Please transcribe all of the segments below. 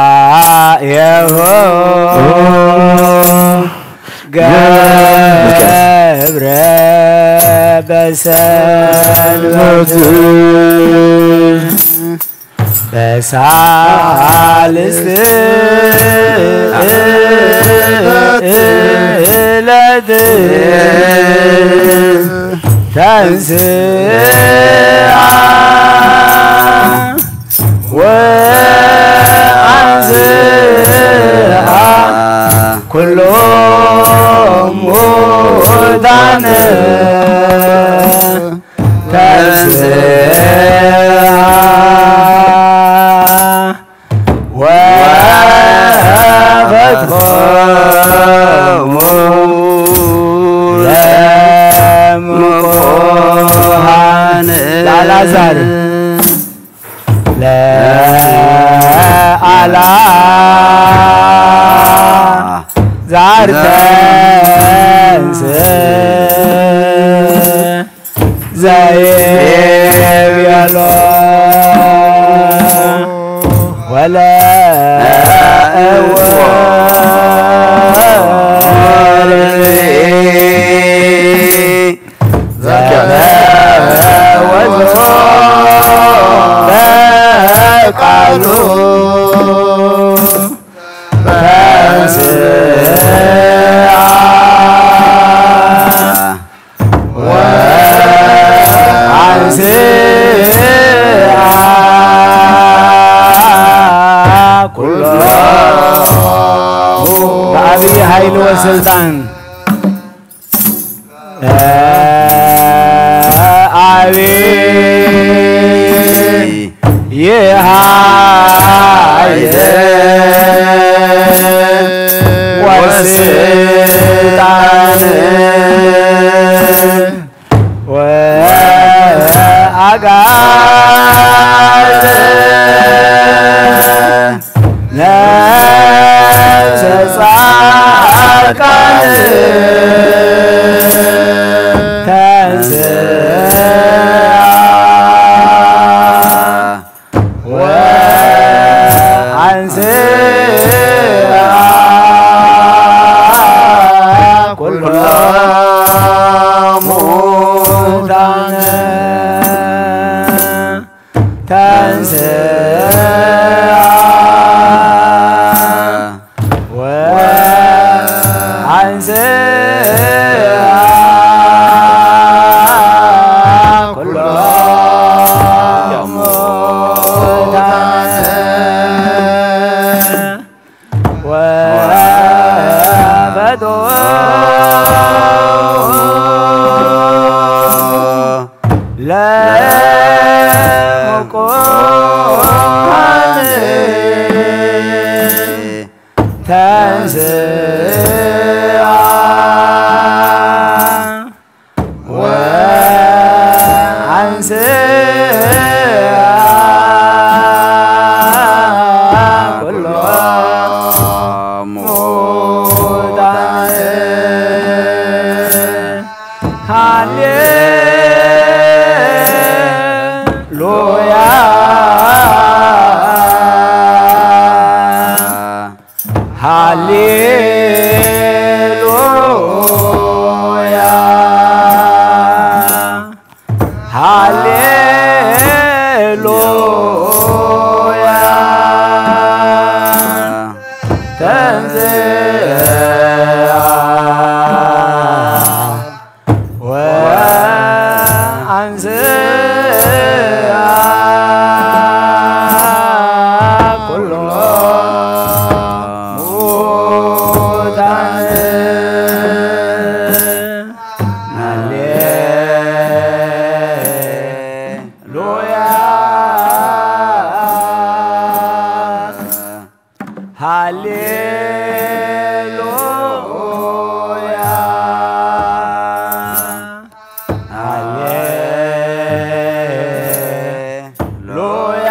ትንሳኤሁ ገብረ በሰንበት በሳልስት ዕለት ተንስአ ወአንስአ ኩሎም ሙታነ ተንስአ ወፈትሖሙ ለምቁሃን ለአልዓዛር ለአልዓዛር ተንስእ ዘይቤሎ ወለእዎ ዘተወዞ በቃሉ ተንስአ ወአንስአ ኩሎ በአብይ ኃይል ወስልጣን አብይ ኃይል ወስልጣን ወአግዓዘ ነፍሰ ጻድቃን ተንስአ ወአንስአ ኩሎ ሙታነ ተንስአ ወአንስአ ኩሎ ሙታነ ወፈትሖሙ ለምቁሃን ተንስአ ወአንስአ ኩሎ ሙታነ ሃሌ ሉያ ሃሌሉያ ሃሌሉያ ተንሥአ ወአንስአ ኩሎ ሙታነ ሃሌሉያ ሃሌሉያ ሃሌሉያ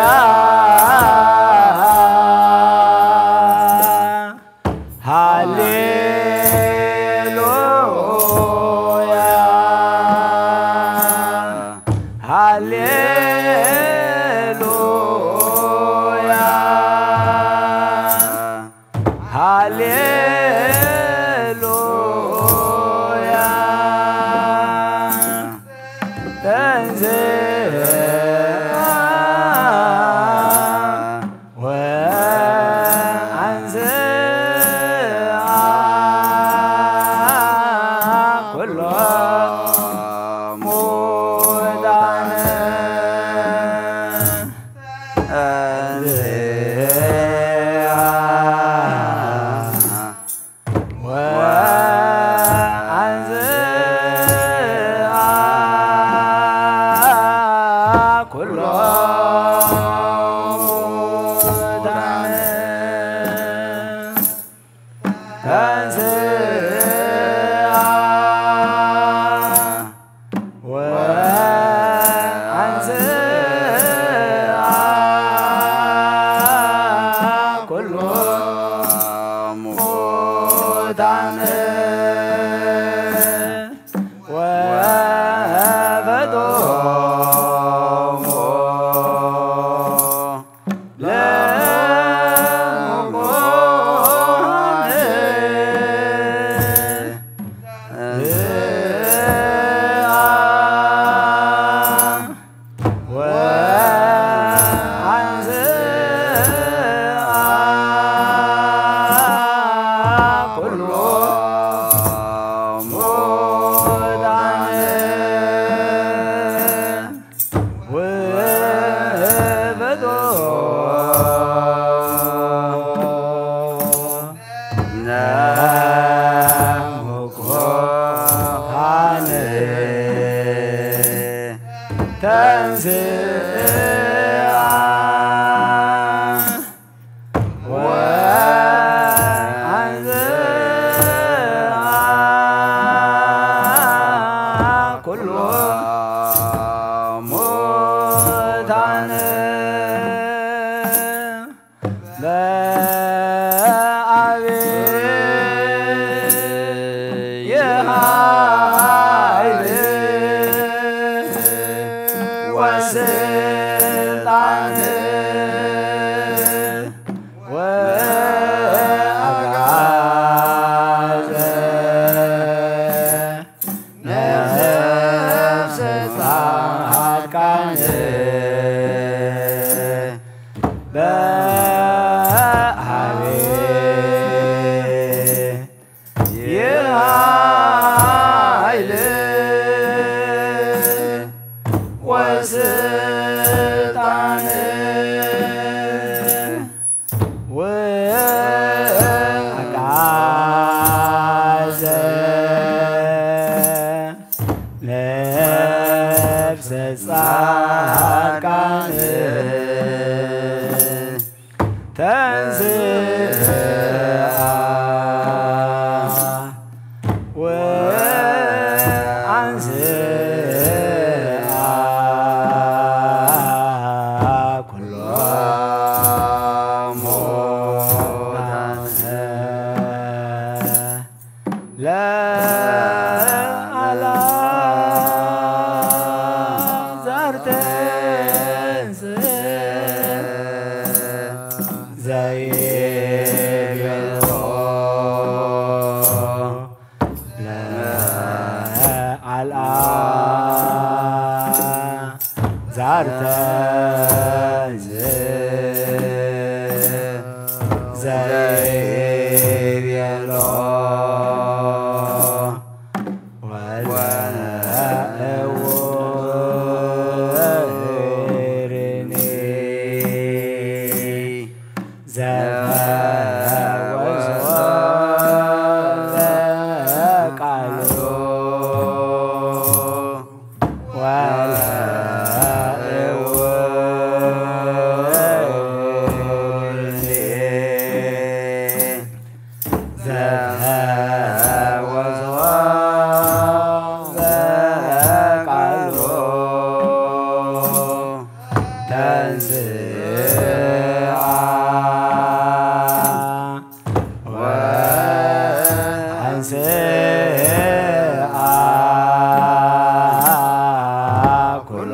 ሃሌሉያ ሃሌሉያ ተንሥአ ወአንሥአ ኩሎ ሙታነ። ተንሥአ ወአንሥአ ኩሎ ሙታነ። ተንሥአ ወአንሥአ ኩሎ ሙታነ ወፈቶሙ ለሙቆነ። ወአንስአ ኩሎ ሙታነ ወበጾ ነሙቆሃነ ተንስአ ወአንስአ ኩሎ ሙታነ በዐቢይ ኃይል ወስልጣን ወአግዓዘ ነፍሰ ጻድቃን በዐቢይ ኃይል ወስልጣን ወአግዓዘ ነፍሰ ጻድቃን ተንስአ ወአንስአ ኩሎ ሙታነ ለአልዓዛር ተንስእ ዘይቤሎ ለአልዓዛር ተንስእ ዘይቤሎ ወለእውርኒ ዘፈወሶ በቃሉ ወለእውርኒ ዘፈወሶ በቃሉ ተንስአ ወአንስአ ኩሎ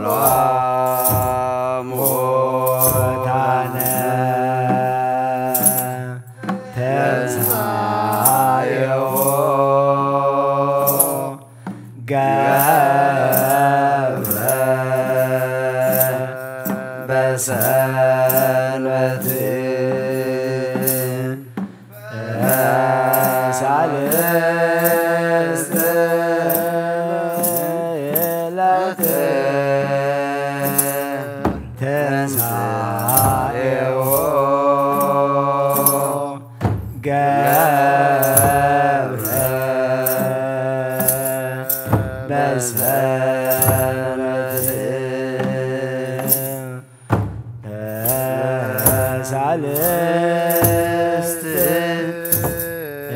ሰንበት ሳልስት ዕለት ትንሣኤሁ ገብረ በሰንበት ሳልስት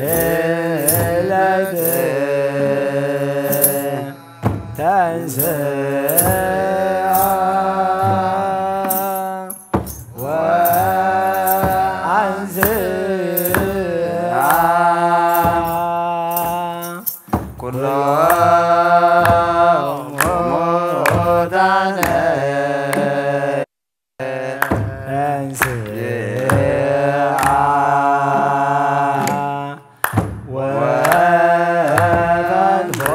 ዕለት ተንሥአ ወአንሥአ ኩሎሙ ሙታነ ተንሥአ ወፈትሖ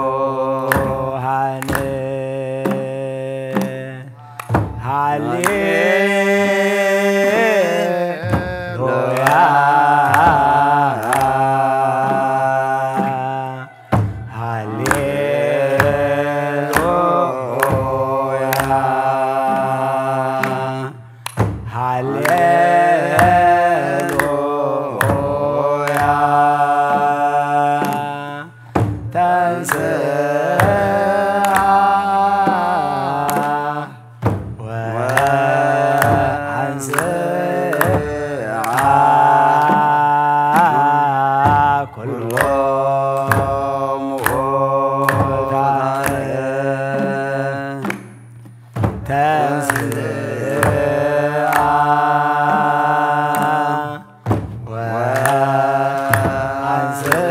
ለሙታነ። ሃሌሉያ፣ ሃሌሉያ፣ ሃሌሉያ። ተንሥአ ወአንሥአ ኩሎሙ ሙታነ። ተንሥአ ወአንሥአ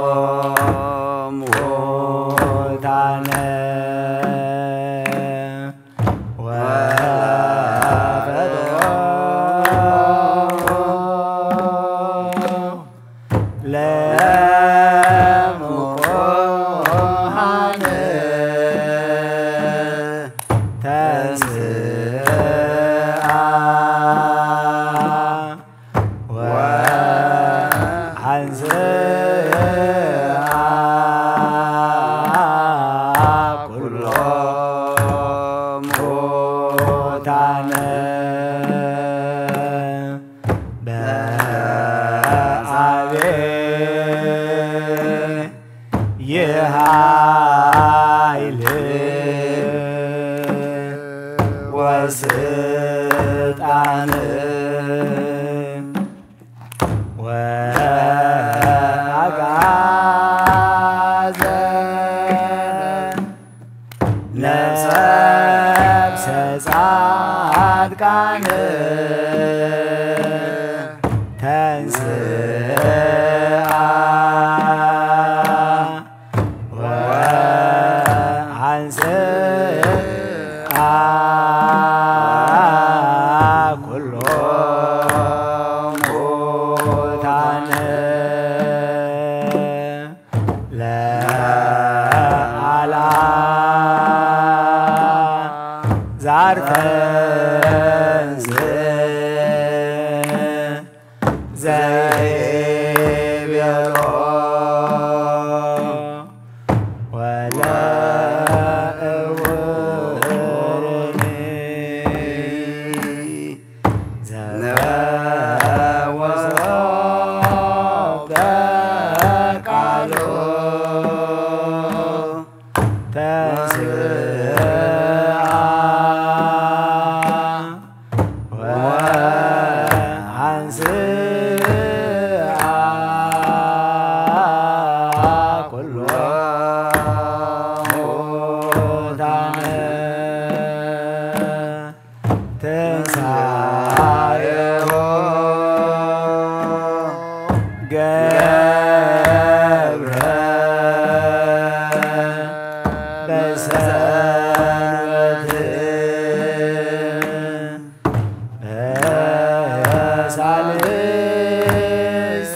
ኩሎሙ ሙታነ ወፈትሖ ለሙታነ። ተንሥአ ወአንሥአ ኩሎ ሙታነ በአብይ ኃይል ወስልጣን ወአግዓዘ ነፍሰ ጻድቃን ተንሥአ ወአንሥአ ኩሎ ሙታነ ለአልዓዛር ተንሥእ ዘይቤሎ ወለእውርኒ ዘፈወሶ በቃሉ ተንሥአ ወአንሥአ ኩሎ ሙታነ ትንሣኤሁ ገብረ በሰንበት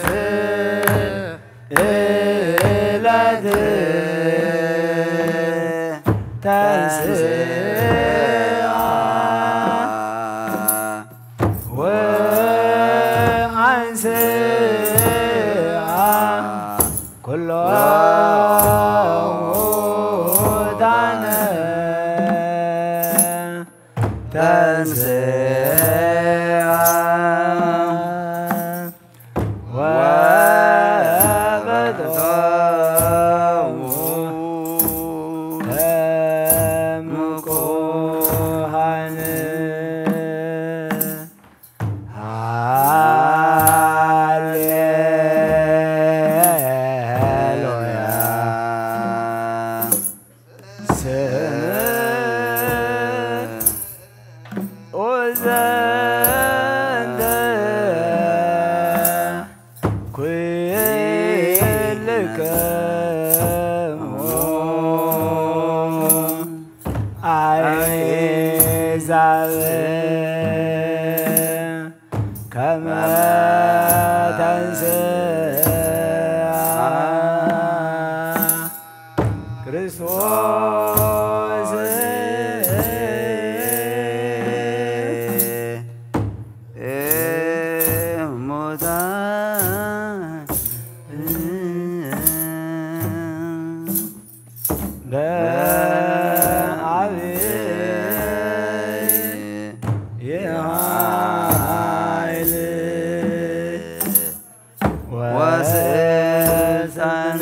ወአንስአ ኩሎ ሙታነ ተንስአ ወፈትሖሙ ለምኩሃን። ሃሌሉያ። ስምዑ ዘንተ ኩልክሙ ኣሕዛብ ከመ ተንስአ ክርስቶስ እሙታን በዐቢይ ኃይል ወስልጣን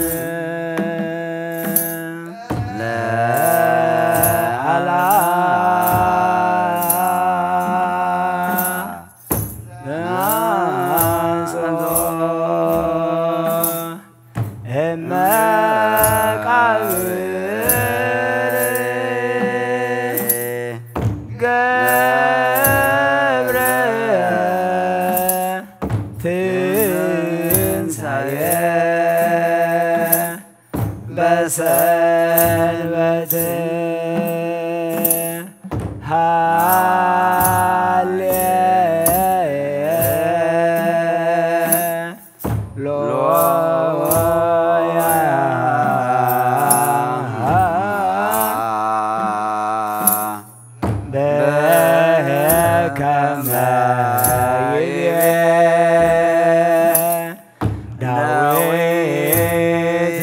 ለዓለም አንስቶ እመቃብር ገብረ ትንሳኤ በሰንበት ሃሌ ሎያ በከመ ይቤ ዳዊት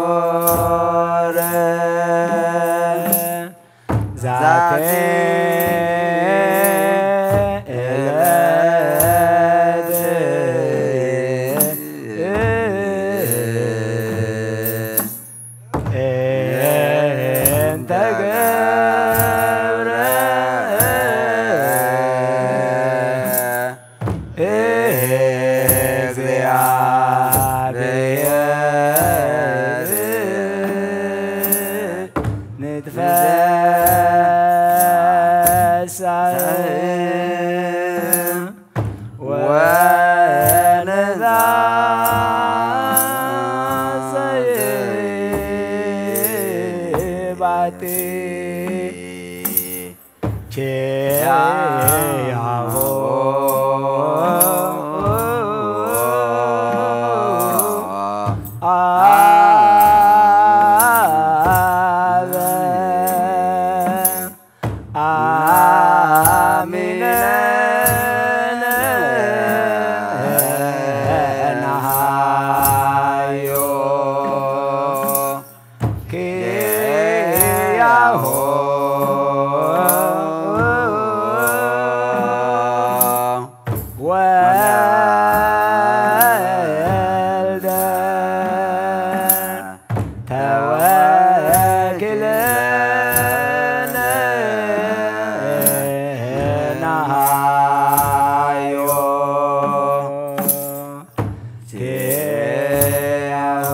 በመዝሙር ዛቲ ዕለት እንተ ገብረ እግዚአብሔር ንትፈሳህ ወነዛሰይ ባቲ ቼያሆ አበ አሚነነ ነሃዮ ኪያሆ ወልደ ተወኪለ ነሃዮ ቲያሆ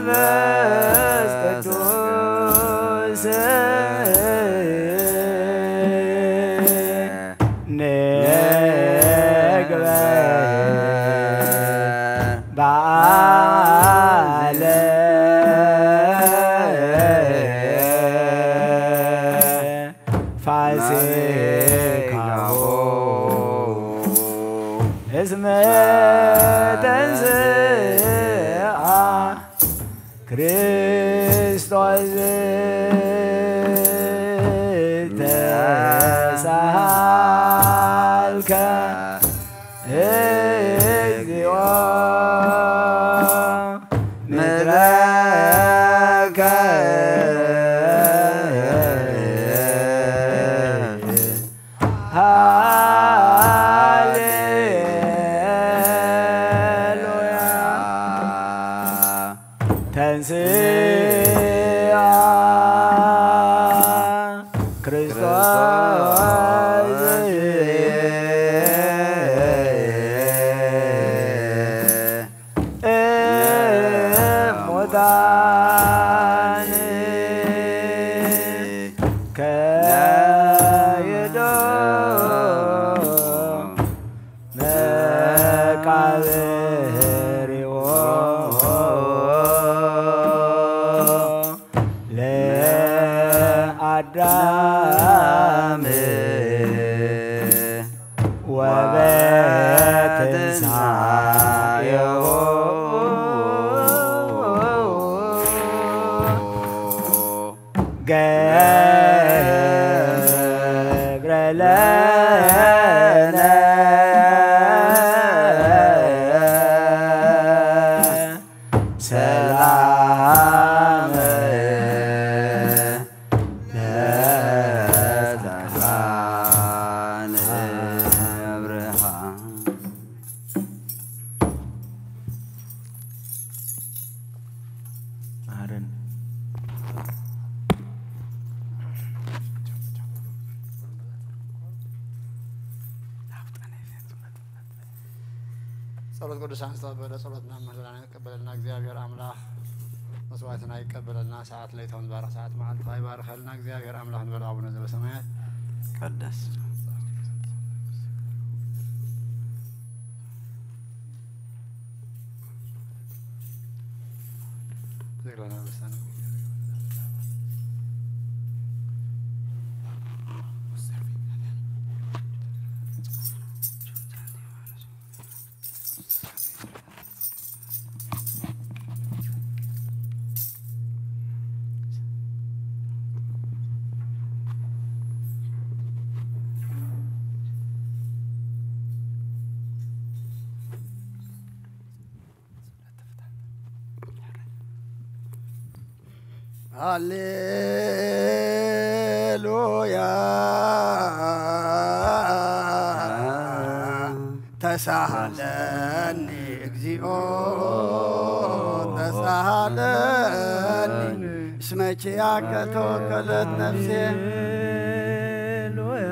መንፈስ ቅዱስ ንግበር በዓለ እስመ ተንሥአ ክርስቶስ ተሳሃልከ እግዚኦ ምድረከ። ሃሌሉያ። ተንሥአ ክርስቶስ እሙታን ከይዶ መቃብርዎ ለአዳም ወበትንሳኤሁ ገብረ ለነ ሰላም ለጻድቃን ብርሃን። መሃረን። ጸሎት ቅዱሳን ዝተቐበለ ጸሎትና ምህለና ይቀበለልና እግዚኣብሔር ኣምላኽ። መስዋዕትና ይቀበለልና። ሰዓት ለይታውን ባረኽ ሰዓት መዓልታ ይባርኸልና እግዚኣብሔር ኣምላኽ። ንበል ኣቡነ ዘበሰማያት። ቀደስ። ሃሌሉያ። ተሳሃለኒ እግዚኦ ተሳሃለኒ እስመ ኪያከ ተወከለት ነፍሴ። ሃሌሉያ።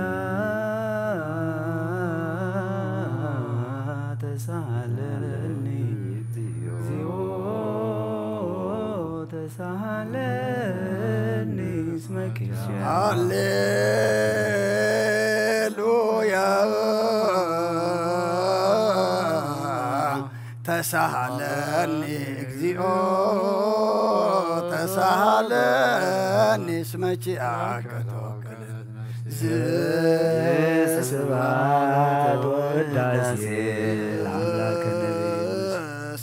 ተሳሃለኒ እግዚኦ ተሳሃለኒ እስመ ኪያከ። ሃሌሉያ። ተሳሃለኒ እግዚኦ ተሳሃለኒ እስመ ኪያከ ተወከለት። ስብሐት ወውዳሴ ለአምላክነ።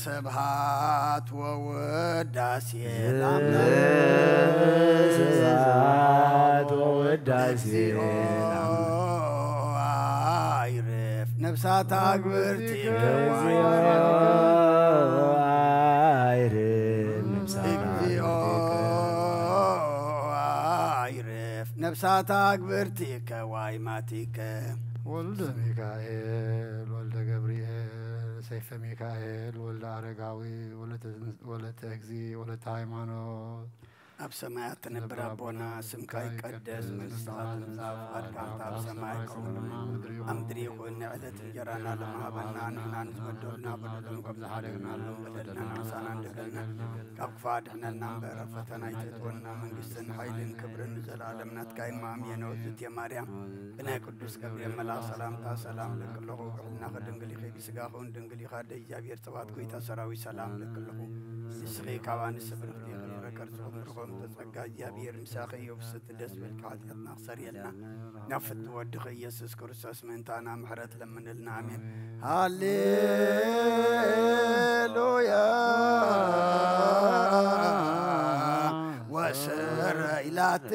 ስብሐት ወውዳሴ ለአምላክ። ስብሐት ወውዳሴ ለአምላክ። አይርፍ ነፍሳት አግብርቲከ። እግዚኦ አይርፍ ነፍሳት እግዚኦ አግብርቲከ። አይርፍ ነፍሳት አግብርቲከ ዋይማቲከ። ወልደ ሚካኤል ወልደ ገብርኤል ሰይፈ ሚካኤል ወልደ አረጋዊ ወለተ፣ ወለተ እግዚ ወለተ ሃይማኖት። ኣብ ሰማያት ትነብር ኣቦና፣ ስምካ ይቀደስ፣ መንግስትኻ ትምጻእ፣ ፍቓድካ እንተ ኣብ ሰማይ ከምኡ ኣብ ምድሪ ይኹን። ንዕለት እንጀራና ለመሃበና ንሕና ንበደሉና በደሎም ከም ዝሓደግናሎም በደልና ንሓሳና እንደገልና ካብ ክፉእ ኣድሕነና እምበር፣ ኣብ ፈተና ኣይተእትወና፣ መንግስትን ሓይልን ክብርን ንዘለኣለም ናትካ እዩ። እመቤታችን ቅድስት ማርያም ብናይ ቅዱስ ገብርኤል መልኣኽ ሰላምታ ሰላም እብለኪ ኣለኹ። ብሕልናኺ ድንግል ኢኺ፣ ብስጋኺ እውን ድንግል ኢኻ። ኣደ እግዚኣብሔር፣ ጸባኦት ጐይታ ሰራዊት ሰላም እብለኪ ኣለኹ። ንስኺ ካብ ኣንስቲ ብርኽቲ ኢኺ፣ ፍረ ከርስኹም ብርኾም ተጸጋ እግዚኣብሔር ምሳኺ እዩ። ብስቲ ደስ በልካ ሓጢኣትና ክሰርየልና ናብ ፍትወ ወድኺ ኢየሱስ ክርስቶስ ምእንታና ምሕረት ለምንልና። ኣሜን። ሃሌሉያ ወስረ ኢላቲ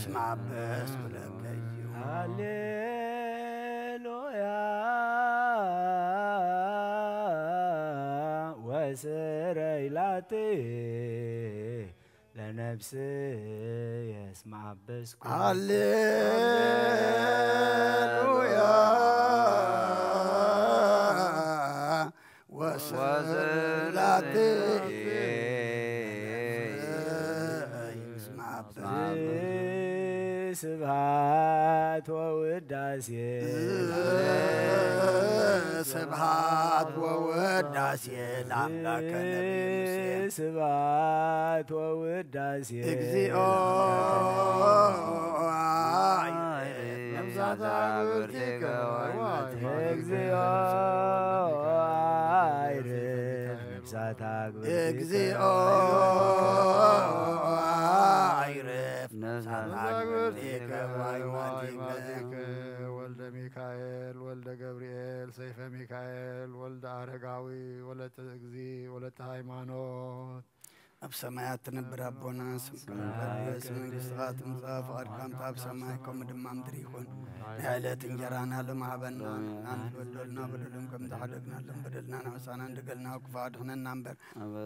ስማ በስ ብለከ እዩ። ሃሌሉያ ወስረ ኢላቲ ለነፍስ የስማዕበስኩ። ሃሌሉያ ወስላቴ ወስላቴ ስብሐት ወውዳሴ ስብሐት ወውዳሴ ለአምላከ ነቢይ ሙሴ። ስብሐት ወውዳሴ እግዚኦ። እግዚኦ። ነፍሳት አግብርቲከ እግዚኦ። አይረፍ ነፍሳት አግብርቲከ ወአይማቲከ። ወልደ ሚካኤል ወልደ ገብርኤል ሰይፈ ሚካኤል ወልደ አረጋዊ ወለተ እግዚ ወለተ ሃይማኖት። ኣብ ሰማያት ትነብር ኣቦና፣ ስምካ ይቀደስ፣ መንግስትኻ ትምጻእ፣ ፍቓድካ ከምታ ኣብ ሰማይ ከምኡ ድማ ምድሪ ይኹን። ናይ ዕለት እንጀራና ሎሚ ሃበና፣ ንሕና ንበደልና በደሎም ከም ዝሓደግናሎም በደልና ናብሳና እንደገልና፣ ክፉ ኣድሕነና እምበር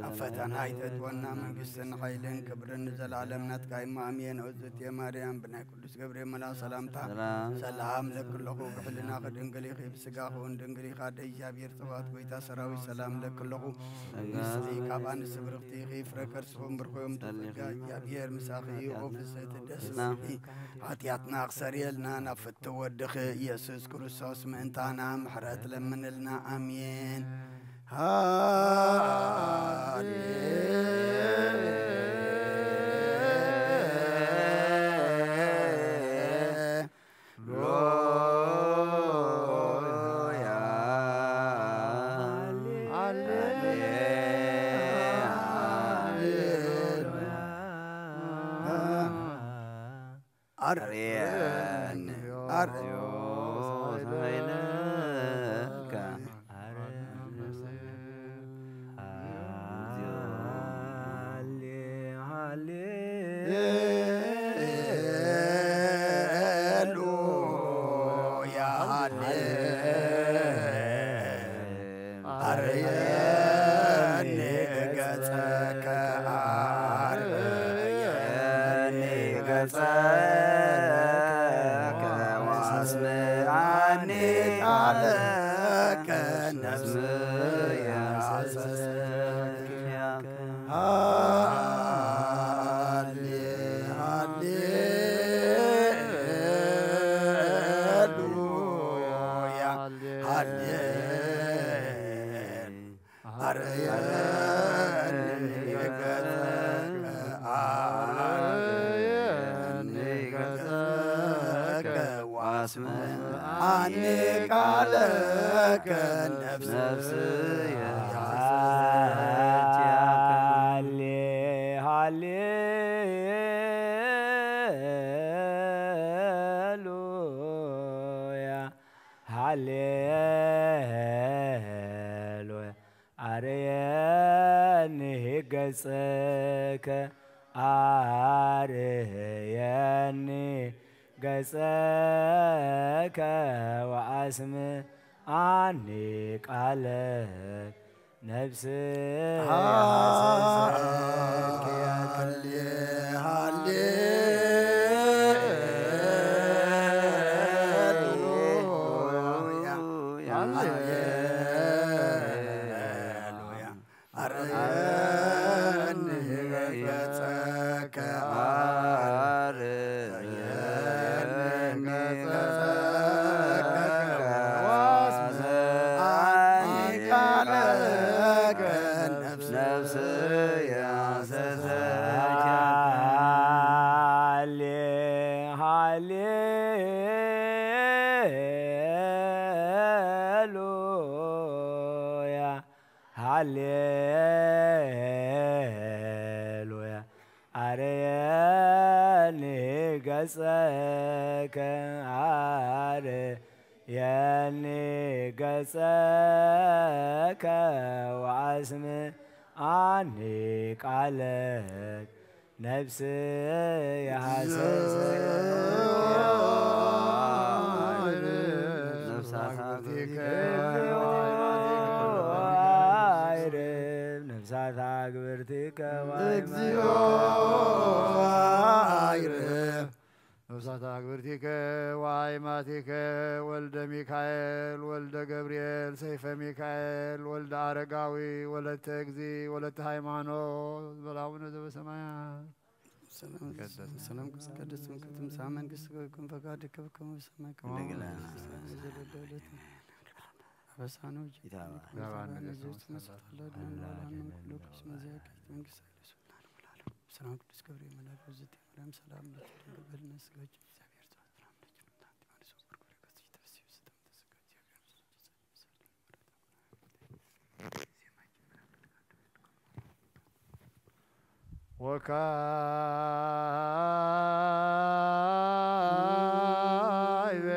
ኣብ ፈተና ኣይተእትወና። መንግስትን ሓይልን ክብርን ንዘለኣለም ናትካ እሞ፣ ኣሜን። እግዝእትየ ማርያም፣ ብናይ ቅዱስ ገብርኤል መልኣኽ ሰላምታ ሰላም። ሰላም ለኪ ኣለኹ፣ ብሕልናኺ ድንግል ኢኺ፣ ብስጋኺ እውን ድንግል ኢኻ። ኣደ እግዚኣብሔር፣ ጸባኦት ጎይታ ሰራዊት፣ ሰላም ለኪ ኣለኹ። ጸጋ ንስኺ ካብ ኣንስቲ ብርኽቲ ኢኺ፣ ፍረ ከርስኹም ብሩኽ እዮም። ጸጋ እግዚኣብሔር ምሳኺ እዩ። ኦ ፍስሕቲ ደስ በልኪ፣ ሓጢኣትና ክሰርየልና ናብ ፍትው ወድኺ ኢየሱስ ክርስቶስ ምእንታና ምሕረት ለምንልና። ኣሜን። ሃሌሉያ። አርየኒ አርዮ ኃይልከ። ሃሌሉያ። አርየኒ ገጸከ፣ አርየኒ ገጸከ ወአስምዓኒ ቃለከ፣ ነፍስየ ሐሰሰት ኪያከ። ሃሌ፣ ሃሌሉያ፣ ሃሌ አርየኒ ገጸከ፣ አርየኒ ገጸከ፣ ወአስምዓኒ ቃለከ፣ ነፍስየ ሐሴት። ሃሌ፣ ሃሌሉያ፣ ሃሌሉያ። አርየኒ ገጸከ፣ አርየኒ ገጸከ፣ ወአስምዓኒ ቃለከ፣ ነፍስየ ሐሴሰት ኪያከ። ሃሌ፣ ሃሌሉያ፣ ሃሌሉያ። አርየኒ ገጸከ፣ አርየኒ ገጸከ፣ ወአስምዓኒ ቃለከ፣ ነፍስየ ሐሴሰት። ሃሌ፣ ሃሌሉያ፣ ሃሌ ገጸከ አርየኒ ገጸከ ወአስምዓኒ ቃለ ነፍስየ ሐሰሰ። ነፍሳት አግብርቲከ አይርፍ፣ ነፍሳት አግብርቲከ እግዚኦ አይርፍ። ነፍሳት አግብርቲከ ወአይማቲከ ወልደ ሚካኤል ወልደ ገብርኤል ሰይፈ ሚካኤል ወልደ አረጋዊ ወለተ እግዚ ወለተ ሃይማኖት በላቡነ ዘበሰማያት። ሰላም ይትቀደስ። ሰላም ይትቀደስ። ትምጻእ መንግስትከ ወይኩን ፈቃድከ በከመ በሰማይ ከማሁ በአርض። አበሳነ ወጌጋየነ ኢታብአነ። ኢታብአነ ዘውስተ መሰል አላ አድነን ወአድነን ኩሎ ኩስ መዚያ ከይት መንግስት ኃይለ ስልጣን ለዓለመ ዓለም። ሰላም ቅዱስ ገብርኤል መልአክ ውእቱ ማርያም ሰላም ለኪ ድንግል በድነ ስጋኪ እግዚአብሔር ጸባኦት ሰላም ለኪ። ወካዕበ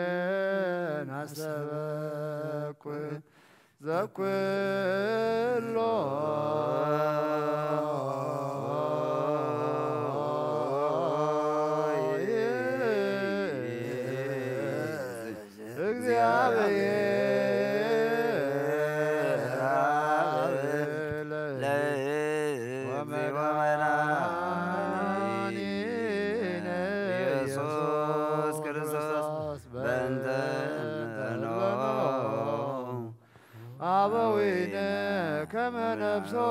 ናስተበኩ ዘኩሎ ኢየሱስ ክርስቶስ በእንተ አበዊነ ከመ ነፍሶም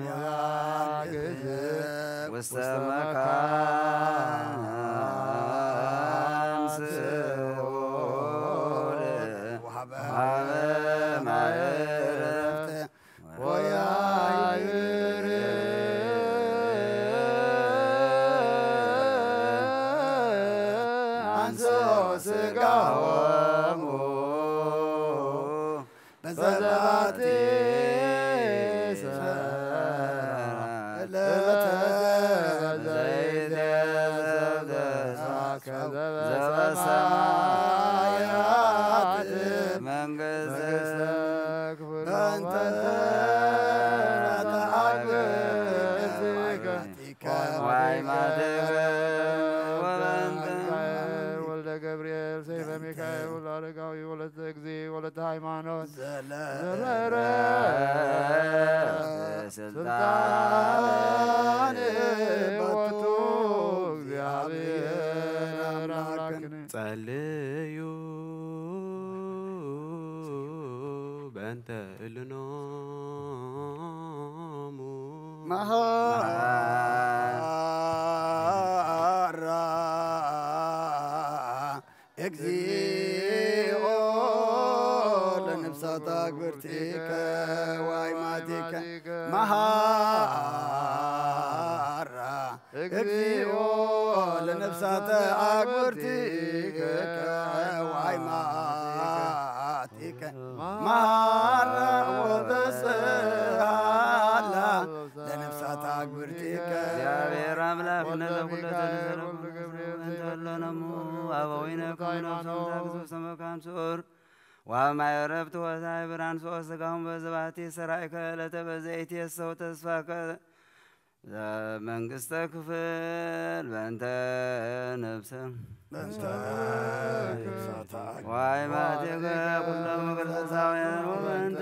ያግዝ ውስተ መካን ስሁል ወሀበ ማዕረፍተ ወያይር አንሶ ስጋሆሙ በዘባቲ ሰለተ ዘይትየሰብ ዘሳከብ ዘበሰማያት መንግስተ በእንተ ተአግብር ወአይማትከ ወበእንተ ወልደ ገብርኤል ሰይፈ ሚካኤል ወልደ አረጋዊ ወለተ እግዚ ወለተ ሃይማኖት ዘለረ ስልጣን ቦቱ እግዚአብሔር አምላክነ። ጸልዩ በእንተ እልኖሙ መሐራ እግዚኦ ለነፍሳት አግብርቲከ ወአይማቲከ መሐራ እግዚኦ ለነፍሳተ አግብርቲከ ወአይማቲከ መሐራ ወበጽሐላ ለነፍሳተ አግብርቲከ። እግዚአብሔር አምላክ እነዘ ኩለተ ንዘረቡ እንተ እለ ነሙ አበዊነ ከመ ነፍሶሙ ታግዞ ሰመካም ስዑር ወአብ ማየ ዕረፍት ወሳይ ብርሃን ሶስት ስጋሁም በዘባቲ ሰራይከ ዕለተ በዘይት የሰው ተስፋከ መንግስተ ክፍል በእንተ ነፍሰ በእንተ ነፍሳተ አግብርቲከ ወአይማቲከ ኩሎም ክርስቶሳውያን ወበእንተ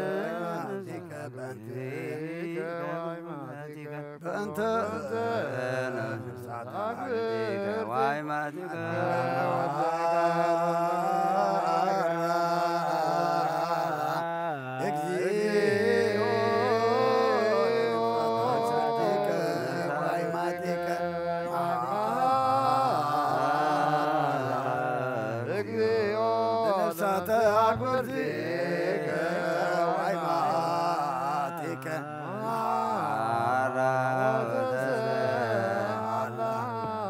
ነፍሳተ አግብርቲከ ወአይማቲከ በእንተ ነፍሳተ አግብርቲከ ወአይማቲከ እግዚኦ ለነፍሳተ አግብርቲከ ወአይማቲከ እግዚኦ ለነፍሳተ አግብርቲከ ወአይማቲከ መሐራ ወበጽሐላ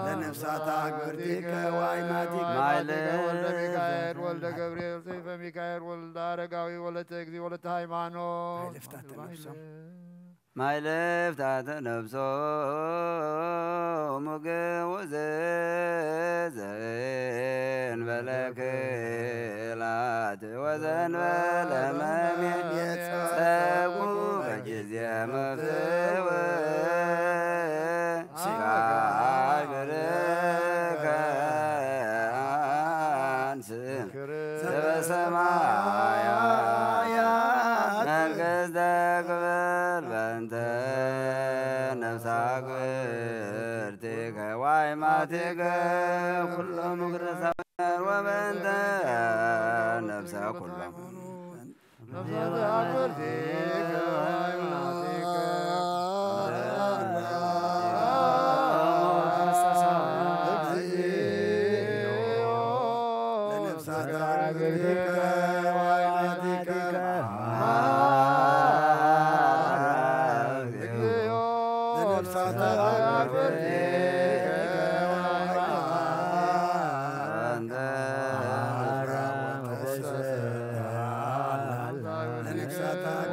ለነፍሳተ አግብርቲከ ወአይማቲከ። ማይለ ወልደ ሚካኤል ወልደ ገብርኤል ሰይፈ ሚካኤል ወልደ አረጋዊ ወለተ እግዚ ወለተ ሃይማኖት። ማይለ ፍታተ ነፍሶም። ማይልፍታተ ነፍሶሙ ግውዝ ዘእንበለ ክላት ወዘንበለ መሜት ጸጉ በጊዜ መፍትው ሲባይ ብርከ አንስ ዘበሰማያት መንግስተ ክብር በእንተ ነፍሳ ክብርቲከ ዋይማቲከ ኩሎም ግረሳበር ወበእንተ ነፍሳ ኩሎም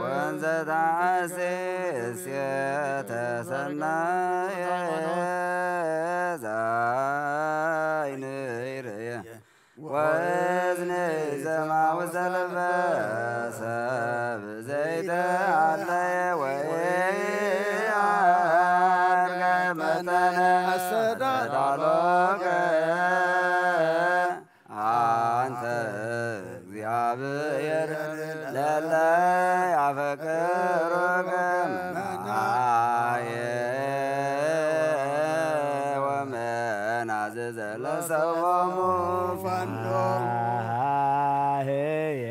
ወንዘ ተሐሴስ የተሰናየ ዛይን ይርየ ወእዝን ይሰማ ውስተ ልበ ሰብ ዘይተአለየ ወኢአርገ መጠነ አስተዳሎከ አንተ እግዚአብሔር ለለ ያፈቅሩከ መናየ ወመናዝዘ ለሰቦሙ ፈኖ። አሃየ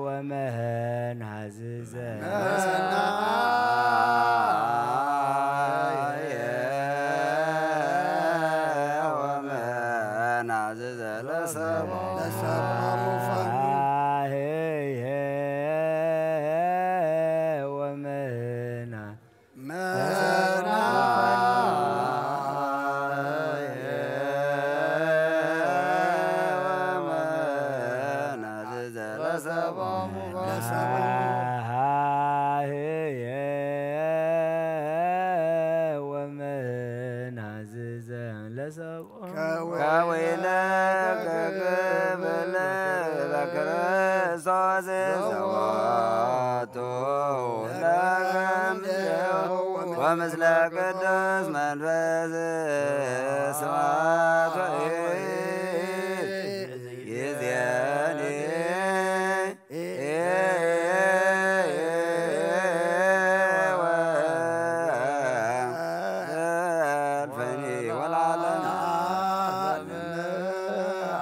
ወመናዝዘ መናየ ወመናዝዘ ለሰቦ ለሰቦሙ ፈኑ። አሃየ ወመና መና ወመናዝዘ ለሰቦሙ ለሰቦሙ አሃየ ወመናዝዘ ለሰቦሙ ከወይነ ከክብል በክርስቶስ ዘወቱ ለገምዴው ወምስለ ቅዱስ መንፈስ ስብሐት ይዜኒ ወእልፈኒ ወለዓለመ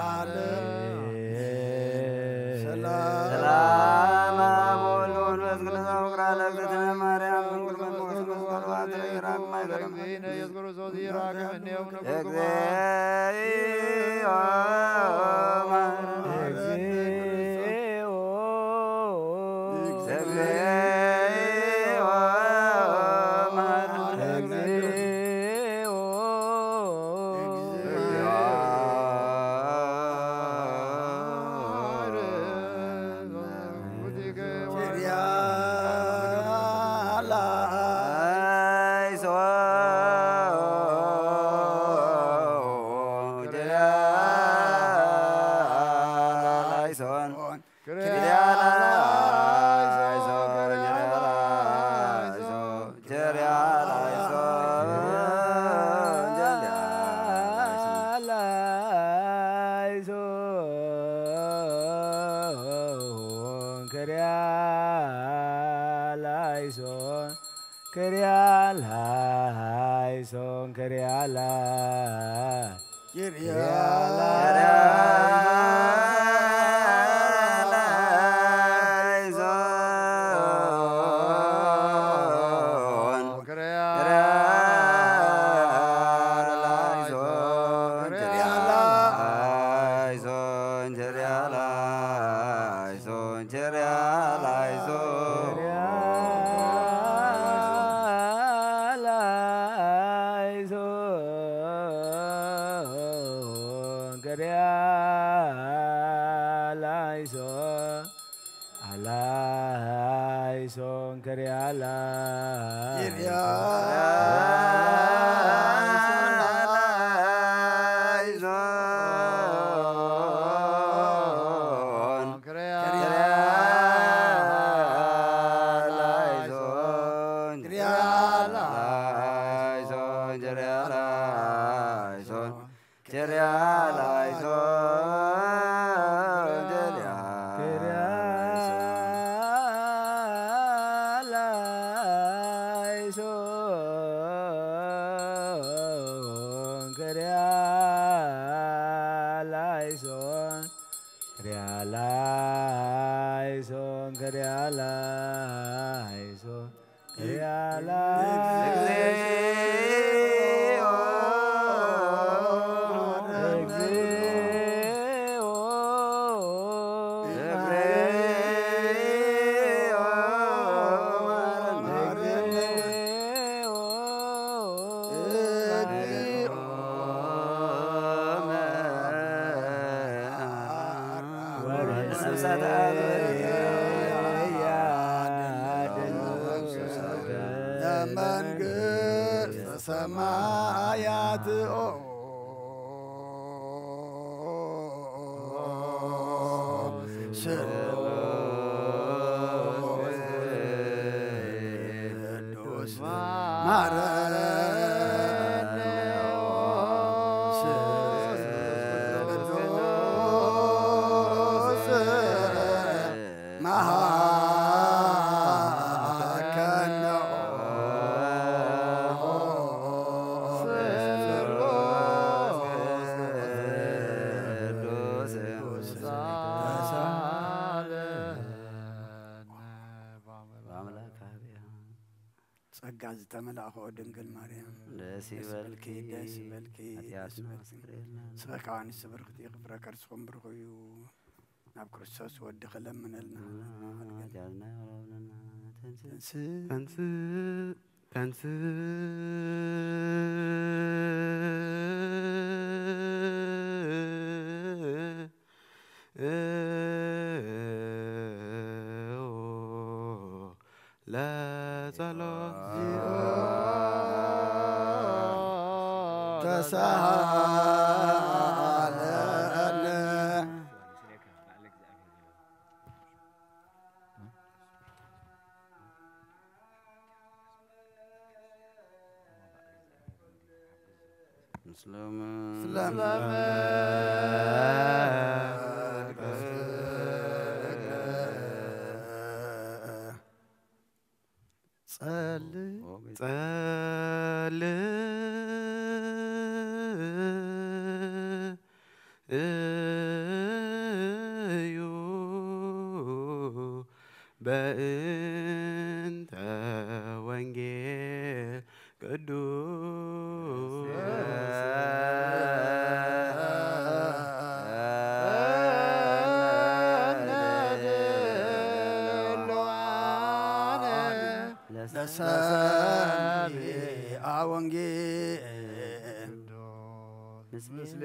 ዓለም። ሰላም። ሰላም አብ ወወልድ ወመንፈስ ቅዱስ። ፍቅር ለእግዝእትነ ማርያም ድንግል በልቦ ወስመ ቃል ባትረ ይራቅ ማይገለም። ኢየሱስ ክርስቶስ ይራቅ እምኔሁ። እግዚኦ መሐረነ። እግዚኦ። እግዚኦ መሐረነ። እግዚኦ። ክሪያ ላይሶን ክሪያ ላ- ላይሶን ክሪያ ላይሶን። መንግስተ ሰማያት ጸጋ ዝተመላእኽኦ ድንግል ማርያም ደስ ይበልኪ፣ ደስ ይበልኪ። ስበካዋን ስብርክቲ ክፍረ ከርስኹም ብርኹ እዩ። ናብ ክርስቶስ ወዲ ክለምነልና። ተንስ ተንስ ተንስ ለጸሎት ጸል ጸል እዩ በእንተ ወንጌል ቅዱስ ለሰሚዐ ወንጌል ምስሌከ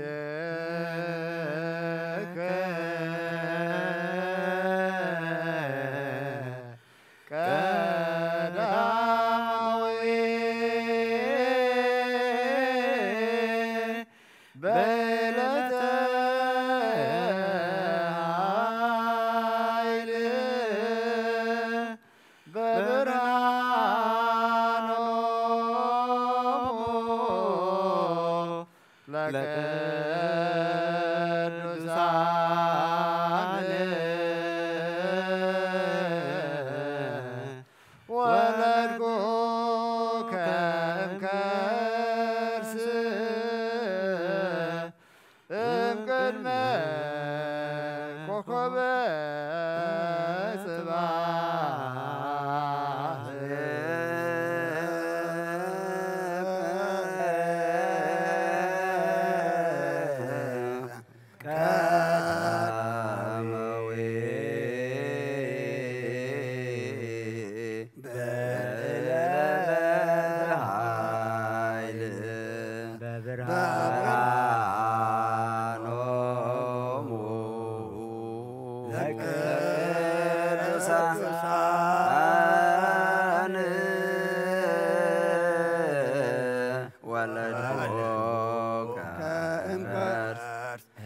ቀዳማዊ በለተ ኃይል በብርሃኖሙ ለቅዱስ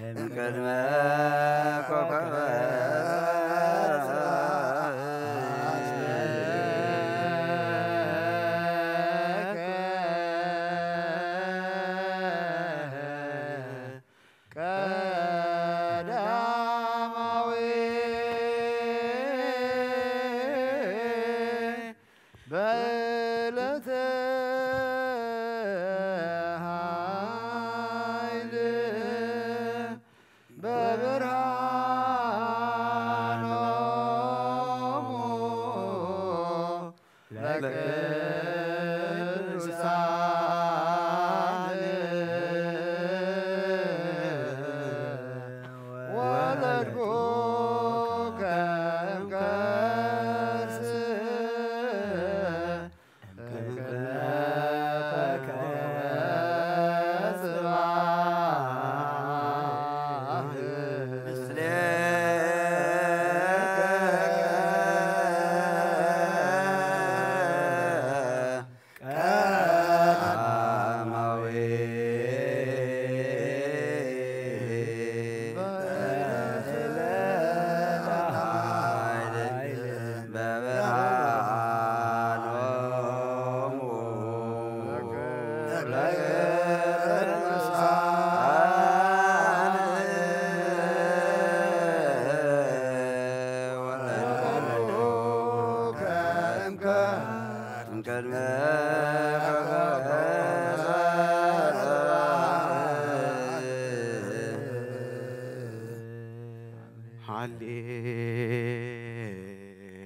እምቅድመ ኮከበ ቀዳማዊ በዕለተ ኃይል በብርሃኖሙ ለቅዱሳን ወለድኩከ እምከርስ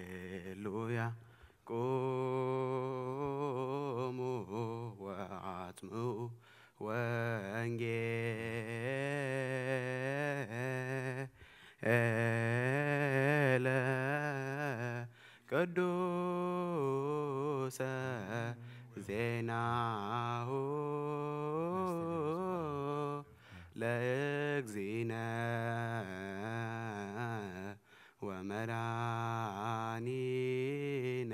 ሃሌሉያ። ቁሙ ወአጽምዑ ወንጌለ ቅዱሰ ዜናሁ ለእግዚእነ ወመድኃኒነ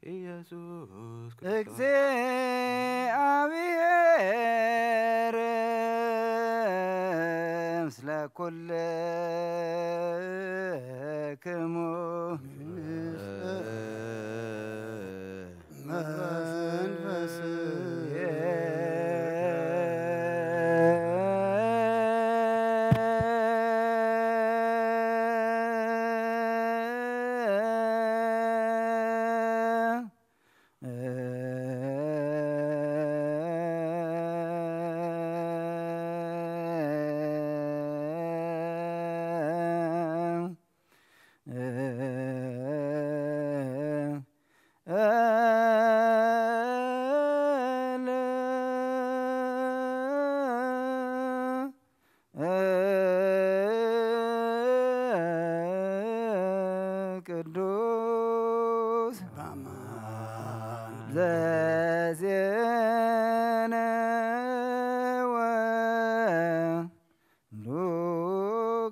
ኢየሱስ ክርስቶስ። እግዚአብሔር ምስለ ኩልክሙ። መንፈስ ቅዱስ ዘዜነወ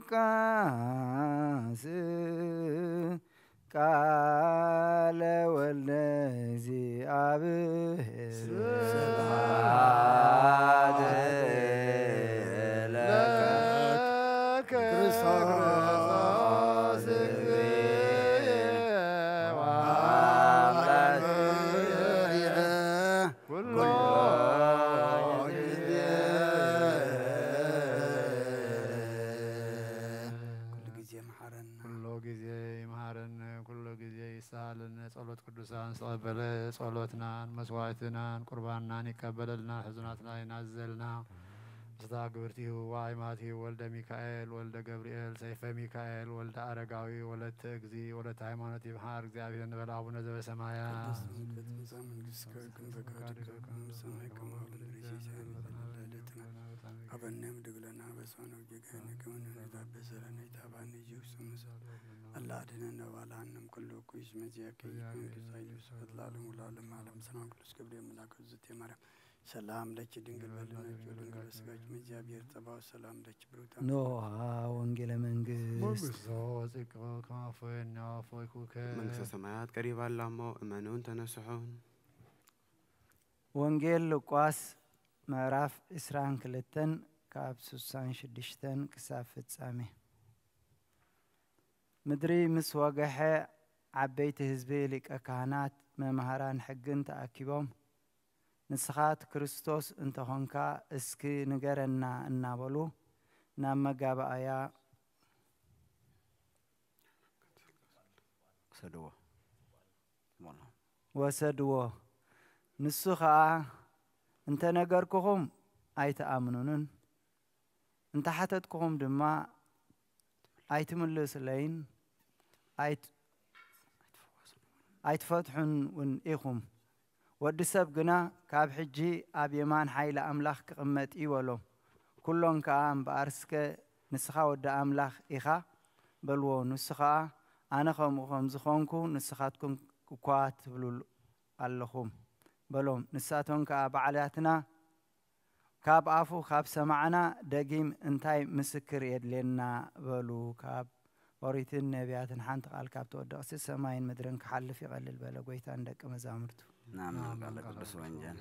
ሉቃስ ቃለ ወልደ እግዚአብሔር። ስብሐት ለከ ክርስቶስ እግዚእ ወአምላክየ ኩሎ ጊዜ። ኩሉ ጊዜ መሐረና። ኩሎ ጊዜ ይምሃረን፣ ኩሎ ጊዜ ይስሃልን። ጸሎት ቅዱሳን ዝተቐበለ ጸሎትናን መስዋዕትናን ቁርባንናን ይቀበለልና፣ ሕዙናትና ይናዘልና። ምስታ ግብርቲሁ ወአይማቲሁ ወልደ ሚካኤል ወልደ ገብርኤል ሰይፈ ሚካኤል ወልደ አረጋዊ ወለተ እግዚ ወለተ ሃይማኖት ይምሃር። እግዚአብሔር ንበል። አቡነ ዘበሰማያት ቅድስት መንግሥትከ ትምጻእ መንግሥትከ ወይኩን ፈቃድከ በከመ በሰማይ ከማሁ በምድር። ሲሳየነ ዘለለዕለትነ ሀበነ ዮም ህድግ ለነ አበሳነ ወጌጋየነ ከመ ንሕነኒ ለነ አበሰ ለነ ኢታብአነ ኢየሱስ ክርስቶስ አላ አድነነ ወባልዓነ እምኩሉ እኩይ እስመ ዚአከ ይእቲ መንግሥት ኃይል ወስብሐት ለዓለሙ ለዓለመ ዓለም። ሰላም ቅዱስ ገብርኤል መልአከ እግዝእትየ ማርያም ሰላም ለኪ ድንግል በድናኪ ወድንግል በስጋኪ እም እግዚአብሔር ጸባኦት ሰላም ለኪ ብሩክተ። ኖሃ ወንጌለ መንግስት። መንግስቶ ጽድቅ ከማፎየና ፎይኩከ። መንግስተ ሰማያት ቀሪባ ኣላሞ እመኑን ተነስሑን። ወንጌል ሉቃስ ምዕራፍ ዕስራን ክልተን ካብ ስሳን ሽዱሽተን ክሳብ ፍጻሜ። ምድሪ ምስ ወገሐ፣ ዓበይቲ ህዝቢ፣ ሊቀ ካህናት፣ መምሃራን ሕግን ተኣኪቦም፣ "ንስኻ እቲ ክርስቶስ እንተኾንካ፣ እስኪ ንገረና" እናበሉ ናብ መጋባእያ ወሰድዎ። ወሰድዎ። ንሱ ኸኣ፣ "እንተ ነገርኩኹም ኣይትኣምኑንን፣ እንተ ሓተትኩኹም ድማ ኣይትምልሱለይን፣ ኣይት-፣ ኣይትፈትሑን እውን ኢኹም። ወዲ ሰብ ግና ካብ ሕጂ ኣብ የማን ሓይሊ ኣምላኽ ክቕመጥ እዩ" በሎም። ኩሎም ከኣ፣ "እምበኣርስከ ንስኻ ወዲ ኣምላኽ ኢኻ?" በልዎ። ንሱ ኸኣ፣ "ኣነ ከምኡ ከም ዝኾንኩ ንስኻትኩም እኳ ትብሉ ኣለኹም" በሎም። ንሳቶም ከኣ፣ "ባዕላትና ካብ ኣፉ ካብ ሰማዕና ደጊም እንታይ ምስክር የድልየና?" በሉ። ካብ ኦሪትን ነቢያትን ሓንቲ ቃል ካብ ተወደቕሲ፣ ሰማይን ምድርን ክሓልፍ ይቐልል በለ ጎይታ ንደቂ መዛሙርቱ። ናምን ቃለ ቅዱስ ወንጌል።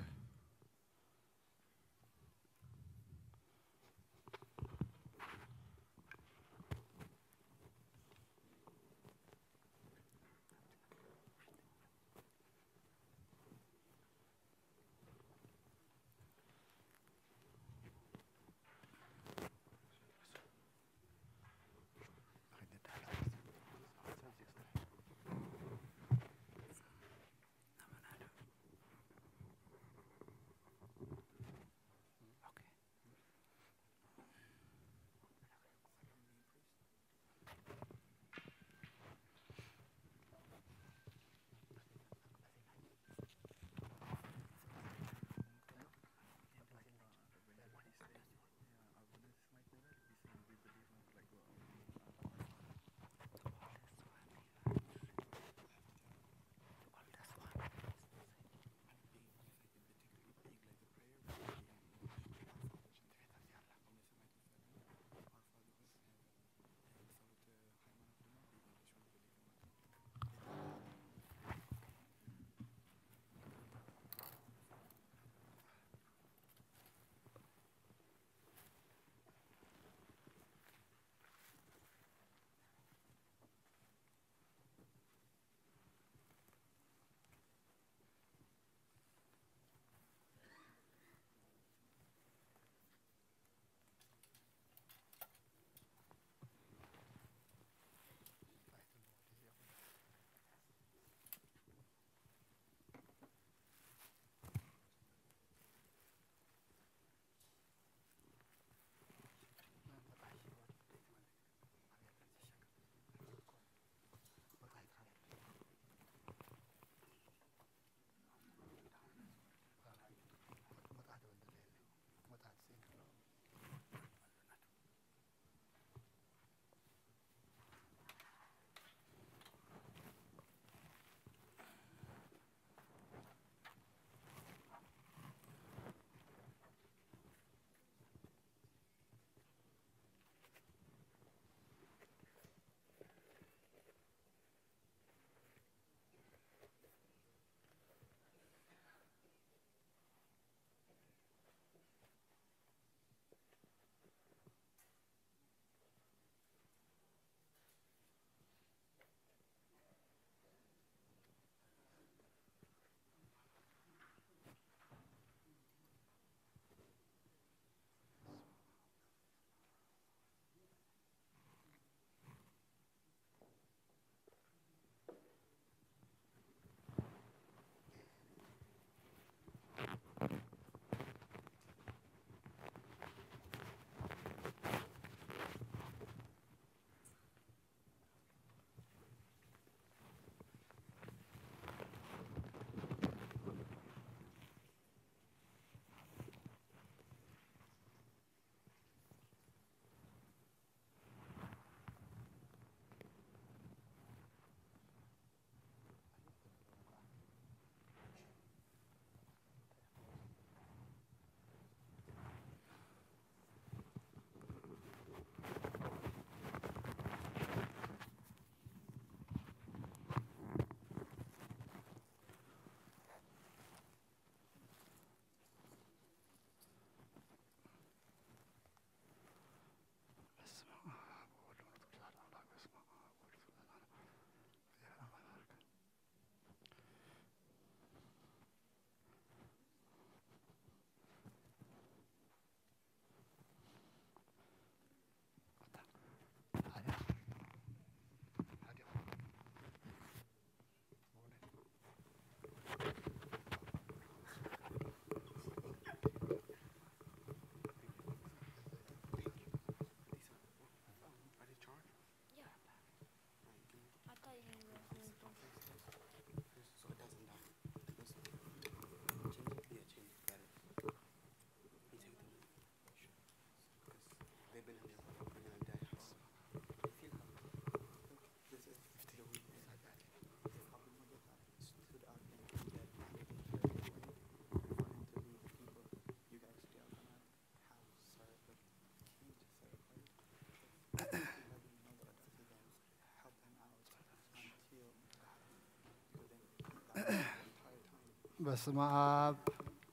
በስመ አብ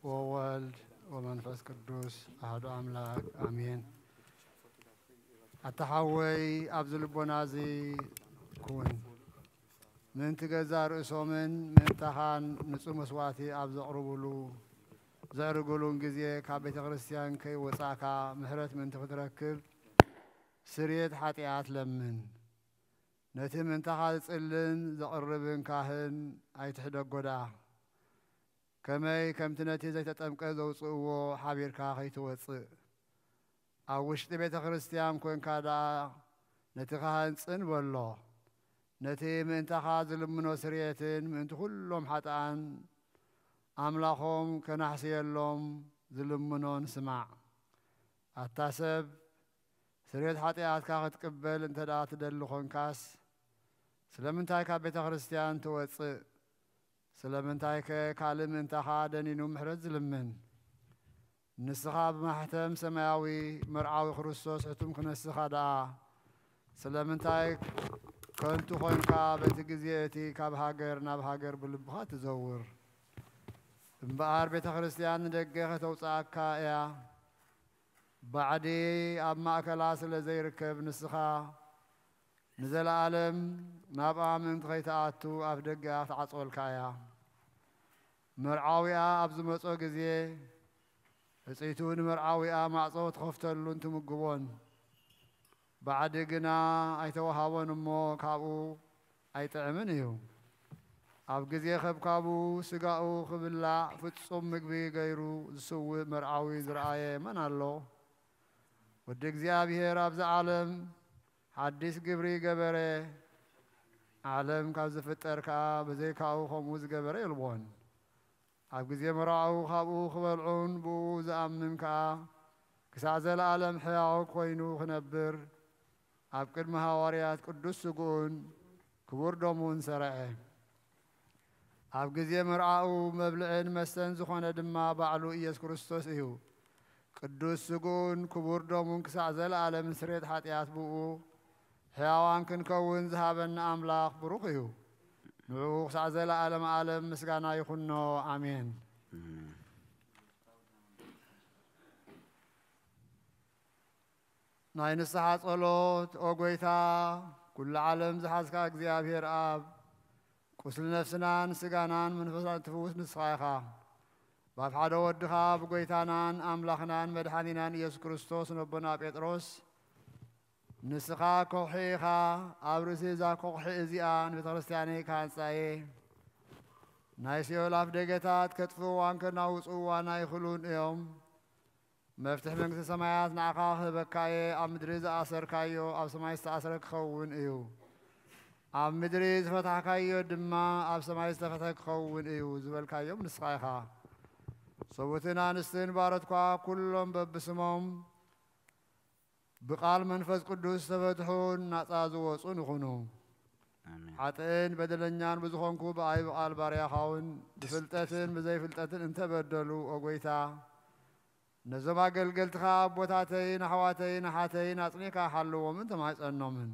ወወልድ ወመንፈስ ቅዱስ አሐዱ አምላክ አሜን። ኣታ ሓወይ፣ ኣብዚ ልቦና እዚ ኩን። ምእንቲ ገዛእ ርእሶምን ምእንታኻን ንጹህ መስዋዕቲ ኣብ ዘቕርቡሉ፣ ዘዕርጉሉን ግዜ ካብ ቤተ ክርስቲያን ከይወጻእካ ምሕረት ምእንቲ ክትረክብ ስርየት ሓጢኣት ለምን። ነቲ ምእንታኻ ዝጽልን ዘቕርብን ካህን ኣይትሕደጎ ደኣ። ከመይ ከምቲ ነቲ ዘይተጠምቀ ዘውጽእዎ ሓቢርካ ከይትወጽእ። ኣብ ውሽጢ ቤተ ክርስቲያን ኮንካ ደኣ ነቲ ካህን ጽን በሎ። ነቲ ምእንታኻ ዝልምኖ ስርየትን ምእንቲ ኩሎም ሓጥኣን ኣምላኾም ከናሕስየሎም ዝልምኖን ስማዕ። ኣታ ሰብ፣ ስርየት ሓጢኣትካ ክትቅበል እንተ ደኣ ትደሊ ኾንካስ፣ ስለምንታይ ካብ ቤተ ክርስቲያን ትወጽእ? ስለምንታይከ ካልእ ምእንታኻ ደኒኑ ምሕረት ዝልምን? ንስኻ ብማሕተም ሰማያዊ መርዓዊ ክርስቶስ ሕቱም ክነስኻ ደኣ፣ ስለምንታይ ከንቱ ኾንካ በቲ ግዜ እቲ ካብ ሃገር ናብ ሃገር ብልብኻ ትዘውር? እምበኣር ቤተ ክርስቲያን ንደገ ከተውጽኣካ እያ። ባዕዲ ኣብ ማእከላ ስለ ዘይርከብ ንስኻ ንዘለኣለም ናብኣ ምእንቲ ከይትኣቱ ኣፍ ደገኣ ክትዓጽወልካ እያ። መርዓዊኣ ኣብ ዝመጾ ግዜ፣ ሕጽይቱ ንመርዓዊኣ ማዕጾ ትኸፍተሉን ትምግቦን። ባዕዲ ግና ኣይተወሃቦን እሞ ካብኡ ኣይጥዕምን እዩ። ኣብ ግዜ ከብካቡ ስጋኡ ክብላዕ ፍጹም ምግቢ ገይሩ ዝስውእ መርዓዊ ዝረኣየ መን ኣሎ? ወዲ እግዚኣብሔር ኣብዚ ዓለም ሓዲስ ግብሪ ገበረ። ዓለም ካብ ዝፍጠር ከኣ ብዘይካኡ ከምኡ ዝገበረ የልቦን። ኣብ ግዜ መርዓኡ ካብኡ ክበልዑን ብኡ ዝኣምን ከኣ ክሳዕ ዘለኣለም ሕያው ኮይኑ ክነብር ኣብ ቅድሚ ሃዋርያት ቅዱስ ስግኡን ክቡር ደሙን ሰርዐ። ኣብ ግዜ መርዓኡ መብልዕን መስተን ዝኾነ ድማ ባዕሉ ኢየሱስ ክርስቶስ እዩ። ቅዱስ ስግኡን ክቡር ደሙን ክሳዕ ዘለኣለም ንስርየት ሓጢኣት ብኡ ሕያዋን ክንከውን ዝሃበና ኣምላኽ ብሩኽ እዩ። ንዕኡ ክሳዕ ዘለኣለም ዓለም ምስጋና ይኹኖ። ኣሜን። ናይ ንስሓ ጸሎት። ኦ ጐይታ፣ ኩሉ ዓለም ዝሓዝካ እግዚኣብሔር ኣብ፣ ቁስሊ ነፍስናን ስጋናን መንፈስናን ትፍውስ ንስኻ ኢኻ። ብኣፍ ሓደ ወድኻ ብጐይታናን ኣምላኽናን መድሓኒናን ኢየሱስ ክርስቶስ ነቦና ጴጥሮስ፣ ንስኻ ኮኺ ኢኻ፣ ኣብ ርእሲ እዛ ኮኺ እዚኣ ንቤተ ክርስቲያነይ ክሃንጻ እየ። ናይ ሲኦል ኣፍ ደገታት ከጥፍእዋን ከናውጽእዋን ኣይኽእሉን እዮም። መፍትሕ መንግስቲ ሰማያት ንዓኻ ክህበካ እየ። ኣብ ምድሪ ዝኣሰርካዮ ኣብ ሰማይ ዝተኣስረ ክኸውን እዩ። ኣብ ምድሪ ዝፈታሕካዮ ድማ ኣብ ሰማይ ዝተፈትሐ ክኸውን እዩ ዝበልካዮም ንስኻ ኢኻ። ሰብኡትን ኣንስትን ባሮትኳ ኩሎም በብስሞም ብቃል መንፈስ ቅዱስ ዝተፈትሑን ናጻ ዝወጹን ይኹኑ። ኣሜን። ሓጥእን በደለኛን ብዝኾንኩ ብኣይ ብቃል ባርያኻውን ብፍልጠትን ብዘይፍልጠትን እንተበደሉ፣ ኦ ጐይታ፣ ነዞም ኣገልገልትኻ ኣቦታተይን ኣሕዋተይን ኣሓተይን ኣጽኒዕካ ሓልዎምን ተማሕጸኖምን።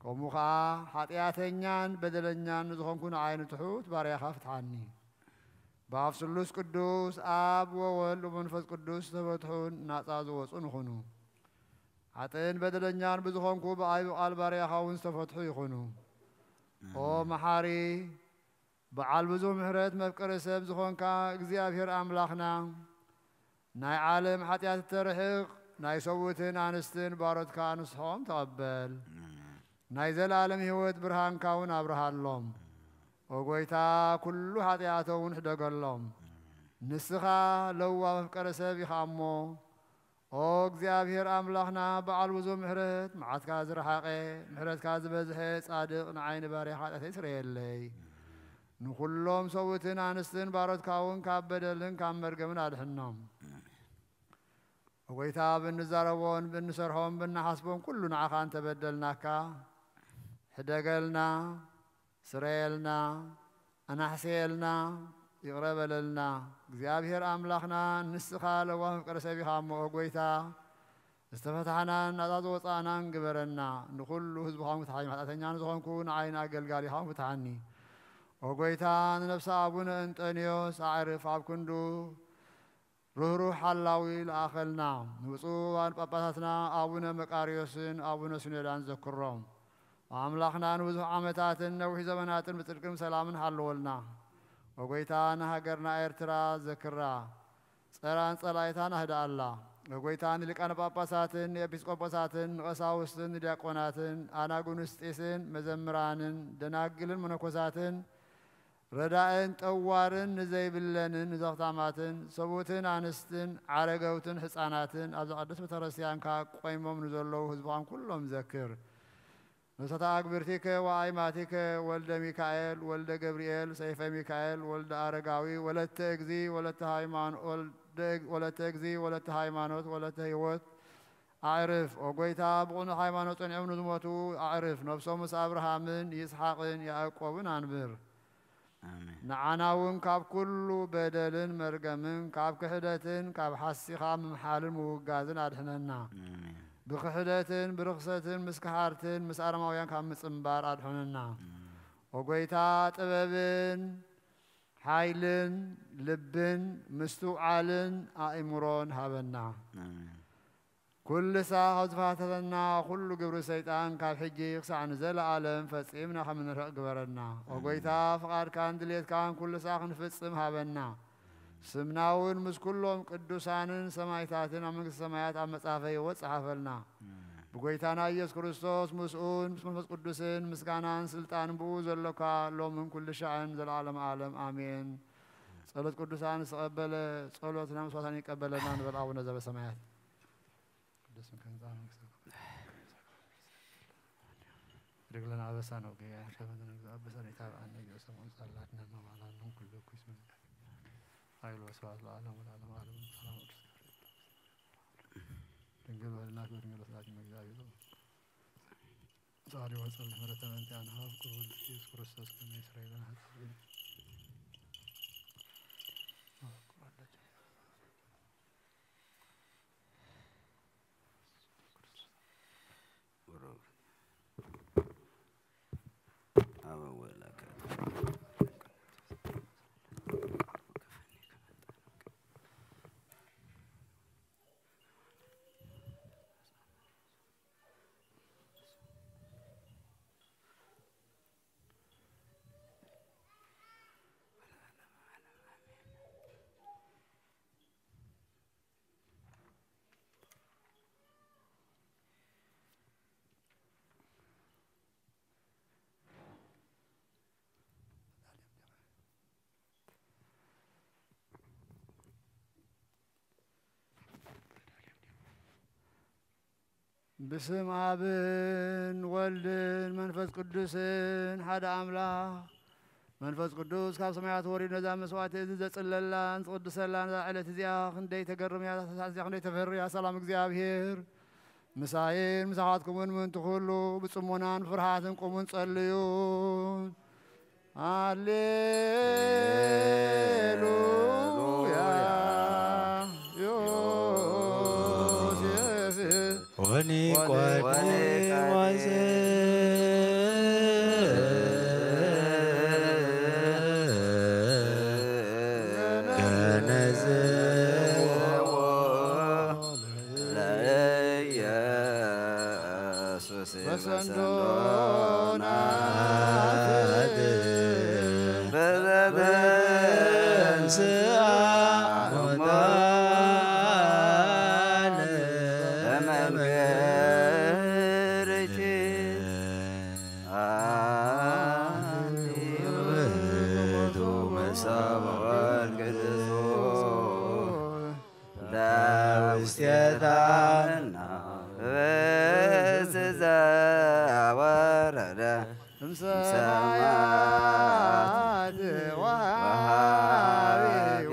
ከምኡ ኸኣ ሓጢኣተኛን በደለኛን ንዝኾንኩ ንዓይ ንትሑት ባርያኻ ፍትሓኒ። ብኣፍ ስሉስ ቅዱስ ኣብ ወወልድ ወመንፈስ ቅዱስ ዝተፈትሑን ናጻ ዝወጹን ይኹኑ። ሓጥእን በደለኛን ብዝኾንኩ ብኣይ ብቃል ባርያኻ እውን ዝተፈትሑ ይኹኑ። ኦ መሓሪ፣ በዓል ብዙሕ ምሕረት መፍቀሪ ሰብ ዝኾንካ እግዚኣብሔር ኣምላኽና፣ ናይ ዓለም ሓጢኣት እተርሕቕ ናይ ሰብኡትን ኣንስትን ባሮትካ ንስሖም ተቐበል። ናይ ዘለኣለም ህይወት ብርሃንካ እውን ኣብርሃሎም። ኦ ጐይታ፣ ኩሉ ሓጢኣቶም እውን ሕደገሎም። ንስኻ ለዋህ መፍቀሪ ሰብ ኢኻ እሞ፣ ኦ እግዚኣብሔር ኣምላኽና በዓል ብዙሕ ምሕረት፣ መዓትካ ዝረሓቐ፣ ምሕረትካ ዝበዝሐ ጻድቕ፣ ንዓይ ንባርያኻ ሓጢኣተይ ስረየለይ። ንኹሎም ሰብኡትን ኣንስትን ባሮትካ እውን ካብ በደልን ካብ መርገምን ኣድሕኖም። ኦ ጐይታ፣ ብንዛረቦን ብንሰርሖን ብንሓስቦን ኩሉ ንዓኻ እንተበደልናካ፣ ሕደገልና፣ ስረየልና፣ ኣናሕስየልና፣ ይቕረ በለልና። እግዚኣብሔር ኣምላኽና፣ ንስኻ ለዋህ መፍቀሪ ሰብ ኢኻ እሞ፣ ኦ ጐይታ፣ ዝተፈታሕናን ናጻ ዝወጻእናን ግበረና። ንኹሉ ህዝብኻ እውን ፍትሓኒ፣ ሓጢኣተኛ ንዝኾንኩ ንዓይ ንኣገልጋሊኻ እውን ፍትሓኒ። ኦ ጐይታ፣ ንነፍሲ ኣቡነ እንጠንዮስ ኣዕርፍ ኣብ ክንዱ ርህሩህ ሓላዊ ለኣኸልና። ንብፁዓን ጳጳሳትና ኣቡነ መቃርዮስን ኣቡነ ሲኖዳን ዘክሮም። ኣምላኽና ንብዙሕ ዓመታትን ነዊሕ ዘመናትን ብጽድቅን ሰላምን ሃለወልና። ኦ ጐይታ፣ ንሃገርና ኤርትራ ዘክራ። ጸራን ጸላኢታን ኣህድኣላ። ኦ ጐይታ፣ ንሊቃነ ጳጳሳትን ንኤጲስቆጶሳትን ንቐሳውስትን ንዲያቆናትን ኣናጉንስጢስን መዘምራንን ደናግልን መነኮሳትን ረዳእን ጠዋርን ንዘይብለንን ንዘኽታማትን ሰብኡትን ኣንስትን ዓረገውትን ሕፃናትን ኣብዛ ቅድስት ቤተክርስትያንካ ቆይሞም ንዘለዉ ህዝብኻን ኩሎም ዘክር። ነፍሳት ኣግብርቲከ ወኣይማቲከ ወልደ ሚካኤል ወልደ ገብርኤል ሰይፈ ሚካኤል ወልደ ኣረጋዊ ወለተ እግዚ ወለተ ሃይማኖ-፣ ወልደ፣ ወለተ እግዚ ወለተ ሃይማኖት ወለተ ህይወት ኣዕርፍ። ኦ ጐይታ፣ ብቕኑዕ ሃይማኖት ጸኒዖም ንዝሞቱ ኣዕርፍ። ነፍሶም ምስ ኣብርሃምን ይስሓቅን ያዕቆብን ኣንብር። ኣሜን። ንዓና እውን ካብ ኩሉ በደልን መርገምን ካብ ክሕደትን ካብ ሓሲኻ ምምሓልን ምውጋዝን ኣድሕነና። ኣሜን። ብክሕደትን ብርኽሰትን ምስ ከሓድትን ምስ ኣረማውያን ካብ ምጽንባር ኣድሕነና። ኣሜን። ኦ ጐይታ፣ ጥበብን ሓይልን ልብን ምስትውዓልን ኣእምሮን ሃበና። ኣሜን። ኩልሳ ካብ ዝፈታተነና ኩሉ ግብሪ ሰይጣን ካብ ሕጂ ክሳዕ ንዘለኣለም ፈጺምና ከም ንርሕቕ ግበረና። ኦ ኣሜን። ጐይታ፣ ፍቓድካን ድሌትካን ኩልሳ ክንፍጽም ሃበና። ስምና እውን ምስ ኩሎም ቅዱሳንን ሰማዕታትን ኣብ መንግስቲ ሰማያት ኣብ መጽሓፈ ህይወት ጸሓፈልና። ኣሜን። ብጐይታና ኢየሱስ ክርስቶስ ምስኡን ምስ መንፈስ ቅዱስን ምስጋናን ስልጣንን ብኡ ዘሎካ ሎምን ኩሉ ሻዕን ዘለዓለም ዓለም ኣሜን። ጸሎት ቅዱሳን ዝተቐበለ ጸሎትና መስዋዕታን ይቀበለና። ንበል ኣቡነ ዘበሰማያት። ቅዱስ ስምከ ይምጻእ መንግስትከ። ይግበር ለነ አበሳነ ወጌጋየነ ከመ ንሕነኒ አበሳነ ኢታብአነ እግዚኦ ሰብአነ ጻላትና ማማላን ኩሉ ኩስ ምን ኃይል ወስብሐት ለዓለም ወለዓለም ዓለም። ሰላም ቅዱስ ገብርኤል ድንግል ወህልናት ወድንግል ወስላሴ መግዚአብሔር ጻሪ ወጸልሕ ምሕረተ በእንቲአነ ፍቁር ወልድ ኢየሱስ ክርስቶስ ከመ ይስረይ ለነ ኃጢአት። ብስም ኣብን ወልድን መንፈስ ቅዱስን ሓደ ኣምላኽ። መንፈስ ቅዱስ ካብ ሰማያት ወሪዱ ነዛ መስዋዕቲ እዚ ዘጽለላን ዝቕድሰላን ነዛ ዕለት እዚኣ ክንደይ ተገርም እያ፣ እዛ ሰዓት እዚኣ ክንደይ ተፈሪ እያ። ሰላም እግዚኣብሔር ምሳይን ምሳኻትኩምን ምእንቲ ኩሉ ብጽሞናን ፍርሃትን ቁሙን ጸልዩን። ሃሌሉያ። ዮሴፍ ወኒቆዲሞስ ለኢየሱስ በሰንዶናት በዘበንስአ ሙታን በመንገድኪ አንቲ ውእቱ መሳብሖን ቅዱስ ዳውስቴታ በዘወረደ እምሰማያት ወሃቢ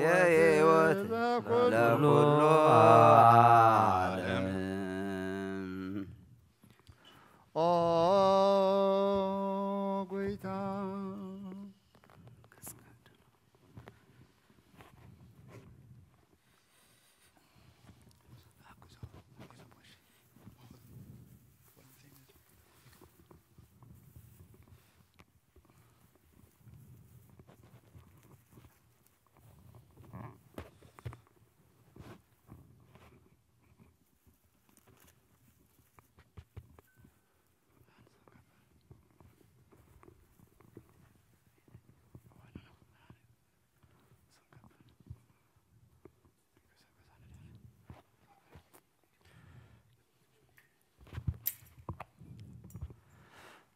ሕይወት ለኩሉ ዓለም። ኦ ጐይታ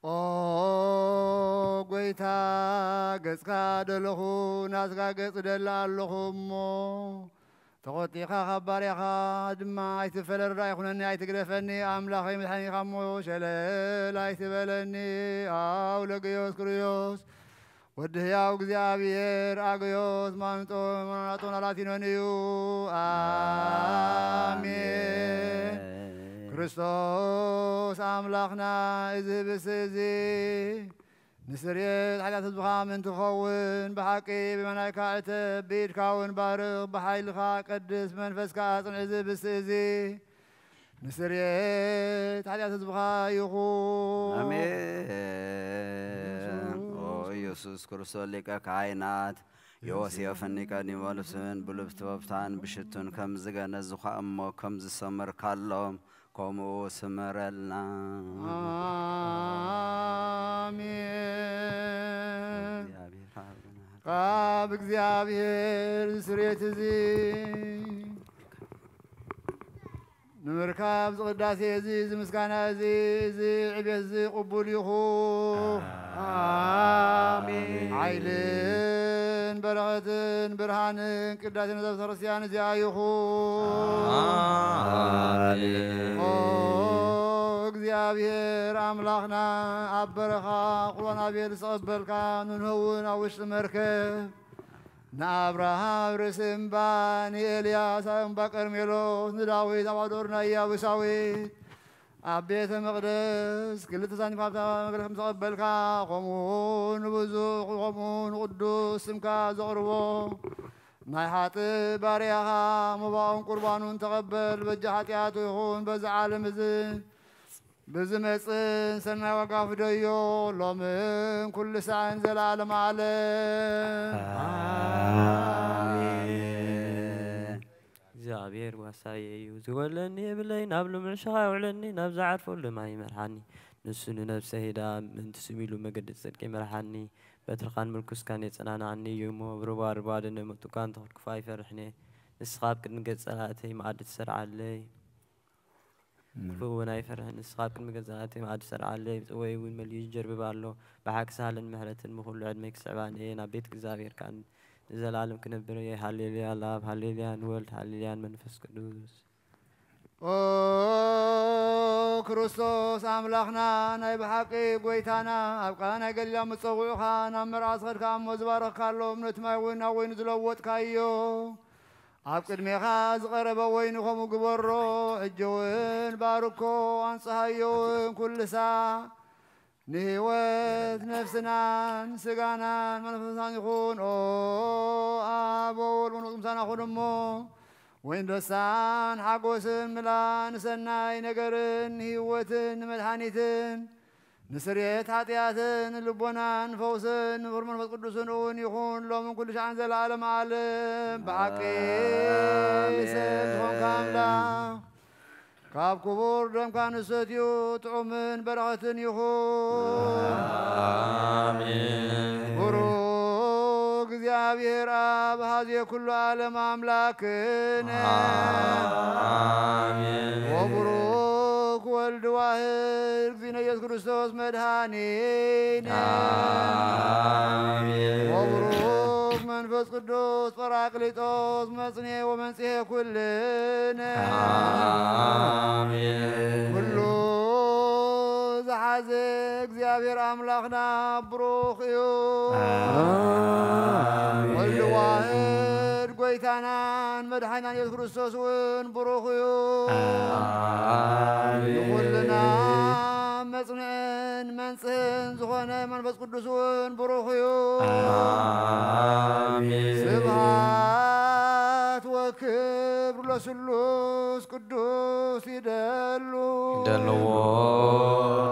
ኦ ጎይታ፣ ገጽካ ደለኹ፣ ናትካ ገጽ እደሊ ኣለኹ እሞ፣ ተቖጢኻ ካብ ባርያኻ ድማ ኣይትፈለር፣ ርዳእ ይኹነኒ፣ ኣይትግደፈኒ፣ ኣምላኸይ መድሓኒኻ እሞ ሸለል ኣይትበለኒ። ኣው ለገዮስ ክርስቶስ ወዲ ህያው እግዚኣብሔር ኣግዮስ ማንጦ ማናጦ ናላቲኖን እዩ። ኣሜን። ክርስቶስ ኣምላኽና፣ እዚ ህብስቲ እዚ ንስርየት ሓጢኣት ህዝብኻ ምእንቲ ክኸውን ብሓቂ ብየማናይካ ዕተብ፣ ብኢድካ እውን ባርኽ፣ ብሓይልኻ ቀድስ፣ ብመንፈስካ ኣጽንዕ። እዚ ህብስቲ እዚ ንስርየት ሓጢኣት ህዝብኻ ይኹን። ኣሜን። ኦ ኢየሱስ ክርስቶስ ሊቀ ካህናት፣ ዮሴፍን ኒቆዲሞስን ብልብቲ ወፍታን ብሽቱን ከም ዝገነዝኻ እሞ ከም ዝሰመርካሎም ከምኡ ስመረልና። ኣሜን። እግዚኣብሔር ሓብና። ካብ እግዚኣብሔር ስርየት እዚ ንምርካብ ዝቕዳሴ እዚ፣ እዚ ምስጋና እዚ፣ እዚ ዕቤት እዚ ቅቡል ይኹ። ኣሜን። ሓይልን በረኸትን ብርሃንን ቅዳሴ ነዛ ቤተ ክርስቲያን እዚኣ ይኹ። ኣሜን። ኦ እግዚኣብሔር ኣምላኽና፣ ኣብ በረኻ ቁርባን ኣቤል ዝተቐበልካ፣ ንንሆ እውን ኣብ ውሽጢ መርከብ ንኣብርሃም ኣብ ርእሲ እምባ፣ ንኤልያስ ኣብ እምባ ቀርሜሎስ፣ ንዳዊት ኣብ ኣዶር ናይ ያቡሳዊት፣ ኣብ ቤተ መቕደስ ክልተ ሳንቲም ሃብታ መግለስ ከም ዝተቐበልካ፣ ከምኡ ንብዙሕ፣ ከምኡ ንቅዱስ ስምካ ዘቕርቦ ናይ ሓጥእ ባርያኻ መባኡን ቁርባኑን ተቐበል። በጃ ሓጢኣቱ ይኹን በዚ ዓለም እዚ ብዝመጽእ ሰናይ ዋጋ ፍደዮ፣ ሎምን ኩሉ ሳዕን ዘለዓለም ዓለም። ኣሜን። እግዚኣብሔር ዋሳየ እዩ። ዝጎድለኒ የብለይ፣ ናብ ልሙዕ ሸኻ የውዕለኒ፣ ናብ ዝዓርፈሉ ማይ ይመርሓኒ። ንሱ ንነብሰይ ዳ ምእንቲ ስም ኢሉ መገዲ ጽድቂ ይመርሓኒ። በትርኻን ምርኩስካን የጸናንዓኒ እዩ እሞ፣ ብርባ ርባ ደንደመጥኳ እንተኹልኩፋ ኣይፈርሕን እየ። ንስኻ ኣብ ቅድሚ ገጽ ጸላእተይ መኣዲ ትሰርዓለይ። ክፉእ እውን ኣይፈርሕን። ንስኻ ኣብ ቅድሚ ገዛእተይ መኣዲ ሰርዓለይ፣ ጽወይ እውን መሊኡ ይጀርብብ ኣሎ። ብሓቂ ሳህልን ምሕረትን ብኹሉ ዕድመይ ክስዕባኒ እየ። ናብ ቤት እግዚኣብሔር ከኣ ንዘለኣለም ክነብር እየ። ሃሌሉያ ለኣብ፣ ሃሌሉያ ንወልድ፣ ሃሌሉያ ንመንፈስ ቅዱስ። ኦ ክርስቶስ ኣምላኽና፣ ናይ ብሓቂ ጐይታና፣ ኣብ ቃና ናይ ገሊላ ምስ ጸውዑኻ፣ ናብ መርዓ ዝኸድካ እሞ ዝባረኽካ ኣሎ፣ ነቲ ማይ እውን ናብ ወይኒ ዝለወጥካዮ። ኣብ ቅድሜኻ ዝቐረበ ወይኒ ከምኡ ግበሮ፣ ሕጂ እውን ባርኮ፣ ኣንጽሃዮ እውን ኩሉ ሳዕ። ንህይወት ነፍስናን ስጋናን መንፈስናን ይኹን። ኦ ኣቦ፣ ወልድ መንፈስ ቅዱስ ምሳና ኩን እሞ፣ ወይኒ ደስታን ሓጎስን ምላ፣ ንሰናይ ነገርን ንህይወትን ንመድሓኒትን ንስርየት ሓጢኣትን ንልቦናን ፈውስን ንፍቕሪ መንፈስ ቅዱስን እውን ይኹን፣ ሎምን ኩሉ ሻዕን ዘለዓለም ዓለም። ብሓቂ ኣሜን። ሰብ ዝኾንካ ኣምላኽ፣ ካብ ክቡር ደምካ ንሰትዩ ጥዑምን በረኸትን ይኹን። ኣሜን። ብሩክ እግዚኣብሔር ኣብ ሀዜ ኩሉ ዓለም ኣምላክነ። ኣሜን። ወብሩክ ወልድ ዋህድ እግዚእነ ኢየሱስ ክርስቶስ መድኃኒነ። ኣሜን። ወብሩክ መንፈስ ቅዱስ ጳራቅሊጦስ መጽኔ ወመንጽሔ ኩልነ። ኣሜን። ኩሉ ዝሓዘ እግዚኣብሔር ኣምላኽና ብሩኽ እዩ። ኣሜን። ወልድ ዋህድ ጐይታናን መድሓኒናን የሱስ ክርስቶስ እውን ብሩኽ እዩ። ኣሜን። ንኹልና መጽንዕን መንጽህን ዝኾነ መንፈስ ቅዱስ እውን ብሩኽ እዩ። ኣሜን። ስብሃት ወክብር ለስሉስ ቅዱስ ይደሉ። ይደልዎ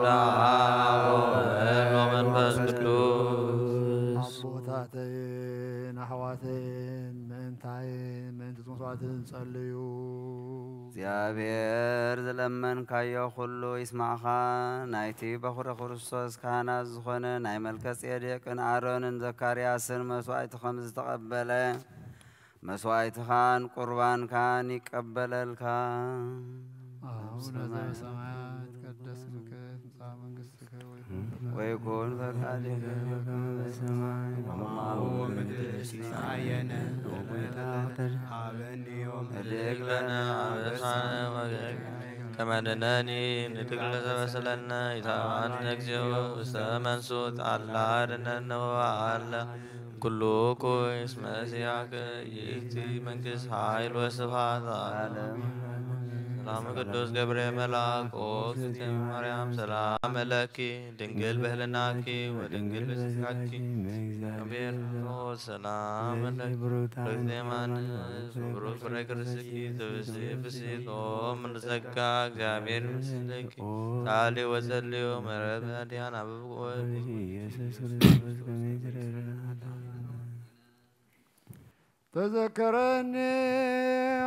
ለአብ ወወልድ ወመንፈስ ቅዱስ። ኣቦታተይን ኣሕዋተይን ምእንታይን ምእንቲ ዝሞቱ ኣሕዋትን ጸልዩ። እግዚኣብሔር ዝለመንካዮ ኩሉ ይስማዕኻ። ናይቲ በኹረ ክርስቶስ ካህናት ዝኾነ ናይ መልከ ጼዴቅን ኣሮንን ዘካርያስን መስዋዕቲ ከም ዝተቐበለ መስዋዕትኻን ቁርባንካን ይቀበለልካ። አቡነ ዘበሰማያት ይትቀደስ ስምከ ትምጻእ መንግስትከ ወይኩን ፈቃድከ በከመ በሰማይ ከማሁ በምድር። ሲሳየነ ዘለለዕለትነ ሀበነ ዮም። ህድግ ለነ አበሳነ ወጌጋየነ ከመ ንሕነኒ ንድግ ለዘበሰለነ። ኢታብአነ እግዚኦ ውስተ መንሱት አላ አድነነ ወባአለ ኩሉ እኩይ እስመ ዚአከ ይእቲ መንግስት ኃይል ወስብሐት ለዓለመ። ሰላም ቅዱስ ገብርኤል መልአክ ኦ እግዝእትየ ማርያም ሰላም ለኪ ድንግል በህልናኪ ወድንግል በስጋኪ እግዚአብሔር ሰላም ለኪ። ብሩክ ፍሬ ከርሥኪ ትብሲ ብሲት ኦ ምንጸጋ እግዚአብሔር ምስልኪ ሳሊ ወጸልዩ ምሕረት በዲያን አበብኩ ኢየሱስ ክርስቶስ ከመ ይትረዳና። ተዘከረኒ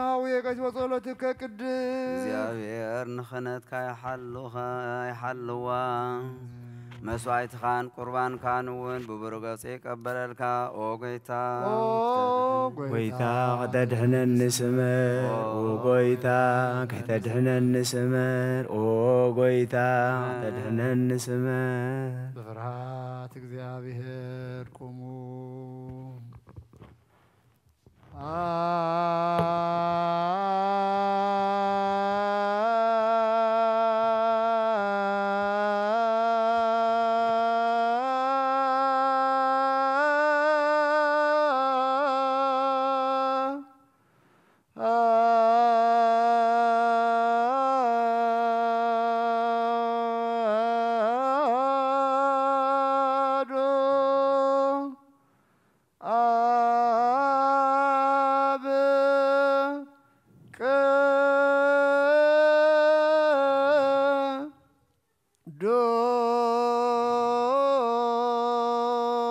አቡየ ቀሲስ በጸሎትከ ቅድስት። እግዚኣብሔር ንኽህነትካ ይሓሉኻ፣ ይሓልዋ። መስዋዕትኻን ቁርባንካን እውን ብብሩህ ገጹ ይቀበለልካ። ኦ ጎይታ፣ ኦ ጎይታ፣ ከተድሕነኒ ስመር። ኦ ጎይታ፣ ከተድሕነኒ ስመር። ኦ ጎይታ፣ ከተድሕነኒ ስመር። ብፍርሃት እግዚኣብሔር ቁሙ። አብ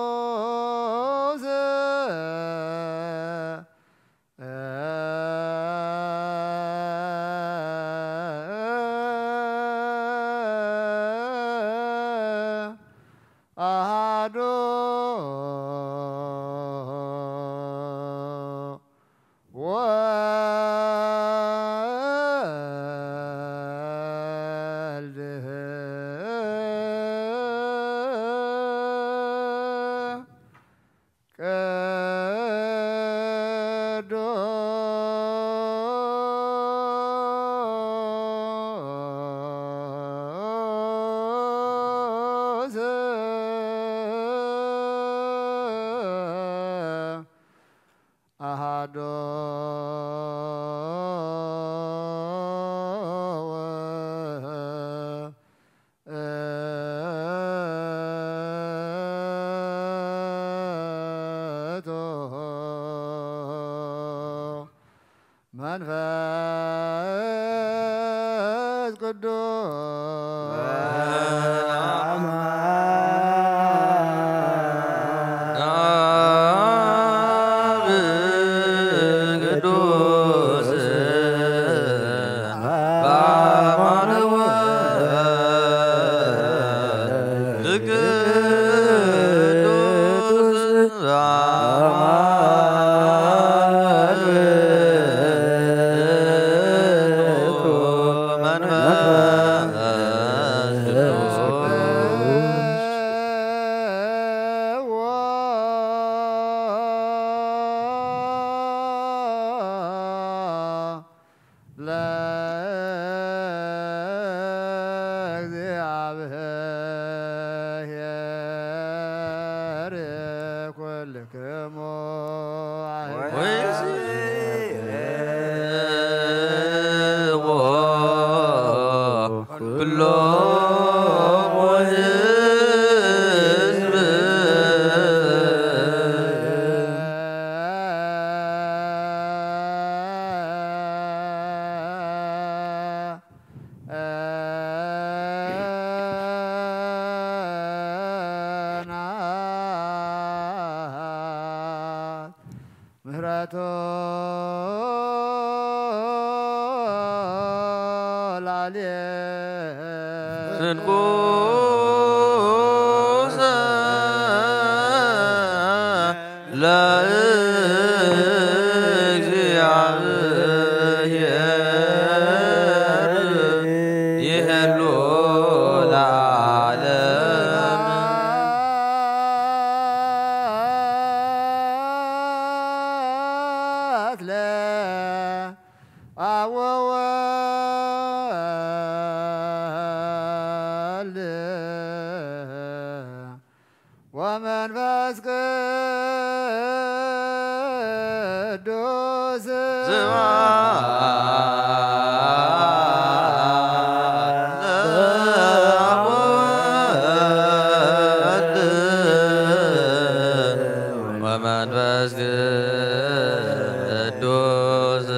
ቅዱስ አሐዱ ወልድ ቅዱስ አሐዱ ውእቱ መንፈስ ቅዱስ። ለእግዚአብሔር ኩልክሙ ወይስምዕዎ ኩሎሙ ሕዝብ። ናት ምህረቱ ላሌ ስንኩሰ ለእግዚአብሔር ይህሉ ለዓለም። ስብሐት ለአብ ወወልድ ወመንፈስ ቅዱስ።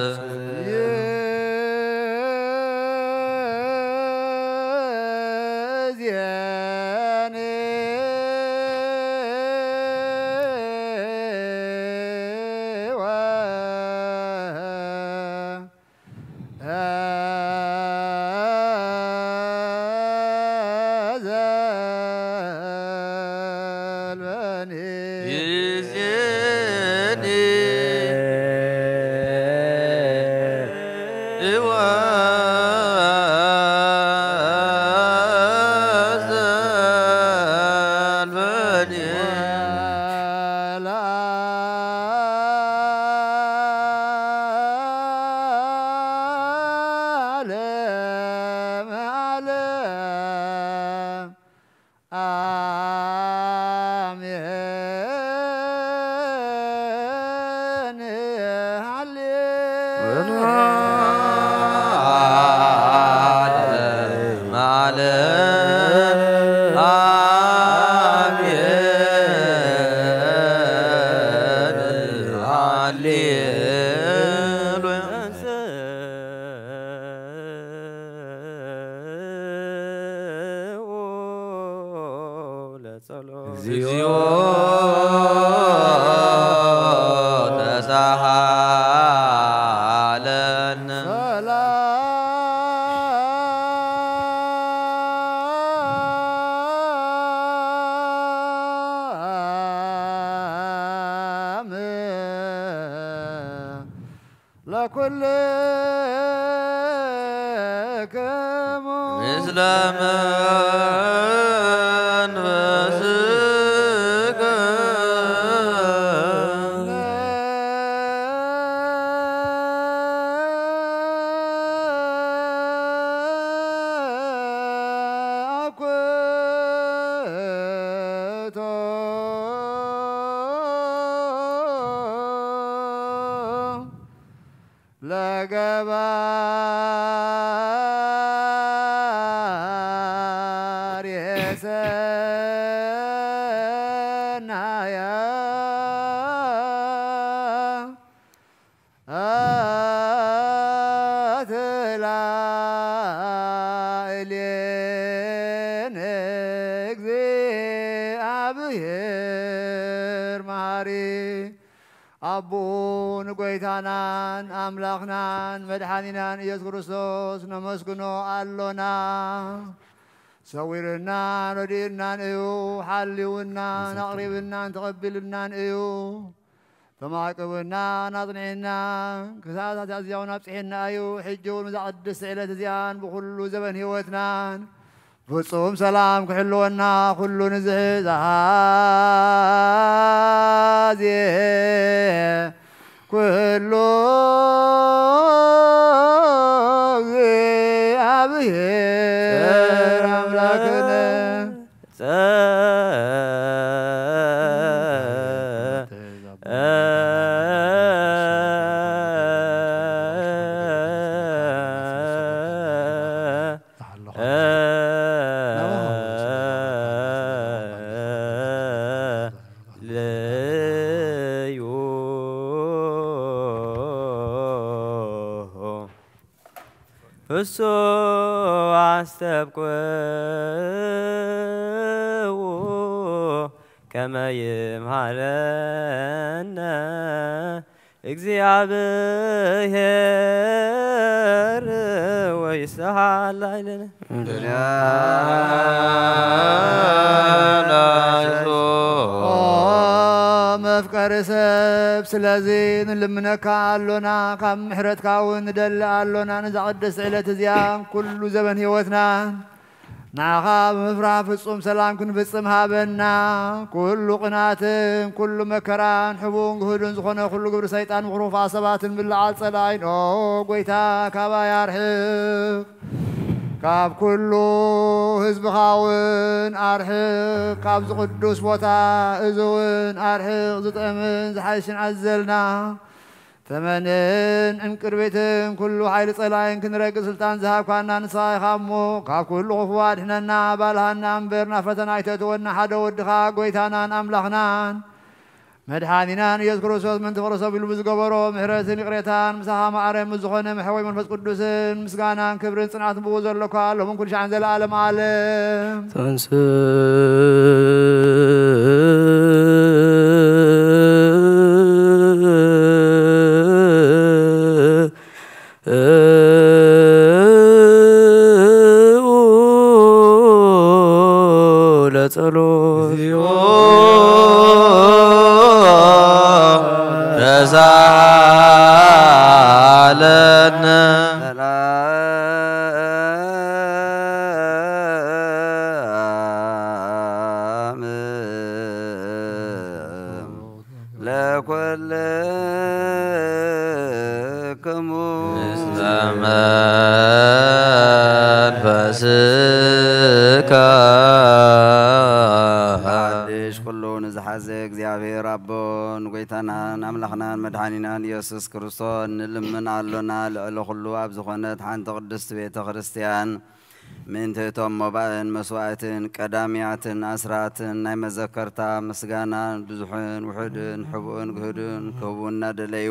ኣምላኽናን መድሓኒናን ኢየሱስ ክርስቶስ ነመስግኖ ኣሎና። ሰዊርናን ረዲእናን እዩ፣ ሓልዩናን ኣቕሪብናን ተቐቢልናን እዩ። ተማዕቅብናን ኣጽኒዕናን ክሳብ ሳት እዚያውን ኣብጽሒና እዩ። ሕጂ እውን እዛ ቅድስቲ ዕለት እዚኣን ብኹሉ ዘበን ህይወትናን ፍጹም ሰላም ክሕልወና ኩሉ ንዝሕዝ ኣዜ ኩሉ እግዚኣብሔር ኣምላክነ። እሱ ኣስተብቅዑ ከመ ይምሃረነ እግዚኣብሔር ወይስሓላ ኢለነ። ኦ መፍቀሪ ሰብ፣ ስለዚ ንልምነካ ኣሎና፣ ካብ ምሕረትካ እውን ንደሊ ኣሎና። ነዛ ቅድስቲ ዕለት እዚኣ ኩሉ ዘበን ህይወትና ንዓኻ ብምፍራህ ፍጹም ሰላም ክንፍጽም ሃበና። ኩሉ ቅንኣትን ኩሉ መከራን ሕቡን ግህዱን ዝኾነ ኩሉ ግብሪ ሰይጣን ምኽሩፋ ሰባትን ብልዓል ጸላኢን ኦ ጎይታ ካባይ ኣርሕቕ። ካብ ኩሉ ህዝብኻ እውን ኣርሕቕ። ካብዚ ቅዱስ ቦታ እዚ እውን ኣርሕቕ። ዝጥዕምን ዝሓይሽን ኣዘልና ተመንን እምቅድቤትን ኩሉ ሓይሊ ጸላይን ክንረግእ ስልጣን ዝሃብካና ንስኻ ኢኻ እሞ፣ ካብ ኩሉ ክፉ ኣድሕነና፣ ባልሃና እምበር ናብ ፈተና ኣይተእትወና፣ ሓደ ወድኻ ጎይታናን ኣምላኽናን መድሓኒናን ኢየሱስ ክርስቶስ ምእንቲ ፍቕሪ ሰብ ኢሉ ብዝገበሮ ምሕረትን ይቕሬታን፣ ምሳኻ ማዕረ ምስ ዝኾነ መሕወይ መንፈስ ቅዱስን ምስጋናን ክብርን ጽንዓትን ብኡ ዘለካ፣ ሎምን ኩሉ ሻዕን ዘለዓለም ዓለም። ተንስ ለጸሎት እግዚኦ ተሳለነ። ሰላም ለኩልክሙ። ምስለ መንፈስከ። ሓድሽ ኩሉ ንዝሓዘ እግዚኣብሔር ኣቦን ጎይታናን ኣምላኽናን መድሓኒናን ኢየሱስ ክርስቶስ ንልምን ኣሎና። ልዕሊ ኩሉ ኣብ ዝኾነት ሓንቲ ቅድስቲ ቤተ ክርስቲያን ምእንቲ እቶም መባእን መስዋእትን ቀዳምያትን ኣስራትን ናይ መዘከርታ ምስጋና ብዙሕን ውሑድን ሕቡእን ግህድን ክህቡ እናደለዩ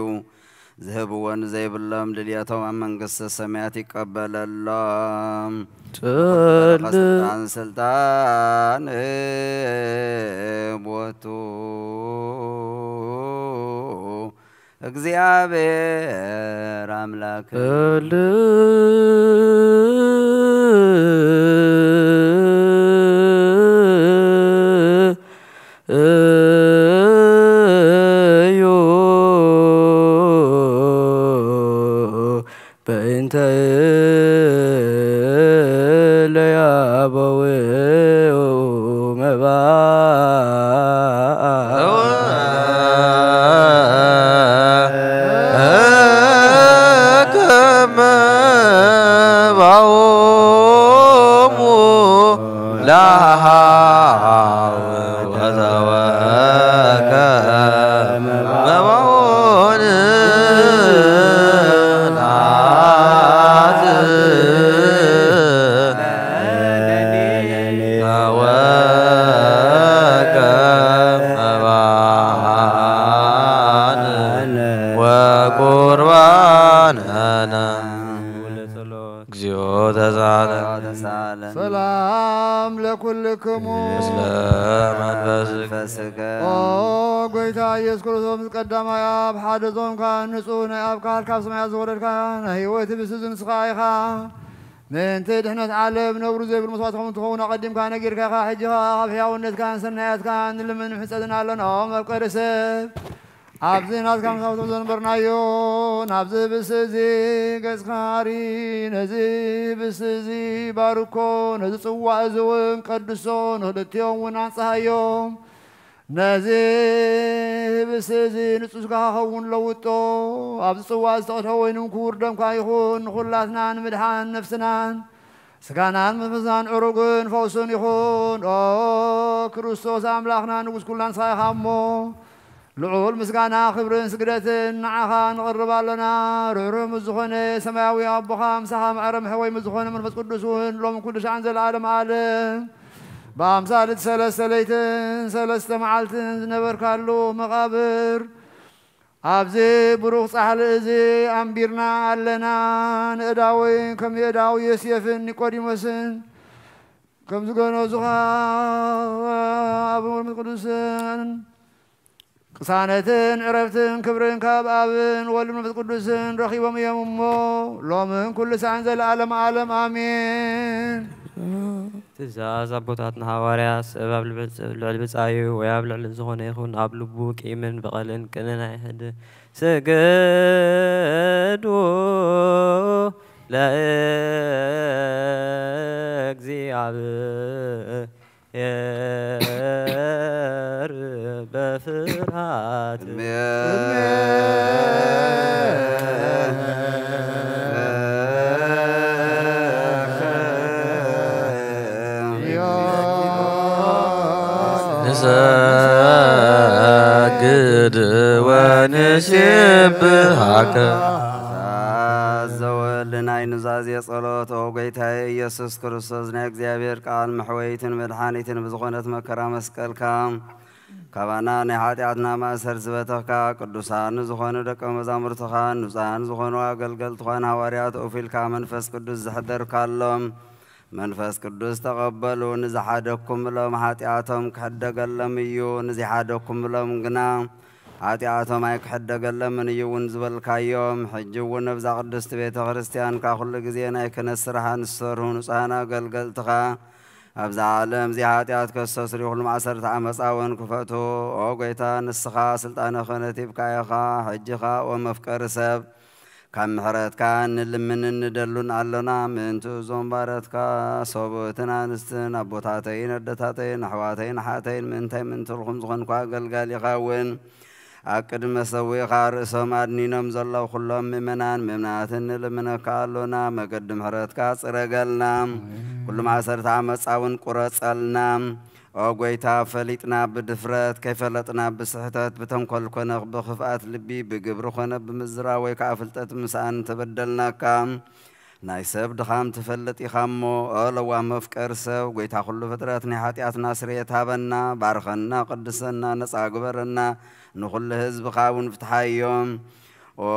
ዝህብዎ ንዘይብሎም ድልየቶም ኣብ መንግስተ ሰማያት ይቀበለሎም። ጽል- ስልጣን ስልጣን ቦቱ እግዚኣብሔር ኣምላክ። እል- እዩ በእንተ ለያበው መባ ከመ ባኦሙ ለሃው ወዘወከ መባኦን ናት ወከመ ባን ወቁርባንነ። እግዚኦ ተሳለ። ተሳለ። ሰላም ለኩልክሙ። ምስለ መንፈስከ። መንፈስከ። ኦ ጎይታ ኢየሱስ ክርስቶስ፣ ምስ ቀዳማይ ኣብ ሓደ ዞምካ ንጹህ ናይ ኣብ ካል ካብ ሰማያት ዝወረድካ ናይ ህይወት ብስዚ ንስኻ ኢኻ። ምእንቲ ድሕነት ዓለም ነብሩ ዘይብሉ መስዋእቲ ከም እትኸውን ኣቐዲምካ ነጊርካ ኢኻ። ሕጂ ኸኣ ካብ ሕያውነትካን ሰናያትካን ንልምን ንሕጸንን ኣለና። ኦ መፍቀሪ ሰብ፣ ኣብዚ ናትካ ምሳቱ ዘንበርናዮ ናብዚ ብስ እዚ ገጽካ ኣሪ፣ ነዚ ብስ እዚ ባርኮ፣ ነዚ ጽዋእ እዚ እውን ቀድሶ፣ ንክልቲኦም እውን ኣንጽሃዮም። ነዚ ህብስቲ እዚ ንጹህ ስጋኻ ኸውን ለውጦ፣ ኣብዚ ጽዋ ዝተቐድሐ ወይኒ ክቡር ደምካ ይኹን፣ ንኹላትና ንምድሓን ነፍስናን ስጋናን መንፈስናን ዕሩግን ፈውስን ይኹን። ኦ ክርስቶስ ኣምላኽና ንጉስ ኩልና ንስኻ ኢኻ እሞ፣ ልዑል ምስጋና ክብርን ስግደትን ንዓኻ ንቕርብ ኣሎና። ርህሩህ ምስ ዝኾነ ሰማያዊ ኣቦኻ፣ ምሳኻ ማዕረ መሕወይ ምስ ዝኾነ መንፈስ ቅዱስ እውን ሎም ኩሉ ሻዕን ዘለዓለም ዓለም። ብኣምሳል እቲ ሰለስተ ለይትን ሰለስተ መዓልትን ዝነበርካሉ መቓብር፣ ኣብዚ ብሩኽ ጻሕሊ እዚ ኣንቢርና ኣለና። ንእዳዊ ከም የእዳዊ ዮሴፍን ኒቆዲሞስን ከም ዝገነዙኻ ኣብ መንፈስ ቅዱስን ቅሳነትን ዕረፍትን ክብርን ካብ ኣብን ወልድን መንፈስ ቅዱስን ረኺቦም እዮም እሞ፣ ሎምን ኩሉ ሳዕን ዘለዓለም ዓለም ኣሜን። ትእዛዝ ኣቦታትና ሃዋርያት፣ ሰብ ኣብ ልዕሊ ብጻዩ ወይ ኣብ ልዕሊ ዝኾነ ይኹን ኣብ ልቡ ቂምን በቐልን ቅንን ኣይሕድር። ስግዱ ለእግዚኣብሔር በፍርሃት። ንሰግድ ወንሴብሐ እዛ ዘወል ናይ ኑዛዜ ጸሎት፣ ኦ ጎይታዬ ኢየሱስ ክርስቶስ፣ ናይ እግዚኣብሔር ቃል መሕወይትን መድሓኒትን ብዝኾነት መከራ መስቀልካ፣ ካባና ናይ ሓጢኣትና ማእሰር ዝበተኽካ፣ ቅዱሳን ዝኾኑ ደቀ መዛሙርትኻ፣ ንጹሃን ዝኾኑ ኣገልገልትኻን ሃዋርያት፣ ኡፍ ኢልካ መንፈስ ቅዱስ ዝሕደርካሎም፣ መንፈስ ቅዱስ ተቐበሉ። ንዝሓደግኩምሎም ሓጢኣቶም ክሕደገሎም እዩ፣ ንዝሓደግኩምሎም ግና ሓጢኣቶም ኣይክሕደገለምን እዩ እውን ዝበልካዮም። ሕጂ እውን ኣብዛ ቅድስቲ ቤተ ክርስቲያንካ ኩሉ ግዜ ናይ ክህነት ስራሓ ንዝሰርሁ ንጹሃን ኣገልገልትኻ፣ ኣብዛ ዓለም እዚ ሓጢኣት ከስተስርዩ ኩሉ ማእሰርቲ ዓመፃ እውን ክፈቱ። ኦ ጎይታ፣ ንስኻ ስልጣነ ክህነት ሂብካ ኢኻ። ሕጂ ኸኣ ኦ መፍቀሪ ሰብ፣ ካብ ምሕረትካ ንልምንን ንደሉን ኣሎና። ምእንቲ እዞም ባረትካ፣ ሰብኡትን ኣንስትን፣ ኣቦታተይን ኣደታተይን፣ ኣሕዋተይን ኣሓተይን፣ ምእንታይ ምእንቲ ልኹም ዝኾንኩ ኣገልጋሊኻ እውን ኣብ ቅድሚ መሰዊእኻ ርእሶም ኣድኒኖም ዘለዉ ኩሎም ምእመናን ምእምናትን ንልምነካ ኣሎና። መገዲ ምሕረትካ ጽረገልና። ኩሉ ማእሰርቲ ዓመፃ እውን ቁረጸልና። ኦ ጎይታ፣ ፈሊጥና ብድፍረት፣ ከይፈለጥና ብስሕተት፣ ብተንኮል ኮነ ብኽፍኣት ልቢ፣ ብግብሪ ኮነ ብምዝራብ ወይ ከዓ ፍልጠት ምስኣን እንተበደልናካ፣ ናይ ሰብ ድኻም ትፈልጥ ኢኻ እሞ፣ ኦ ለዋህ መፍቀሪ ሰብ፣ ጎይታ ኩሉ ፍጥረት፣ ናይ ሓጢኣትና ስርየት ሃበና፣ ባርኸና፣ ቅድሰና፣ ነጻ ግበረና፣ ንኹሉ ህዝብኻ እውን ፍትሓዮም። ኦ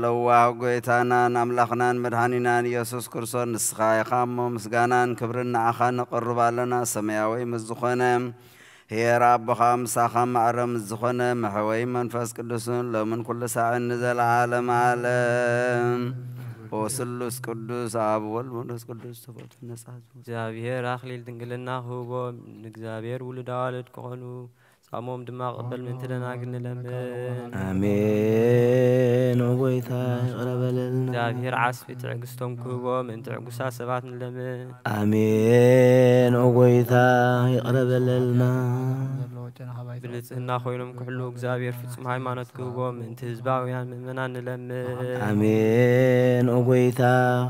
ለዋህ ጎይታናን ኣምላኽናን መድኃኒናን ኢየሱስ ክርስቶስ፣ ንስኻ ኢኻ እሞ፣ ምስጋናን ክብርን ንዓኻ ነቕርብ ኣለና። ሰማያዊ ምስ ዝኾነ ኄር ኣቦኻ፣ ምሳኻ ማዕረ ምስ ዝኾነ መሕወይ መንፈስ ቅዱስን፣ ሎምን ኩሉ ሳዕን ንዘለዓለም ዓለም። ኦ ስሉስ ቅዱስ፣ ኣብ ወልድ መንፈስ ቅዱስ ተፈቱ ነጻ። እግዚኣብሔር ኣኽሊል ድንግልና ክህቦም፣ ንእግዚኣብሔር ውሉድ ኣዋልድ ክኾኑ፣ ጻሞም ድማ ቅበል ምእንቲ ደናግል ንለምን። ኣሜን። ኦ ጎይታ ይቕረ በለልና። እግዚኣብሔር ዓስቢ ትዕግስቶም ክህቦም ምእንቲ ዕጉሳት ሰባት ንለምን። ኣሜን። ኦ ጎይታ ይቕረ በለልና። ብንጽህና ኮይኖም ክሕሉ እግዚኣብሔር ፍጹም ሃይማኖት ክህቦም ምእንቲ ህዝባውያን ምእመናን ንለምን። ኣሜን። ኦ ጎይታ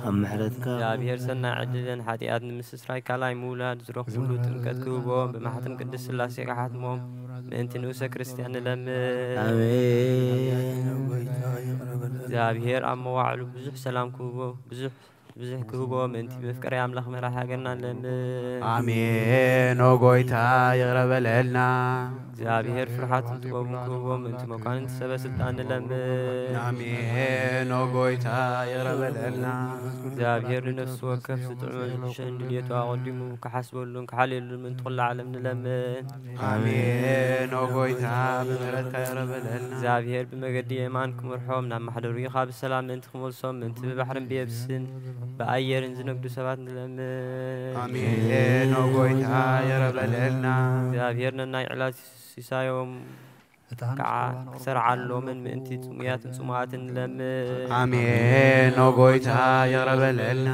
ካብ ምሕረትካ እግዚኣብሔር ሰናይ ዕድልን ሓጢኣት ንምስስራይ ካልኣይ ምውላድ ዝረኽብሉ ጥምቀት ክህቦም ብማሕተም ቅድስት ሥላሴ ክሓትሞም ምእንቲ ንኡሰ ክርስቲያን ንለምን። ኣሜን። እግዚኣብሔር ኣብ መዋዕሉ ብዙሕ ሰላም ክህቦ፣ ብዙሕ፣ ብዙሕ ክህቦ ምእንቲ መፍቀሪ ኣምላኽ መራሕ ሃገርና ንለምን። ኣሜን። ኦ ጎይታ ይቕረ በለልና። እግዚኣብሔር ፍርሓትን ጥበቡን ክህቦ ምእንቲ መኳንንቲ ሰበ ስልጣን ንለምን። ኣሜን። ኦ ጎይታ ይቕረ በለልና። እግዚኣብሔር ንነፍሲ ወከፍ ዝጥዕሞ ዝሕሸን ድልየቱ ኣቐዲሙ ክሓስበሉን ክሓልየሉን ምእንቲ ኩላ ዓለም ንለምን። ኣሜን። ኦ ጎይታ ብምሕረትካ ይቕረ በለልና። እግዚኣብሔር ብመገዲ የማን ክምርሖም ናብ ማሕደሩ ካብ ብሰላም ምእንቲ ክመልሶም ምእንቲ ብባሕርን ብየብስን ብኣየርን ዝነግዱ ሰባት ንለምን። ኣሜን። ኦ ጎይታ ይቕረ በለልና። እግዚኣብሔር ነናይ ዕለት ሲሳዮም ከዓ ክሰርዓሎምን ምእንቲ ጽሙያትን ጽሙኣትን ንለምን። ኣሜን። ኦ ጎይታ ይቕረ በለልና።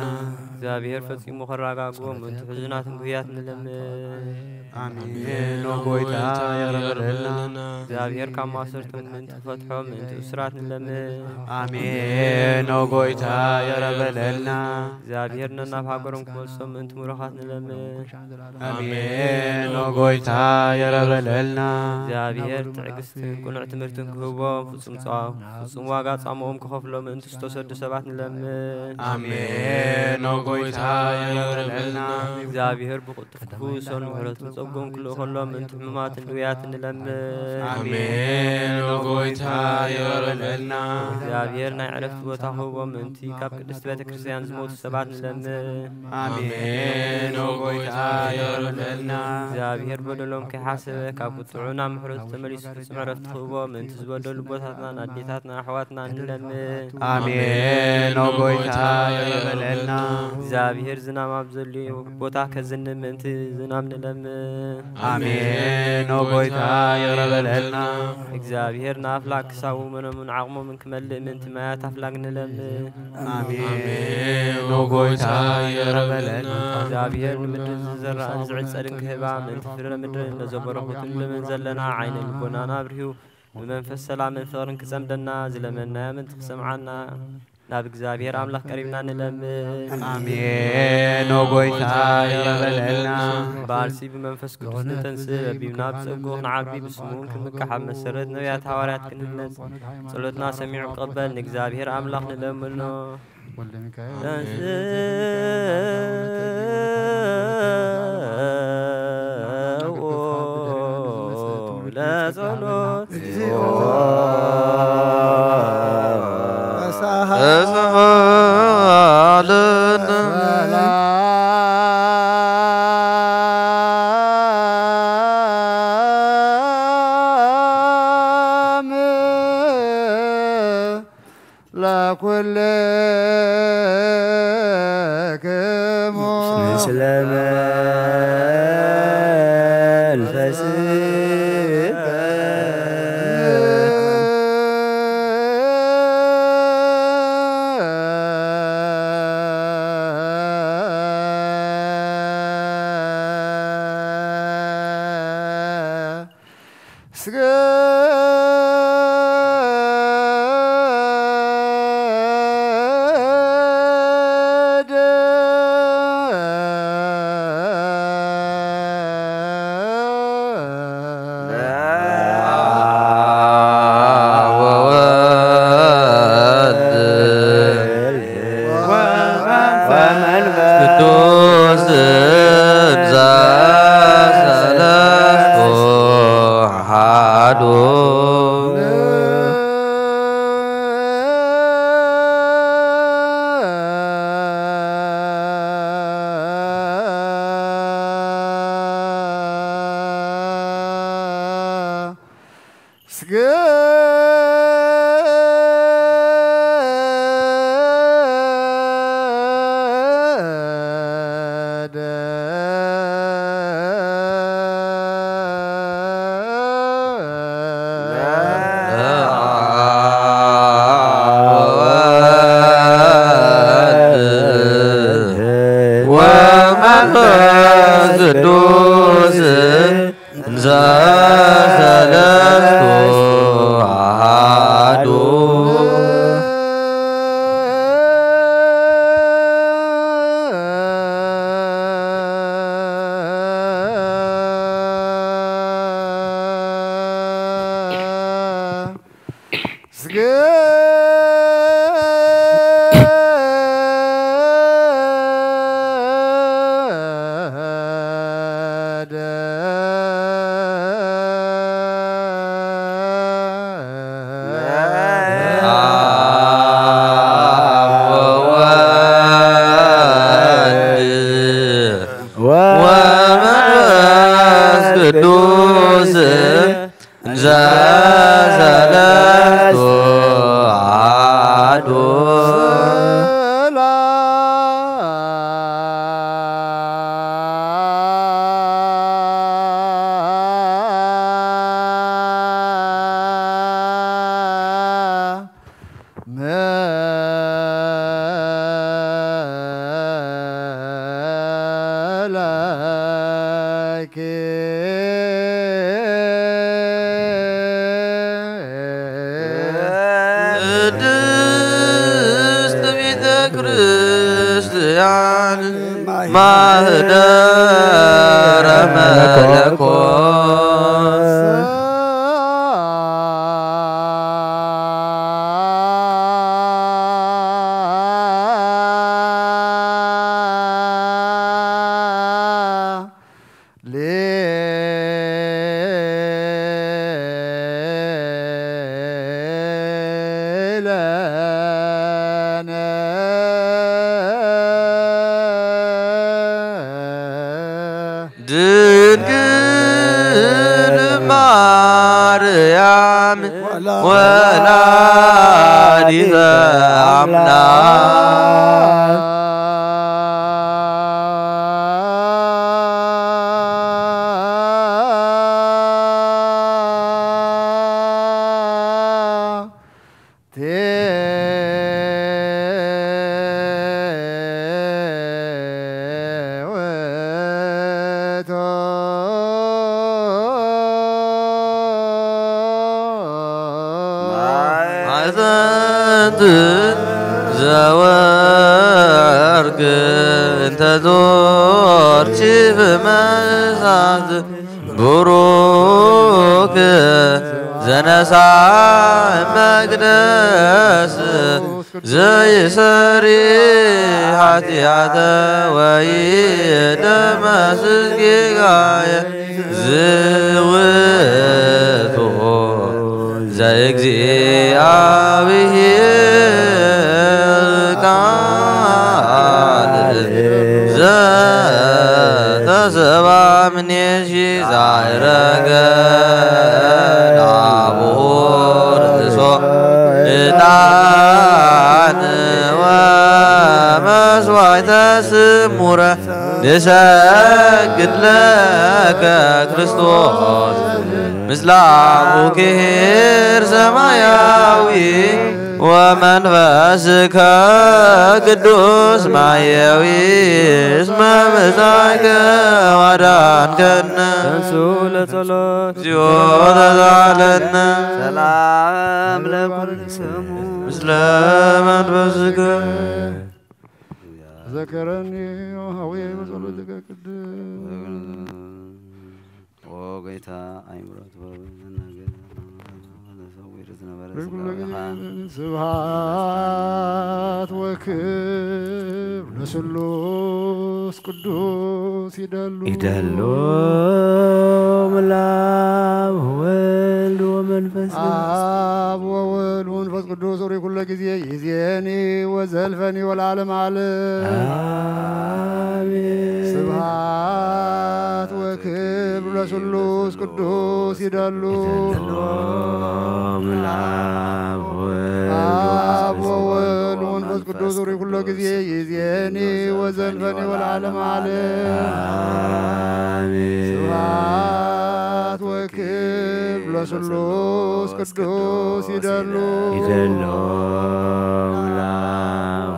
እግዚኣብሔር ፈጺሙ ከረጋግቦም ምእንቲ ሕዙናትን ጉህያት ንለምን። ኣሜን። ኦ ጎይታ ይቕረ በለልና። እግዚኣብሔር ካብ ማእሰርቶም ምእንቲ ክፈትሖም ምእንቲ እሱራት ንለምን። ኣሜን። ኦ ጎይታ ይቕረ በለልና። እግዚኣብሔር ነናብ ሃገሮም ክመልሶም ምእንቲ ምሩኻት ንለምን። ኣሜን። ኦ ጎይታ ይቕረ በለልና። እግዚኣብሔር ትዕግስትን ቅኑዕ ትምህርትን ክህቦም ፍጹም ጻ-፣ ፍጹም ዋጋ ጻምኦም ክኸፍሎም ምእንቲ ዝተሰዱ ሰባት ንለምን። ኣሜን። ኦ ጎይታ ይቕረ በለልና። እግዚኣብሔር ብቕልጡፍ ክፍውሶም ምሕረቱን ጸግኡን ክልእኸሎም ምእንቲ ሕሙማትን ድውያትን ንለምን። ኣሜን። ኦ ጎይታ ይቕረ በለልና። እግዚኣብሔር ናይ ዕረፍቲ ቦታ ክህቦም ምእንቲ ካብ ቅድስቲ ቤተ ክርስቲያን ዝሞቱ ሰባት ንለምን። ኣሜን። ኦ ጎይታ ይቕረ በለልና። እግዚኣብሔር በደሎም ከይሓሰበ ካብ ቁጥዑ ናብ ምሕረቱ ተመሊሱ ፍጹም ዕረፍቲ ክህቦም ምእንቲ ዝበደሉ ኣቦታትናን ኣዴታትናን ኣሕዋትናን ንለምን። ኣሜን። ኦ ጎይታ ይቕረ በለልና። እግዚኣብሔር ዝናም ኣብ ዘድልዮ ቦታ ከዝንብ ምእንቲ ዝናም ንለምን። ኣሜን። ኦ ጎይታ ይቕረ በለልና። እግዚኣብሔር ንኣፍላግ ክሳቡ መኖምን ዓቕሞምን ክመልእ ምእንቲ ማያት ኣፍላግ ንለምን። ኣሜን። ኦ ጎይታ ይቕረ በለልና። እግዚኣብሔር ንምድሪ ዝዘራእን ዝዕጸድን ክህባ ምእንቲ ፍረ ምድርን ነዘበረኹትን ልምን ዘለና ዓይነ ልቦናና ኣብርሁ ብመንፈስ ሰላምን ፍቕርን ክጸምደና ዝለመንናዮ ምእንቲ ክሰምዓና ናብ እግዚኣብሔር ኣምላኽ ቀሪብና ንለምን። ኣሜን። ኦ ጎይታ ይቕረ በለልና። በዓል ሲ ብመንፈስ ቅዱስ ንተንስእ፣ ለቢብና ብጸጉ ክንዓቢ፣ ብስሙ ክንምካሕ፣ ኣብ መሰረት ነቢያት ሃዋርያት ክንህነጽ፣ ጸሎትና ሰሚዑ ክቐበል ንእግዚኣብሔር ኣምላኽ ንለምኖ። ተንስኡ ለጸሎት እግዚኦ ተሳሃለነ። ሰላም ለኩልክሙ። ምስለ መንፈስከ። ስግድ ለአብ ወወልድ ወመንፈስ ቅዱስ ዘሰለስቱ አሐዱ። ወመንፈስ ቅዱስ እንዘ ሰለስቱ አሐዱ። ወመንፈስ ቅዱስ እንዘ ሰለስቱ አሐዱ። ቅድስት ቤተ ክርስቲያን ማህደረ መለኮት። ድንግል ማርያም ወላዲተ አምላክ። ማዕፀንት ዘወር እንተ ዞርኪ ብመሳት ብሩክ ዘነሳ መቅደስ ዘይሰሪ ኃጢአተ ወይ ደመስስ ጌጋየ ዝውቱ ዘእግዚኣብሔር ቃል ዘተሰባ ምኔኪ ዛዕረገ ናብኡ ርእሶ ዕጣን ወመስዋዕተ ስሙረ ንሰግድ ለከ ክርስቶስ ምስለ አቡኪ ኄር ሰማያዊ ወመንፈስከ ቅዱስ ማየዊ እስመ መጻእከ ዋዳንከነ። ተንሱ ለጸሎት እግዚኦ ተሳለነ። ሰላም ለኩልክሙ። ምስለ መንፈስከ። ዘከረኒ ሀዌ በጸሎትከ ቅድስት። ኦ ጌታ፣ ኣእምሮ ጥበብ መናገር ለሰዊር ዝነበረ ስብሐት ወክብር ለስሉስ ቅዱስ ይደሉ። ይደሉ ምላብ ወልድ ወመንፈስ ቅዱስ። አብ ወወልድ ወመንፈስ ቅዱስ ሪ ኩሎ ጊዜ ይዜኒ ወዘልፈኒ ወለዓለም ዓለም። አሜን። ስብሐት ወክብር ለስሉስ ቅዱስ ይደሉ። ይደሉ ምላብ ወልድ አብ ወወልድ ወመንፈስ ቅዱስ ሪ ኩሎ ጊዜ ይዜኒ ወዘልፈኒ ወለዓለም ዓለም። አሜን። ስብሐት ወክብር ለስሉስ ቅዱስ ይደሉ። ይደሉ ምላብ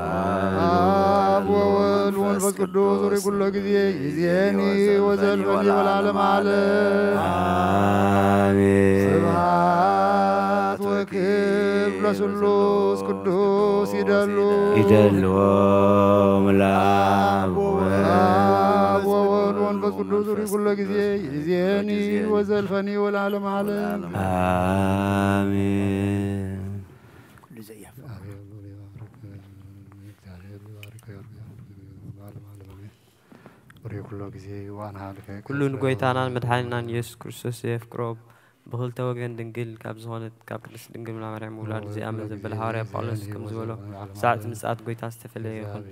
አብ ወወልድ ወመንፈስ ቅዱስ ሪ ኩሎ ጊዜ ይዜኒ ወዘልፈኒ ወለዓለም ዓለም። አሜን። ስብሐት ወክብር ለስሉስ ቅዱስ ይደሉ። ይደሉ ምላብ አብ ወወልድ ወመንፈስ ቅዱስ ሪ ኩሎ ጊዜ ይዜኒ ወዘልፈኒ ወለዓለም ዓለም። አሜን። ኩሉ ዘያፍ። እግዚአብሔር ይባርክ። እግዚአብሔር ይባርክ። ለዓለም ዓለም አሜን። ወሬ ኩሎ ጊዜ ዋን ሀልከ ኩሉ ንጎይታናን መድሓኒናን ኢየሱስ ክርስቶስ ዘየፍቅሮ ብኽልተ ወገን ድንግል ካብ ዝኾነት ካብ ቅድስት ድንግል ማርያም ውላድ እዚኣምን ዘበለ ሃዋርያ ጳውሎስ ከም ዝበሎ፣ ሳዕቲ ምጽኣት ጎይታ ዝተፈለየ ይኹን።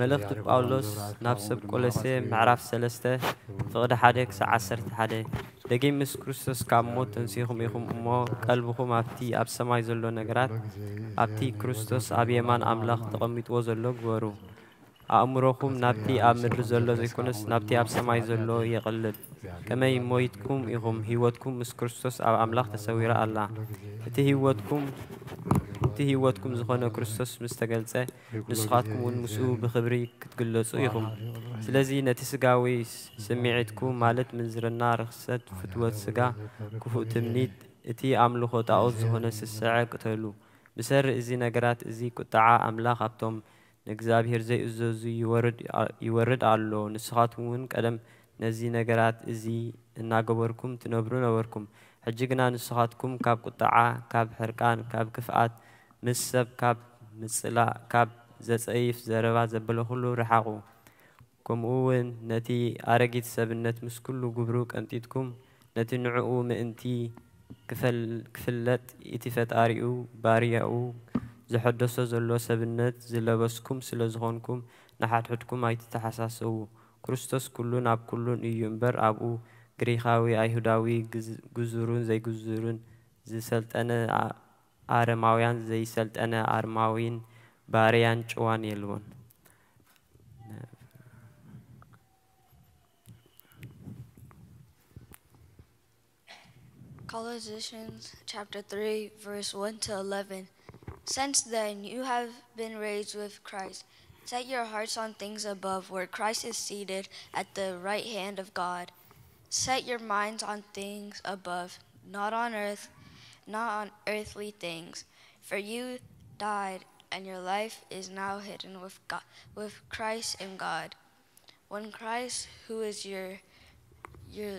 መልእኽቲ ጳውሎስ ናብ ሰብ ቆሎሴ ምዕራፍ ሰለስተ ፍቕዲ ሓደ ክሳዕ ዓሰርተ ሓደ። ደጊም ምስ ክርስቶስ ካብ ሞት ተንሲእኹም ኢኹም እሞ፣ ቀልብኹም ኣብቲ ኣብ ሰማይ ዘሎ ነገራት፣ ኣብቲ ክርስቶስ ኣብ የማን ኣምላኽ ተቐሚጥዎ ዘሎ ግበሩ። ኣእምሮኹም ናብቲ ኣብ ምድሪ ዘሎ ዘይኮነስ፣ ናብቲ ኣብ ሰማይ ዘሎ የቕልብ። ከመይ ሞይትኩም ኢኹም፣ ህይወትኩም ምስ ክርስቶስ ኣብ ኣምላኽ ተሰዊራ ኣላ። እቲ ህይወትኩም፣ እቲ ህይወትኩም ዝኾነ ክርስቶስ ምስ ተገልጸ፣ ንስኻትኩም እውን ምስኡ ብኽብሪ ክትግለጹ ኢኹም። ስለዚ ነቲ ስጋዊ ስምዒትኩም፣ ማለት ምንዝርና፣ ርኽሰት፣ ፍትወት ስጋ፣ ክፉእ ትምኒት፣ እቲ ኣምልኾ ጣኦት ዝኾነ ስስዐ ቅተሉ። ብሰሪ እዚ ነገራት እዚ ቁጥዓ ኣምላኽ ኣብቶም ንእግዚኣብሔር ዘይእዘዙ ይወርድ፣ ይወርድ ኣሎ። ንስኻትኩም እውን ቀደም ነዚ ነገራት እዚ እናገበርኩም ትነብሩ ነበርኩም። ሕጂ ግና ንስኻትኩም ካብ ቁጥዓ፣ ካብ ሕርቃን፣ ካብ ክፍኣት፣ ምስ ሰብ ካብ ምጽላእ፣ ካብ ዘጸይፍ ዘረባ ዘበለ ኩሉ ርሓቑ። ከምኡ እውን ነቲ ኣረጊት ሰብነት ምስ ኩሉ ግብሩ ቀንጢጥኩም፣ ነቲ ንዕኡ ምእንቲ ክፈል-፣ ክፍለጥ እቲ ፈጣሪኡ ባርያኡ ዘሐደሶ ዘሎ ሰብነት ዝለበስኩም ስለ ዝኾንኩም፣ ንሓድሕድኩም ኣይትተሓሳሰቡ። ክርስቶስ ኩሉን ኣብ ኩሉን እዩ እምበር፣ ኣብኡ ግሪኻዊ፣ ኣይሁዳዊ፣ ግዝ-፣ ግዙርን ዘይግዙርን፣ ዝሰልጠነ ኣ-፣ ኣረማውያን፣ ዘይሰልጠነ ኣረማዊን፣ ባርያን ጭዋን የልቦን። Colossians chapter three, verse one to eleven. Since then, you have been raised with Christ. Set your hearts on things above, where Christ is seated at the right hand of God. Set your minds on things above, not on earth, not on earthly things. For you died, and your life is now hidden with God, with Christ in God. When Christ, who is your your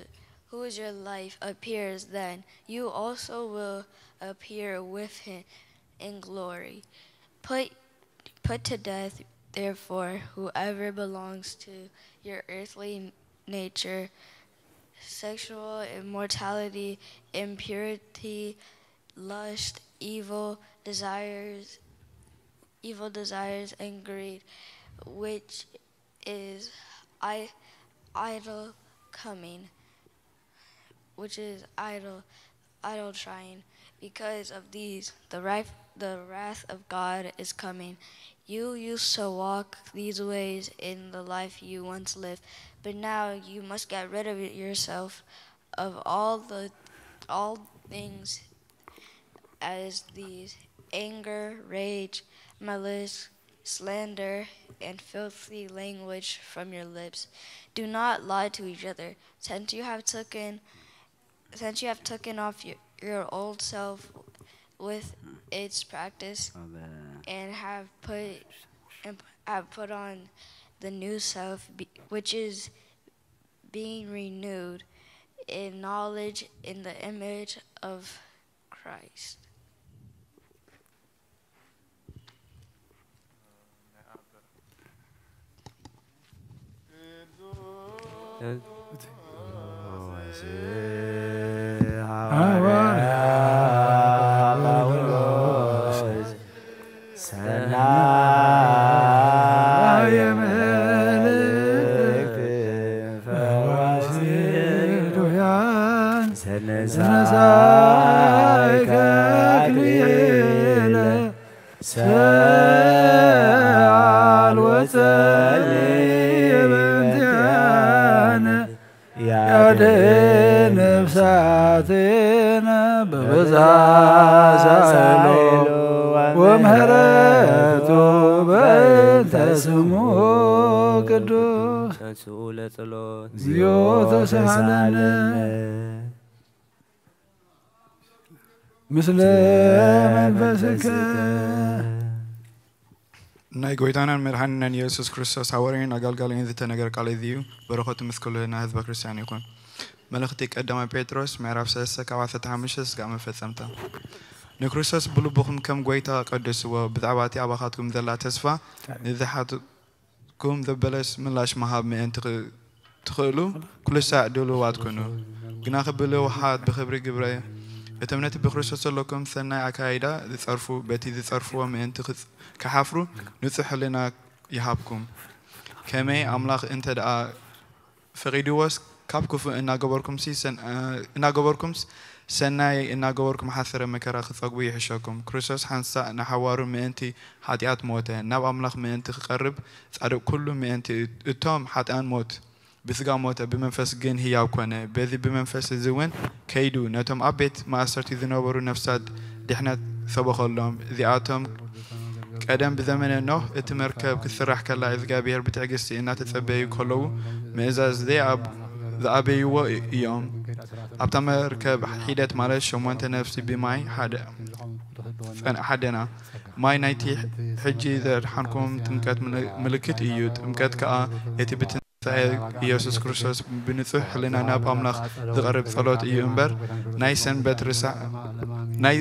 who is your life, appears, then you also will appear with him in glory. Put put to death, therefore, whoever belongs to your earthly nature: sexual immorality, impurity, lust, evil desires, evil desires and greed, which is I, idle coming, which is idle, idle trying. Because of these, the wrath, the wrath of God is coming. You used to walk these ways in the life you once lived, but now you must get rid of yourself of all the all things as these: anger, rage, malice, slander, and filthy language from your lips. Do not lie to each other, since you have taken since you have taken off your, your old self with its practice, and have put and have put on the new self, be- which is being renewed in knowledge in the image of Christ. ሐዋርያ ጳውሎስ ሰናየ መልእክት ፈዋሲ ዱያን ሰነሳይከ አክሊለ ሰአል ወጸሊ በእንቲአነ ያድን ነፍሳቴነ በብዝሃ ሳይሎ ወምህረቱ በእንተ ስሙ ቅዱስ ተንስኡ ለጸሎት እግዚኦ ተሳሃለነ ምስለ መንፈስከ። ናይ ጎይታናን መድሓኒናን ኢየሱስ ክርስቶስ ሃዋርያን ኣገልጋልን ዝተነገር ቃል እዚ እዩ። በረኸቱ ምስ ኩልና ህዝበ ክርስቲያን ይኹን። መልእኽቲ ቀዳማይ ጴጥሮስ ምዕራፍ ሰለስተ ካብ ዓሰርተ ሓሙሽተ ስጋብ መፈጸምታ። ንክርስቶስ ብልብኹም ከም ጎይታ ቀድስዎ፣ ብዛዕባ እቲ ኣባኻትኩም ዘላ ተስፋ ንዝሓትኩም ዘበለስ ምላሽ ምሃብ ምእንቲ ትኽእሉ ኩሉ ሳዕ ድሉዋት ኩኑ። ግናኺ ብልውሃት ብኽብሪ ግብረ እቶም ነቲ ብክርስቶስ ዘለኩም ሰናይ ኣካይዳ ዝጸርፉ በቲ ዝጸርፍዎ ምእንቲ ክሓፍሩ ንጹሕ ሕልና ይሃብኩም። ከመይ ኣምላኽ እንተ ደኣ ፈቒድዎስ ካብ ክፉእ እናገበርኩምሲ እናገበርኩምስ ሰናይ እናገበርኩም ሓሰረ መከራ ክጸግቡ ይሕሸኩም። ክርስቶስ ሓንሳእ ንሓዋሩ ምእንቲ ሓጢኣት ሞተ፣ ናብ ኣምላኽ ምእንቲ ክቐርብ ጻድቕ ኩሉ ምእንቲ እቶም ሓጥኣን ሞት ብስጋ ሞተ፣ ብመንፈስ ግን ህያው ኮነ። በዚ ብመንፈስ እዚ እውን ከይዱ ነቶም ኣብ ቤት ማእሰርቲ ዝነበሩ ነፍሳት ድሕነት ሰበኸሎም። እዚኣቶም ቀደም ብዘመነ ኖህ እቲ መርከብ ክትስራሕ ከላ እግዚኣብሔር ብትዕግስቲ እናተጸበዩ ከለዉ ምእዛዝ ዘይኣብ- ዝኣበይዎ እዮም። ኣብታ መርከብ ሒደት ማለት ሸሞንተ ነፍሲ ብማይ ሓደ ጸን- ሓደና። ማይ ናይቲ ሕጂ ዘድሓንኩም ጥምቀት ምል- ምልክት እዩ። ጥምቀት ከኣ እቲ ብትንሳኤ ኢየሱስ ክርስቶስ ብንጹሕ ሕልና ናብ ኣምላኽ ዝቐርብ ጸሎት እዩ እምበር ናይ ሰንበት ርሳሕ ናይ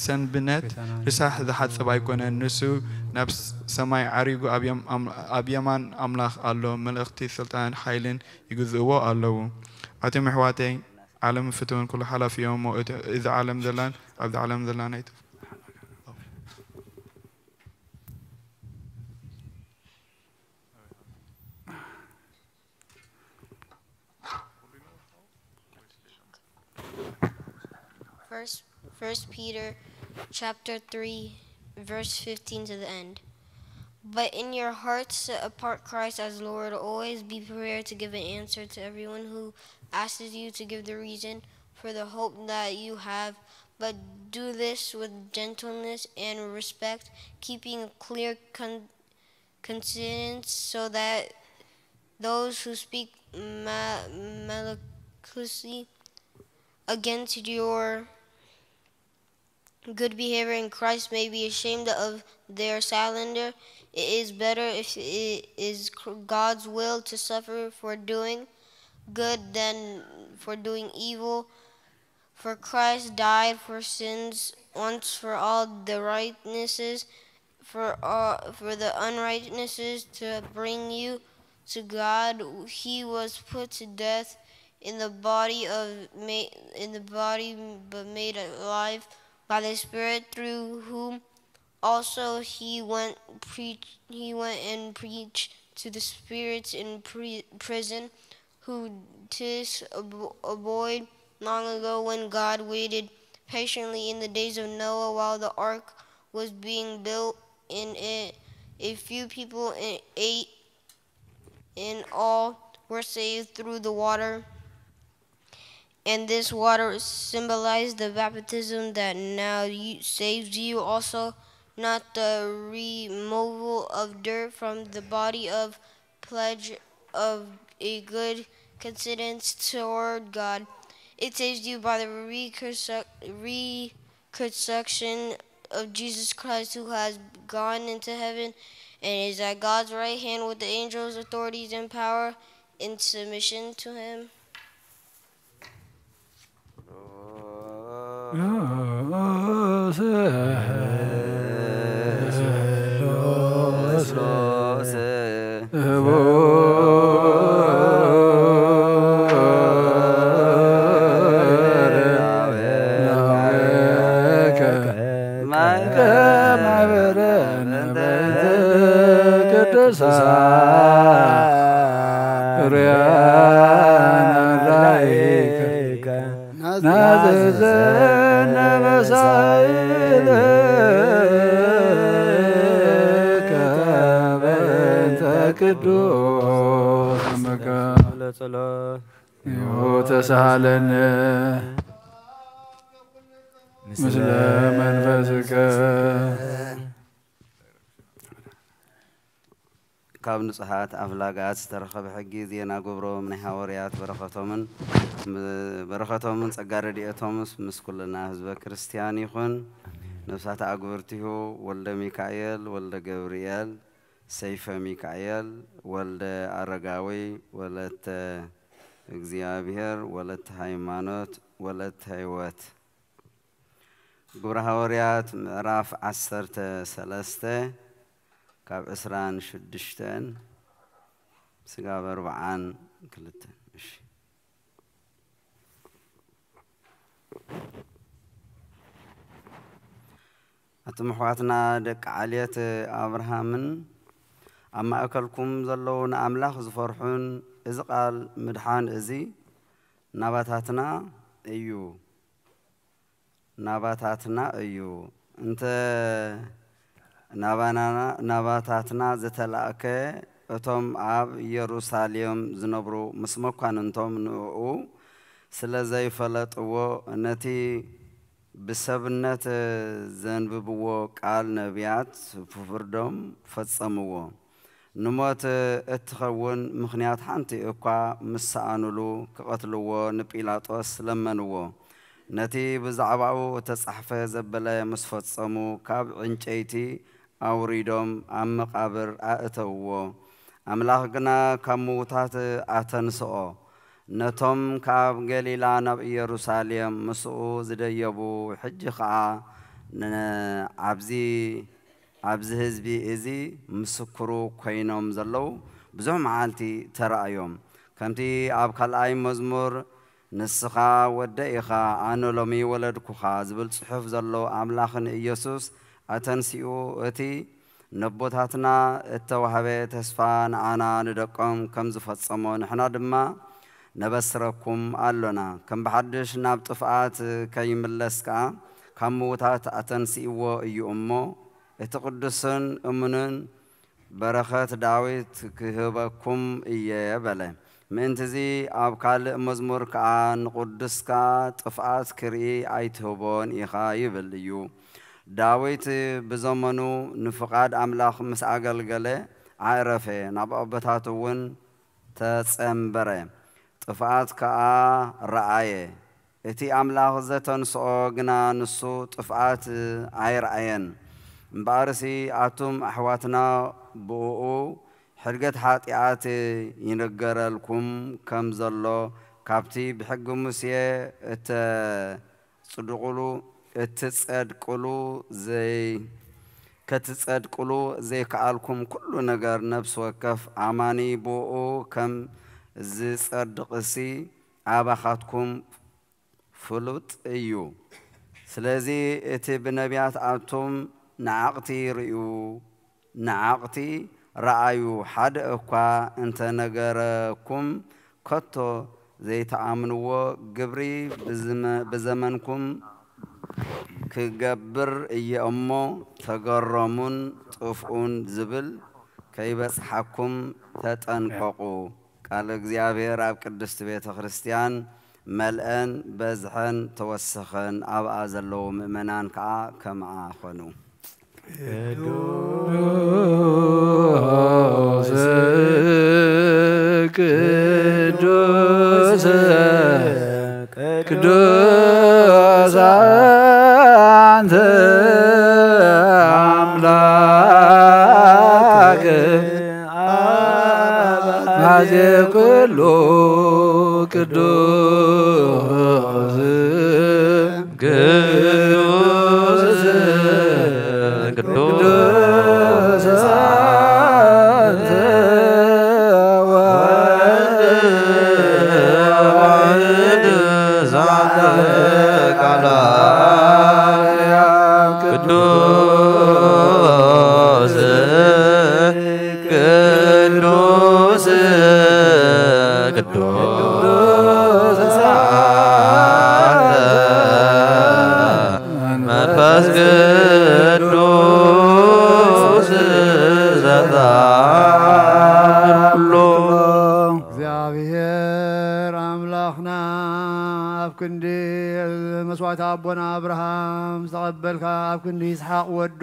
ሰንብነት ርሳሕ ዝሓጽብ ኣይኮነን። ንሱ ናብ ሰማይ ዓሪጉ ኣብ የም- ኣብ የማን ኣምላኽ ኣሎ። መለኽቲ ስልጣንን ሓይልን ይግዝእዎ ኣለዉ። ኣቱም ኣሕዋተይ ዓለም ፍትውን ኩሉ ሓላፊ እዮም እሞ እቲ- እዚ ዓለም ዘላን ኣብዚ ዓለም ዘላን ኣይትፍ First, First Peter chapter three, verse fifteen to the end. But in your hearts, set apart Christ as Lord. Always be prepared to give an answer to everyone who asks you to give the reason for the hope that you have. But do this with gentleness and respect, keeping a clear con- conscience, so that those who speak ma- maliciously against your good behavior in Christ may be ashamed of their slander. It is better if it is God's will to suffer for doing good than for doing evil. For Christ died for sins once for all, the righteousnesses for all, for the unrighteousnesses, to bring you to God. He was put to death in the body of ma- in the body, but made alive by the Spirit, through whom also he went preach he went and preached to the spirits in pri- prison, who this abo- avoid long ago, when God waited patiently in the days of Noah while the ark was being built. In it, a few people in eight in all were saved through the water. And this water symbolized the baptism that now you, saves you also, not the removal of dirt from the body, of pledge of a good conscience toward God. It saves you by the reconstru- reconstruction of Jesus Christ, who has gone into heaven and is at God's right hand with the angels, authorities, and power in submission to him. ተሳሃለነ ምስለ መንፈስከ። ካብ ንጹሃት ኣፍላጋት ዝተረኸበ ሕጊ ዜና ግብሮም ናይ ሃዋርያት በረኸቶምን በረኸቶምን ጸጋ ረድኤቶምስ ምስ ኩልና ህዝበ ክርስትያን ይኹን። ነፍሳት ኣግብርቲሁ ወልደ ሚካኤል ወልደ ገብርኤል ሰይፈ ሚካኤል ወልደ ኣረጋዊ ወለተ እግዚኣብሔር ወለተ ሃይማኖት ወለተ ህይወት። ግብረ ሃዋርያት ምዕራፍ ዓሰርተ ሰለስተ ካብ ዕስራን ሽዱሽተን ስጋብ ኣርብዓን ክልተን። እሺ። ኣቱም ኣሕዋትና ደቂ ዓሌት ኣብርሃምን ኣብ ማእከልኩም ዘለዉ ንኣምላኽ ዝፈርሑን፣ እዚ ቃል ምድሓን እዚ ናባታትና እዩ። ናባታትና እዩ። እንተ ናባናና-፣ ናባታትና ዝተላእከ፣ እቶም ኣብ ኢየሩሳሌም ዝነብሩ ምስ መኳንንቶም ንእኡ ስለ ዘይፈለጥዎ፣ ነቲ ብሰብነት ዘንብብዎ ቃል ነቢያት ብፍርዶም ፈጸምዎ። ንሞት እትኸውን ምኽንያት ሓንቲ እኳ ምስ ሰኣኑሉ፣ ክቐትልዎ ንጲላጦስ ለመንዎ። ነቲ ብዛዕባኡ እተጻሕፈ ዘበለ ምስ ፈጸሙ፣ ካብ ዕንጨይቲ ኣውሪዶም ኣብ መቓብር ኣእተውዎ። ኣምላኽ ግና ካብ ምዉታት ኣተንስኦ። ነቶም ካብ ገሊላ ናብ ኢየሩሳሌም ምስኡ ዝደየቡ፣ ሕጂ ኸኣ ን-፣ ኣብዚ፣ ኣብዚ ህዝቢ እዚ ምስክሩ ኮይኖም ዘለዉ ብዙሕ መዓልቲ ተራእዮም። ከምቲ ኣብ ካልኣይ መዝሙር፣ "ንስኻ ወደይ ኢኻ፣ ኣነ ሎሚ ወለድኩኻ" ዝብል ጽሑፍ ዘሎ፣ ኣምላኽ ንኢየሱስ ኣተንሲኡ፣ እቲ ነቦታትና እተዋህበ ተስፋ ንዓና ንደቆም ከም ዝፈጸሞ፣ ንሕና ድማ ነበስረኩም ኣሎና። ከም ብሓድሽ ናብ ጥፍኣት ከይምለስ ከኣ፣ ካብ ምዉታት ኣተንሲእዎ እዩ እሞ፣ እቲ ቅዱስን እሙንን በረኸት ዳዊት ክህበኩም እየ በለ። ምእንትዚ ኣብ ካልእ መዝሙር ከኣ፣ "ንቕዱስካ ጥፍኣት ክርኢ ኣይትህቦን ኢኻ" ይብል እዩ። ዳዊት ብዘመኑ ንፍቓድ ኣምላኽ ምስ ኣገልገለ ኣዕረፈ፣ ናብ ኣቦታቱ እውን ተጸንበረ። ጥፍኣት ከኣ ረኣየ። እቲ ኣምላኽ ዘተንስኦ ግና ንሱ ጥፍኣት ኣይረኣየን። እምበኣርሲ ኣቱም ኣሕዋትና ብእኡ ሕድገት ሓጢኣት ይንገረልኩም ከም ዘሎ ካብቲ ብሕጊ ሙሴ እተጽድቑሉ እትጸድቅሉ ዘይ- ከትጸድቅሉ ዘይከኣልኩም ኩሉ ነገር ነፍሲ ወከፍ ኣማኒ ብእኡ ከም ዝጸድቕሲ ኣባኻትኩም ፍሉጥ እዩ። ስለዚ እቲ ብነቢያት ኣቱም ንዓቕቲ ርእዩ፣ ንዓቕቲ ረኣዩ ሓደ እኳ እንተነገረኩም ከቶ ዘይትኣምንዎ ግብሪ ብዝመ-፣ ብዘመንኩም ክገብር እየ እሞ ተገረሙን ጥፍኡን ዝብል ከይበጽሓኩም ተጠንቀቑ። ቃል እግዚኣብሔር ኣብ ቅድስት ቤተ ክርስቲያን መልአን በዝሐን ተወሰኸን፣ ኣብኣ ዘለዉ ምእመናን ከኣ ከምኣ ኾኑ። ቅዱስ፣ ቅዱስ፣ ቅዱስ ኣንተ ኣምላክ ኣዜ ኩሉ ቅዱስ ቅዱስ ቅዱስ አንተ ወልድ ዋሕድ ዛተ ቃል ቅዱስ ቅዱስ ቅዱስ አንተ መንፈስ ቅዱስ ዘዛር ኩሉ። እግዚኣብሔር ኣምላኽና ኣብ ክንዲ መስዋዕቲ ኣቦና ኣብርሃም ዝተቐበልካ ኣብ ክንዲ ይስሓቅ ወዱ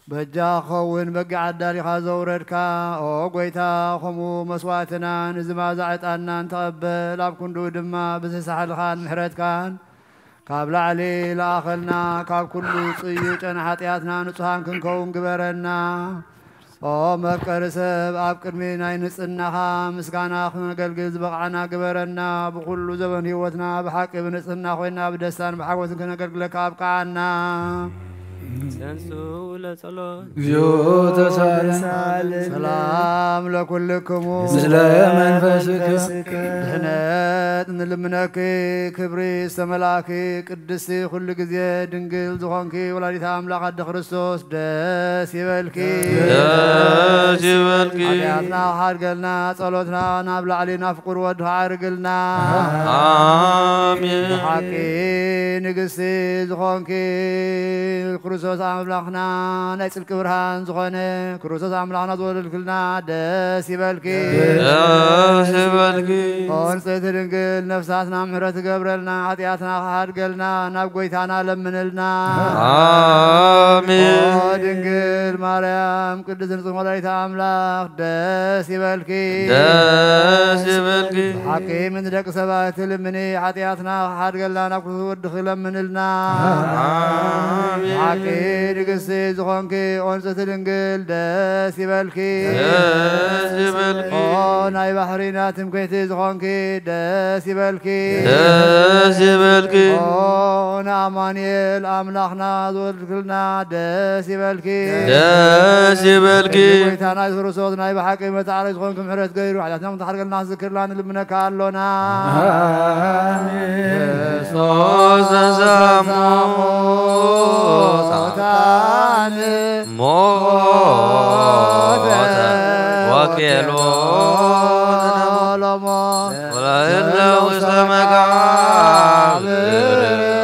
በጃ ክኸውን በጊዕ ኣዳሊኻ ዘውረድካ፣ ኦ ጐይታ፣ ኸምኡ መስዋዕትናን እዚ ማዛ ዕጣንናን ተቐበል። ኣብ ክንድኡ ድማ ብዝሒ ሳሕልኻን ምሕረትካን ካብ ላዕሊ ለኣኸልና፣ ካብ ኩሉ ጽዩ ጨና ሓጢኣትና ንጹሃን ክንከውን ግበረና። ኦ መፍቀሪ ሰብ፣ ኣብ ቅድሚ ናይ ንጽህናኻ ምስጋና ክነገልግል ዝበቕዓና ግበረና። ብኹሉ ዘበን ህይወትና ብሓቂ ብንጽህና ኮይና ብደስታን ብሓጎስን ክነገልግለካ ኣብቅዓና። ተንሱ ለጸሎት። እግዚኦ ተሳለን። ሰላም ለኩልክሙ። ምስለ መንፈስከ። ድሕነት ንልምነኪ። ክብሪ ዝተመላእኪ ቅድስቲ ኩሉ ግዜ ድንግል ዝኾንኪ ወላዲተ ኣምላኽ ኣደ ክርስቶስ ደስ ይበልኪ። ደስ ይበልኪ። ሓጢኣትና ሓድገልና ጸሎትና ናብ ላዕሊ ናብ ፍቁር ወድኻ ኣርግልና። ኣሜን። ብሓቂ ንግስቲ ዝኾንኪ ክርስቶስ ኣምላኽና ናይ ጽድቂ ብርሃን ዝኾነ ክርስቶስ ኣምላኽና ዝወለድክልና ደስ ይበልኪ። ደስ ይበልኪ። ኦ ንጽሕቲ ድንግል ነፍሳትና ምሕረት ትገብረልና ሓጢኣትና ክሓድገልና ናብ ጎይታና ለምንልና። ኣሜን። ኦ ድንግል ማርያም ቅድስት ንጽሕቲ ወላዲተ ኣምላኽ ደስ ይበልኪ። ደስ ይበልኪ። ብሓቂ ምእንቲ ደቂ ሰባት ትልምኒ ሓጢኣትና ክሓድገልና ናብ ክርስቶስ ወድኺ ለምንልና። ኣሜን። ብሓቂ ንግስቲ ዝኾንኪ ኦ ንጽሕቲ ድንግል ደስ ይበልኪ። ደስ ይበልኪ። ኦ ናይ ባሕሪና ትምክሕቲ ዝኾንኪ ደስ ይበልኪ። ደስ ይበልኪ። ኦ ንኣማኑኤል ኣምላኽና ዝወለድክልና ደስ ይበልኪ። ደስ ይበልኪ። ጎይታና የሱስ ክርስቶስ ናይ ብሓቂ መተዓረይ ዝኾንኪ ምሕረት ገይሩ ሓጢኣትና ክሓድገልና ክዝክርና ንልምነካ ኣሎና። ኣሜን። ክርስቶስ ተንሥአ እሙታን ሞተ ወኬሎ ለሞት ወለእለ ውስተ መቃብር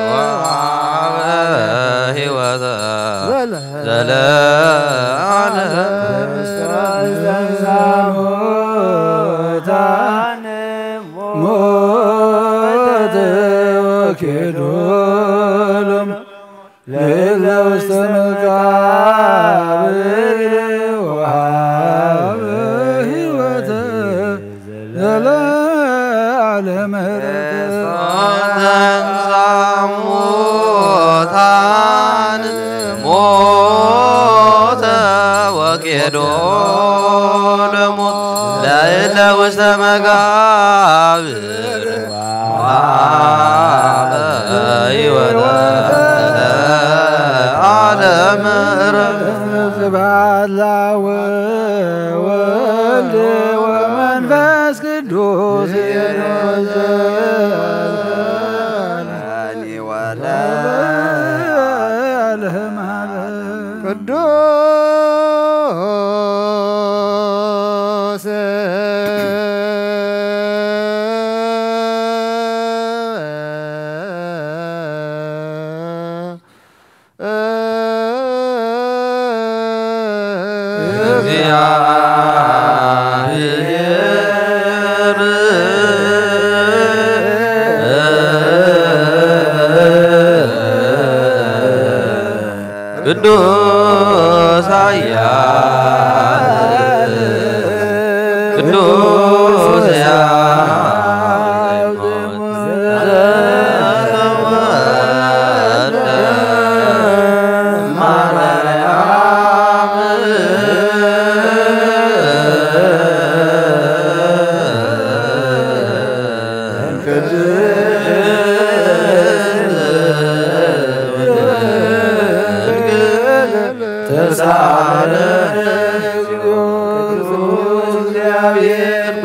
ወወሀበ ሕይወተ ዘለዓለም። ሞተ ወኬዶ ለእለ ውስተ መቃብር ወሃበ ሕይወተ ዘለዓለም። ተንሳ ሙታን ሞተ ወኬዶ ለሞት ለእለ ውስተ መቃብር ወሀበ ሕይወተ ለዓለመ። ስብሐት ለአብ ወወልድ ወመንፈስ ቅዱስ ቅዱስ እግዚአብሔር ቅዱስ ኃያል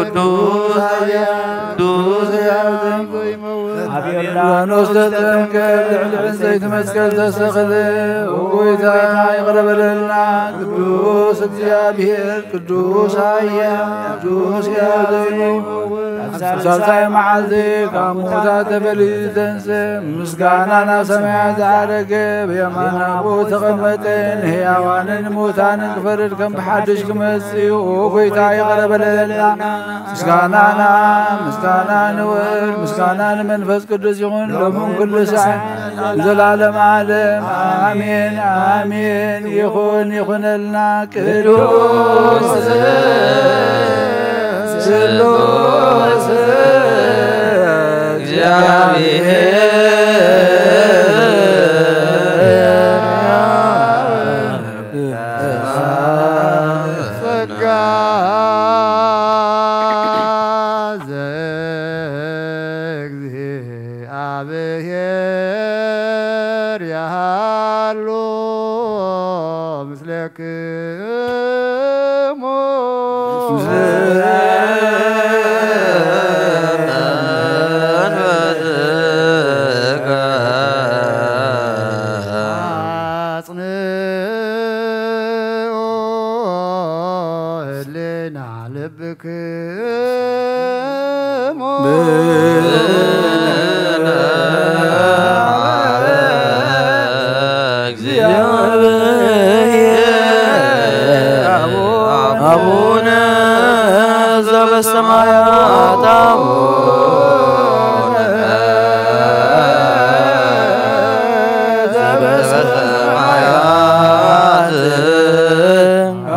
ቅዱስ ሕያው ቅዱስ ቅዱስ ዮርዳኖስ ተጠምቀ፣ ልዕሊ ዕንፀይቲ መስቀል ተሰቕለ። ኦ ጎይታ፣ ይቕረ በለልና። ቅዱስ እግዚኣብሔር፣ ቅዱስ ኃያል፣ ቅዱስ ሕያው ዘይመውት፣ ኣብ ሳልሳይ መዓልቲ ካብ ሙታን ተፈልዩ ዝተንስእ፣ ምስጋና ናብ ሰማያት ዝዓረገ፣ ብየማን ኣቦ ተቐመጠ፣ ንሕያዋንን ንሙታንን ክፈርድ ከም ብሓድሽ ክመጽእ እዩ። ኦ ጎይታ፣ ይቕረ በለልና። ምስጋና ንኣብ፣ ምስጋና ንወልድ፣ ምስጋና ንመንፈስ ቅዱስ ይኹን፣ ሎምን ኩሉ ሰዓት፣ ንዘላለም ዓለም። ኣሜን፣ ኣሜን። ይኹን፣ ይኹነልና። ቅዱስ ስሉስ አቡነ ዘበሰማያት አቡነ ዘበሰማያት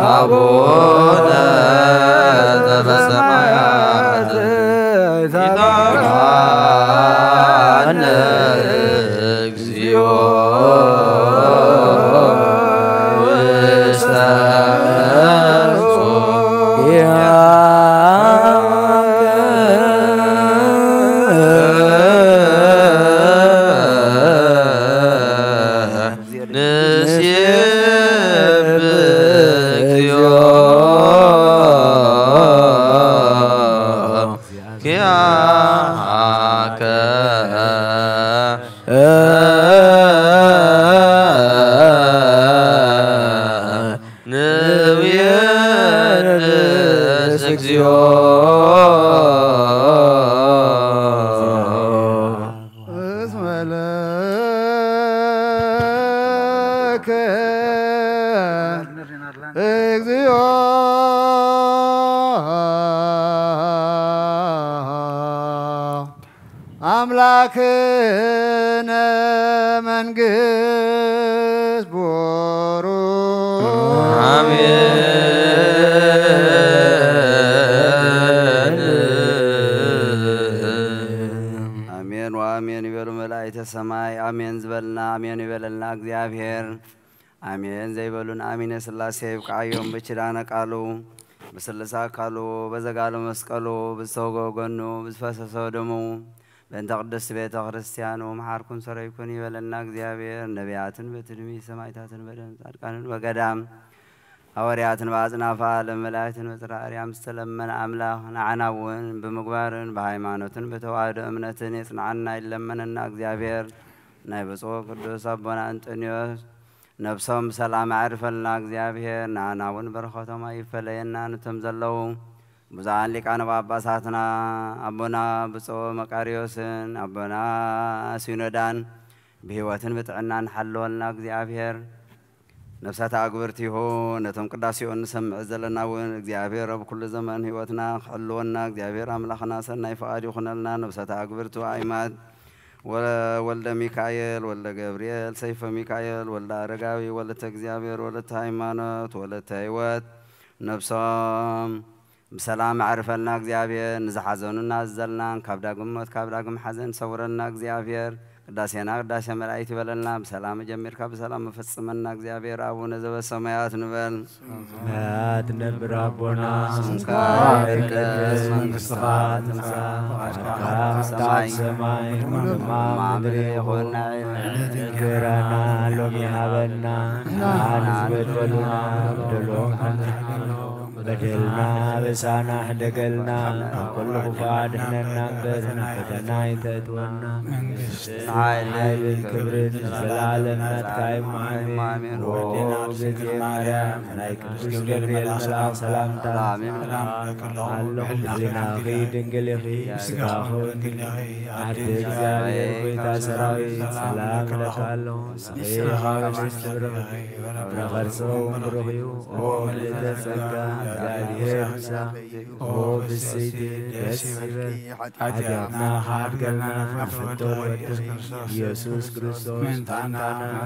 አቡነ ዘበሰማያት ይትባረክ እግዚኦ ውስተ ንሴብሕ እግዚኦ ኪያከ ንውየድስ እግዚኦ እስመ ለከ እግዚኦ አምላክነ መንግስት ቡሩክ። አሜን። አሜን። ወኣሜን ይበሉ መላእክተ ሰማይ። ኣሜን ዝበልና ኣሜን ይበለልና እግዚኣብሔር። ኣሜን ዘይበሉን ኣሚነ ሥላሴ ይብቃዮም። ብኪዳነ ቃሉ ብስልሳ ኣካሉ በዘጋሎ መስቀሉ ብዝተወገወ ጎኑ ብዝፈሰሰ ደሙ በእንተ ቅድስት ቤተ ክርስቲያኑ መሓርኩን ሰረይኩን ይበለና እግዚኣብሔር። ነቢያትን በትድሚ ሰማዕታትን በደም ጻድቃንን በገዳም ሃዋርያትን በኣጽናፈ ዓለም መላእክትን በጽርሐ ኣርያም ዝተለመነ ኣምላኽ ንዓና እውን ብምግባርን ብሃይማኖትን ብተዋህዶ እምነትን የጽንዓና ይለመነና እግዚኣብሔር። ናይ ብፁዕ ቅዱስ ኣቦና እንጦንዮስ ነብሶም ብሰላም ኣዕርፈልና እግዚኣብሔር። ንዓና እውን በረኸቶም ኣይፈለየና። ነቶም ዘለዉ ብፁዓን ሊቃነ ጳጳሳትና ኣቦና ብፁዕ መቃርዮስን ኣቦና ሲኖዳን ብህይወትን ብጥዕናን ሓለወልና እግዚኣብሔር። ነፍሳት ኣግብርቲሁ ነቶም ቅዳሴኡ እንሰምዕ ዘለና እውን እግዚኣብሔር ኣብ ኩሉ ዘመን ህይወትና ክሕልወና እግዚኣብሔር ኣምላኽና ሰናይ ፍቓድ ይኹነልና። ነፍሳት ኣግብርቱ ኣይማት ወ-፣ ወልደ ሚካኤል፣ ወልደ ገብርኤል፣ ሰይፈ ሚካኤል፣ ወልደ ኣረጋዊ፣ ወለተ እግዚኣብሔር፣ ወለተ ሃይማኖት፣ ወለተ ህይወት ነፍሶም ብሰላም ኣዕርፈልና እግዚኣብሔር። ንዝሓዘኑና ዝዘልናን ካብ ዳግም ሞት ካብ ዳግም ሓዘን ሰውረልና እግዚኣብሔር። ቅዳሴና ቅዳሴ መላእክት ይበለልና። ብሰላም ጀሚርካ ብሰላም መፈጽመና እግዚኣብሔር። ኣቡነ ዘበሰማያት ንበል። ሰማያት ትነብር ኣቦና፣ ስምካ ይትቀደስ፣ መንግስትኻ ትምጻእ፣ ፍቓድካ ኣብ ሰማይ ሰማይ ከም ድማ ምድሪ ይኹን። ዕለት እንጀራና ሎሚ ሃበና፣ ንዓና ዝበደሉና በደሎም ከም በደልና ኣበሳና ሕደገልና፣ ካብ ኩሉ ክፉእ ኣድሕነና እምበር ናብ ፈተና ኣይተእትወና። መንግስቲ፣ ሓይልን ክብርን ንዘለዓለም ናትካ እዩ። ኣሜን። ኣሜን። ወወዲና ድንግል ማርያም፣ ናይ ቅዱስ ገብርኤል መልኣክ ሰላምታ ሰላም እብለኪ ኣለኹ፣ ብሕልናኺ ድንግል ኢኺ፣ ብስጋኺ ድንግል ኢኺ። ኣደ እግዚኣብሔር፣ ጎይታ ሰራዊት፣ ሰላም እብለኪ ኣለኹ። ንስኺ ከመ ብሩኽ ኢኺ፣ ፍረ ከርሥኺ እውን ብሩኽ እዩ። ኦ ምልዕተ ጸጋ፣ እግዚኣብሔር ምሳኺ እዩ። ኦ ፍስሕቲ፣ ደስ ይበልኪ፣ ኃጢአትና ከሓድገልና፣ ናብ ፍቶ ወድኺ ኢየሱስ ክርስቶስ ምእንታና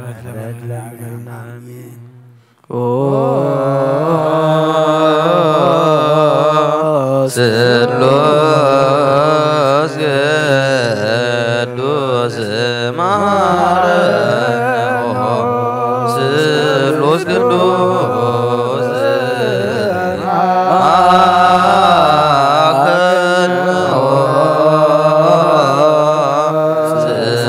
ምሕረት ለምንልና። ኣሜን። ኦ ስሉስ ቅዱስ ማረነ፣ ኦ ስሉስ ቅዱስ ማረነ፣ ኦ ስሉስ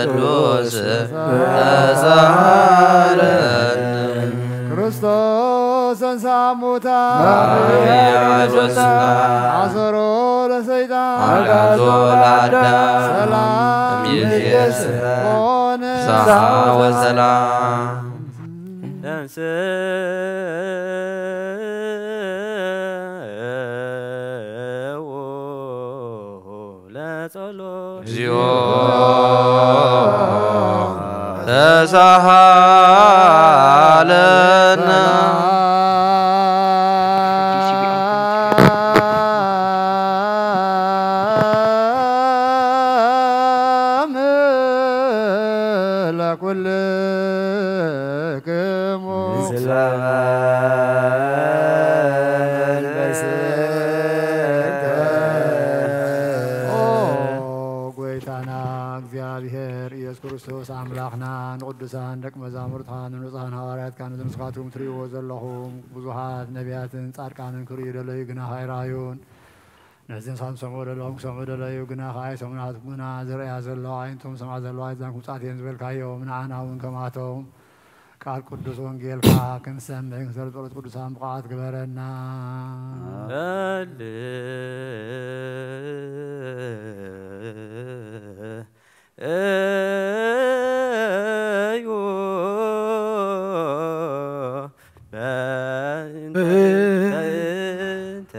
ቅዱስ ተሳሃለነ። ክርስቶስ ተንሥአ እሙታን፣ አሰሮ ለሰይጣን፣ አግዓዞ ለአዳም፣ ሰላም እምይእዜሰ ኮነ። ፍስሐ ወሰላም። ተንሥኡ ለጸሎት። እግዚኦ ተሳሃለነ። ለኩልክሙ። ኦ ጎይታና እግዚኣብሔር ኢየሱስ ክርስቶስ ኣምላኽና፣ ንቅዱሳን ደቂ መዛሙርትኻ፣ ንንጹሃን ሃዋርያትካ፣ ነዚ ንስኻትኩም ትርእይዎ ዘለኹም ብዙሃት ነቢያትን ጻድቃንን ክርእዩ ደለዩ፣ ግና ኣይረኣዩን። ነዚ ንስኻትኩም ትሰምዑ ደለኹም ክሰምዑ ደለዩ፣ ግና ከኣ ኣይሰምዑን። ንስኻትኩም ግና ዝርእያ ዘለዋ ኣዒንቶም ዝሰምዓ ዘለዋ ኣእዛን ክፉጻት እየን ዝበልካዮም፣ ንዓና እውን ከምኣቶም ቃል ቅዱስ ወንጌልካ ክንሰምዕ ክንሰብር ጸሎት ቅዱሳን ብቕዓት ግበረና። በል እዩ በእንተ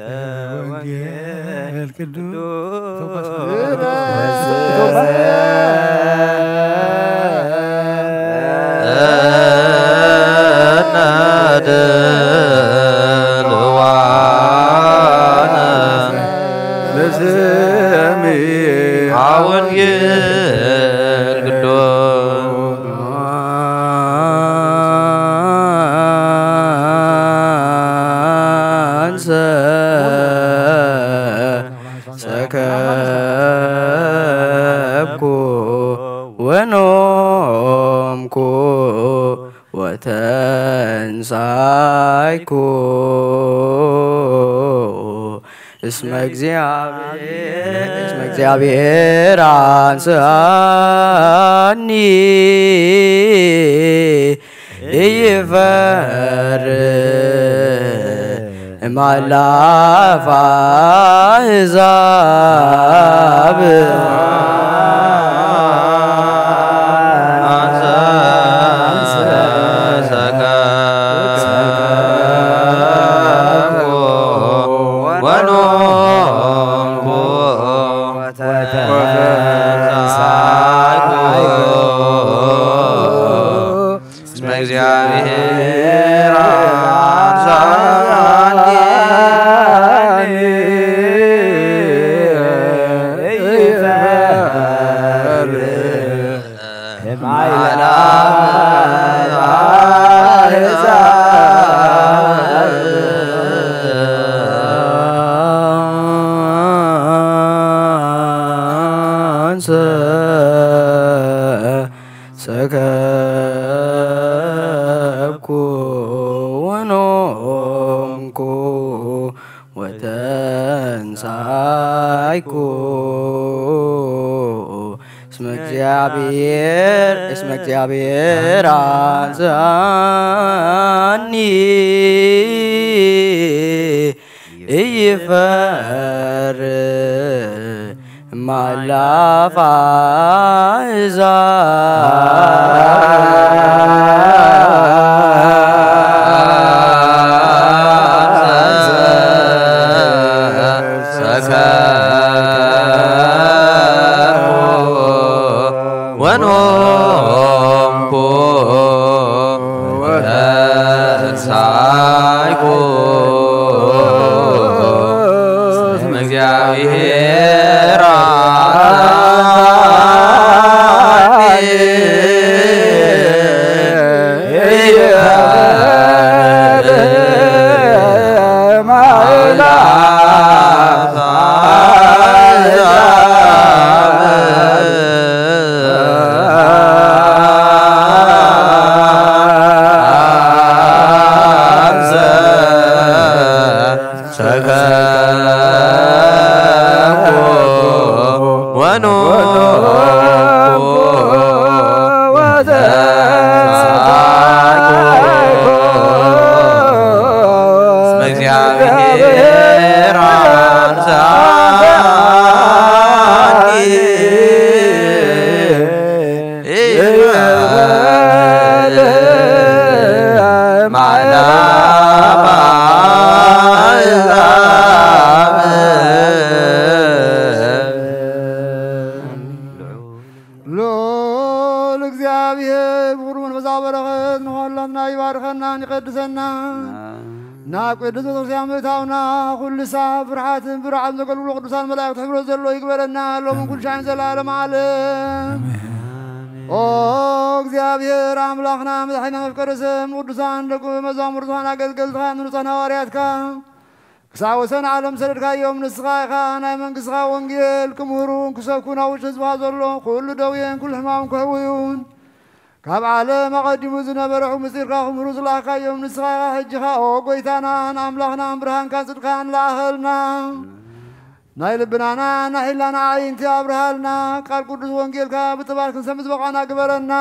ወንጌል ቅዱስ ለስምዐ ወንጌል ቅዱስ አንሰ ከብኩ ወኖምኩ ወተንሳይኩ እስመ እግዚአብሔር እስመ እግዚአብሔር አንስአኒ ኢይፈር እማላፍ አሕዛብ። እስመ እግዚአብሔር አንሳኒ ይፈርህ እምአእላፍ አሕዛብ። አንሰ ሰከብኩ ወኖምኩ ወተንሳይኩ እስመ እግዚአብሔር እስመ እግዚአብሔር አንስአኒ ኢይፈር እማላፍ አሕዛብ። ሰከብኩ ወኖምኩ ወተንሳይኩ እስመ እግዚአብሔር ሰከብኩ ወኖምኩ ወተንሳይኩ እስመ እግዚአብሔር አንሳኒ ልዑል እግዚኣብሔር ብኹሉ መንፈሳዊ በረኸት ንኹላትና ይባርከናን ይቐድሰናን። ናብ ቅድስት ቤተክርስትያን ምእታውና፣ ኩሉ ሳብ ፍርሓትን ብርዓትን ዘገልግሉ ቅዱሳን መላእክት ሕብረት ዘለዎ ይግበረና፣ ሎምን ኩሉ ሻዕን ዘለዓለም ዓለም። ኦ እግዚኣብሔር ኣምላኽና፣ መድሓኒና፣ መፍቀሪ ሰብ፣ ንቅዱሳን ደቁ መዛሙርትኻን ኣገልገልትኻን ንንጹሐን ሃዋርያትካ፣ ክሳብ ወሰን ዓለም ሰደድካዮም። ንስኻ ኢኻ ናይ መንግስትኻ ወንጌል ክምህሩን ክሰብኩን ኣብ ውሽጢ ህዝብኻ ዘሎ ኩሉ ደዌን ኩሉ ሕማምን ክሕውዩን፣ ካብ ዓለም ኣቐዲሙ ዝነበረ ሕቡእ ምስጢርካ ክምህሩ ዝለኣኽካዮም ንስኻ ኢኻ። ሕጂ ኸኣ ኦ ጐይታናን ኣምላኽናን ብርሃንካን ጽድቅካን ለኣኸልና። ናይ ልብናና ናይ ሕሊናና ኣዒንቲ ኣብርሃልና። ቃል ቅዱስ ወንጌልካ ብትባል ክንሰምዕ ዝበቓዕና ግበረና።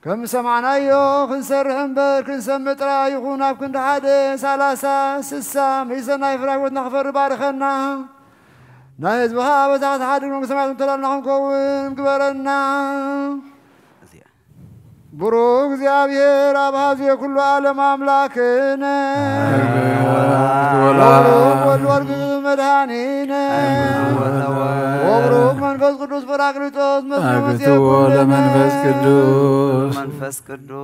ከም ዝሰማዕናዮ ክንሰርሕ እምበር ክንሰምዕ ጥራይ ኣይኹን። ኣብ ክንዲ ሓደ፣ ሰላሳ፣ ስሳ፣ ሚእቲ ሰናይ ፍረ ሕይወትና ክፈሪ ባርኸና። ናይ ህዝብኻ ኣበሳ ክትሓድግ መንግስተ ሰማያት ምተላልና ክንከውን ግበረና። ብሩክ እግዚኣብሔር ኣብ ሀዜ ኩሉ ዓለም ኣምላክነ ወወልድ ወልድ መድኃኒነ ወብሩክ መንፈስ ቅዱስ ጳራቅሊጦስ መስሎ አግብቶ መሲሐ ኩልነ ለመንፈስ ቅዱስ መንፈስ ቅዱስ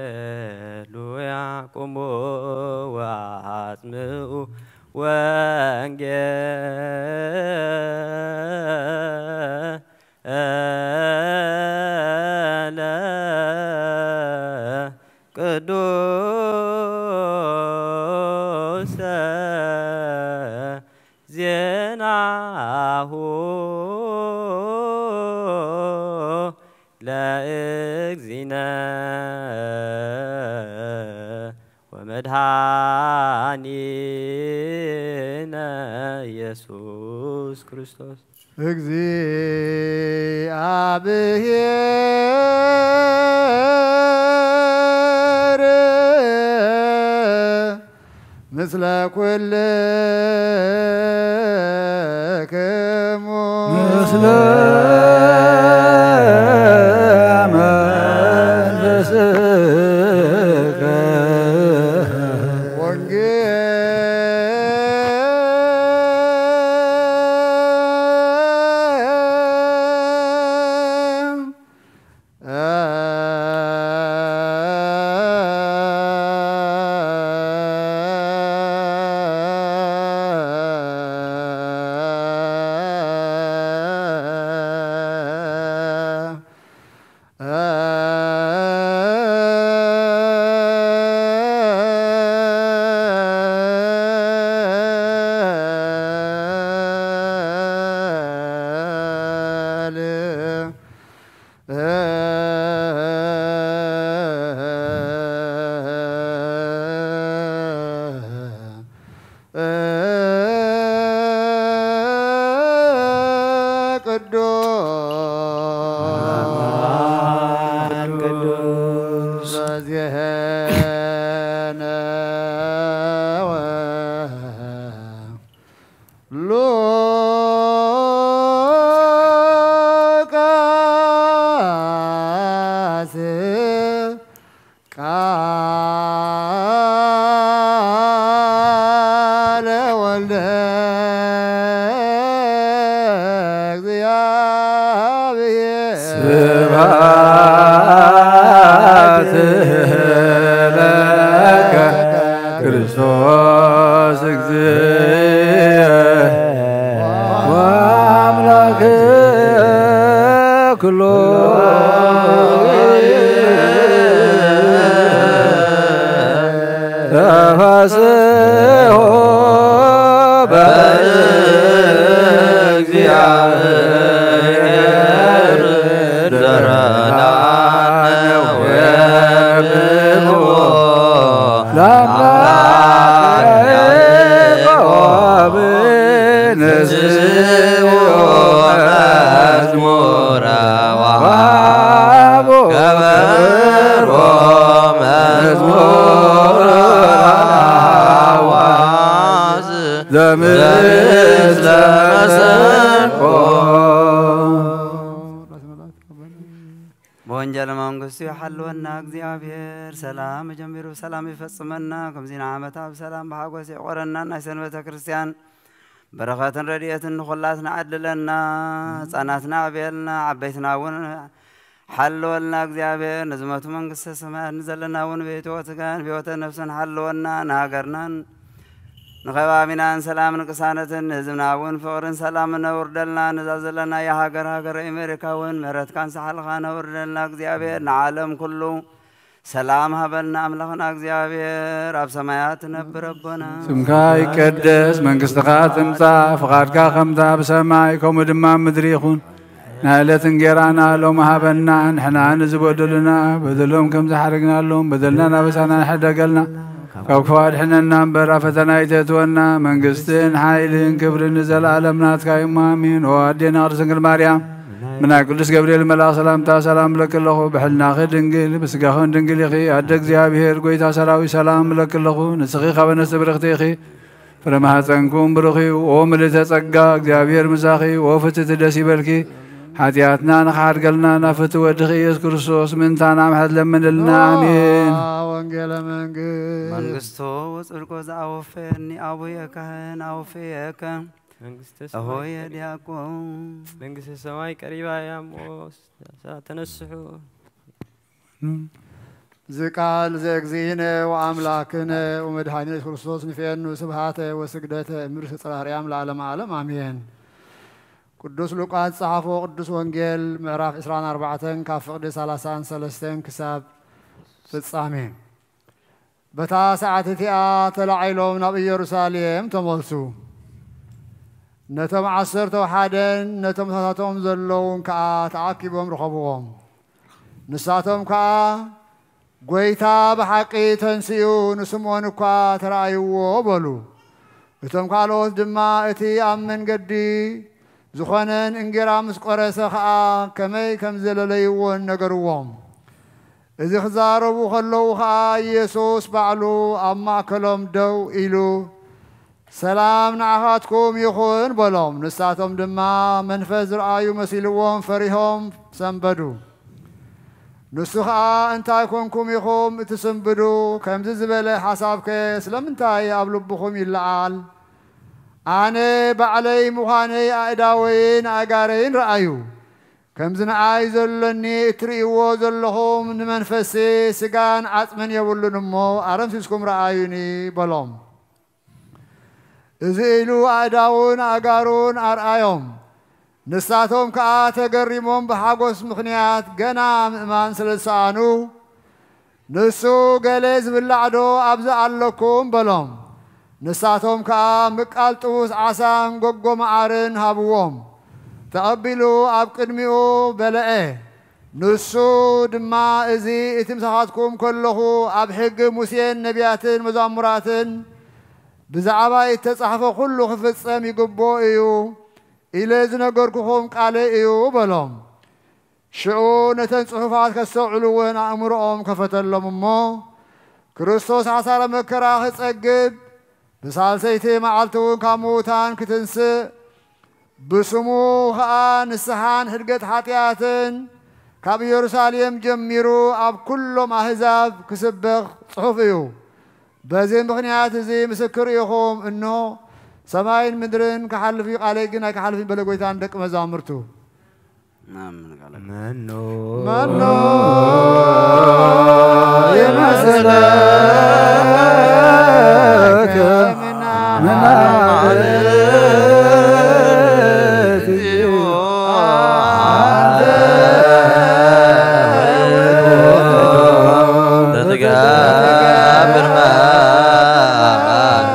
ሃሌሉያ ቁሙ ወአጽምዑ ወንጌለ ቅዱሰ ዜናሁ ለእግዚእነ ወመድኃኒነ ኢየሱስ ክርስቶስ። እግዚአብሔር ምስለ ኩልክሙ። ምስለ መንፈስከ። ወንጌል። ቅዱስ ቅዱስ ዜነወ ሉቃስ ቃለ ወልደ እግዚአብሔር። ስብሐት ለከ ክርስቶስ እግዚእ ወአምላክ ኩሎ ተፈስሖ በእግዚአብሔር ዘረዳነ ወብእዎ ለአምላክ ያዕቆብ ንስብሖ መዝሙረ ወሃቦ ከበሮ መዝሙረ ለአዋዝ ዘምስለ መሰንቆ። በወንጌል መንግስቱ ይሓልወና እግዚኣብሔር። ሰላም ጀሚሩ ብሰላም ይፈጽመና። ከምዚ ንዓመታ ብሰላም ብሓጎስ ይዕቆረና። ናይ ሰንበተ ክርስቲያን በረኸትን ረድኤትን ንኹላትና ዓድለና። ህፃናትና ኣዕብየልና፣ ዓበይትና እውን ሓልወልና እግዚኣብሔር። ንዝመቱ መንግስተ ሰማያት፣ ንዘለና እውን ብህይወት ስጋን ብህይወተ ነፍስን ሓልወና። ንሃገርናን ንኸባቢናን ሰላምን ቅሳነትን፣ ንህዝብና እውን ፍቕርን ሰላምን ነውርደልና። ነዛ ዘለና የሃገር ሃገረ ኣሜሪካ እውን ምሕረትካን ሳሕልኻን ነውርደልና እግዚኣብሔር። ንዓለም ኩሉ ሰላም ሃበልና ኣምላኽና እግዚኣብሔር። ኣብ ሰማያት ትነብር ኣቦና፣ ስምካ ይቀደስ፣ መንግስትኻ ትምጻእ፣ ፍቓድካ ከምታ ብሰማይ ከምኡ ድማ ኣብ ምድሪ ይኹን። ናይ ዕለት እንጌራና ሎሚ ሃበና፣ ንሕና ንዝበደሉና በደሎም ከም ዝሓረግናሎም በደልና ናበሳና ንሕደገልና፣ ካብ ክፉ ኣድሕነና እምበር ኣብ ፈተና ኣይተእትወና። መንግስትን ሓይልን ክብርን ንዘለኣለም ናትካ እዩ፣ ኣሜን። ኦ ኣዴና ቅድስት ድንግል ማርያም፣ ብናይ ቅዱስ ገብርኤል መልኣኽ ሰላምታ ሰላም እብለኪ ኣለኹ። ብሕልናኺ ድንግል፣ ብስጋኽን ድንግል ኢኺ። ኣደ እግዚኣብሔር፣ ጎይታ ሰራዊት፣ ሰላም እብለኪ ኣለኹ። ንስኺ ካብ ኣንስቲ ብርኽቲ ኢኺ፣ ፍረ ማህፀንኩም ብሩኽ እዩ። ኦ ምልዕተ ጸጋ፣ እግዚኣብሔር ምሳኺ፣ ኦ ፍትሕቲ ደስ ይበልኪ። ሓጢኣትና ንኽሓድገልና ናብ ፍትሒ ወድኺ ኢየሱስ ክርስቶስ ምእንታና ምሕረት ለምንልና። ኣሜን። ወንጌለ መንግስት መንግስቶ ወጽድቆ ዘኣወፈየኒ ኣቡየ ካህን ኣወፈየከ። መንግስተ ሰማይ እሆየ ቀሪ-፣ ዲያቆን። መንግስተ ሰማይ ቀሪባ እያ እሞ ተነስሑ። እዚ ቃል ዘእግዚእነ ወኣምላክነ ወመድኃኒነ ኢየሱስ ክርስቶስ ንፍኤኑ ስብሃተ ወስግደተ እምር ጽርሐ ኣርያም ለዓለመ ዓለም ኣሜን። ቅዱስ ሉቃስ ጸሓፎ ቅዱስ ወንጌል ምዕራፍ ዕስራን ኣርባዕተን ካብ ፍቕዲ ሠላሳን ሰለስተን ክሳብ ፍጻሜ። በታ ሰዓት እቲኣ ተላዒሎም ናብ ኢየሩሳሌም ተመልሱ። ነቶም ዓሰርተ ወሓደን ነቶም ምሳታቶም ዘለዉን ከኣ ተኣኪቦም ረኸብዎም። ንሳቶም ከኣ፣ "ጐይታ ብሓቂ ተንሲኡ ንስምዖን እኳ ተራእይዎ" በሉ። እቶም ካልኦት ድማ፣ "እቲ ኣብ መንገዲ ዝኾነን እንጌራ ምስ ቈረሰ ኸኣ ከመይ ከም ዘለለይዎን" ነገርዎም። እዚ ክዛረቡ ከለዉ ኸኣ ኢየሱስ ባዕሉ ኣብ ማእከሎም ደው ኢሉ፣ "ሰላም ንዓኻትኩም ይኹን" በሎም። ንሳቶም ድማ መንፈስ ዝረኣዩ መሲልዎም ፈሪሆም ሰንበዱ። ንሱ ኸኣ፣ "እንታይ ኰንኩም ኢኹም እትስንብዱ? ከምዚ ዝበለ ሓሳብከ ስለምንታይ ኣብ ልብኹም ይለዓል? ኣነ ባዕለይ ምዃነይ ኣእዳወይን ኣእጋረይን ረኣዩ። ከምዚ ንኣይ ዘሎኒ እትርእይዎ ዘለኹም ንመንፈስሲ ስጋን ዓጽምን የብሉን እሞ፣ ኣረምሲስኩም ረኣዩኒ" በሎም። እዚ ኢሉ ኣእዳዉን ኣእጋሩን ኣርኣዮም። ንሳቶም ከኣ ተገሪሞም ብሓጎስ ምኽንያት ገና ምእማን ስለ ዝሰኣኑ፣ ንሱ፣ "ገለ ዝብላዕዶ ኣብዚ ኣለኩም?" በሎም። ንሳቶም ከኣ ምቃል ጥቡስ ዓሳን ጎጎ መዓርን ሃብዎም። ተቐቢሉ ኣብ ቅድሚኡ በለዐ። ንሱ ድማ፣ "እዚ እቲ ምሳኻትኩም ከለኹ ኣብ ሕጊ ሙሴን ነቢያትን መዛሙራትን ብዛዕባይ እተጻሕፈ ኵሉ ክፍጸም ይግብኦ እዩ ኢለ ዝነገርኩኹም ቃለይ እዩ" በሎም። ሽዑ ነተን ጽሑፋት ከስተውዕሉ እውን ኣእምሮኦም ከፈተሎም እሞ፣ ክርስቶስ ሓሳረ መከራ ክጸግብ፣ ብሳልሰይቲ መዓልቲ እውን ካብ ምዉታን ክትንስእ፣ ብስሙ ኸኣ ንስሓን ሕድገት ሓጢኣትን ካብ ኢየሩሳሌም ጀሚሩ ኣብ ኵሎም ኣህዛብ ክስበኽ ጽሑፍ እዩ። በዚ ምኽንያት እዚ ምስክር ኢኹም። እንሆ፣ ሰማይን ምድርን ክሓልፍ እዩ፣ ቃለይ ግን ኣይክሓልፍን በለ ጐይታ ንደቂ መዛሙርቱ። መኖ መኖ ይመስለከ ምናልባት እዩ ኣንተ ትገብር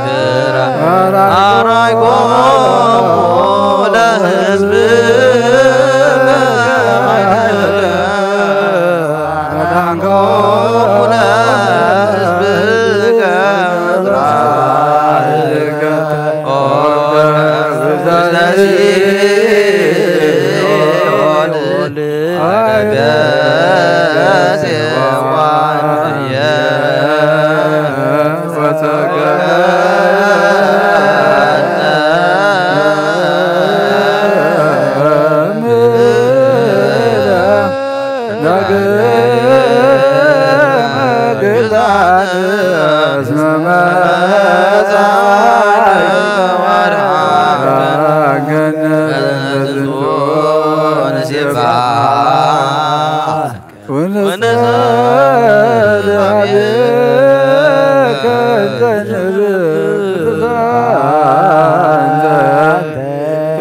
መከራ ኣራይኮሙ ለህዝብ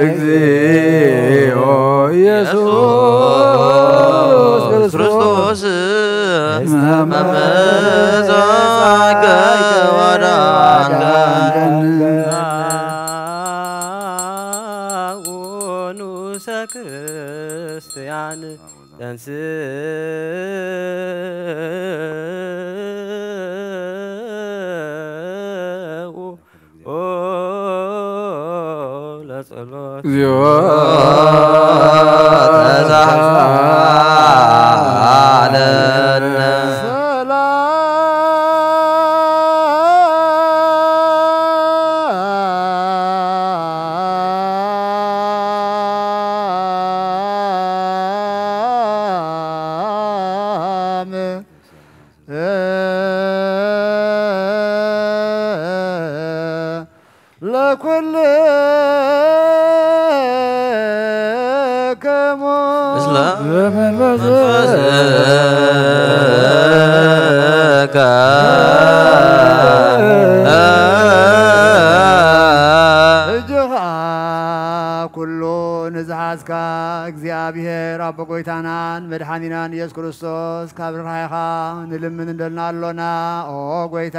እግዚኦ ኢየሱስ ክርስቶስ መመጻእከ ወዳንከ። ንዑሰ ክርስቲያን ተንስኡ ለጸሎት። እግዚኦ ተሳሃለነ። ሰላም ለኩልክሙ ምስለ መንፈስከ። ሕጂ ኸኣ ኩሉ ንዝሓዝካ እግዚኣብሔር ኣቦ ጐይታናን መድሓኒናን ኢየሱስ ክርስቶስ ካብ ርራሄኻ ንልምን እንደልና ኣሎና። ኦ ጐይታ፣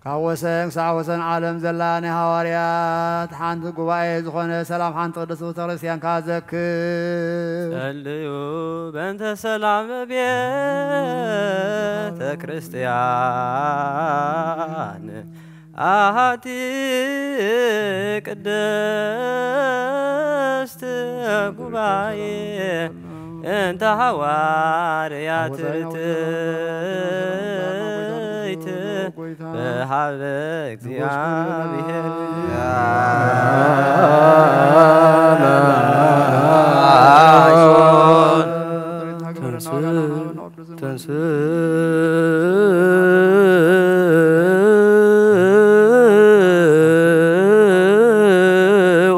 ካብ ወሰን ክሳዕ ወሰን ዓለም ዘላ ናይ ሃዋርያት ሓንቲ ጉባኤ ዝኾነ ሰላም ሓንቲ ቅድስቲ ቤተክርስትያንካ ዘክር። ጸልዩ በእንተ ሰላም ቤተ ክርስቲያን ኣሃቲ ቅድስት ጉባኤ እንተ ሃዋርያት ርትይት በሃበ እግዚኣብሔር። ተንስ ተንስኡ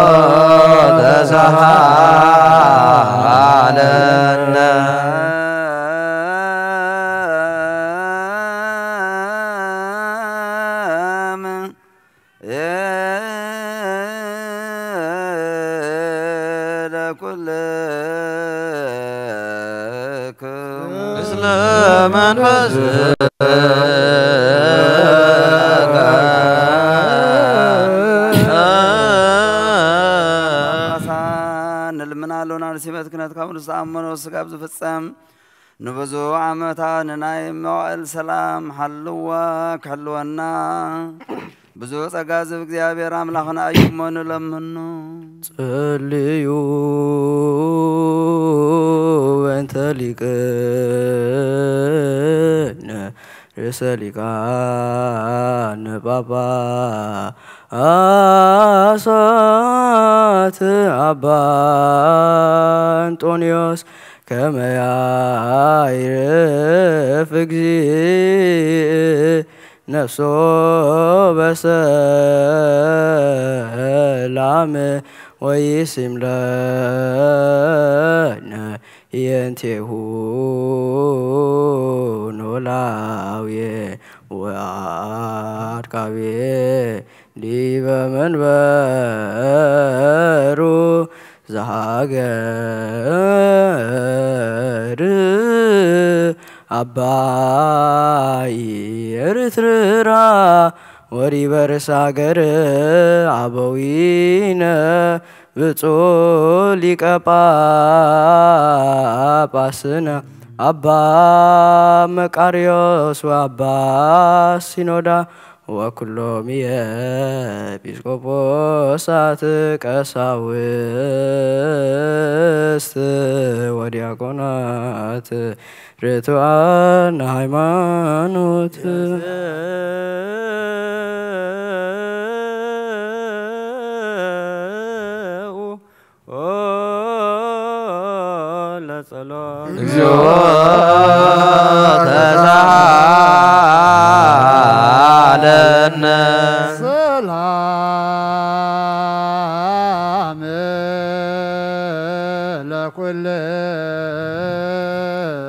ለጸሎት ተሳሃለነ። ለኩልክሙ ምስለ መንፈስ ንልምን ኣሎና ንሲመት ክነት ካብ ንዝተኣመኖ ስጋብ ዝፍጸም ንብዙ ዓመታት ንናይ መዋእል ሰላም ሓልዋ ክሕልወና ብዙ ጸጋ ዝህብ እግዚኣብሔር ኣምላኽና እዩ እሞ ንለምኖ። ጸልዩ በእንተ ሊቅነ ርእሰ ሊቃነ ጳጳሳት ኣባ እንጦንዮስ ከመ ያዕርፍ እግዚእ ነፍሶ በሰላም ወይሲም ለነ የንቴሁ ኖላውየ ወአድካቤ ዲበ መንበሩ ዘሃገር አባይ ኤርትራ ወሪበርስ ሃገር አበዊነ ብፁዕ ሊቀ ጳጳስነ አባ መቃርዮስ ወአባ ሲኖዳ ወኩሎም የኤጲስቆጶሳት ቀሳውስት ወዲያቆናት ርቱዓን ሃይማኖት። ኦ ለጸሎት እግዚኦ ተሳሃለነ። ሰላም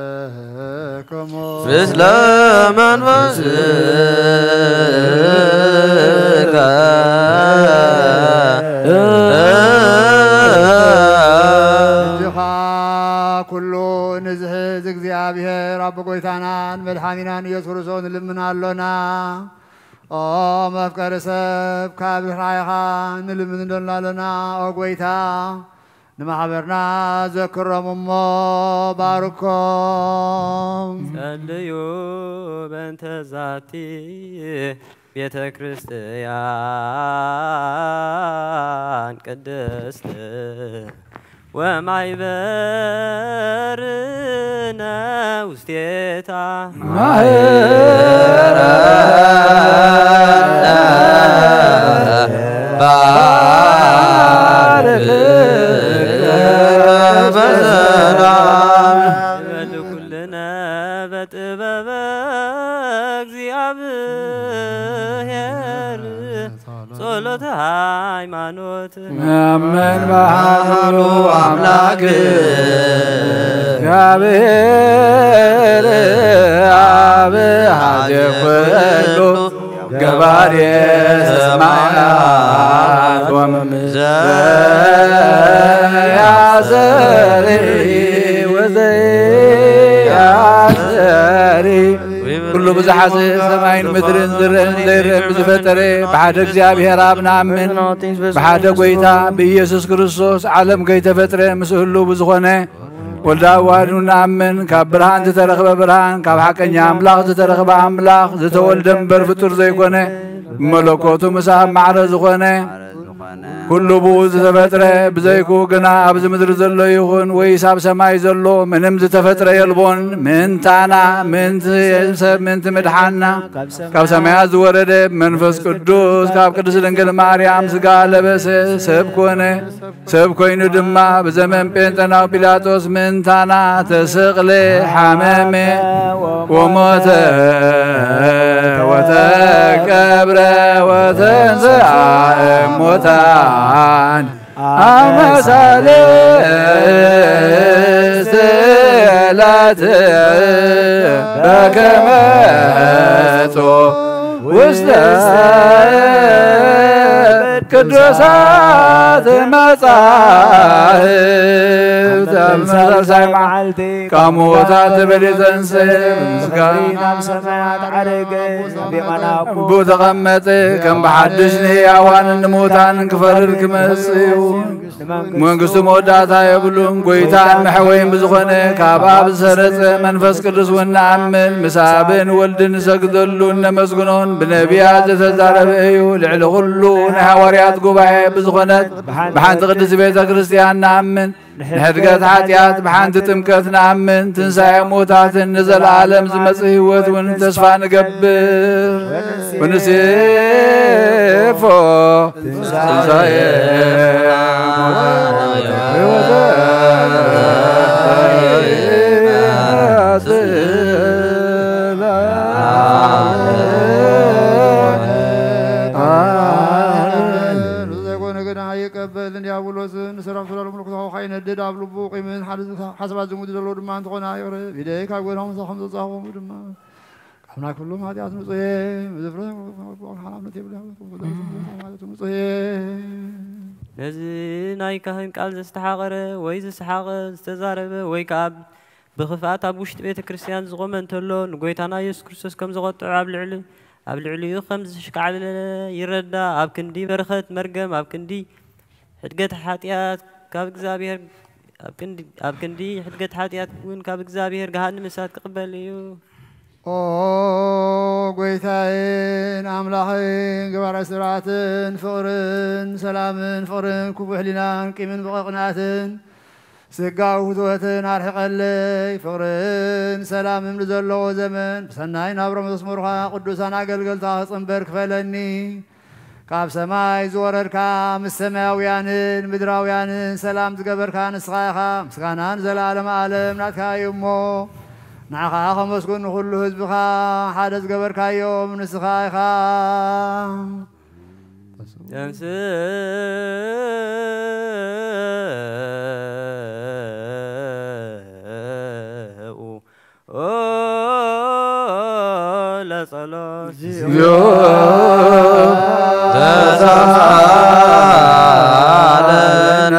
ለኩልክሙ ምስለ መንፈስከ እጅኻ ኩሉ ንዝሕዝ እግዚኣብሔር ኣቦ ጎይታናን መድሓኒናን ኢየሱስ ክርስቶስ ንልምን ኣሎና። ኦ መፍቀሪ ሰብ ካብ ርሕራይኻ ንልምን እንዶና ኣሎና። ኦ ጎይታ ንማሕበርና ዘክሮም እሞ ባርኮም። ጸልዩ በእንተ ዛቲ ቤተ ክርስቲያን ቅድስት ወማይበርነ ውስቴታ ማህበርነ ባርክ በሰላም። በል ኩልነ በጥበበ እግዚአብሔር ጸሎተ ሃይማኖት። መመን ባህሉ አምላክ እግዚአብሔር አብ ሀጀ ኩሉ ገባሬ ሰማያት ወምድር ዘያዘሪ ኩሉ ብዝሓዘ ሰማይን ምድርን ዝረአን ዘይረአን ብዝፈጠረ ብሓደ እግዚኣብሔር ኣብ ንኣምን። ብሓደ ጎይታ ብኢየሱስ ክርስቶስ ዓለም ከይተፈጥረ ምስ ህሉ ብዝኾነ ወልዳ ኣዋህዱ ንኣምን። ካብ ብርሃን ዝተረኽበ ብርሃን፣ ካብ ሓቀኛ ኣምላኽ ዝተረኽበ ኣምላኽ፣ ዝተወልደ እምበር ፍጡር ዘይኮነ፣ ብመለኮቱ ምስ ኣብ ማዕረ ዝኾነ፣ ኩሉ ብኡ ዝተፈጥረ፣ ብዘይኩ ግና ኣብዚ ምድሪ ዘሎ ይኹን ወይስ ኣብ ሰማይ ዘሎ ምንም ዝተፈጥረ የልቦን። ምእንታና፣ ምእንቲ ሰብ፣ ምእንቲ ምድሓና፣ ካብ ሰማያት ዝወረደ መንፈስ ቅዱስ ካብ ቅድስት ድንግል ማርያም ስጋ ለበሰ፣ ሰብ ኮነ። ሰብ ኮይኑ ድማ ብዘመን ጴንጠናዊ ጲላጦስ ምእንታና ተሰቕለ፣ ሓመመ፣ ወሞተ፣ ወተቀብረ፣ ወተንሥአ እሙታን አመ ሳልስት ዕለት በከመ ጾ ውስተ ቅዱሳት መጻሕፍት። ኣብ ሳልሳይ መዓልቲ ካብ ምዉታት ተበልየ ተንሥአ፣ ምስጋና ናብ ሰማያት ዓረገ፣ ኣብ የማነ ኣቦ ተቐመጠ። ከም ብሓድሽ ንህያዋንን ንምዉታንን ክፈርድ ክመጽእ እዩ። መንግስቱ መወዳእታ የብሉን። ጎይታን መሕወይን ብዝኾነ ካብ ኣብ ዝሰረጸ መንፈስ ቅዱስ እውን ንኣምን። ምስ ኣብን ወልድን ንሰግደሉን ነመስግኖን ብነቢያት ዝተዛረበ እዩ። ልዕሊ ኩሉ ናይ ሃዋርያት ጉባኤ ብዝኾነት ብሓንቲ ቅድስት ቤተ ክርስቲያን ንኣምን። ንሕድገት ሓጢኣት ብሓንቲ ጥምቀት ንኣምን። ትንሳኤ ምዉታትን ንዘለዓለም ዝመጽእ ህይወት እውን ተስፋ ንገብር። ወንሴፎ ትንሳኤ ዘይኮነ ግና ይቀበል። ዲያብሎስን ሰራዊቱ ላሉ ምልኩታዊ ከይነድድ ኣብ ልቡ ቂምን ሓደ ሓሳባት ዝሙድ ዘለዎ ድማ እንተኾነ ይቕረ። ቢደይ ካብ ጎድና ምሳኹም ዘጻኹም ድማ ካብ ናይ ኩሎም ኃጢአት ንጹሕ እየ። ብዝፍረ ሓላፍነት የብልያ ማለት ንጹሕ እየ። ነዚ ናይ ካህን ቃል ዘስተሓቐረ ወይ ዝሰሓቐ ዝተዛረበ ወይ ከኣ ብኽፍኣት ኣብ ውሽጢ ቤተ ክርስቲያን ዝቖመ እንተሎ፣ ንጎይታና ኢየሱስ ክርስቶስ ከም ዘቖጥዖ ኣብ ልዕሊ-፣ ኣብ ልዕሊኡ ከም ዝሽካዕለለ ይረዳ። ኣብ ክንዲ በረኸት መርገም፣ ኣብ ክንዲ ሕድገት ሓጢኣት ካብ እግዚኣብሔር፣ ኣብ ክንዲ፣ ኣብ ክንዲ ሕድገት ሓጢኣት እውን ካብ እግዚኣብሔር ገሃነመ እሳት ክቕበል እዩ። ኦ ጎይታዬን ኣምላኸይን፣ ገባራይ ስርዓትን ፍቕርን ሰላምን፣ ፍቕርን ክፉእ ሕሊናን ቂምን ብቐቕናትን ስጋዊ ፍትወትን ኣርሕቐለይ። ፍቕርን ሰላምን ንዘለዎ ዘመን ብሰናይ ናብሮም ዘስመሩኻ ቅዱሳን ኣገልገልትኻ ክጽንበር ክፈለኒ። ካብ ሰማይ ዝወረድካ፣ ምስ ሰማያውያንን ምድራውያንን ሰላም ዝገበርካ ንስኻ ኢኻ። ምስጋና ንዘለዓለመ ዓለም ናትካ እዩ እሞ፣ ንዓኻ ከመስግኑ ንኹሉ ህዝብኻ ሓደ ዝገበርካዮም ንስኻ ኢኻ። ተንስኡ ለጸሎት። እግዚኦ ተሳሃለነ።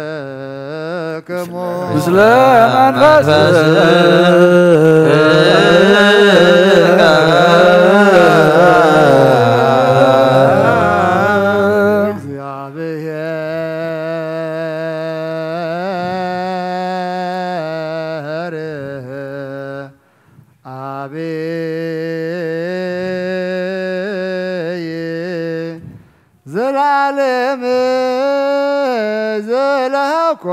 ለኩልክሙ ምስለ መንፈስከ እግዚአብሔር አብይ ዘላለም ዘለኮ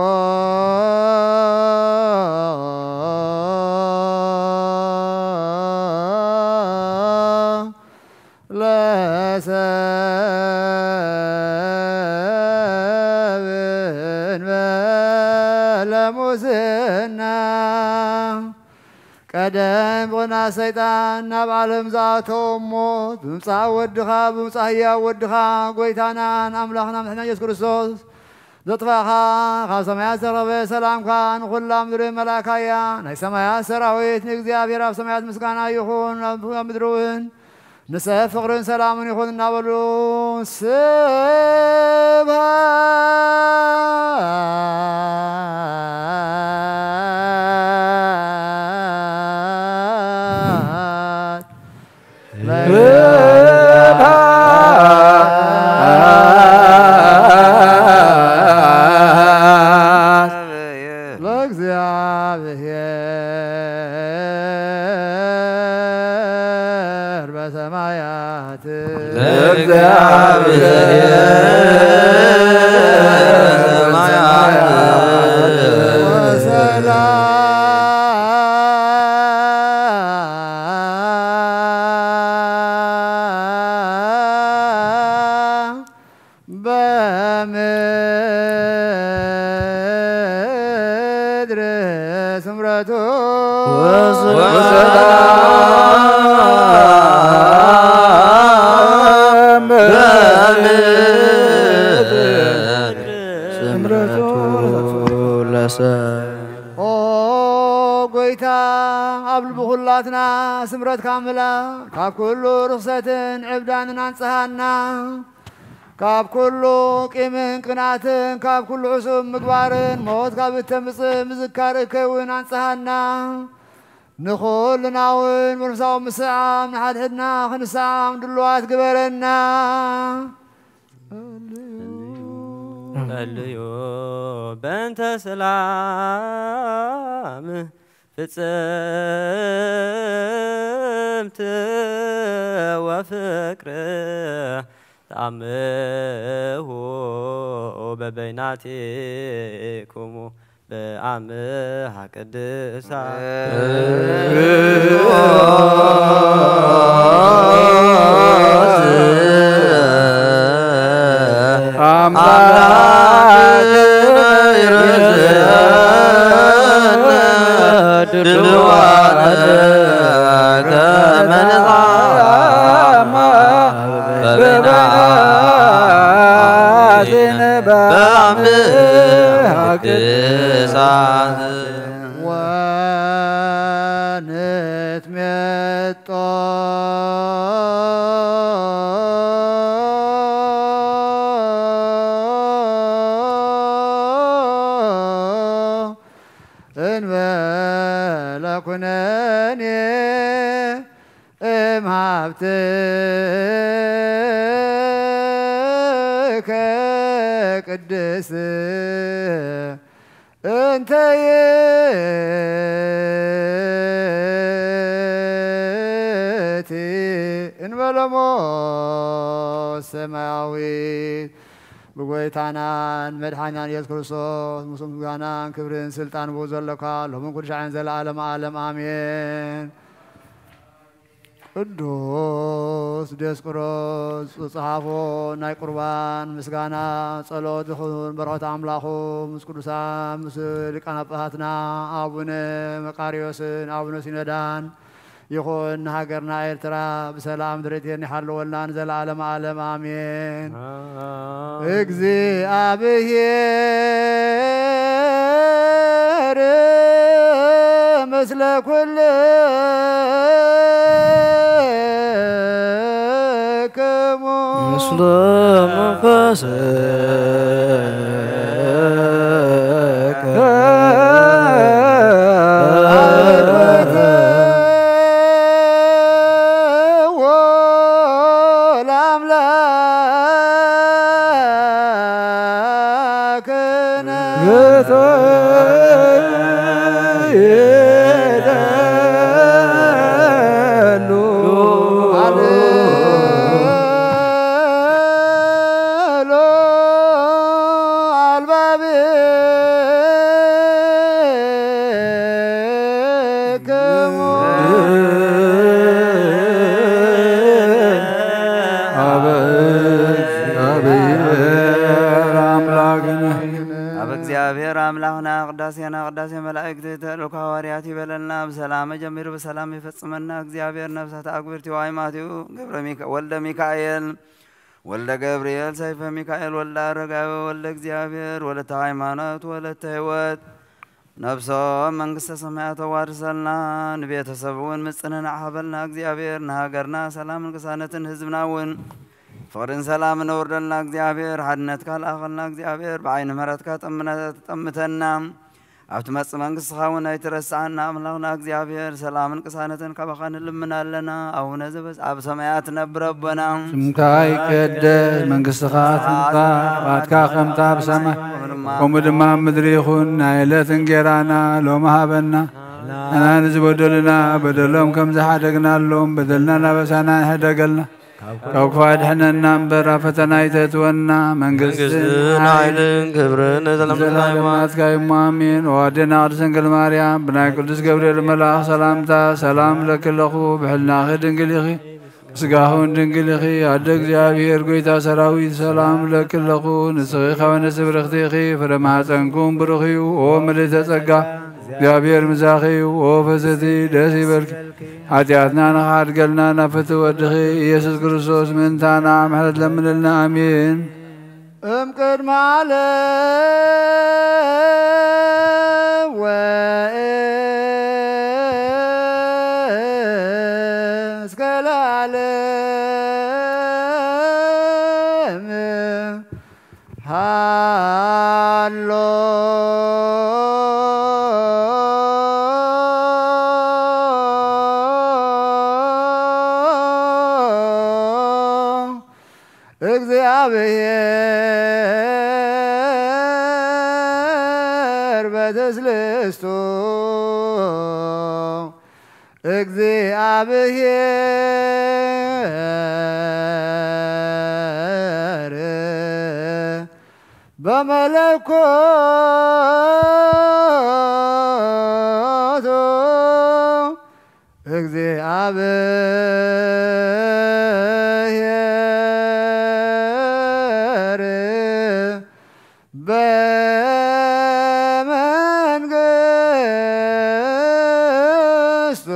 ለሰብ እንበለ ሙስና። ቀደም ብቕንኣት ሰይጣን ናብ ዓለም ዝኣተወ እሞ፣ ብምጻእ ወድኻ፣ ብምጻእ ህያው ወድኻ፣ ጎይታናን ኣምላኽና መድሓኒና ኢየሱስ ክርስቶስ፣ ዘጥፋእኻ ካብ ሰማያት ዝተረኸበ ሰላምካ ንኹላ ምድሪ መላእካያ። ናይ ሰማያት ሰራዊት ንእግዚኣብሔር ኣብ ሰማያት ምስጋና ይኹን፣ ኣብ ምድሪ እውን ንሰብ ፍቕርን ሰላምን ይኹን እናበሉ ስብሐት ለእግዚኣብሔር በሰማያት ለእግዚኣብሔር በሰማያት ወሰላም በምድር ስምረቱ ወሰላም በምድር ስምረቱ ለሰ ኦ ጎይታ፣ ኣብ ልቢ ኩላትና ስምረትካ ምላ፣ ካብ ኩሉ ርኽሰትን ዕብዳንን ኣንጽሃና። ካብ ኩሉ ቂምን ቅንኣትን ካብ ኩሉ ዕሱብ ምግባርን ሞት ካብ እተምጽእ ምዝካር እከይ እውን ኣንጽሃና። ንኹልና እውን መንፈሳዊ ምስዓም ንሓድሕድና ክንስዓም ድሉዋት ግበረና። ጸልዩ በእንተ ሰላም ፍጽምት ወፍቅር ተአምሁ በበይናቲክሙ በአምሃ ቅድሳ አምላክ ይረስአነ ድልዋነ ከመ ንጻማ በበይናቲነ በአምሃ ቅድሳት ወንትሜጦ እንበለ ኩነኔ እምሃብትከ ቅድስት እንተ ይእቲ እንበለሞ ሰማያዊት ብጎይታናን መድሓኒናን ኢየሱስ ክርስቶስ ምስ ምስጋናን ክብርን ስልጣን ብኡ ዘለካ ሎምን ኩሉ ሻዕን ዘለዓለም ዓለም ኣሜን። ቅዱስ ዲዮስቆሮስ ዝጸሓፎ ናይ ቁርባን ምስጋና ጸሎት ይኹን። በረኸት ኣምላኹ ምስ ቅዱሳን ምስ ሊቃነ ጳጳሳትና ኣቡነ መቃርዮስን ኣቡነ ሲኖዳን ይኹን። ንሃገርና ኤርትራ ብሰላም ድሬቴን ይሓልወልና ንዘለዓለም ዓለም ኣሜን። እግዚአብሔር ምስለ ኩልክሙ ምስለ መንፈስከ አብ እግዚአብሔር አምላክነ። አብ እግዚአብሔር አምላክነ ቅዳሴና ቅዳሴ መላእክት ተልእኮ ሃዋርያት ይበለልና። ብሰላም ጀሚሩ ብሰላም ይፈጽመና። እግዚአብሔር ነፍሳት አግብርቲው አይማቲው ገብረ ሚካ-፣ ወልደ ሚካኤል ወልደ ገብርኤል ሰይፈ ሚካኤል ወልደ ኣረጋዊ ወልደ እግዚኣብሔር ወለተ ሃይማኖት ወለተ ህይወት ነብሶም መንግስተ ሰማያት ኣዋርሰልና። ንቤተሰብ እውን ምጽንናዕ ሃበልና እግዚኣብሔር። ንሃገርና ሰላምን ቅሳነትን ህዝብና እውን ፍቕርን ሰላምን ኣውርደልና እግዚኣብሔር። ሓድነትካ ልኣኸልና እግዚኣብሔር። ብዓይኒ ምሕረትካ ጠምነ- ጠምተና። ኣብ ትመጽእ መንግስትኻ እውን ኣይትረስዓና ኣምላኽና እግዚኣብሔር። ሰላምን ቅሳነትን ካባኻ ንልምን ኣለና። ኣቡነ ዘበስ ኣብ ሰማያት ትነብር ኣቦና። ስምካ ይቀደስ፣ መንግስትኻ ትምጻእ፣ ፍቓድካ ከምታ ኣብ ሰማይ ከምኡ ድማ ኣብ ምድሪ ይኹን። ናይ ዕለት እንጌራና ሎሚ ሃበና። እና ንዝበደሉና በደሎም ከም ዝሓደግናሎም በደልና ናበሳና ይሕደገልና። ካብ ክፉ ኣድሕነና እምበር ኣብ ፈተና ኣይተእትወና። መንግስትን መንግስትን ሓይልን ክብርን ንዘለዓለመ ዘለዓለም። ናትካ እዩ። ኣሜን። ኦ ኣዴና ቅድስት ድንግል ማርያም ብናይ ቅዱስ ገብርኤል መልኣኽ ሰላምታ ሰላም እብለኪ ኣለኹ። ብሕልናኺ ድንግል ኢኺ፣ ስጋኹን ድንግል ኢኺ። ኣደ እግዚኣብሔር ጎይታ ሰራዊት ሰላም እብለኪ ኣለኹ። ንስኺ ካብ ኣንስቲ ብርኽቲ ኢኺ፣ ፍረ ማህፀንኩም ብሩኽ እዩ። ኦ ምልዕተ ጸጋ እግዚኣብሔር ምሳኺ እዩ። ኦ ፍስሕቲ ደስ ይበልኪ፣ ሓጢኣትና ንኽሓድገልና ናብ ፍትሒ ወድኺ ኢየሱስ ክርስቶስ ምእንታና ምሕረት ለምንልና። ኣሜን። እም ቅድመ ዓለም ወእስከ ለዓለም ሃሎ እግዚኣብሔር በትስልስቱ እግዚአብሔር በመለኮቱ እግዚአብሔር በመንግስቱ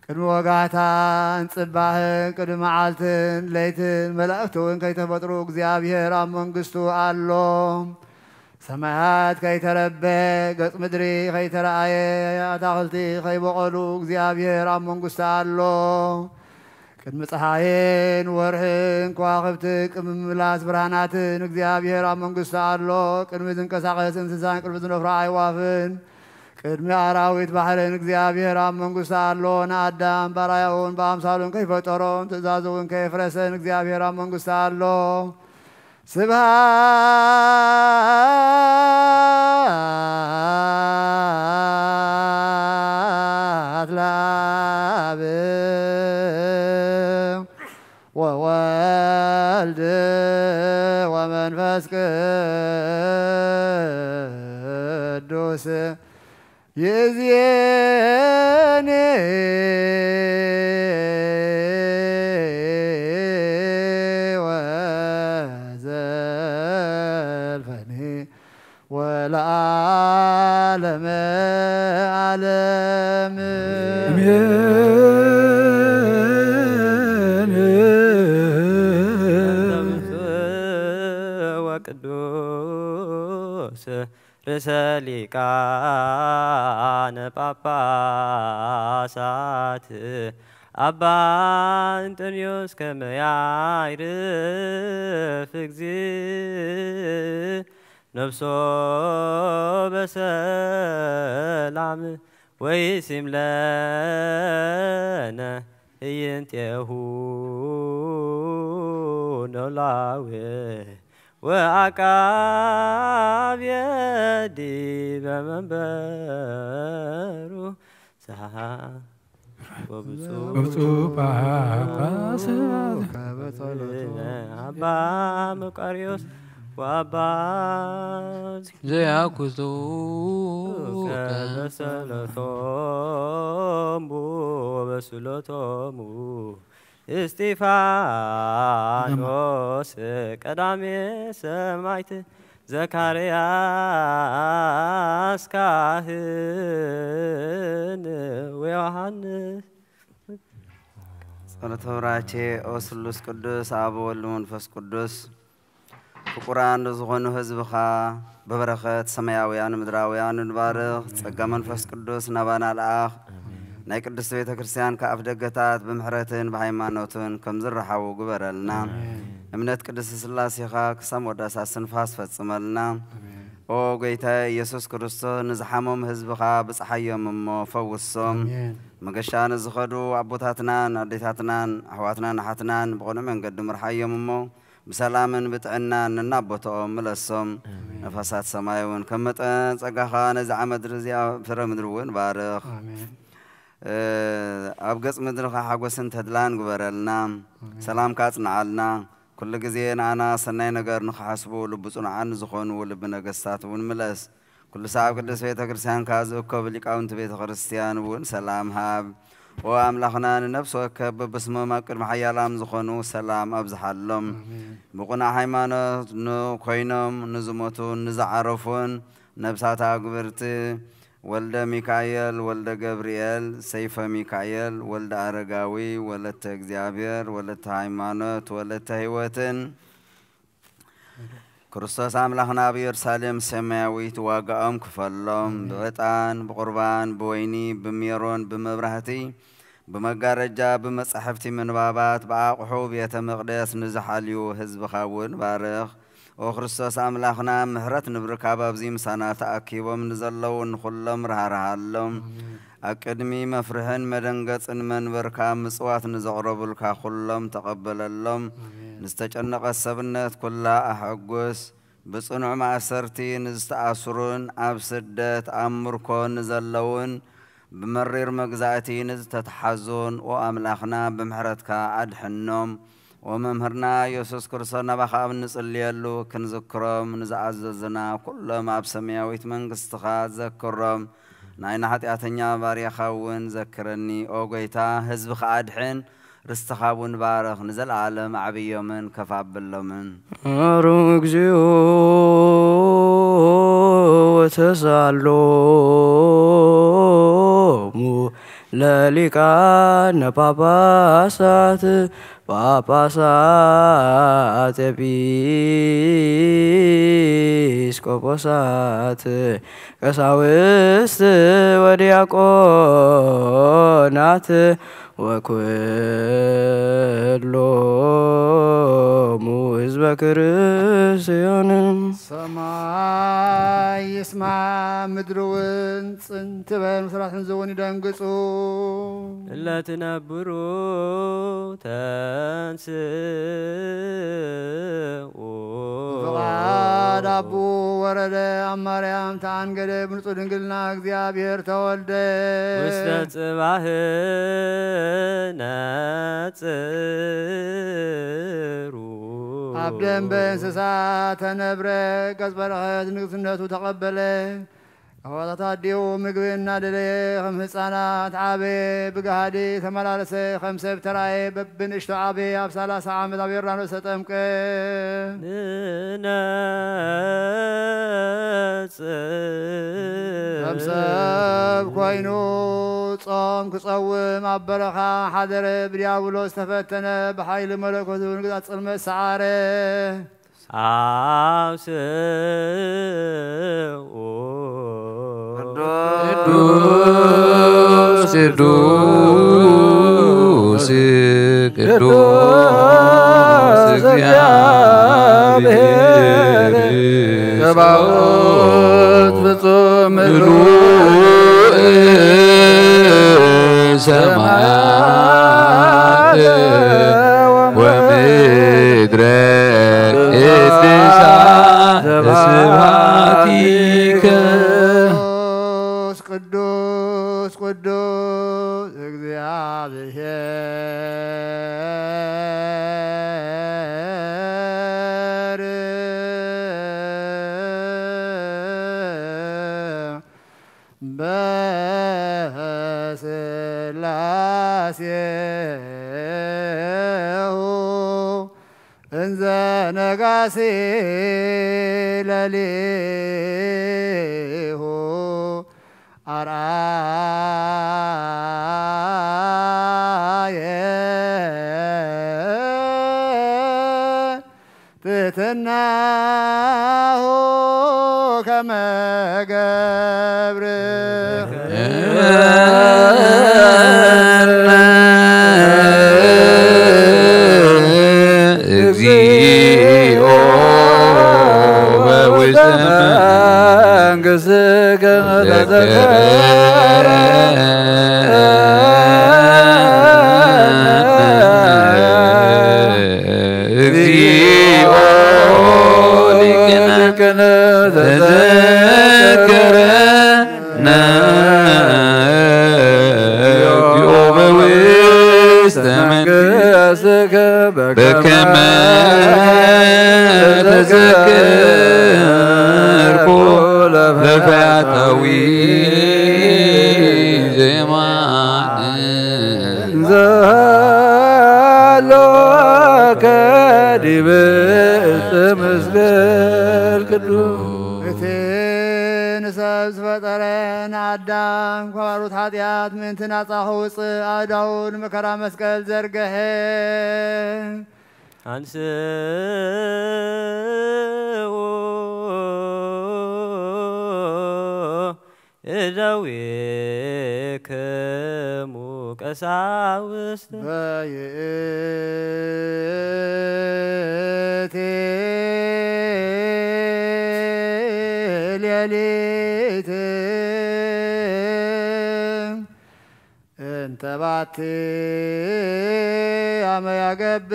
ቅድሚ ወጋሕታን ጽባህን ቅድሚ መዓልትን ለይትን መላእክቲ እውን ከይተፈጥሩ እግዚኣብሔር ኣብ መንግስቱ ኣሎ። ሰማያት ከይተረበ፣ ገጽ ምድሪ ከይተረኣየ፣ ኣታኽልቲ ከይበቐሉ እግዚኣብሔር ኣብ መንግስቱ ኣሎ። ቅድሚ ጸሓይን ወርሕን ከዋኽብትን ቅድሚ ምምላስ ብርሃናትን እግዚኣብሔር ኣብ መንግስቱ ኣሎ። ቅድሚ ዝንቀሳቐስ እንስሳን ቅድሚ ዝነፍራ ኣዕዋፍን ቅድሚ ኣራዊት ባሕርን እግዚኣብሔር ኣብ መንግስቱ ኣሎ። ንኣዳም ባራያውን ብኣምሳሉን ከይፈጠሮን ትእዛዙ እውን ከየፍረሰን እግዚኣብሔር ኣብ መንግስቱ ኣሎ። ስብሐት ለአብ ወወልድ ወመንፈስ ቅዱስ ይእዜኒ ወዘልፈኒ ወለዓለመ ዓለም። አሜን። ወቅዱስ ርእሰ ሊቃነ ጳጳሳት አባ እንጦንዮስ ከመ ያዕርፍ እግዚእ ነፍሶ በሰላም ወይሲም ለነ ህይንጤሁ ኖላዊ ወአቃብየ ዲበ መንበሩ ሰሃ ወብፁዕ ወብፁዕ ጳጳስ አባ መቃርዮስ ወአባ ዘያኩቱ በሰለቶሙ በስለቶሙ እስጢፋኖስ ቀዳሜ ሰማዕት ዘካርያስ ካህን ወዮሐንስ ወለተብራቼ ኦ ስሉስ ቅዱስ ኣብ ወልድ መንፈስ ቅዱስ ፍቁራን ንዝኾኑ ህዝብኻ ብበረኸት ሰማያውያን ምድራውያን ንባርኽ። ጸጋ መንፈስ ቅዱስ ናባና ልኣኽ። ናይ ቅድስት ቤተ ክርስቲያን ከኣፍ ደገታት ብምሕረትን ብሃይማኖትን ከም ዝረሓቡ ግበረልና። እምነት ቅድስት ስላሴኻ ክሳብ መወዳእታ ስንፋስ ፈጽመልና። ኦ ጎይታ ኢየሱስ ክርስቶስ ንዝሓሞም ህዝብኻ ብጽሓዮም እሞ ፈውሶም። መገሻ ንዝኸዱ ኣቦታትናን ኣዴታትናን ኣሕዋትናን ኣሓትናን ብቕኑዕ መንገዲ ምርሓዮም እሞ ብሰላምን ብጥዕናን ነናቦትኦም ምለሶም። ነፋሳት ሰማይ እውን ከም መጠን ጸጋኻ ነዚ ዓመት እዚኣ ፍረ ምድሪ እውን ባርኽ። ኣብ ገጽ ምድርኻ ሓጎስን ተድላን ግበረልና። ሰላምካ ኣጽንዓልና። ኩሉ ግዜ ንኣና ሰናይ ነገር ንኽሓስቡ ልቢ ጽኑዓን ዝኾኑ ልቢ ነገስታት እውን ምለስ። ኩሉ ሰዓብ ቅድስት ቤተ ክርስቲያንካ ዝእከቡ ሊቃውንቲ ቤተ ክርስቲያን እውን ሰላም ሃብ። ኦ ኣምላኽና ንነፍሲ ወከፍ በብስሞም ኣብ ቅድሚ ሓያላም ዝኾኑ ሰላም ኣብዝሓሎም። ብቑና ሃይማኖት ንኮይኖም ንዝሞቱን ንዝዓረፉን ነብሳት ኣግብርቲ ወልደ ሚካኤል፣ ወልደ ገብርኤል፣ ሰይፈ ሚካኤል፣ ወልደ ኣረጋዊ፣ ወለተ እግዚኣብሔር፣ ወለተ ሃይማኖት፣ ወለተ ህይወትን ክርስቶስ ኣምላኽና ኣብ ኢየሩሳሌም ሰማያዊት ዋጋኦም ክፈሎም። ብዕጣን፣ ብቁርባን፣ ብወይኒ፣ ብሜሮን፣ ብመብራህቲ፣ ብመጋረጃ፣ ብመጻሕፍቲ ምንባባት፣ ብኣቑሑ ቤተ መቕደስ ንዝሓልዩ ህዝብኻ እውን ባርኽ። ኦ ክርስቶስ ኣምላኽና፣ ምሕረት ንብርካብ ኣብዚ ምሳና ተኣኪቦም ንዘለዉ ንኹሎም ርሃርሃሎም። ኣብ ቅድሚ መፍርሕን መደንገጽን መንበርካ ምጽዋት ንዘቕረቡልካ ኩሎም ተቐበለሎም። ንዝተጨነቐት ሰብነት ኩላ ኣሐጉስ። ብጽኑዕ ማእሰርቲ ንዝተኣስሩን ኣብ ስደት ኣብ ምርኮ ንዘለዉን ብመሪር መግዛእቲ ንዝተተሓዙን፣ ኦ ኣምላኽና፣ ብምሕረትካ ኣድሕኖም። ኦ መምህርና የሱስ ክርስቶስ፣ ናባኻ ኣብ ንጽልየሉ ክንዝክሮም ንዝኣዘዝና ኩሎም ኣብ ሰማያዊት መንግስትኻ ዘክሮም። ናይና ሓጢኣተኛ ባርያኻ እውን ዘክረኒ። ኦ ጎይታ፣ ህዝብኻ ኣድሕን፣ ርስትኻ እውን ባርኽ፣ ንዘለኣለም ኣዕብዮምን ከፍ ኣብሎምን። ማሩ እግዚኦ ወተሳሎሙ ለሊቃነ ጳጳሳት፣ ጳጳሳት ኤጲስቆጶሳት፣ ቀሳውስት ወዲያቆናት፣ ወኩሎሙ ህዝበ ክርስቲያን። ሰማይ ይስማዕ፣ ምድሪ እውን ጽን ትበል፣ ምስራት ህዝቢ እውን ይደንግጹ። እለ ትነብሩ ተንስኡ። ፍቓድ ኣቡ ወረደ፣ ኣብ ማርያም ተኣንገደ፣ ብንጹህ ድንግልና እግዚኣብሔር ተወልደ። ውስተ ጽባህ ነጽሩ። ኣብ ደንበ እንስሳ ተነብረ፣ ገጽ በረኸት ንግስነቱ ተቐበለ። ኣሕዋታት ኣዲኡ ምግቢ እናደለየ ከም ህፃናት ዓበየ፣ ብጋህዲ ተመላለሰ፣ ከም ሰብ ተራእየ፣ በብንእሽቶ ዓበየ፣ ኣብ ሰላሳ ዓመት ኣብ ዮርዳኖስ ተጠምቀ። ንነጽር። ከም ሰብ ኮይኑ ጾም ክጸውም ኣብ በረኻ ሓደረ፣ ብዲያብሎስ ተፈተነ፣ ብሓይሊ መለኮት እውን ግዛት ጽልመት ሰዓረ። አውስኡ። ቅዱስ ቅዱስ ቅዱስ እግዚአብሔር ጸባኦት ፍጹም ምሉእ ሰማያት ወምድረ ቅድሳ ስብሐቲከ። ቅዱስ ቅዱስ ቅዱስ እግዚአብሔር በስላሴሁ እንዘ ነጋሲ ለሊሁ አርአየ ከመ ገብር እግዚኦ በውስተ መንግሥትከ ተዘከረነ እግዚኦ ሊቅነ ተዘከረነ እግዚኦ በውስተ መንግሥትከ በከመ ተዘከርኩ ለፈያታዊ ዜማን ዘሃሎከ ዲበ ዕፀ መስቀል ቅዱስ። እቲ ንሰብ ዝፈጠረ ንኣዳም ካብ ኣርዑት ሓጢኣት ምእንቲ ናጻ ከውፅእ ኣእዳዉ ንመከራ መስቀል ዘርገሐ። አንስኡ እደዊክሙ ቀሳውስት በይእቲ ሌሊት እንተ ባቲ ኣመ ያገብእዎ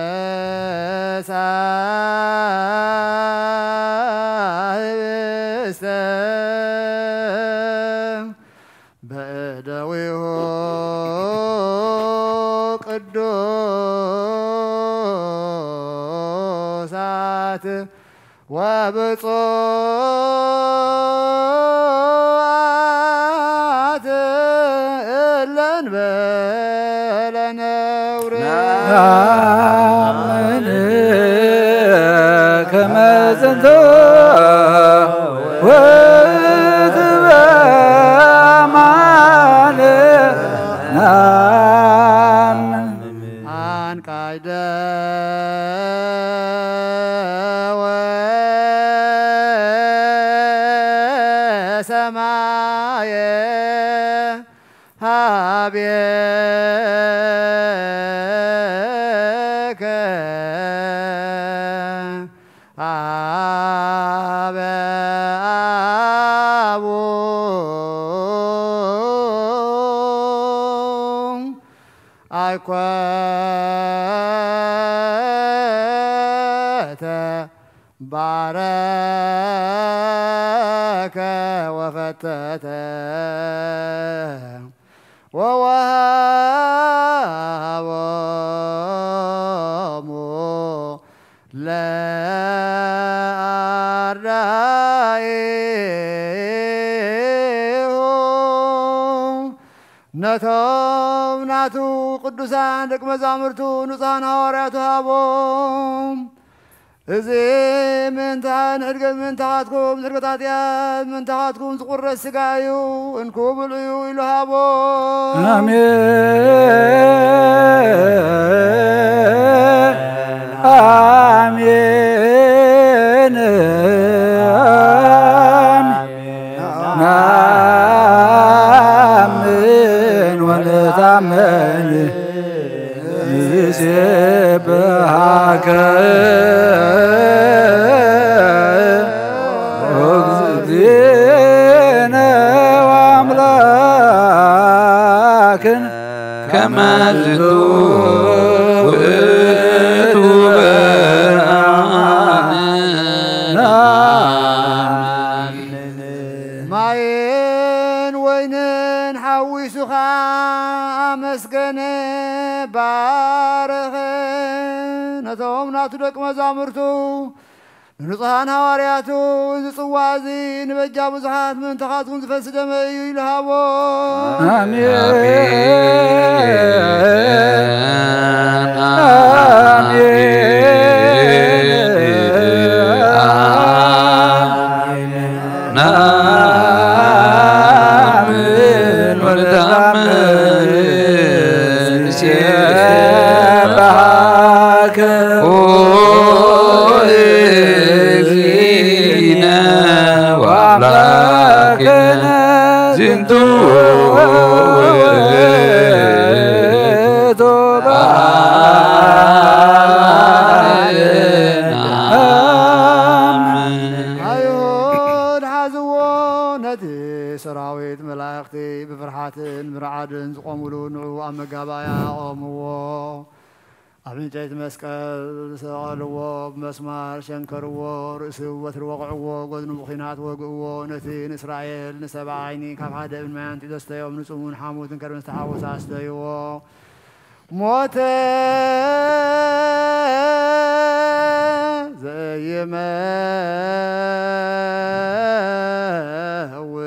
ነሳ ህብስተ በእደዊሁ ቅዱሳት ወብፁዓት እለን በለ ነውር ናምን ከመ ዝንቱ ውእቱ በማለ ናምን አንቃይደ ወሰማየ ሀቤከ አበ አቡ አይኮተ ባረከ ወፈተተ ወወሃቦሙ ለአርዳኢሁ ነቶም ናቱ ቅዱሳን ደቂ መዛሙርቱ ንጹሓን ሃዋርያቱ ሃቦም። እዚ ምእንታ ንሕድገት ምእንታኻትኩም ንሕድገት ኃጢኣት ምእንታኻትኩም ዝቁረስ ሥጋ እዩ። እንኩ ብልዑ ኢሉ ሃቦም። አሜን አሜን። ናምን ወንታመን ንሴብሐከ እግዚእነ ወአምላክነ ከመ ዝንቱ ውእቱ በአማነ ናምን። ማይን ወይንን ሓዊሱኻ ኣመስገነ፣ ባረኸ። ነቶም ናቱ ደቂ መዛሙርቱ ንንጹሓን ሃዋርያቱ፣ እዚ ጽዋ እዚ ንበጃ ብዙሓት ምእንታኻትኩም ዝፈሲ ደመ እዩ ኢሉ ሃቦ። አሜን። አሜን። ናምን ወልታምን ንዑ ኣብ መጋባእያ ኣቐምዎ። ኣብ ዕንጨይቲ መስቀል ሰቐልዎ፣ ብመስማር ሸንከርዎ፣ ርእሱ በትሪ ወቕዕዎ፣ ጎድኑ ብኲናት ወግእዎ። ነቲ ንእስራኤል ንሰብዓ ዓይኒ ካብ ሓደ እብን ማይ ኣንጢ ዘስተዮም ንጽሙን ሓሙትን ከርብን ዝተሓወሰ ኣስተይዎ። ሞተ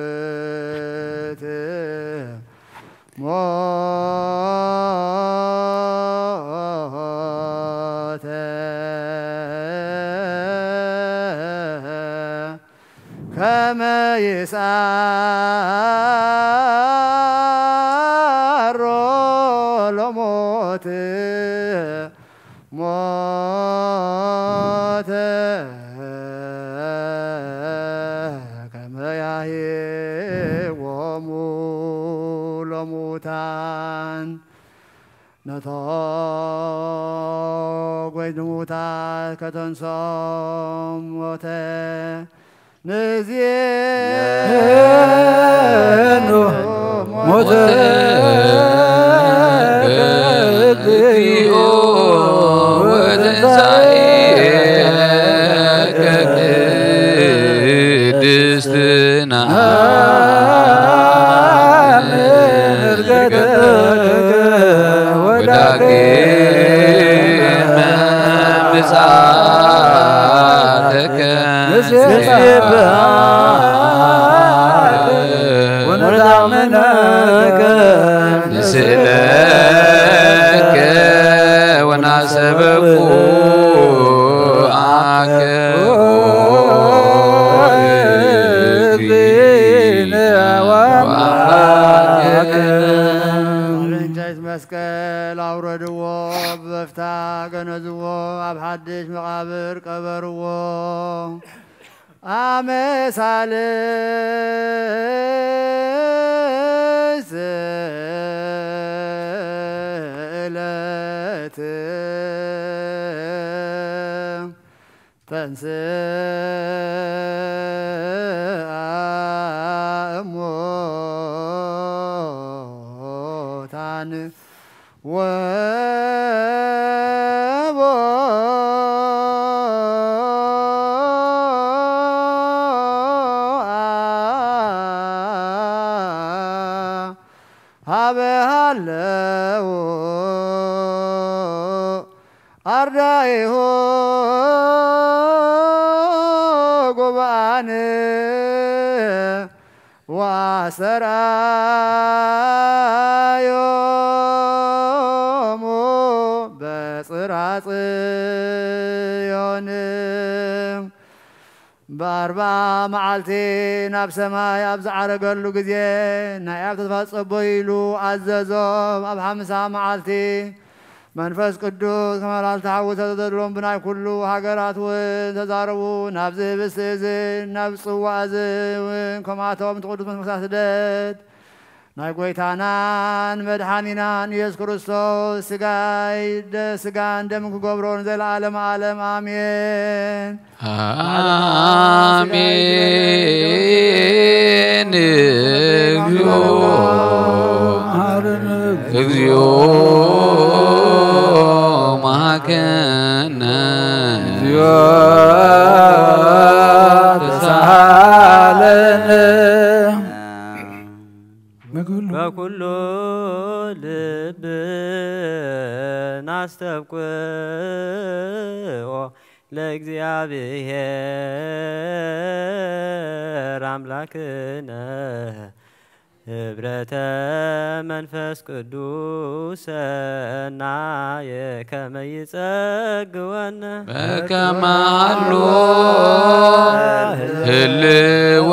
ዘይመውት ሞተ ከመ ይስዓሮ ለሞት ሞተ ከመ ያህይዎሙ ለሙታን። ነቶም ጎይታ ንሙታት ከተንስኦም ሞተ። ንዜኑ ሞተ እግዚኦ ወትንሳኤከ ቅድስት ናምን እርገተከ ወዳግመ ምጽኣተከ ንሴብሐከ ወነታመነከ ንስእለከ ወናሰበኩ ኣከ ኦ እግዚእነ ወአምላክነ። ኣብ ዕንጨይቲ መስቀል ኣውረድዎ፣ ብበፍታ ገነዝዎ፣ ኣብ ሓድሽ መቓብር ቀበርዎ። ኣመ ሳልስት ዕለት ተንስአ እሙታን ወቦአ ሀበ ሀለዉ አርዳኢሁ ጉብኣን ወአስተርአዮሙ በጽርሐ ጽዮን። በኣርብዓ መዓልቲ ናብ ሰማይ ኣብ ዝዓረገሉ ግዜ ናይ ኣብ ተስፋ ጸቦ ኢሉ ኣዘዞም። ኣብ ሓምሳ መዓልቲ መንፈስ ቅዱስ ከመ ላል ተሓውሰ ዘደሎም ብናይ ኩሉ ሃገራት እውን ተዛረቡ። ናብዚ ህብስቲ እዚ ናብ ጽዋ እዚ እውን ከምኣቶም እቲ ቅዱስ መንፈስ ስደት ናይ ጎይታናን መድሓኒናን ኢየሱስ ክርስቶስ ስጋይ ደ-፣ ስጋን ደምን ክገብሮ ንዘለዓለመ ዓለም ኣሜን። ኣሜን። እግዚኦ፣ እግዚኦ መሃከነ። እግዚኦ ተሳሃለነ። በኩሉ ልብ ናስተብቅዖ ለእግዚኣብሔር ኣምላክነ ህብረተ መንፈስ ቅዱስ ሰናየ ከመ ይጸግወነ በከመ ሀሎ ህልወ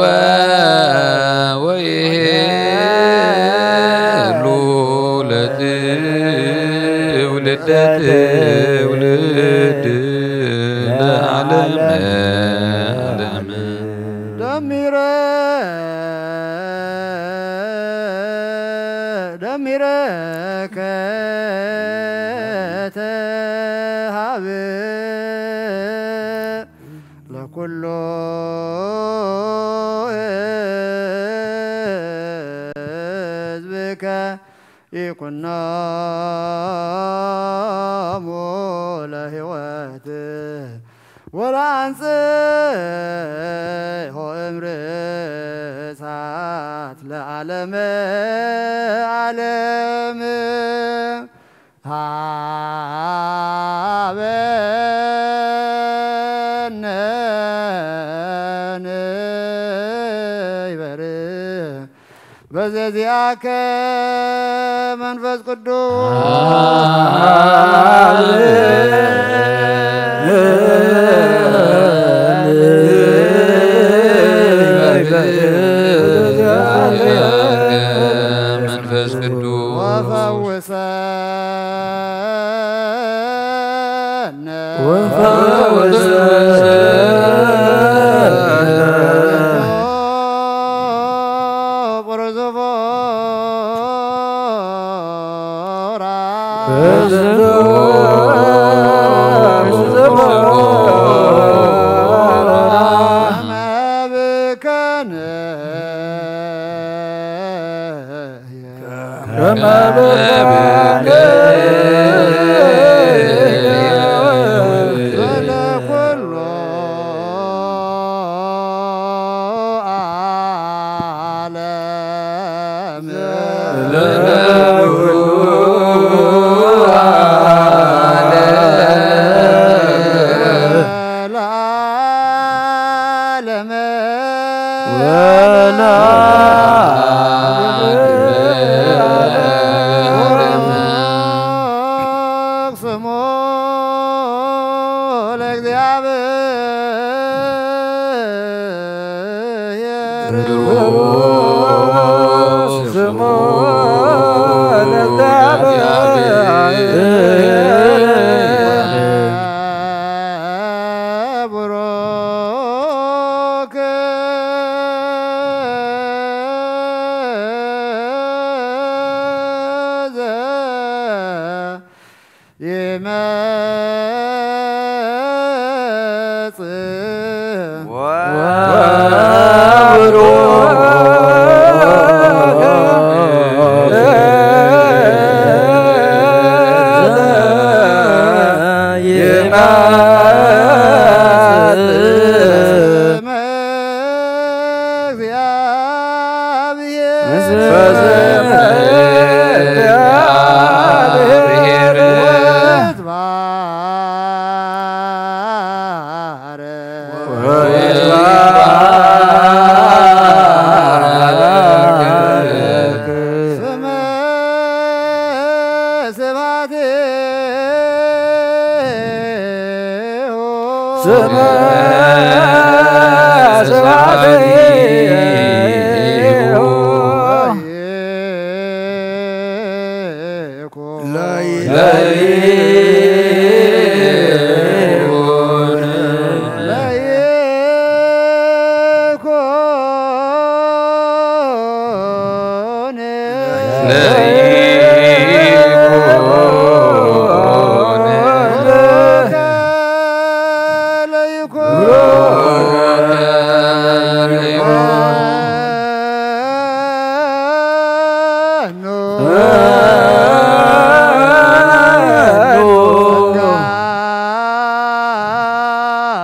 ወይሄሉ ለትውልደ ትውልድ ለዓለመ ዓለም። ደሚረ ደሚረከ ተሃብ ለኩሉ ህዝብከ ይኩኖሙ ለህይወት ወለአንጽሖ እምርሳት ለዓለመ ዓለም። ሀበነ ንበርህ በዘዚአከ መንፈስ ቅዱስ። መንፈስ ቅዱስ። ወፈውሰነ ወፈውሰነ።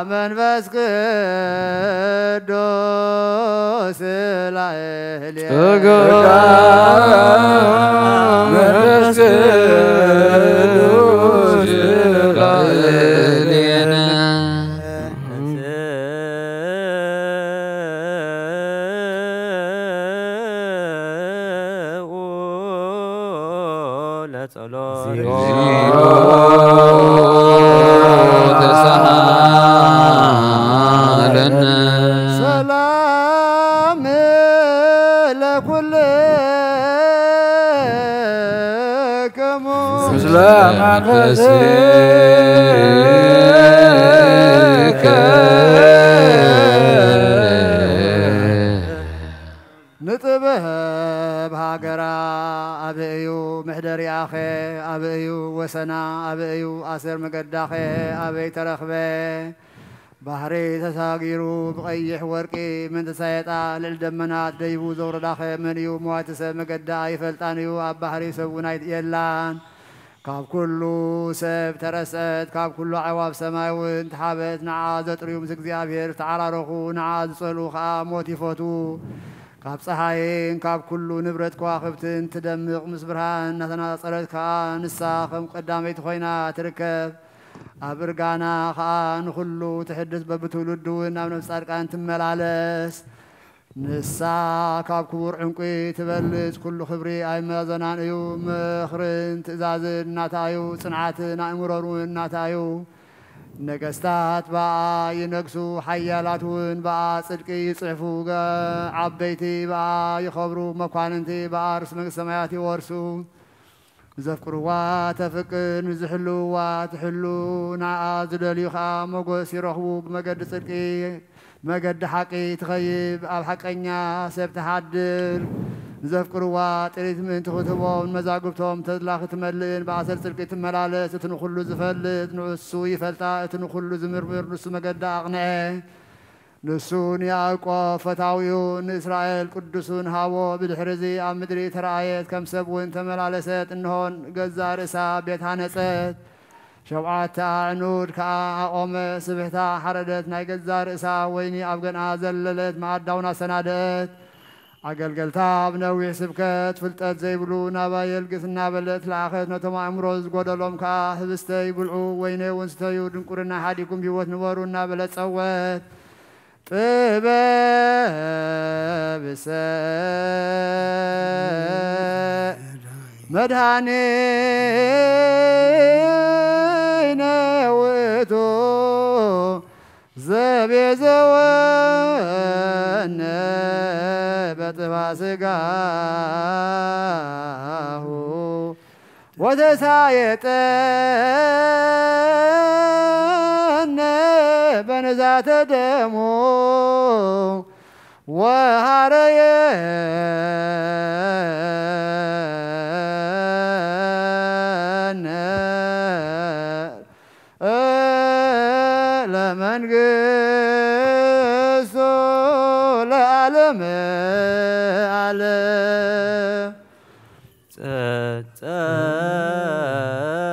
መንፈስ ቅዱስ ላዕሌነ። ጸጋ መንፈስ ቅዱስ ላዕሌነ። ለጸሎት። እግዚኦ ተሳሃለነ። ሰላም ለኩልክሙ። ምስለ መንፈስከ። ንጥበብ ሃገራ ኣበይ እዩ ምሕደሪኣኸ? ኣበይ እዩ ወሰና? ኣበይ እዩ ኣሰር መገዳኸ? ኣበይ ተረኽበ? ባሕሪ ተሳጊሩ ብቐይሕ ወርቂ ምእንቲ ሳየጣ ልዕሊ ደመናት ደይቡ ዘውረዳኸ መን እዩ? መዋቲ ሰብ መገዳ ኣይፈልጣን እዩ፣ ኣብ ባሕሪ ሰብ እውን ኣይ-፣ የላን። ካብ ኩሉ ሰብ ተረሰት፣ ካብ ኩሉ ኣዕዋፍ ሰማይ እውን ተሓበት። ንዓ ዘጥርዩ ምስ እግዚኣብሔር ዝተዓራረኹ፣ ንዓ ዝጸልኡ ኸኣ ሞት ይፈትዉ። ካብ ጸሓይን ካብ ኩሉ ንብረት ከዋኽብትን ትደምቕ፣ ምስ ብርሃን እናተነጻጸረት ከኣ ንሳ ከም ቀዳመይቲ ኮይና ትርከብ። ኣብ እርጋና ኸኣ ንኹሉ ትሕድስ፣ በብትውልዱ እውን ናብ ነፍሲ ጻድቃን ትመላለስ። ንሳ ካብ ክቡር ዕንቁ ትበልጽ፣ ኩሉ ክብሪ ኣይመዘናን እዩ። ምኽርን ትእዛዝን ናታ እዩ፣ ጽንዓትን ኣእምሮን እውን ናታ እዩ። ነገስታት ብኣ ይነግሱ፣ ሓያላት እውን ብኣ ጽድቂ ይጽሕፉ። ገ-፣ ዓበይቲ ብኣ ይኸብሩ፣ መኳንንቲ ብኣ ርእሲ መንግስቲ ሰማያት ይወርሱ። ንዘፍቅርዋ ተፍቅር፣ ንዝሕልውዋ ትሕሉ፣ ንኣ ዝደልዩ ኸኣ ሞገስ ይረኽቡ። ብመገዲ ጽድቂ፣ መገዲ ሓቂ ትኸይድ፣ ኣብ ሓቀኛ ሰብ ትሓድር። ንዘፍቅርዋ ጥሪት ምእንቲ ክትህቦም፣ ንመዛግብቶም ተድላ ክትመልእን፣ ብኣሰር ጽድቂ ትመላለስ። እቲ ንኹሉ ዝፈልጥ ንሱ ይፈልጣ፣ እቲ ንኹሉ ዝምርምር ንሱ መገዳ ኣቕንዐ። ንሱ ንያዕቆብ ፈታዊኡ፣ ንእስራኤል ቅዱሱን ሃቦ። ብድሕርዚ ኣብ ምድሪ ተረኣየት፣ ከም ሰብ እውን ተመላለሰት። እንሆን ገዛእ ርእሳ ቤት ሃነጸት፣ ሸውዓተ ኣዕኑድ ከኣ ኣቖመ። ስብሕታ ሓረደት፣ ናይ ገዛእ ርእሳ ወይኒ ኣብ ገንኣ ዘለለት፣ መኣዳውን ኣሰናደት። ኣገልገልታ ኣብ ነዊሕ ስብከት ፍልጠት ዘይብሉ ናባይ የልግስ እናበለት ለኣኸት። ነቶም ኣእምሮ ዝጎደሎም ከኣ ህብስተይ ብልዑ፣ ወይነይ እውን ስተዩ፣ ድንቁርና ሓዲኩም ብህይወት ንበሩ እናበለት ጸወት። ጥበብሰ መድኃኒነ ውእቱ ዘቤዘወነ በጥባ ሥጋሁ ወተሳየጠነ በንዛተ ደሙ ወሃረየ ለመንግስቱ ለዓለመ ዓለም።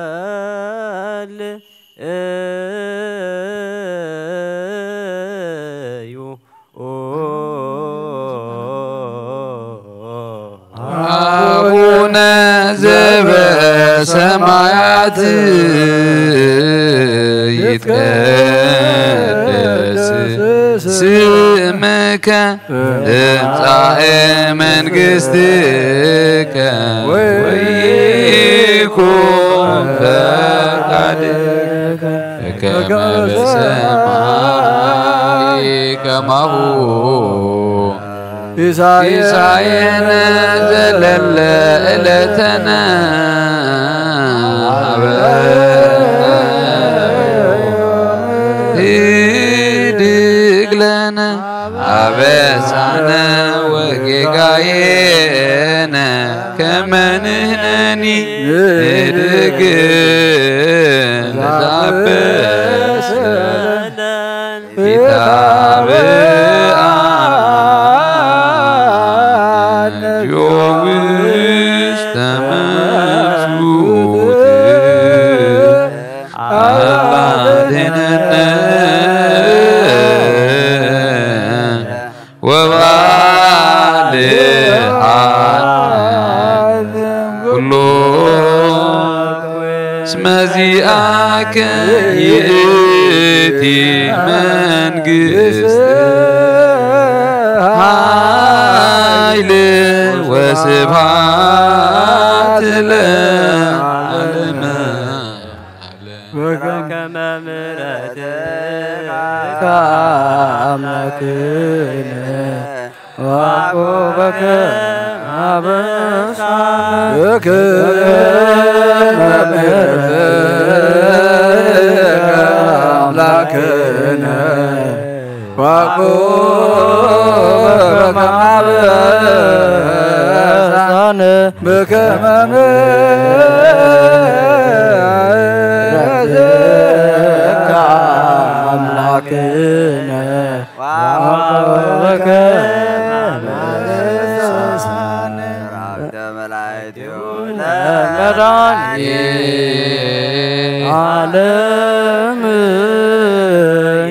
ጸጸል እዩ አቡነ ዘበሰማያት ይትቀደስ ስምከ ትምጻእ መንግስትከ ወይኩን ፈቃድከ ከመ በሰማይ ከማሁ ሲሳየነ ዘለለ ዕለተነ ሀበነ ህድግ ለነ አበሳነ ወጌጋየነ ከመ ንሕነኒ ንህድግ ለዘአበሰ ኢታብአነ ውስተ መንሱት አላ አድኅነነ ወባልዓነ ኩሎ እስመ ዚአከ ይእቲ መንግስት ኃይል ወስብሐት ለዓለመ ዓለም። በከመ ምሕረትከ አምላክነ ወያዕቆብ በከመ አበሳ በከመ ምሕረትከ አምላክነ ወያዕቆብ በከመ አበሳነ በከመ ምሕረትከ አምላክነ መድኃኒዓለም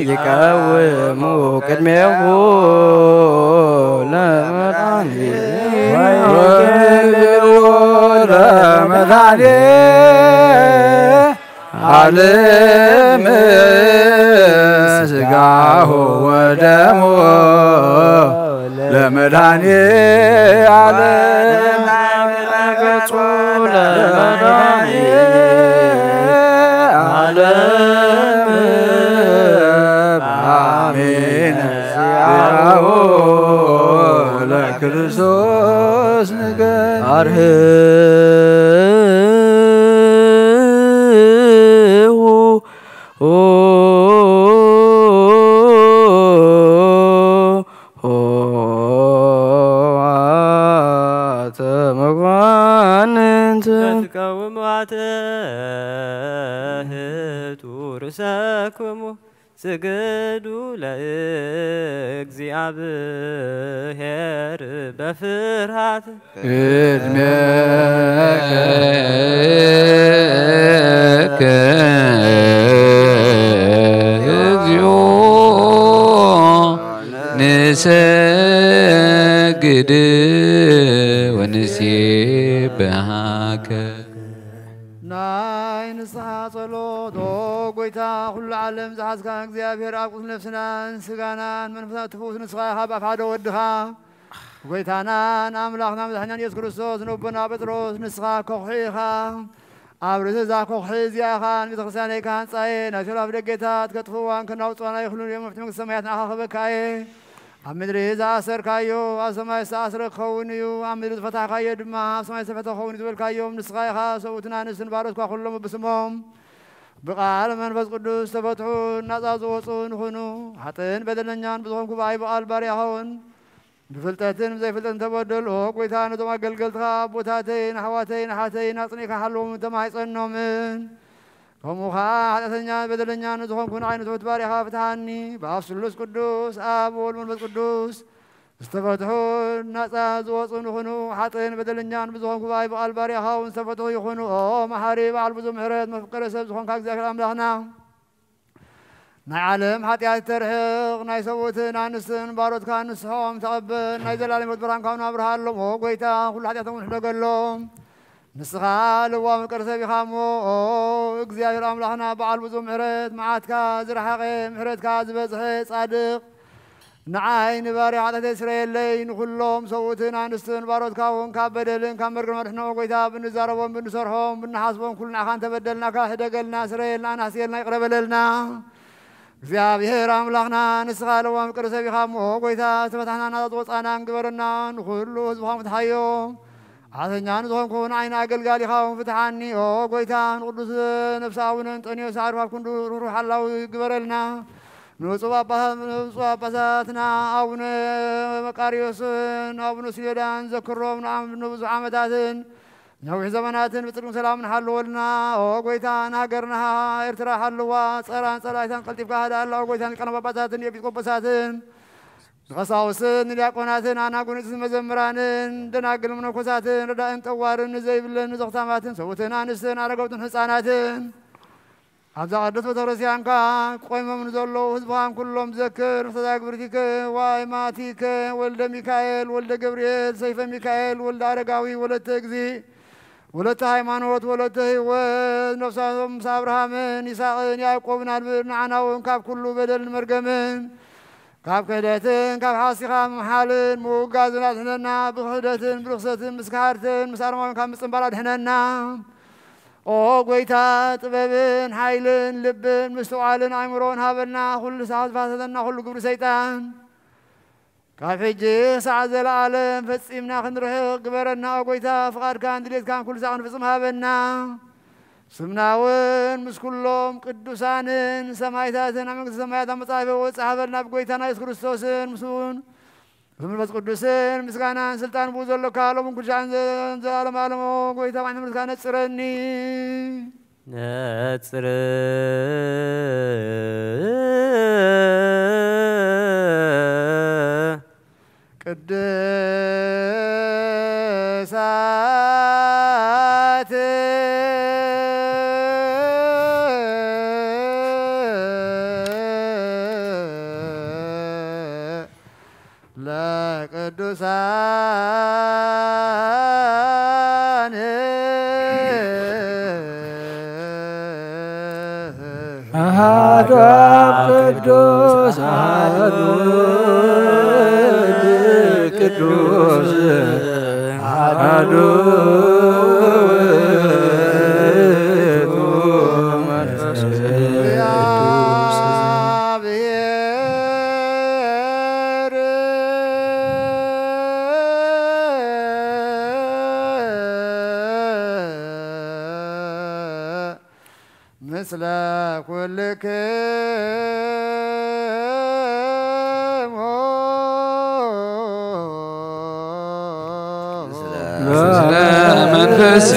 ይቀውሙ ቅድሜሁ ለመድኃኒዓለም ወይቤልዎ ለመድኃኒዓለም ሥጋሁ ወደሙ ለመድኃኒዓለም ገጹ ለመድኃኒዓለም አሜን። ዚአሁ ለክርስቶስ ንገር አርህዉ ሆ አተ መኳንንት ትቀውሙ አትህቱ ርእሰክሙ ስግዱ ለእግዚአብሔር በፍርሃት ቅድሜከ እግዚኦ ንሰግድ ወንሴብሐከ። ናይ ንስሓ ጸሎት። ኦ ጎይታ፣ ኩሉ ዓለም ዝሓዝካ እግዚኣብሔር፣ ኣብ ቁስል ነፍስናን ስጋናን መንፈስና ትፍውስ ንስኻ ኢኻ። ብኣፍ ሓደ ወድኻ ጎይታናን ኣምላኽና መድሓኒናን ኢየሱስ ክርስቶስ፣ ንኣቦና ጴጥሮስ ንስኻ ከኹሒ ኢኻ። ኣብ ርእሲ እዛ ከኹሒ እዚኣ ኸኣ ንቤተ ክርስቲያነይ ክሃንጻ እየ፣ ናይ ሸላፍ ደጌታት ከጥፍእዋን ከናውጽዋን ኣይኽእሉን እዮም። መፍትሒ መንግስቲ ሰማያት ንዓኻ ክህበካ እየ። ኣብ ምድሪ ዝኣሰርካዮ ኣብ ሰማይ ዝተኣስረ ክኸውን እዩ፣ ኣብ ምድሪ ዝፈታሕካዮ ድማ ኣብ ሰማይ ዝተፈትሐ ክኸውን እዩ ዝበልካዮም ንስኻ ኢኻ። ሰብኡትን ኣንስትን ባሮትካ ኩሎም ብስሞም ብቃል መንፈስ ቅዱስ ዝተፈትሑ ናጻ ዝወጹ ንኹኑ። ሓጥእን በደለኛን ብዝኾንኩ ብኣይ ብቃል ባርያኸውን ብፍልጠትን ብዘይፍልጠትን ተበደሉ። ኦ ጎይታ፣ ነቶም ኣገልገልትኻ ኣቦታተይን ኣሕዋተይን ኣሓተይን ኣጽኒዕካ ሓልዎም ተማሕጸኖምን። ከምኡ ኸኣ ሓጢኣተኛን በደለኛን ንዝኾንኩ ንዓይ ንትሑት ባርያኻ ፍትሓኒ። ብኣብ ስሉስ ቅዱስ፣ ኣብ ወልድ መንፈስ ቅዱስ ዝተፈትሑ ናጻ ዝወጹ ንኹኑ። ሓጥእን በደለኛን ብዝኾንኩ ብኣይ ብቃል ባርያኻ እውን ዝተፈትሑ ይኹኑ። ኦ መሓሪ በዓል ብዙ ምሕረት መፍቀረ ሰብ ዝኾንካ እግዚኣብሔር ኣምላኽና፣ ናይ ዓለም ሓጢኣት ተርሕቕ፣ ናይ ሰብኡትን ኣንስትን ባሮትካ ንስሖም ተቐበል። ናይ ዘላለም ሕይወት ብርሃን ካብ ናብርሃሎም። ኦ ጎይታ፣ ኩሉ ሓጢኣቶም እውን ሕደገሎም። ንስኻ ለዋም ይቅር ሰብ ኢኻ እሞ፣ ኦ እግዚኣብሔር ኣምላኽና፣ በዓል ብዙ ምሕረት፣ መዓትካ ዝረሓቐ፣ ምሕረትካ ዝበዝሐ ጻድቕ፣ ንዓይ ንባርያ ሓጢኣተይ ስረየለይ፣ ንኹሎም ሰብኡትን ኣንስትን ባሮትካ እውን ካብ በደልን ካብ መርገም ኣድሕኖ። ጎይታ፣ ብንዛረቦም ብንሰርሖም ብንሓስቦም ኩሉ ንዓኻ እንተበደልናካ፣ ሕደገልና፣ ስረየልና፣ ኣናሕስየልና፣ ይቅረ በለልና። እግዚኣብሔር ኣምላኽና፣ ንስኻ ለዋም ይቅር ሰብ ኢኻ እሞ፣ ጎይታ፣ ዝተፈታሕናን ናጻ ዝወጻናን ግበረና፣ ንኹሉ ህዝብኻ ፍትሓዮ። ሓተኛ ንዝኾንኩ ንዓይ ንኣገልጋሊኻ እውን ፍትሓኒ። ኦ ጎይታ፣ ንቅዱስ ነፍሲ ኣቡነ እንጠንዮስ ኣዕሩኽ ኣብ ክንዱ ርህሩህ ሓላዊ ግበረልና። ንብፁዕ ጳጳሳት-፣ ንብፁዕ ጳጳሳትና ኣቡነ መቃርዮስን ኣቡነ ሲኖዳን ዘክሮም ንኣም-፣ ንብዙሕ ዓመታትን ነዊሕ ዘመናትን ብጽድቅን ሰላምን ሓልወልና። ኦ ጎይታ፣ ንሃገርና ኤርትራ ሓልዋ፣ ጸራን ጸላኢታን ቀልጢፍካ ሃድኣላ። ኦ ጎይታ፣ ንሊቃነ ጳጳሳትን ንኤጲስቆጶሳትን ንቀሳውስትን ንዲያቆናትን ኣናጉንጽትን መዘምራንን ደናግል መነኮሳትን ረዳእን ጠዋርን ንዘይብለን ንዘኽታማትን ሰብኡትን ኣንስትን ኣረገውትን ህጻናትን ኣብዛ ቅድስት ቤተክርስትያንካ ቆይሞም ንዘለዉ ህዝብኻን ኩሎም ዘክር። ተዛግብርቲከ ዋይ ማቲከ ወልደ ሚካኤል ወልደ ገብርኤል ሰይፈ ሚካኤል ወልደ ኣረጋዊ ወለተ እግዚእ ወለተ ሃይማኖት ወለተ ህይወት ነፍሳቶም ምስ ኣብርሃምን ይስሐቅን ያዕቆብን ኣንብር። ንዓና እውን ካብ ኩሉ በደልን መርገምን ካብ ክሕደትን ካብ ሓሲኻ ምምሓልን ምውጋዝን ኣድሕነና። ብክሕደትን ብርኽሰትን ምስ ከሓድትን ምስ ኣረማውያን ካብ ምጽንባል ኣድሕነና። ኦ ጎይታ፣ ጥበብን ሓይልን ልብን ምስትውዓልን ኣእምሮን ሃበና። ኩሉ ሳዕ ዝፋሰሰና ኩሉ ግብሪ ሰይጣን ካብ ሕጂ ሳዕ ዘለዓለም ፈጺምና ክንርሕቕ ግበረና። ኦ ጎይታ፣ ፍቓድካን ድሌትካን ኩሉ ሳዕ ክንፍጽም ሃበና። ስምና እውን ምስ ኩሎም ቅዱሳንን ሰማይታትን ኣብ መንግስቲ ሰማያት ኣብ መጻኢፈ ወጽእ ሃበልና። ብጎይታና የሱስ ክርስቶስን ምስ እውን ብመንፈስ ቅዱስን ምስጋናን ስልጣን ብኡ ዘሎካ ሎምን ኩሉ ሻዕን ዘ-፣ ዘላለም ኣለሞ። ጎይታ ባሕና ምስጋና ነጽረኒ። ነጽር ቅድሳት ለቅዱሳን አሐዱ አብ ቅዱስ አሐዱ ወልድ ቅዱስ አሐዱ ውእቱ መንፈስ ቅዱስ። ምስለ ኩልክሙ ምስለ መንፈስከ።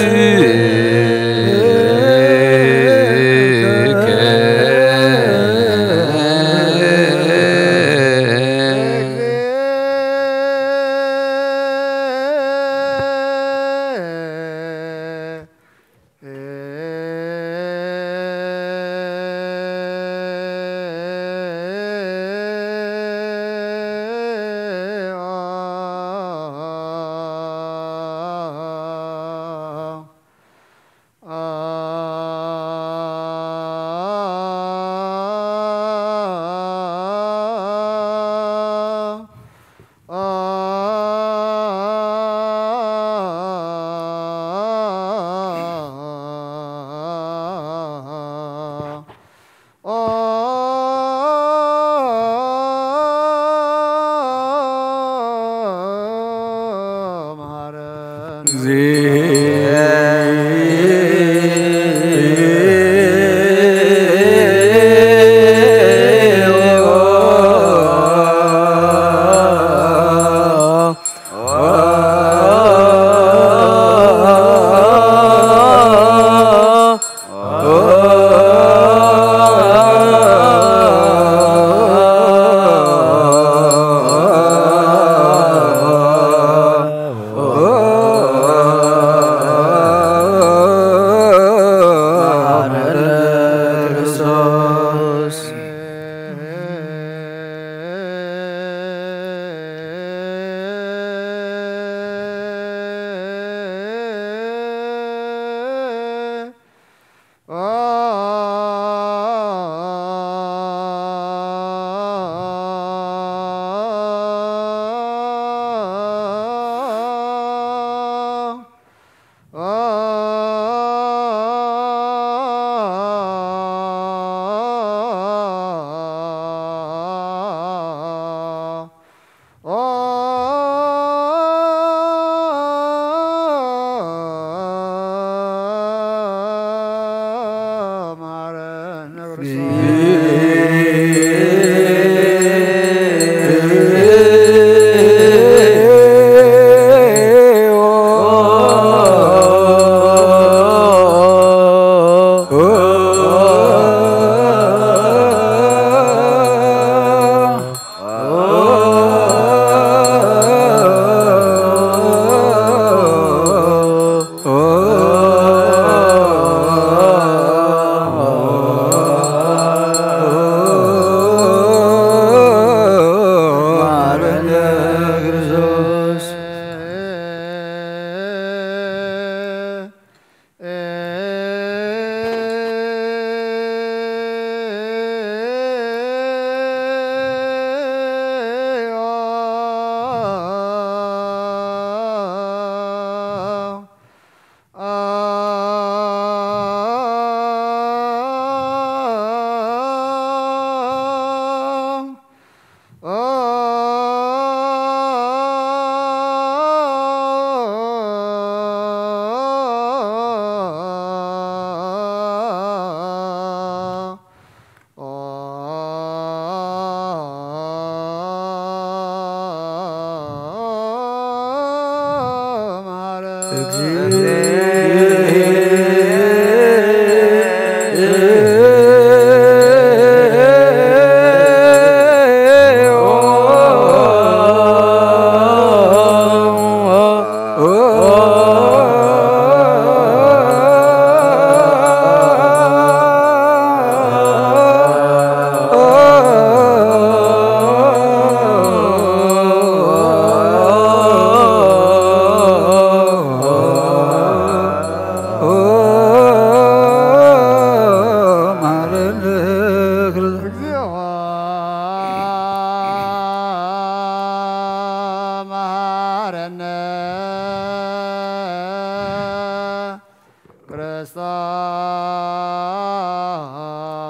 ክርስቶስ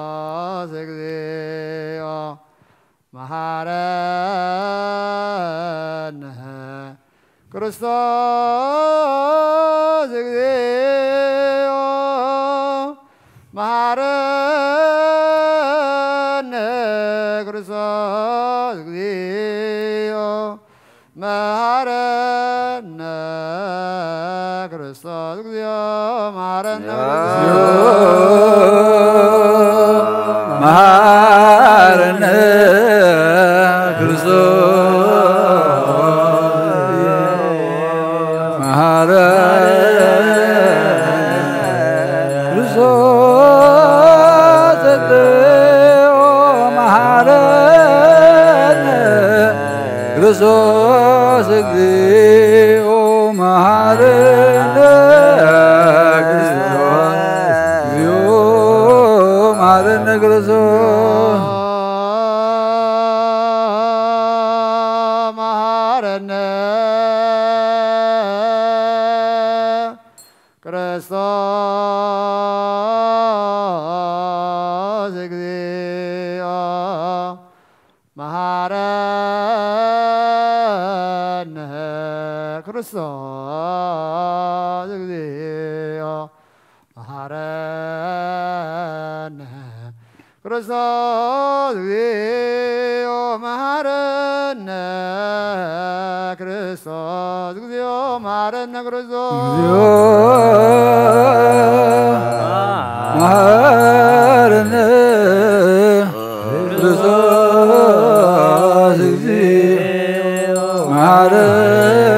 እግዚኦ መሐረነ። ክርስቶስ እግዚኦ መሐረነ። ክርስቶስ እግዚኦ መሐረነ። ክርስቶስ እግዚኦ መሐረነ። መሐረነ። ክርስቶስ መሐረነ። ክርስቶስ እግዚኦ መሐረነ። ክርስቶስ እግዚኦ መሐረነ። ክርስቶስ እግዚኦ መሐረነ። ክርስቶስ መሐረነ። ክርስቶስ እግዚኦ መሐረነ። ክርስቶስ እግዚኦ መሐረነ። ክርስቶስ እግዚኦ መሐረነ። ክርስቶስ እግዚኦ መሐረነ። ክርስቶስ እግዚኦ መሐረነ። ክርስቶስ እግዚኦ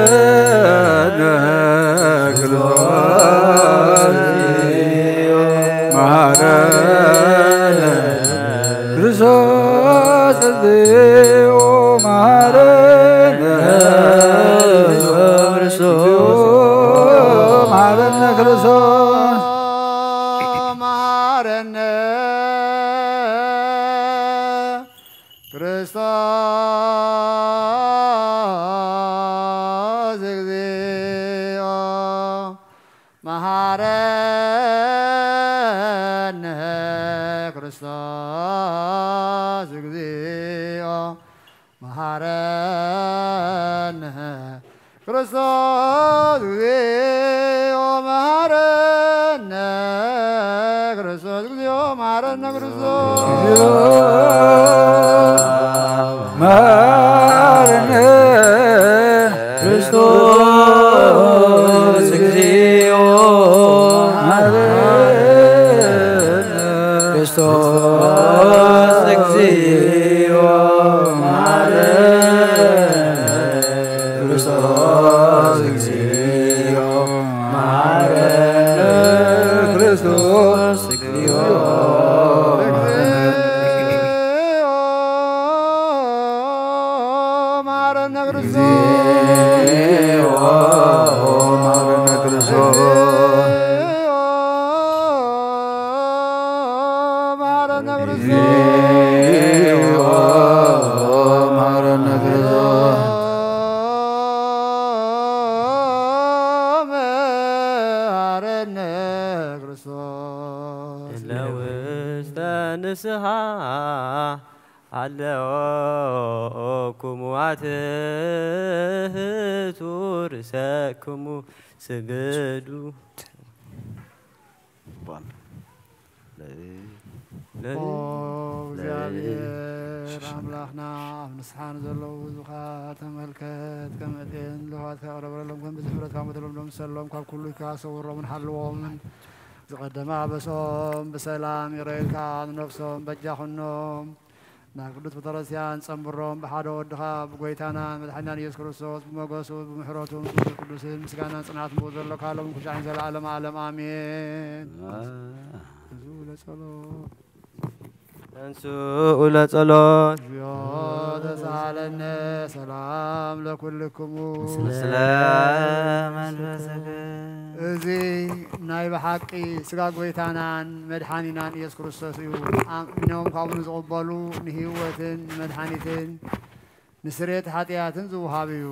መሐረነ። ክርስቶስ መሐረነ። ክርስቶስ እግዚኦ መሐረነ። ክርስቶስ መሐረነ። ክርስቶስ መሐረነ። ክርስቶስ እግዚኦ መሐረነ። ክርስቶስ እግዚኦ መሐረነ። ክርስቶስ እግዚኦ መሐረነ። ክርስቶስ እግዚኦ መሐረነ። ክርስቶስ መሐረነ። ክርስቶስ እግዚኦ መሐረነ። ክርስቶስ እግዚኦ መሐረነ። ክርስቶስ እግዚኦ መሐረነ። ክርስቶስ እግዚኦ መሐረነ። መሐረነ። ክርስቶስ እግዚኦ መሐረነ። ክርስቶስ መሐረነ። ክርስቶስ መሐረነ። ክርስቶስ መሐረነ። ክርስቶስ እለ ውስተ ንስሐ ኣለወኩሙ አትሕቱ ርእሰክሙ ስግዱ። ኦ እግዚኣብሔር ኣምላኽና፣ ኣብ ንስሓ ንዘለዉ ህዝብኻ ተመልከት፣ ከም እቴን ልዋትካ ቅረብ በሎም፣ ከም ብዝሕ ምሕረትካ ሞት ሎም ደምሰሎም፣ ካብ ኩሉ ኢልካ ሰውሮምን ሓልዎምን፣ ዝቐደመ ኣበሶም ብሰላም ይቕረ ኢልካ ንነፍሶም በጃ ኩኖም። ናብ ቅዱስ ቤተክርስትያን ጸንብሮም ብሓደ ወድኻ ብጎይታናን መድሓኒናን ኢየሱስ ክርስቶስ ብሞገሱ ብምሕረቱ ምስ መንፈስ ቅዱስን ምስጋናን ጽንዓትን ብኡ ዘሎካ ሎምን ኩሻዕን ዘለዓለም ዓለም ኣሜን። ተንስኡ ለጸሎት። ተንስኡ ለጸሎት። እግዚኦ ተሳሃለነ ሰላም ለኩልክሙ። ምስለ መንፈስክ። እዚ ናይ ብሓቂ ስጋ ጎይታናን መድሓኒናን ኢየሱስ ክርስቶስ እዩ። ኣሚኖም ካብኡ ንዝቕበሉ ንህይወትን ንመድሓኒትን ንስርየት ሓጢኣትን ዝውሃብ እዩ።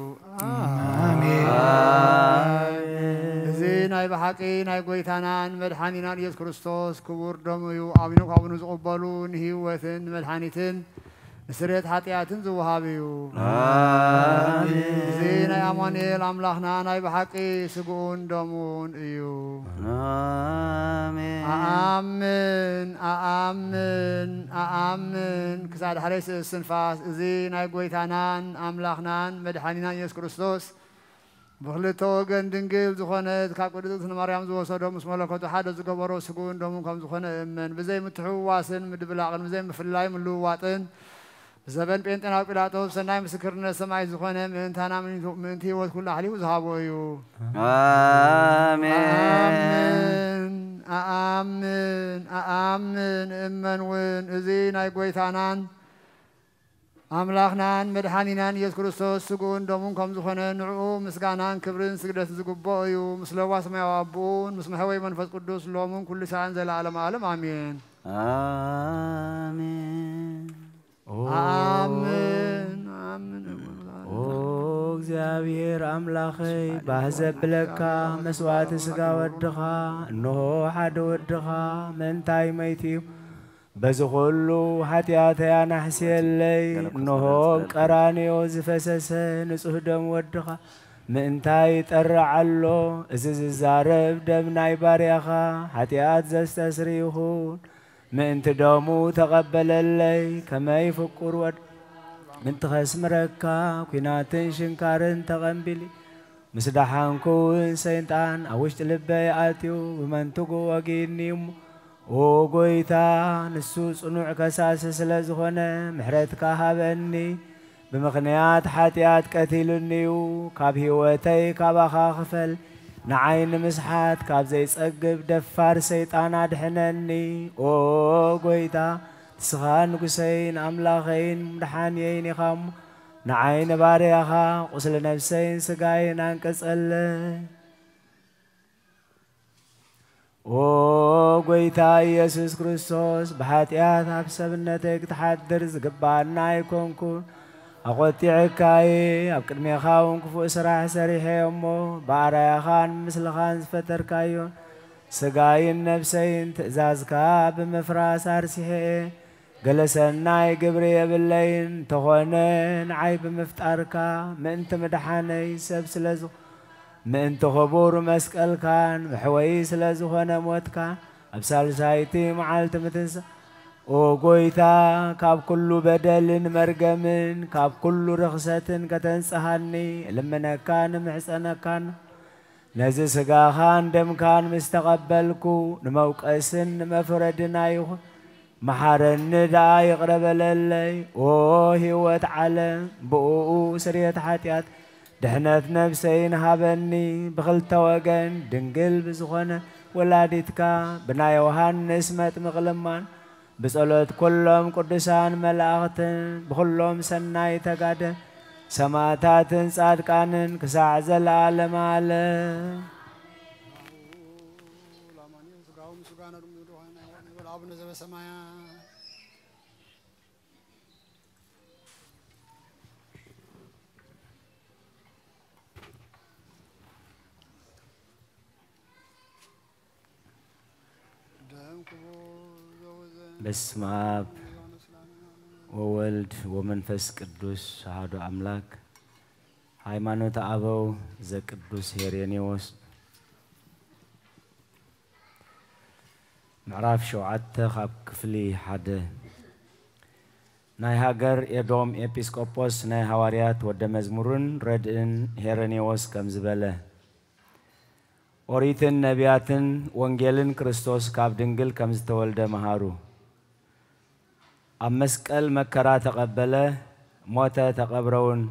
ኣሜን። እዚ ናይ ብሓቂ ናይ ጎይታናን መድሓኒናን ኢየሱስ ክርስቶስ ክቡር ደሙ እዩ። ኣሚኖም ካብ ንዝቕበሉ ንህይወትን ንመድሓኒትን ንስርየት ሓጢኣትን ዝወሃብ እዩ። ኣሜን። እዚ ናይ ኣማኑኤል ኣምላኽና ናይ ብሓቂ ስግኡን ደሙን እዩ። ኣሜን። ኣኣምን፣ ኣኣምን፣ ኣኣምን። ክሳብ ድሕረይ ስእስንፋስ እዚ ናይ ጎይታናን ኣምላኽናን መድሓኒናን ኢየሱስ ክርስቶስ ብኽልተ ወገን ድንግል ዝኾነት ካብ ቅድስት ማርያም ዝወሰዶ ምስ መለኮቱ ሓደ ዝገበሮ ስግኡን ደሙን ከም ዝኾነ እመን። ብዘይ ምትሕውዋስን ምድብላቕን ብዘይ ምፍልላይ ምልውዋጥን ብዘበን ጴንጤናዊ ጲላጦስ ሰናይ ምስክርነት ሰማይ ዝኾነ ምእንታና ምእንቲ ህይወት ኩሉ ኣሕሊፉ ዝሃቦ እዩ። ኣሜን። ኣኣምን፣ ኣኣምን፣ ኣኣምን። እመን እውን እዚ ናይ ጎይታናን ኣምላኽናን መድሓኒናን ኢየሱስ ክርስቶስ ስግኡን ደሙን ከም ዝኾነ ንዕኡ ምስጋናን ክብርን ስግደትን ዝግብኦ እዩ። ምስ ለዋህ ሰማያዊ ኣቦኡን ምስ መሕወይ መንፈስ ቅዱስ ሎምን ኩሉ ሰዓን ዘለዓለም ዓለም ኣሜን። ኣሜን። ኣሜን። ኣሜን። ኦ እግዚኣብሔር ኣምላኸይ፣ ባህ ዘብለካ መስዋዕቲ ስጋ ወድኻ፣ እንሆ ሓደ ወድኻ ምእንታይ መይቱ እዩ። በዚ ኹሉ ሓጢኣተይ ኣናሕስየለይ፣ እንሆ ኣብ ቀራንዮ ዝፈሰሰ ንጹህ ደም ወድኻ ምእንታይ ይጠርዕ ኣሎ። እዚ ዝዛረብ ደም ናይ ባርያኻ ሓጢኣት ዘስተስሪ ይኹን። ምእንቲ ደሙ ተቐበለለይ፣ ከመይ ፍቁር ወድ ምእንቲ ከስምረካ ኲናትን ሽንካርን ተቐንቢሊ። ምስ ደሓንኩ እውን ሰይጣን ኣብ ውሽጢ ልበይ ኣትዩ ብመንትጉ ወጊእኒ እሞ፣ ኦ ጎይታ፣ ንሱ ጽኑዕ ከሳሲ ስለ ዝኾነ ምሕረትካ ሃበኒ። ብምኽንያት ሓጢኣት ቀቲሉኒ እዩ። ካብ ህይወተይ ካባኻ ክፈል። ንዓይ ንምስሓት ካብ ዘይጸግብ ደፋር ሰይጣን ኣድሕነኒ። ኦ ጎይታ፣ ንስኻ ንጉሰይን ኣምላኸይን መድሓንየይን ኢኻ እሞ፣ ንዓይ ንባርያኻ ቁስሊ ነፍሰይን ስጋይን ኣንቅጸለይ። ኦ ጎይታ ኢየሱስ ክርስቶስ፣ ብሓጢኣት ኣብ ሰብነተይ ክትሓድር ዝግብኣና ኣይኮንኩን። ኣቖጢዐካ እየ፣ ኣብ ቅድሜኻ እውን ክፉእ ስራሕ ሰሪሐ እየ እሞ፣ ብኣርኣያኻን ምስልኻን ዝፈጠርካዮን ስጋይን ነፍሰይን ትእዛዝካ ብምፍራስ ኣርሲሐ እየ። ገለ ሰናይ ግብሪ የብለይን፣ እንተኾነ ንዓይ ብምፍጣርካ ምእንቲ ምድሓነይ ሰብ ስለ ዝኾ-፣ ምእንቲ ክቡር መስቀልካን መሕወዪ ስለ ዝኾነ ሞትካ ኣብ ሳልሳይቲ መዓልቲ ምትንሳ-፣ ኦ ጎይታ፣ ካብ ኩሉ በደልን መርገምን ካብ ኩሉ ርኽሰትን ከተንጽሃኒ እልምነካን እምሕጸነካን። ነዚ ስጋኻን ደምካን ምስ ተቐበልኩ፣ ንመውቀስን ንመፍረድን ኣይኹን፣ መሓረኒ ደኣ ይቕረ በለለይ። ኦ ህይወት ዓለም፣ ብእኡ ስርየት ሓጢኣት፣ ድሕነት ነፍሰይን ሃበኒ። ብኽልተ ወገን ድንግል ብዝኾነ ወላዲትካ፣ ብናይ ዮሃንስ መጥምቕ ልማን፣ ብጸሎት ኩሎም ቅዱሳን መላእኽትን ብኹሎም ሰናይ ተጋደ ሰማዕታትን ጻድቃንን ክሳዕ ዘለዓለም ዓለም። ኣቡነ ዘበሰማያት። በስመ አብ ወወልድ ወመንፈስ ቅዱስ አሐዱ አምላክ። ሃይማኖተ አበው ዘቅዱስ ሄሬኔዎስ ምዕራፍ ሸውዓተ ካብ ክፍሊ ሓደ። ናይ ሃገር ኤዶም ኤጲስቆጶስ ናይ ሃዋርያት ወደ መዝሙርን ረድእን ሄሬኔዎስ ከምዚ በለ። ኦሪትን ነቢያትን ወንጌልን ክርስቶስ ካብ ድንግል ከም ዝተወልደ መሃሩ። ኣብ መስቀል መከራ ተቐበለ፣ ሞተ፣ ተቐብረ እውን።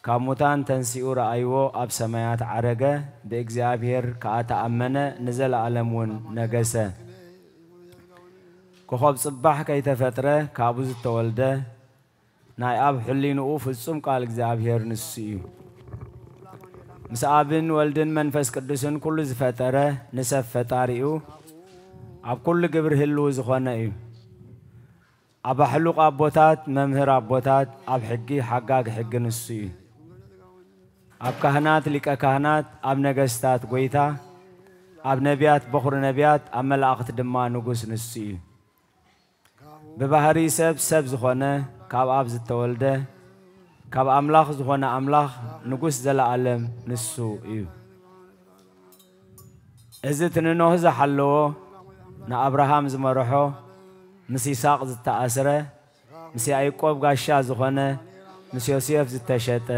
ካብ ሙታን ተንሲኡ ረኣይዎ፣ ኣብ ሰማያት ዓረገ፣ ብእግዚኣብሔር ከኣ ተኣመነ፣ ንዘለኣለም እውን ነገሰ። ኮኾብ ጽባሕ ከይተፈጥረ ካብኡ ዝተወልደ፣ ናይ ኣብ ሕሊንኡ ፍጹም ቃል እግዚኣብሔር ንሱ እዩ። ምስ ኣብን ወልድን መንፈስ ቅዱስን ኩሉ ዝፈጠረ ንሰብ ፈጣሪኡ ኣብ ኩሉ ግብሪ ህልው ዝኾነ እዩ። ኣብ ኣሕሉቕ ኣቦታት መምህር ኣቦታት ኣብ ሕጊ ሓጋግ ሕጊ ንሱ እዩ። ኣብ ካህናት ሊቀ ካህናት ኣብ ነገስታት ጎይታ ኣብ ነቢያት በኹሪ ነቢያት፣ ኣብ መላእኽቲ ድማ ንጉስ ንሱ እዩ። ብባህሪ ሰብ ሰብ ዝኾነ፣ ካብ ኣብ ዝተወልደ፣ ካብ ኣምላኽ ዝኾነ ኣምላኽ ንጉስ ዘለኣለም ንሱ እዩ። እዚ እቲ ንኖህ ዝሓለዎ፣ ንኣብርሃም ዝመርሖ፣ ምስ ይስሐቅ ዝተኣስረ፣ ምስ ያዕቆብ ጋሻ ዝኾነ፣ ምስ ዮሴፍ ዝተሸጠ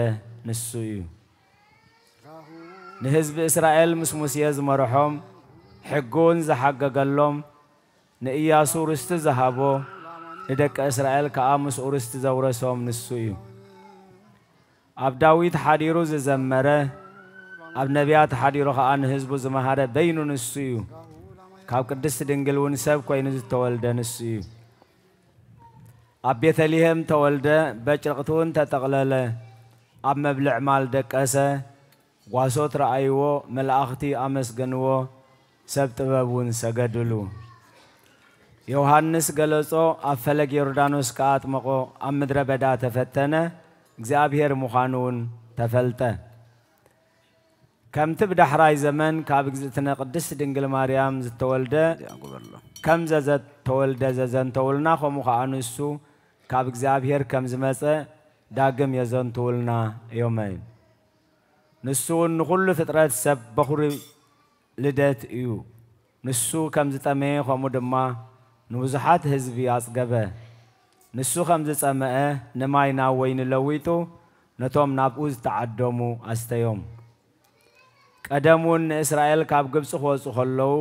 ንሱ እዩ። ንህዝቢ እስራኤል ምስ ሙሴ ዝመርሖም፣ ሕጊ እውን ዝሓገገሎም፣ ንኢያሱ ርስቲ ዝሃቦ፣ ንደቂ እስራኤል ከኣ ምስኡ ርስቲ ዘውረሶም ንሱ እዩ። ኣብ ዳዊት ሓዲሩ ዝዘመረ፣ ኣብ ነቢያት ሓዲሩ ከኣ ንህዝቡ ዝመሃረ በይኑ ንሱ እዩ። ካብ ቅድስቲ ድንግል እውን ሰብ ኮይኑ ዝተወልደ ንሱ እዩ። ኣብ ቤተልሔም ተወልደ፣ በጭርቕቲ እውን ተጠቕለለ። ኣብ መብልዕ ማል ደቀሰ፣ ጓሶት ረኣይዎ፣ መላእኽቲ ኣመስገንዎ፣ ሰብ ጥበብ እውን ሰገድሉ። ዮሃንስ ገለጾ፣ ኣብ ፈለግ ዮርዳኖስ ከኣ ኣጥመቖ፣ ኣብ ምድረ በዳ ተፈተነ፣ እግዚኣብሔር ምዃኑ እውን ተፈልጠ። ከምቲ ብዳሕራይ ዘመን ካብ እግዝእትነ ቅድስት ድንግል ማርያም ዝተወልደ፣ እዚኣ ግበርሎ። ከም ዘዘተወልደ ዘዘንተውልና፣ ከምኡ ኸኣ ንሱ ካብ እግዚኣብሔር ከም ዝመጸ ዳግም የዘንትውልና እዮም። ንሱ እውን ንኹሉ ፍጥረት ሰብ በኹሪ ልደት እዩ። ንሱ ከም ዝጠመየ፣ ከምኡ ድማ ንብዙሓት ህዝቢ ኣጽገበ። ንሱ ከም ዝጸመአ፣ ንማይ ናብ ወይኒ ለዊጡ፣ ነቶም ናብኡ ዝተዓደሙ ኣስተዮም። ቀደም እውን ንእስራኤል ካብ ግብጺ ክወጹ ከለዉ፣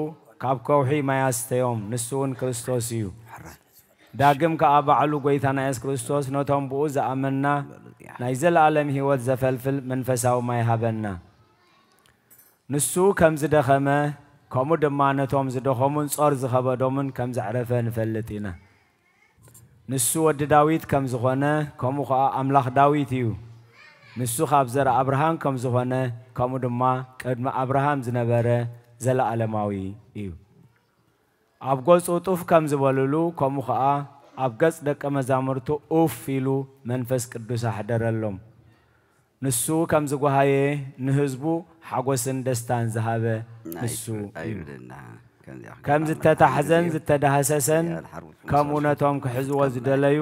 ካብ ከውሒ ማይ ኣስተዮም። ንሱ እውን ክርስቶስ እዩ። ዳግም ከኣ ባዕሉ ጐይታና የሱስ ክርስቶስ ነቶም ብኡ ዝኣመንና ናይ ዘለኣለም ህይወት ዘፈልፍል መንፈሳዊ ማይ ሃበና። ንሱ ከም ዝደኸመ፣ ከምኡ ድማ ነቶም ዝደኸሙን ጾር ዝኸበዶምን ከም ዘዕረፈ ንፈልጥ ኢና። ንሱ ወዲ ዳዊት ከም ዝኾነ፣ ከምኡ ኸኣ ኣምላኽ ዳዊት እዩ። ንሱ ካብ ዘር ኣብርሃም ከም ዝኾነ፣ ከምኡ ድማ ቅድሚ ኣብርሃም ዝነበረ ዘለኣለማዊ እዩ። ኣብ ገጹ ጡፍ ከም ዝበሉሉ፣ ከምኡ ኸኣ ኣብ ገጽ ደቀ መዛሙርቱ ኡፍ ኢሉ መንፈስ ቅዱስ ኣሕደረሎም። ንሱ ከም ዝጓሃየ፣ ንህዝቡ ሓጎስን ደስታን ዝሃበ ናይ ንሱ እዩ። ኣይብለና። ከምዚኣ ከም ዝተታሕዘን ዝተዳህሰሰን፣ ከምኡ ነቶም ክሕዝዎ ዝደለዩ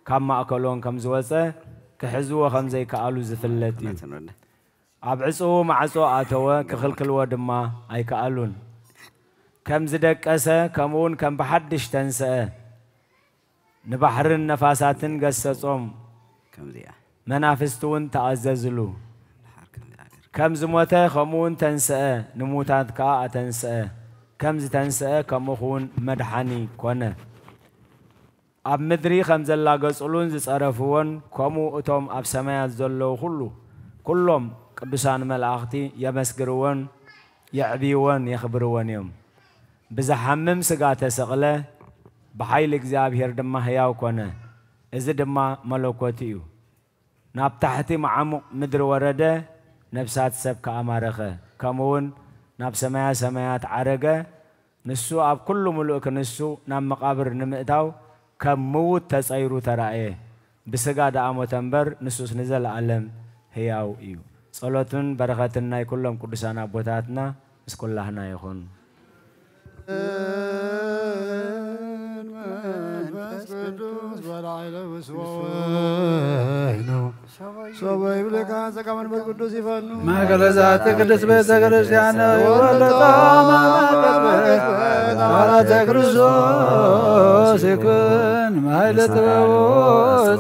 ካብ ማእከሎም ከም ዝወጸ፣ ክሕዝዎ ከም ዘይከኣሉ ዝፍለጥ እዩ። ኣብ ዕጹው ማዕጾ ኣተወ፣ ክኽልክልዎ ድማ ኣይከኣሉን። ከም ዝደቀሰ፣ ከምኡውን ከም ብሓድሽ ተንስአ። ንባሕርን ነፋሳትን ገሰጾም፣ ከምዚኣ። መናፍስቲ እውን ተኣዘዝሉ። ድሓር ከምዚኣ ገይሩ። ከም ዝሞተ፣ ከምኡውን ተንስአ፣ ንሙታት ከኣ ኣተንስአ። ከም ዝተንስአ፣ ከምኡ ኹውን መድሓኒ ኮነ። ኣብ ምድሪ ከም ዘላገጹሉን ዝጸረፍዎን፣ ከምኡ እቶም ኣብ ሰማያት ዘለዉ ኩሉ፣ ኩሎም ቅዱሳን መላእኽቲ የመስግርዎን የዕብይዎን የኽብርዎን እዮም። ብዝሓምም ስጋ ተሰቕለ፣ ብሓይሊ እግዚኣብሔር ድማ ህያው ኮነ። እዚ ድማ መለኮት እዩ። ናብ ታሕቲ መዓሙቕ ምድሪ ወረደ፣ ነፍሳት ሰብ ከኣ ማረኸ። ከምኡውን ናብ ሰማያ ሰማያት ዓረገ። ንሱ ኣብ ኩሉ ምሉእ ክንሱ ናብ መቓብር ንምእታው ከም ምዉት ተጸይሩ ተራእየ። ብስጋ ደኣ ሞተ እምበር፣ ንሱስ ንዘለኣለም ህያው እዩ። ጸሎትን በረኸትን ናይ ኩሎም ቅዱሳን ኣቦታትና ምስ ኩላህና ይኹን። መንፈስ ቅዱስ በላዕለ ምስወይኑ ሰቦ ይብልካ ጸጋ መንፈስ ቅዱስ ይፈኑ። ማእከለ ዛቲ ቅድስት ቤተ ክርስቲያን ወለታ ማማቀበት ባላተ ክርስቶስ ይኩን ማይለ ጥበቡ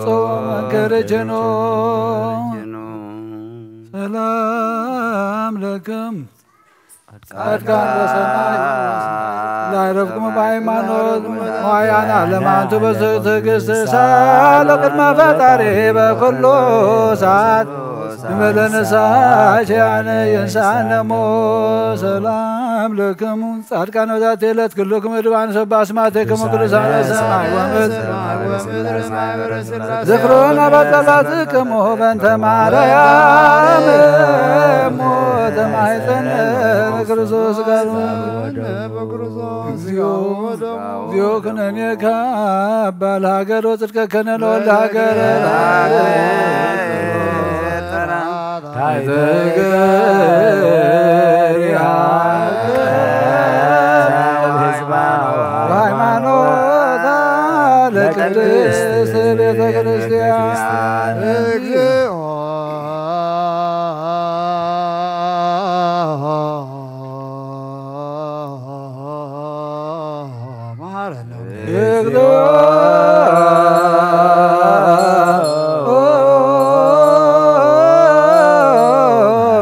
ጾም ከረጀኖ ሰላም ለክም ጻድቃን በሰማይ ላዕረፍኩም በሃይማኖት ዋያና ለማንቱ በትዕግስት ሳለ ቅድመ ፈጣሪ በኩሉ ሰዓት ንመለነሳች ያነ የንሳነሞ ሰላም ለክሙ ጻድቃን በዛቲ ዕለት ኩልኩም እድባን ሰብ ኣስማትክሙ ቅዱሳን ሰማይ ወምድር ዝክሩና በጸሎትክሙ በእንተ ማርያም እሙ ተማሕፀነ ክርስቶስ ጋር እግዚኦ ኩነኔካ ባል ሃገር ወጽድቀከነ ለወልድ ሃገር ታይተገሪያ ሃይማኖታ ለቅድስት ቤተ ክርስቲያን። እግዚኦ መሐረነ። እግዚኦ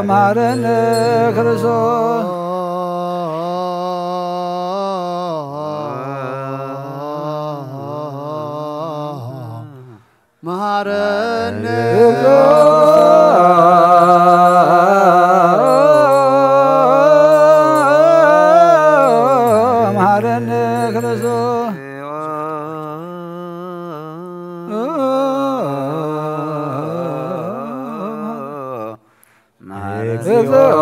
መሐረነ ክርስቶስ። መሐረነ። መሐረነ ክርስቶስ። እግዚኦ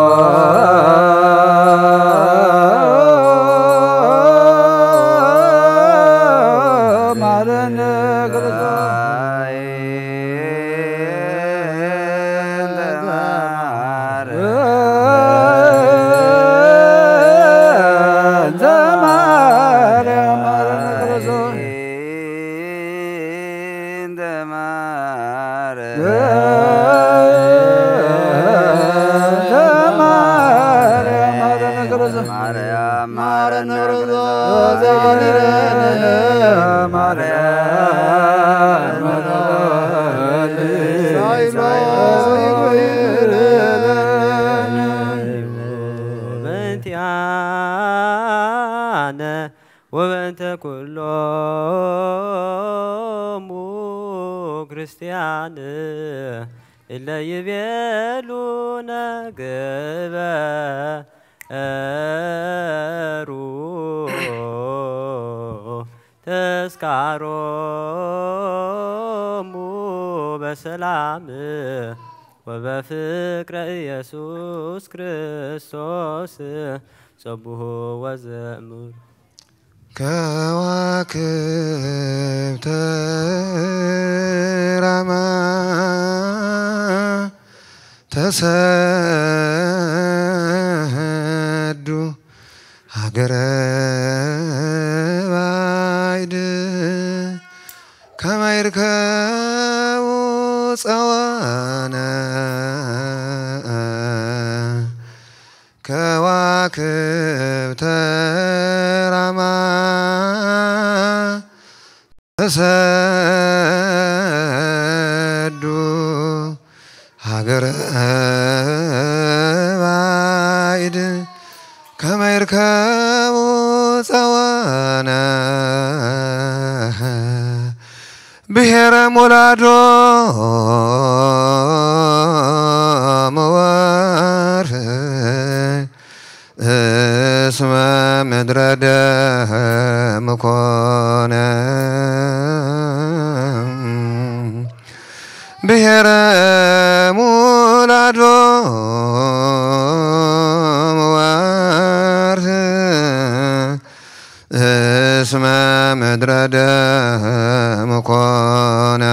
መሐረነ ክርስቶስ። እንተ ማርያም መሐረነ ክርስቶስ። እንተ ማርያም። እንተ ማርያም መሐረነ ክርስቶስ። ማርያም መሐረነ ክርስቶስ። ማርያም መሐረነ። በእንቲአነ ወበእንተ ኩሎሙ ክርስቲያን እለ ይቤሉነ ግበሩ ተስካሮሙ በሰላም ወበፍቅረ ኢየሱስ ክርስቶስ ጸብሑ ወዘምሩ። ከዋክብተ ራማ ተሰዱ ሃገረ ባይድ ከመ ይርከቡ ጸወነ ከዋክብተ ራማ ተሰዱ ሃገረ ባይድ ከመ ይርከቡ ጸወነ ብሔረ ሞላዶም ወርህ እስመ ምድረ ደም ኮነ። ብሔረ ሙላዶም ወርህ እስመ ምድረ ደም ኮነ።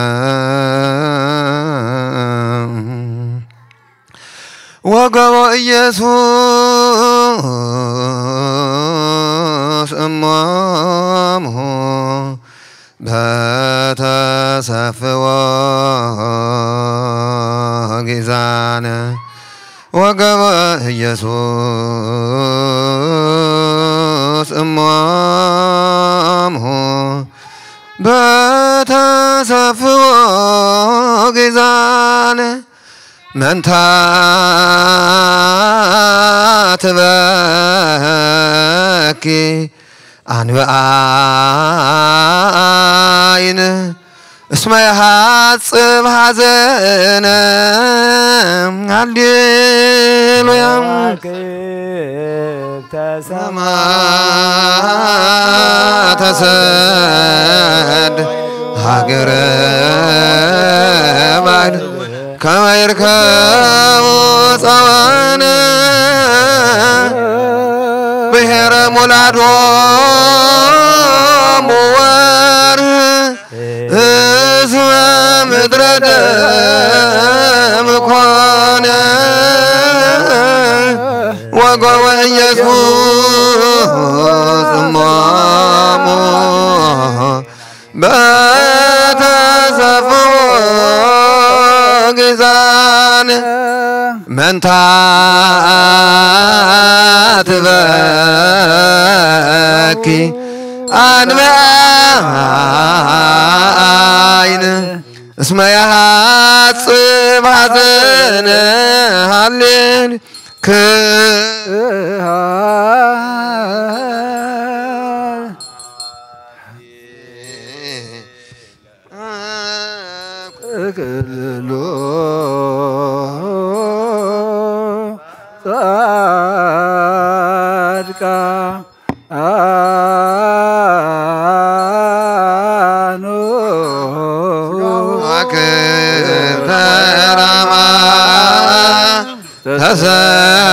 ወገቦ ኢየሱስ እሞሙ በተሰፍዎ ጊዛነ። ወገቦ ኢየሱስ እሞሙ በተሰፍዎ ጊዛነ። መንታ ትበኪ አንበአይን እስመ የሐጽብ ሐዘነ። ሃሌሉያ። ከዋክብተ ሰማ ተሰድ ሃገረ ባሕር ከመ ይርከቡ ጸወነ ብሔረ ሙላዶሙ ወርህ እስመ ምድረ ደም ኮነ። ወጎበ ኢየሱስ እሞ በተሰፍሑ ጊዛን መንታ ትበኪ ኣንበ ዓይን እስመ ይሃጽብ ሐዘነ ሃሌሉ ክሃ ክልሉ ጻድቃኑ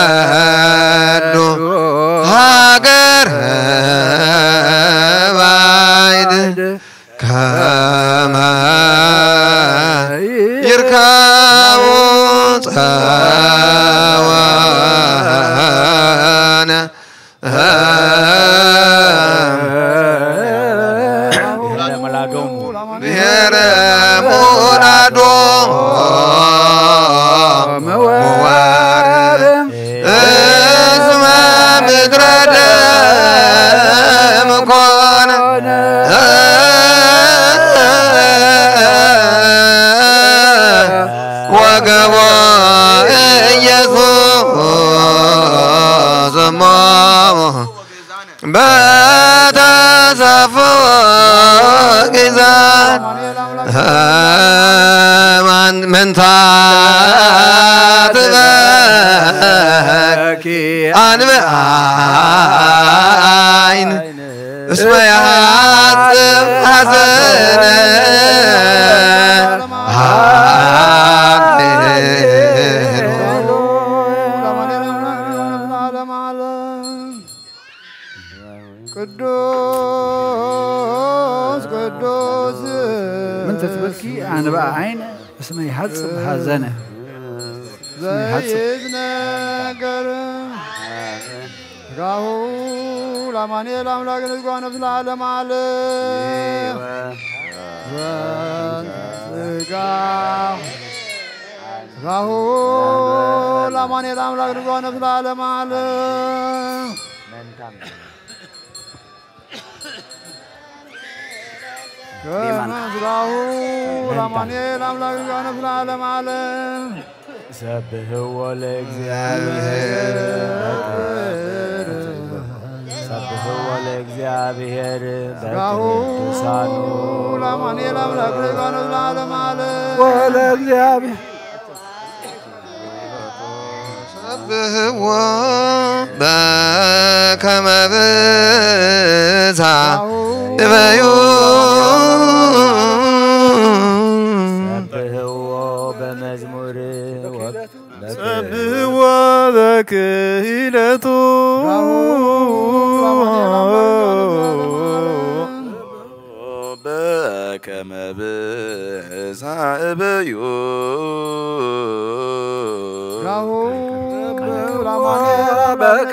ተሰዱ ሃገር ባይድ ከመ ይርከቡ ጸወነ ብሔረ ሙላዶሙ ወርም እስመ ምድረ ደም ኮነ ወገቦ ኢየሱስ እሞ በተሰፍሑ ጊዛን መንታ ትበኪ ኣንብ ዓይን እስመ ያጽብ ሐዘነ ሃሌሉ ቅዱስ ቅዱስ ምን ተትበኪ ኣንባ ዓይን እስመ ይሃጽብ ሐዘነ ዘይትነገር ስጋሁ ለአማኑኤል አምላክ ንዝጓ ነፍስ ለዓለም ዓለም። ስጋ ስጋሁ ለአማኑኤል አምላክ ንዝጓ ነፍስ ለዓለም ዓለም። ከመስራሁ ለአማኑኤል አምላክ ጋነ ለዓለም ዓለም። ሰብሕዎ ለእግዚአብሔር በክብር፣ ሰብሕዎ ለእግዚአብሔር ስጋሁ በቅዱሳኑ። ለአማኑኤል አምላክ ጋነ ለዓለም ዓለም። ወለእግዚአብሔር ሰብሕዎ በከመ ብዝኃ እበዩ። ሰብሕዎ በመዝሙር ወ-፣ ሰብሕዎ በክህለቱ። በከመ ብዝኃ እበዩ። በቃለ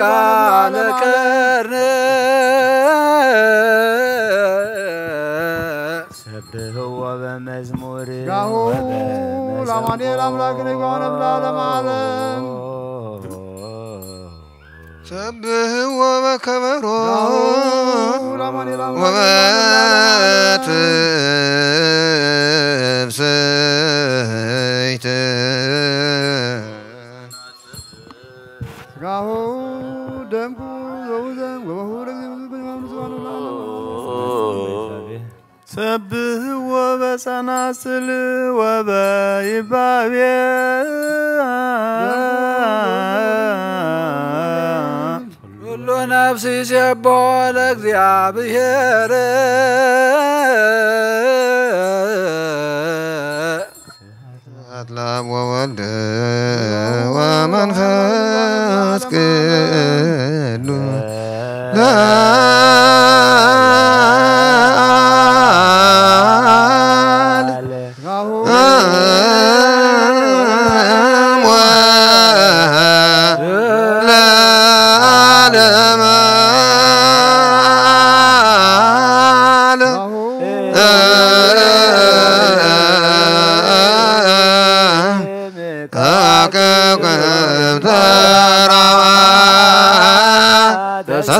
ከርነ ሰብሕዎ በመዝሙር ጋሁ ወበመሰንቆ። ለአማኑኤል አምላክ ንጓነ ለዓለም ዓለም። ሰብሕዎ በከበሮ ወበትፍስሕት። ስጋሁ ደምኩ ዘውዘም ወበሁ ለእግዚአብሔር ምስጋና ለዓለም። ሰብሕዎ በጸናጽል ወበይባቤ። ኩሉ ነፍስ ይሴብሖ ለእግዚአብሔር። ስብሐት ለአብ ወወልድ ወመንፈስ ቅዱስ ለዓለም ወለዓለመ ዓለም።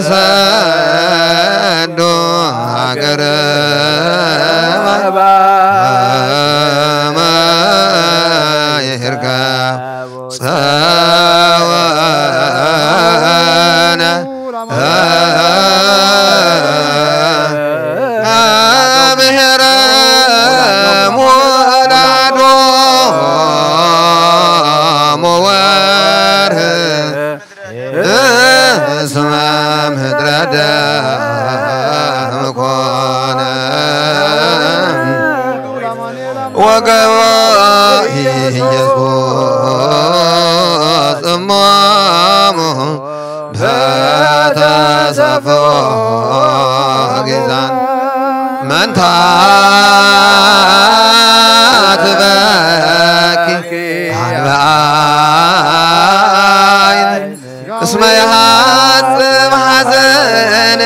ሰዶ ሀገረ ይርካብ ጸወነ ብሔረ ሞላዶ ሞወርህ እስመ ምድረ ደም ኮነ ወገቦ ኢየሱስ እሞሙ በተሰፍኦ ጊዛን መንታ ትበኪ አንበአይን እስመ ይሃጽብ ሐዘነ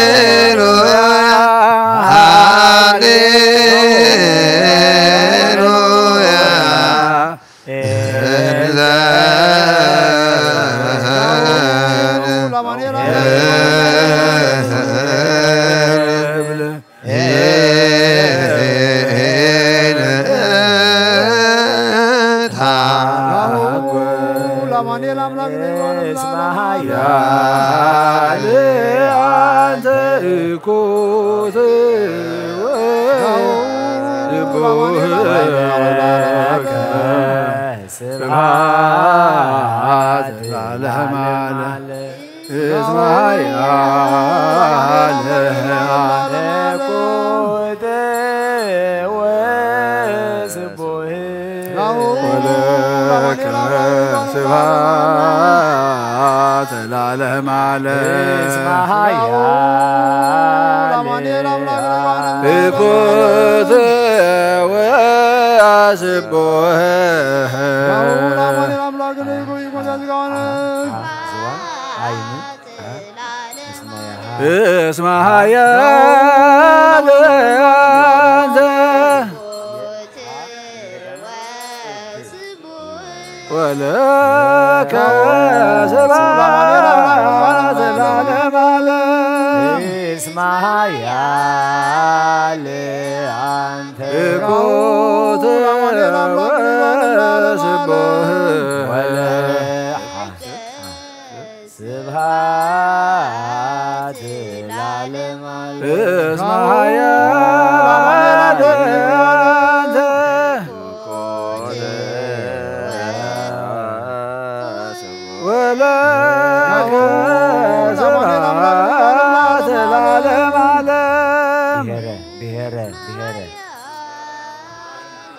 ሃሌሉያ ሃሌሉያ። ስብሐት ለዓለመ ዓለም። እስመ ኃያል መለኮት ወስቡሕ ወለከ ስብሐት ለዓለመ ዓለም። እስመ ኃያል መለኮት ወስቡሕ። እስመ ኃያል አንተ ወለከ ስብሐት ለዓለመ ዓለም። እስመ ኃያል አንተ ወስቡሕ። ስብሐት ለዓለመ ዓለም። እስመ ኃያል አንተ ወለከ ስብሐት ለዓለመ ዓለም። ብሔረ፣ ብሔረ፣ ብሔረ።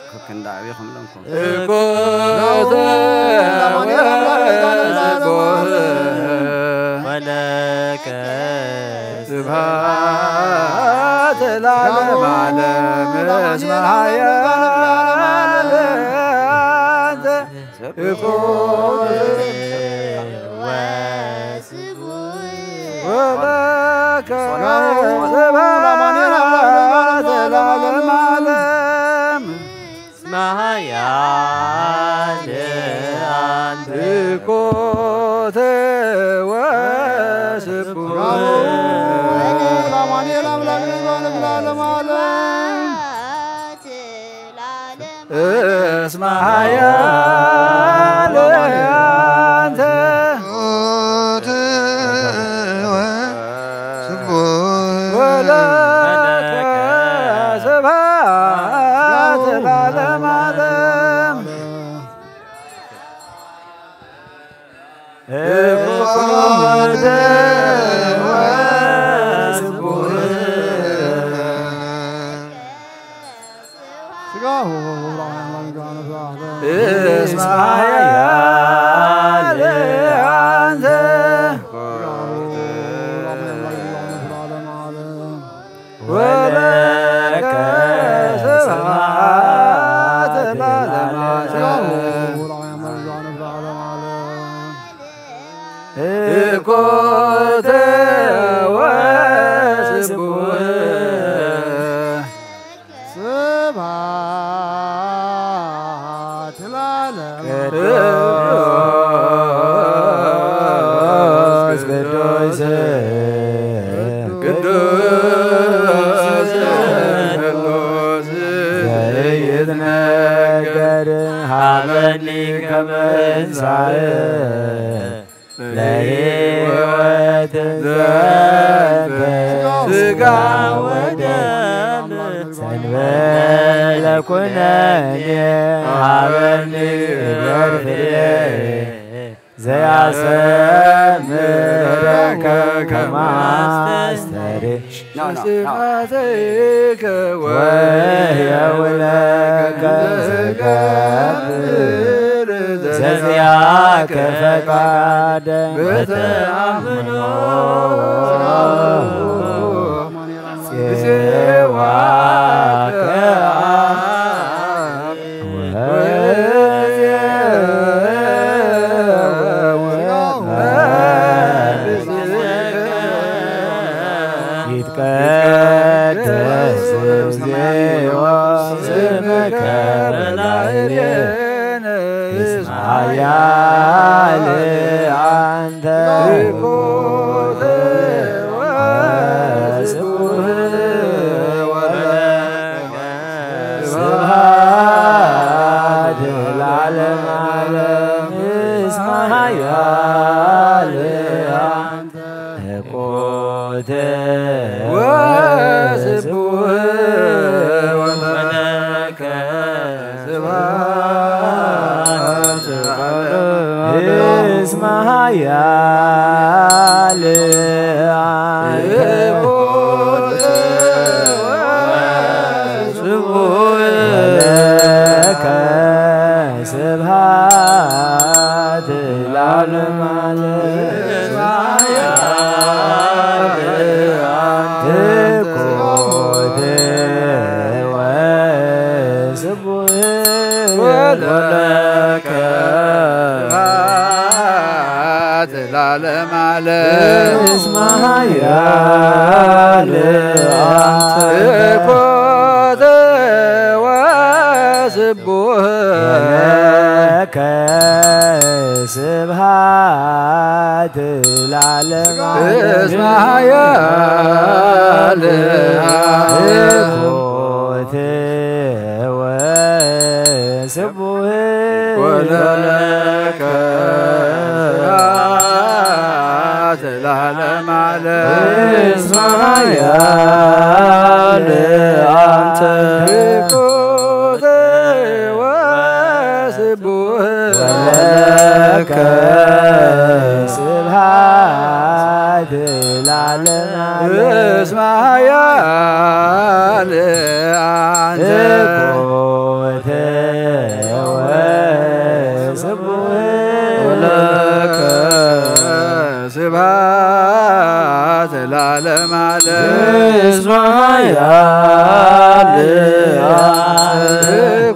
ከክንዳ ዕብየኹም ለምኩም። እኮተ ወለከ ስብሐት ለዓለመ ዓለም። እስመ ኃያል አንተ እኮተ ወስቡሕ ወለከ ስብሐት ለዓለመ ዓለም። እስመ ኃያል አንተ እኮተ ወስቡሕ። ለዓለመ ዓለም። እስመ ኃያል አንተ ወለከ ስብሐት ለዓለመ ዓለም። እስመ ኃያል አንተ ወለከ ስብሐት ለዓለመ ዓለም። እኮተ ወስቡሕ ስብሐት ለዓለም። ቅዱስ ቅዱስ ቅዱስ ዘይትነገር ሀበኒ ከመ እንሳእ ለሕይወት ዘንተ ስጋ ወደም ሰንበለ ኩነኔ ሀበኒ እገር ፍሬ ዘያሰምረከ ከማስተሪ No, no, no. ወየውለከ ዘገብር ዘዚያከ ፈቃደ በተአምኖ ጽዋከ ይትቀደስ እግዚኦ ስምከ በላዕሌነ እስመ ኃያል አንተ ስብሐት ለዓለመ ዓለም እስመ ኃያል አንተ ኮተ ወስቡሕ ወለከ ስብሐት እስመ ኃያል አንተ ስብሐት ለዓለመ ዓለም። ትኩት ወስቡሕ ወለከ ለዓለመ ዓለም። እስመ ኃያል አንተ ኮተ ወስቡሕ ወለከ ስብሐት ለዓለመ ዓለም። እስመ ኃያል አንተ ኮተ ወስቡሕ ወለከ ስብሐት ለዓለመ ዓለም። እስመ ኃያል አንተ ኮተ ወስቡሕ ወለከ ስብሐት ለዓለመ ዓለም። እስመ ኃያል አንተ ኮተ ወስቡሕ ወለከ ስብሐት ለዓለመ ዓለም። እስመ ኃያል አንተ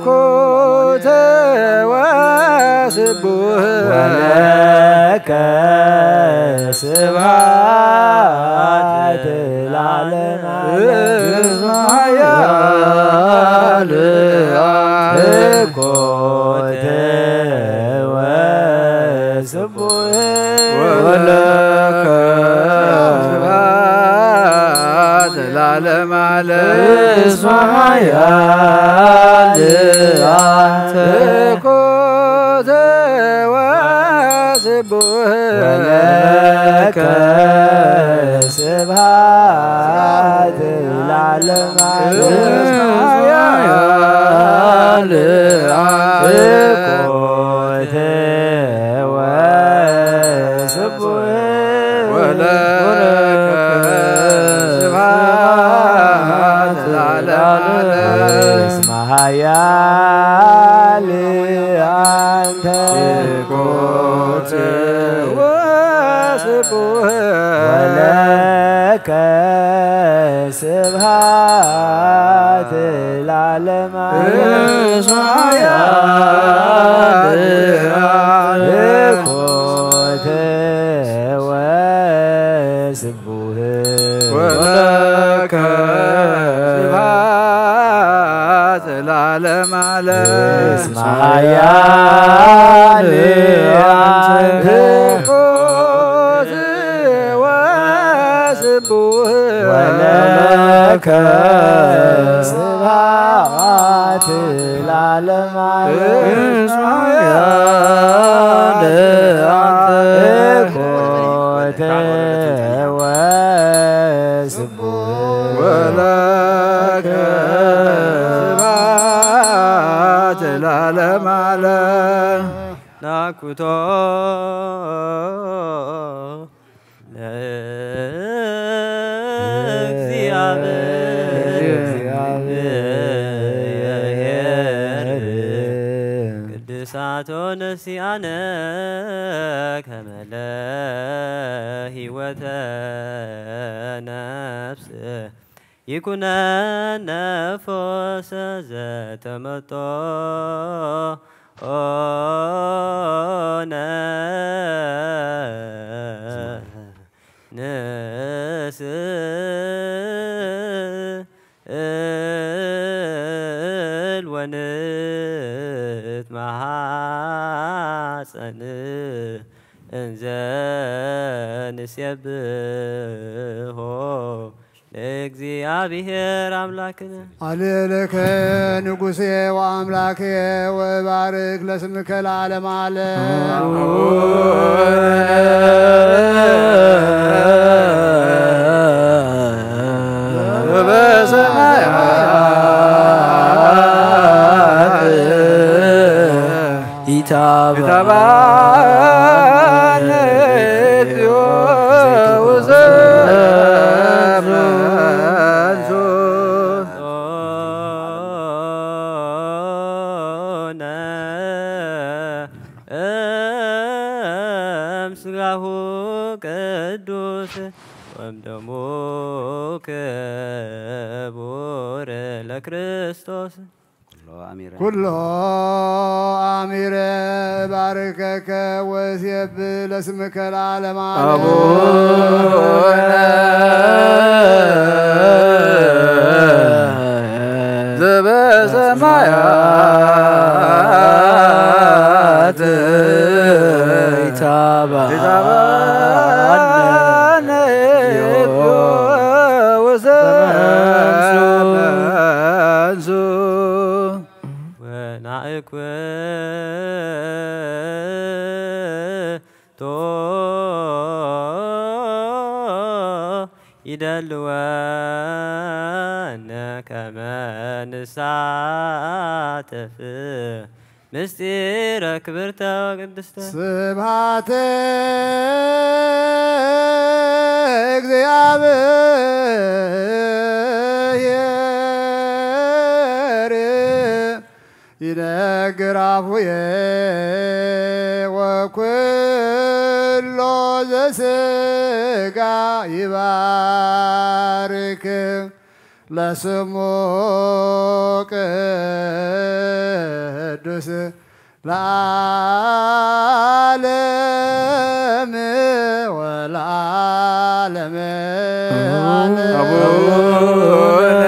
ኮተ ወስቡሕ ወለከ ስብሐት ለዓለመ ዓለም። እስመ ኃያል አንተ ኮተ ወስቡሕ ወለከ ስብሐት ለዓለመ ዓለም። እስመ ኃያል አንተ ኮተ ወስቡሕ ወለከ ስብሐት ለዓለመ ዓለም። እስመ ኃያል አንተ ኮተ ወስቡሕ ወለከ ስብሐት ለዓለመ ዓለም። እስመ ኃያል አንተ ኮተ ወስቡሕ ወለከ ስብሐት ለዓለመ ዓለም። እስመ ኃያል አንተ ኮተ ወስቡሕ ወለከ ስብሐት ዘላለም ዓለም። እስመ ኃያል አንተ። ወስብሐት ወለከ ስብሐት ለዓለመ ዓለም። እስመ ኃያል አንተ። ወስብሐት ወለከ ስብሐት ለዓለመ ዓለም። ናኩቶ ለእግዚአብሔር ቅድሳቶ ነሲአነ ከመለ ሕይወተ ነፍስ ይኩነነ ፈውሰ ዘተመጦነ ንስእል ወንትማሐጸን እንዘ ንሴብሖ ለእግዚአብሔር አምላክነ። አሌልከ ንጉሴ ወአምላኬ ወባርክ ለስምከ ለዓለም ዓለም። በሰማያት ኢታብአነ እግዚኦ ውስተ መንሱት ጾነ እምስጋሁ ቅዱስ ወምደሙ ክቡር ለክርስቶስ። ኩሎ አሚረ። ኩሎ አሚረ ባርከከ ወሴብ ለስምከ ለዓለመ ዓለም። አቡነ ዘበሰማያት ይትባረክ ስምከ ወናእኩቶ ይደልወነ ከመ ንሳተፍ ምስጢረ ክብርተ ወቅድስተ። ስብሐት እግዚአብሔር ይነግር አፉየ ወኩሎ ዘስጋ ይባርክ ለስሙ ቅዱስ ለዓለም ወለዓለም ዓለም። አቡነ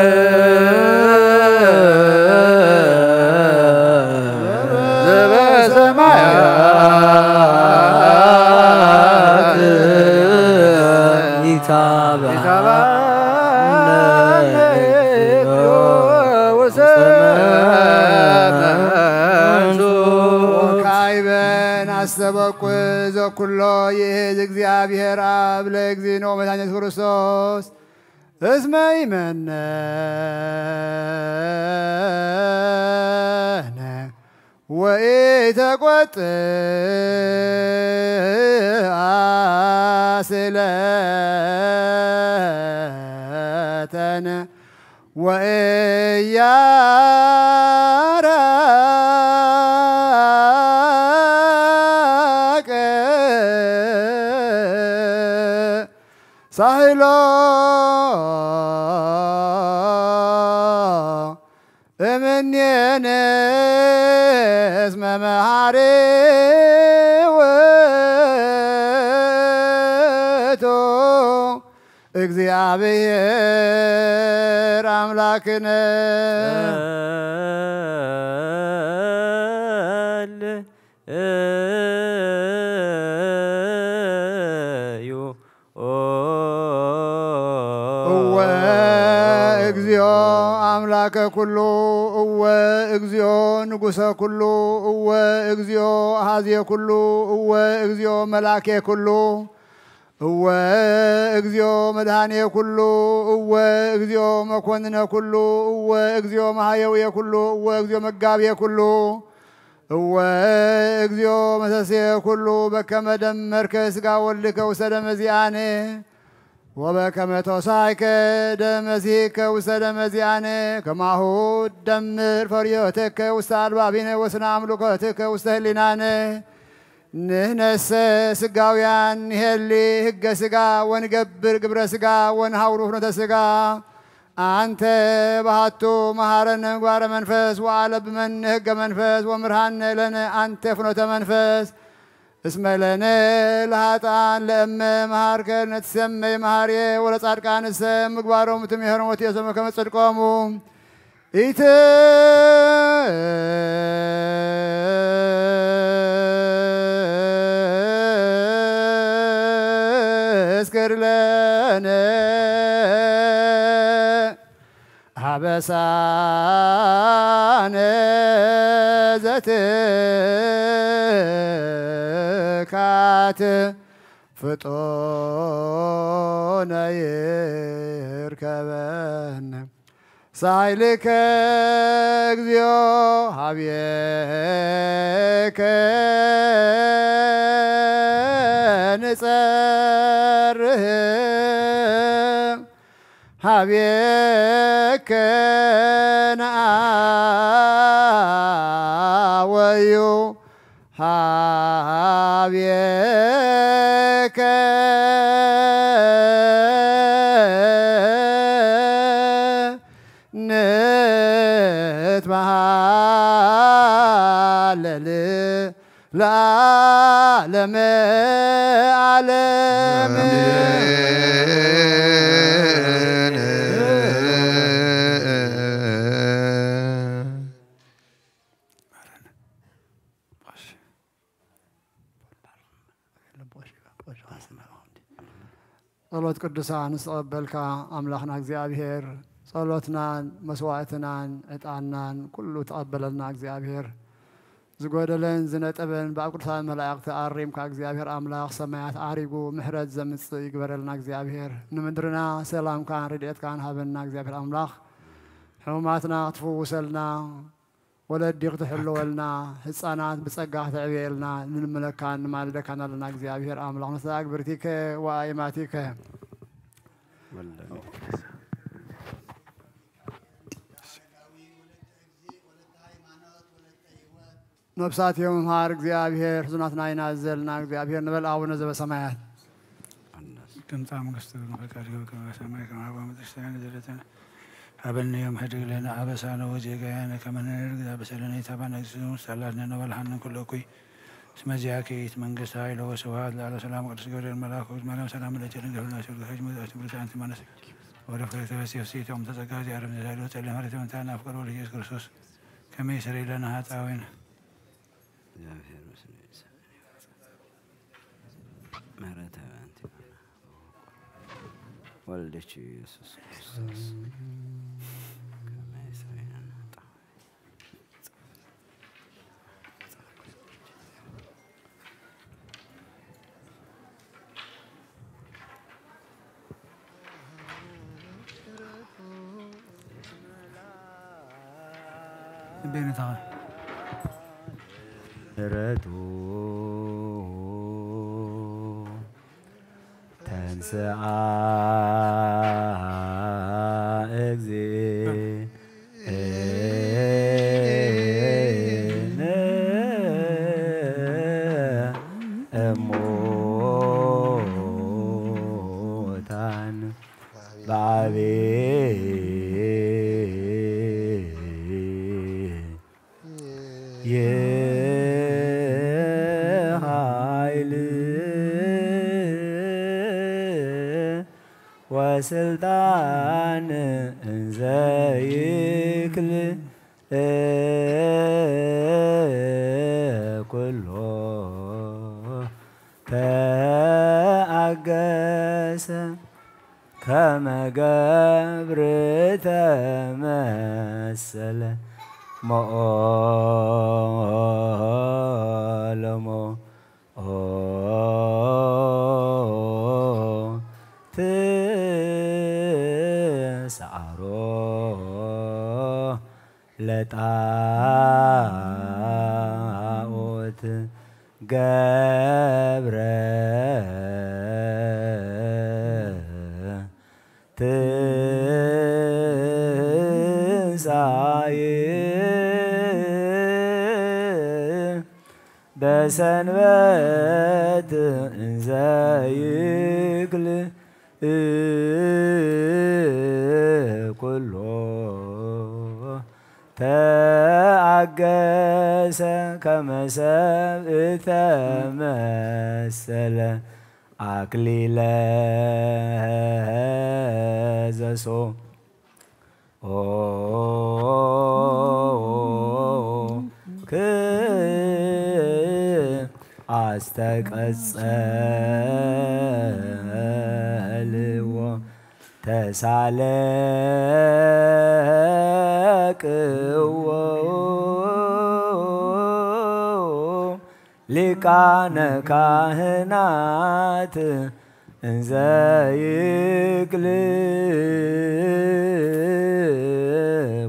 ዘበሰማያት ይትባረክ ይትባረክ ስምከ ወሰመንቱ። ወካዕበ ናስተበቁ ዘኩሎ ይእዝ እግዚአብሔር አብ ለእግዚእነ ወመድኃኒነ ክርስቶስ እስመ ይመነነ ወኢተቆጥአ ስእለተነ ወኢያራቅ ሳህሎ እምኔነ እስመ መሐሪ ውእቱ እግዚአብሔር አምላክነ። ኩሉ እወ፣ እግዚኦ ንጉሰ ኩሉ እወ፣ እግዚኦ ኣሃዜ ኩሉ እወ፣ እግዚኦ መላኬ ኩሉ እወ፣ እግዚኦ መድኃኔ ኩሉ እወ፣ እግዚኦ መኮንነ ኩሉ እወ፣ እግዚኦ መሃየውየ ኩሉ እወ፣ እግዚኦ መጋብየ ኩሉ እወ፣ እግዚኦ መሰስየ ኩሉ። በከመ ደመርከ ሥጋ ወልድከ ውስተ ደመ ዚአነ ወበከመ ተሳይከ ደመ ዚከ ውስተ ደመ ዚአነ ከማሁ ደምር ፈርዮትከ ውስተ አልባቢነ ወስነ አምልኮትከ ውስተ ህሊናነ። ንሕነሰ ስጋውያን ንሄሊ ህገ ስጋ ወንገብር ግብረ ስጋ ወንሃውሩ ፍኖተ ስጋ። አንተ ባሃቱ መሃረነ ምግባረ መንፈስ ወአለብመነ ህገ መንፈስ ወምርሃነ ለነ አንተ ፍኖተ መንፈስ። እስመ ለነ ለሃጣን ለእመ መሃርከ ነትሰመይ መሃርየ ወለጻድቃንሰ ምግባሮም ትምህሮም ወትየሶም ከመ ጽድቆሙ። ኢትስክር ለነ አበሳነ ዘትካት ፍጡነ ይርከበን። ሳይልከ እግዚኦ ሀብየከ ንጸርህ ሀብየከ ነአወዩ ሀብየከ ንትመሃለል ለዓለመ ዓለም። ጸሎት ቅዱሳን ዝተቐበልካ ኣምላኽና እግዚኣብሔር፣ ጸሎትናን መስዋዕትናን ዕጣንናን ኩሉ ተቐበለልና እግዚኣብሔር። ዝጎደለን ዝነጠበን ብኣብ ቅዱሳን መላእኽቲ ኣሪምካ እግዚኣብሔር ኣምላኽ ሰማያት ዓሪጉ ምሕረት ዘምጽእ ይግበረልና እግዚኣብሔር። ንምድርና ሰላምካን ረድኤትካን ሃበና እግዚኣብሔር ኣምላኽ። ሕሙማትና ክትፍውሰልና፣ ወለዲ ክትሕልወልና፣ ህፃናት ብጸጋ ክተዕብየልና ንልምነካን ንማልደካን ኣለና። እግዚኣብሔር ኣምላኽ፣ ንስኻ ኣግብርቲከ ወኣይማቲከ። ነፍሳት የምምሃር እግዚኣብሔር፣ ሕዙናትና ይናዘልና እግዚኣብሔር ንበል። ኣቡነ ዘበሰማያት። ትምጻእ መንግስትከ፣ ፈቃድከ በከመ በሰማይ ከማሁ በምድር። ሲሳየነ ዘለለዕለትነ ሀበነ ዮም፣ ሀድግ ለነ አበሳነ ወጌጋየነ ከመ ንሕነኒ ለነግስስ አበሳነ። ኢታብአነ እግዚእነ ውስተ ኃጢአትነ ወአድኅነነ እምኩሉ እኩይ። እስመ ዚአከ ይእቲ መንግስት ኃይል ወስብሐት ለዓለመ ዓለም። ሰላም ቅዱስ ገብርኤል መልአክ፣ ኦግዝእተ ማርያም ሰላም ለኪ፣ ድንግል ዲበ ዛቲ ጸጋ፣ ጸጋ ጸጋ ዮም ተጸጋ፣ ዚአረም ዘሳይሎ ጸለ መሬት መታና ፍቅር ወልድ ኢየሱስ ክርስቶስ ከመ ይስረይ ለነ ኃጣውኢነ። እግዚአብሔር ምስለ ምሕረተ በእንቲአነ ወልድኪ ኢየሱስ ክርስቶስ ከመ ይስረይ ለነ ኃጣውኢነ። ቤነታ ምሕረቱ ተንሥአ እግዚእነ እሙታን በአቢይ ኃይል ወስልጣን እንዘ ይክል ኩሎ ተአገሰ። ከመ ገብር ተመሰለ ሞኦሎሞ ኦ ትስዓሮ ለጣዖት ገብረ ትንሳኤ በሰንበት እንዘ ይክል ኩሎ ተአገሰ ከመ ሰብእ ተመሰለ አክሊለ ዘሶ ኦ ክ አስተቀጸልዎ ተሳለቅዎ ሊቃነ ካህናት እንዘ ይክል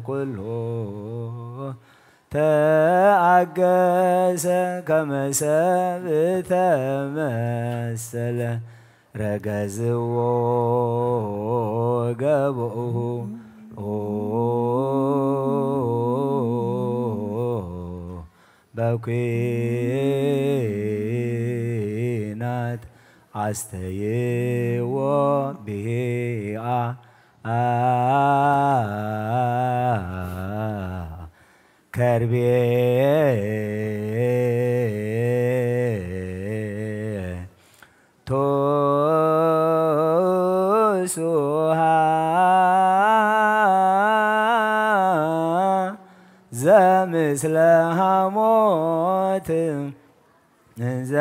ኩሎ ተአገሰ ከመ ሰብእ ተመሰለ ረገዝዎ ገብኡ በኩናት አስተይዎ ብሂአ ከርቤ ቶሱሃ ዘምስለ ሃሞት እንዘ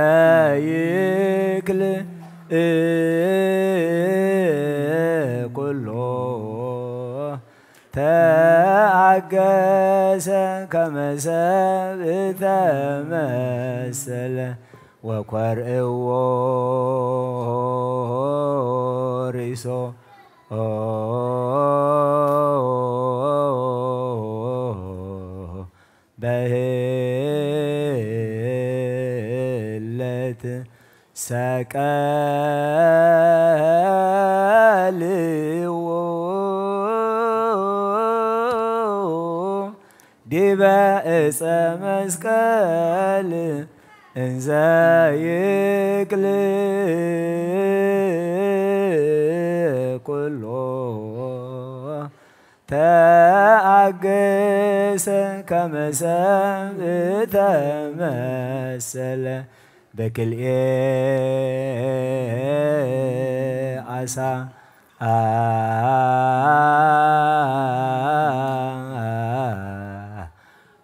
ይክል ኩሎ ተአገሰ ከመ ሰብእ ተመሰለ ወኮርእዎ ርእሶ በህለት ሰቀልዎ ዲበ ዕፀ መስቀል እንዘ ይክል ኩሎ ተአገሰ ከመ ሰብእ ተመሰለ በክልኤ አሳ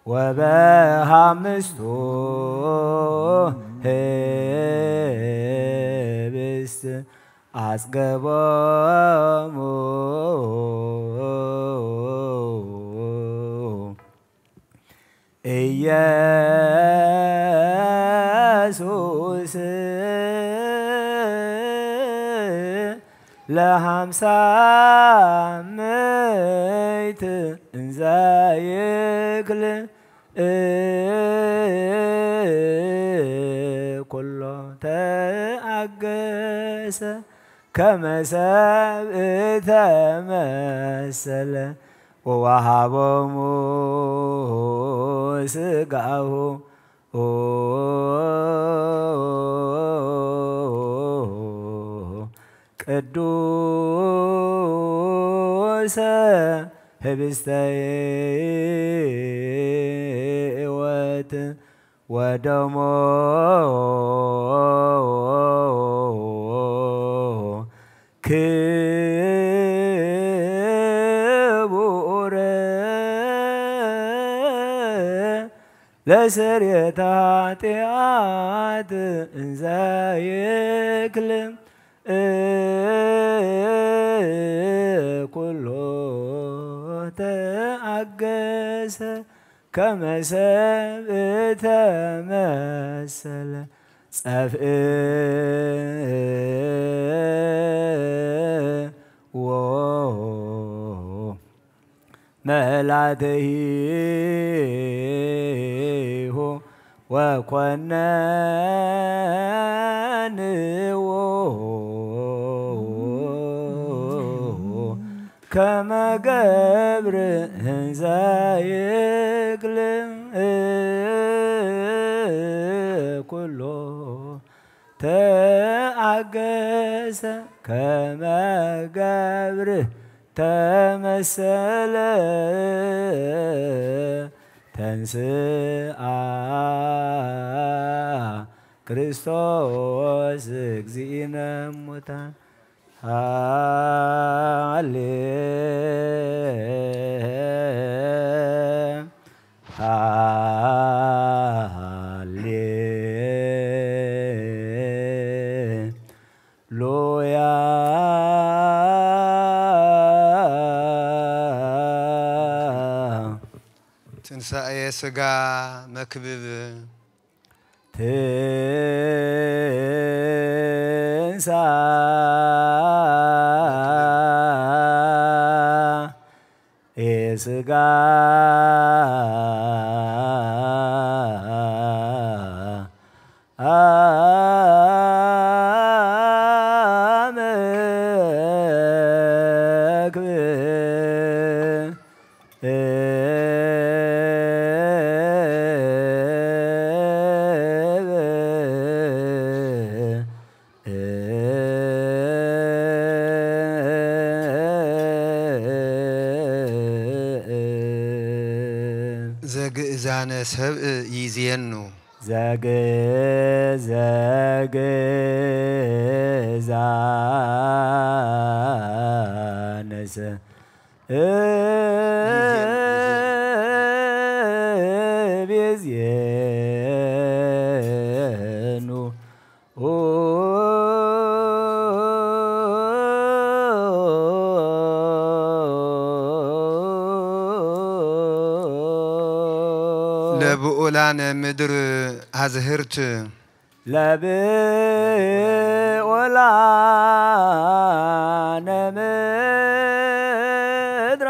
ወበሃምስቱ ህብስት አጽገቦሙ ኢየሱስ ለሃምሳ ምይት እንዘ ይክል ኩሎ ተአገሰ ከመ ሰብእ ተመሰለ ወወሃቦሙ ስጋሁ ቅዱሰ ህብስተ ሕይወት ወደሞ ክቡር ለስርየተ ኃጢአት እንዘ ይክል ገሰ ከመ ሰብ እተመሰለ ጸፍእ ወ መላትሂሁ ወኮነንዎ ከመ ገብር እንዘ ይግል ኩሎ ተአገሰ ከመ ገብር ተመሰለ ተንስአ ክርስቶስ እግዚእነ እሙታን። ሃሌ ሃሌ ሉያ። ትንሳኤ ሥጋ መክብብ። ትንሳኤ ሥጋ ዘግእዛነ ሰብእ ይዜኑ። ዘግ-፣ ዘግእዛነ ሰብእ ይዜኑ። ለብኡላነ ምድር አዝህርት። ለብኡላነ ምድራ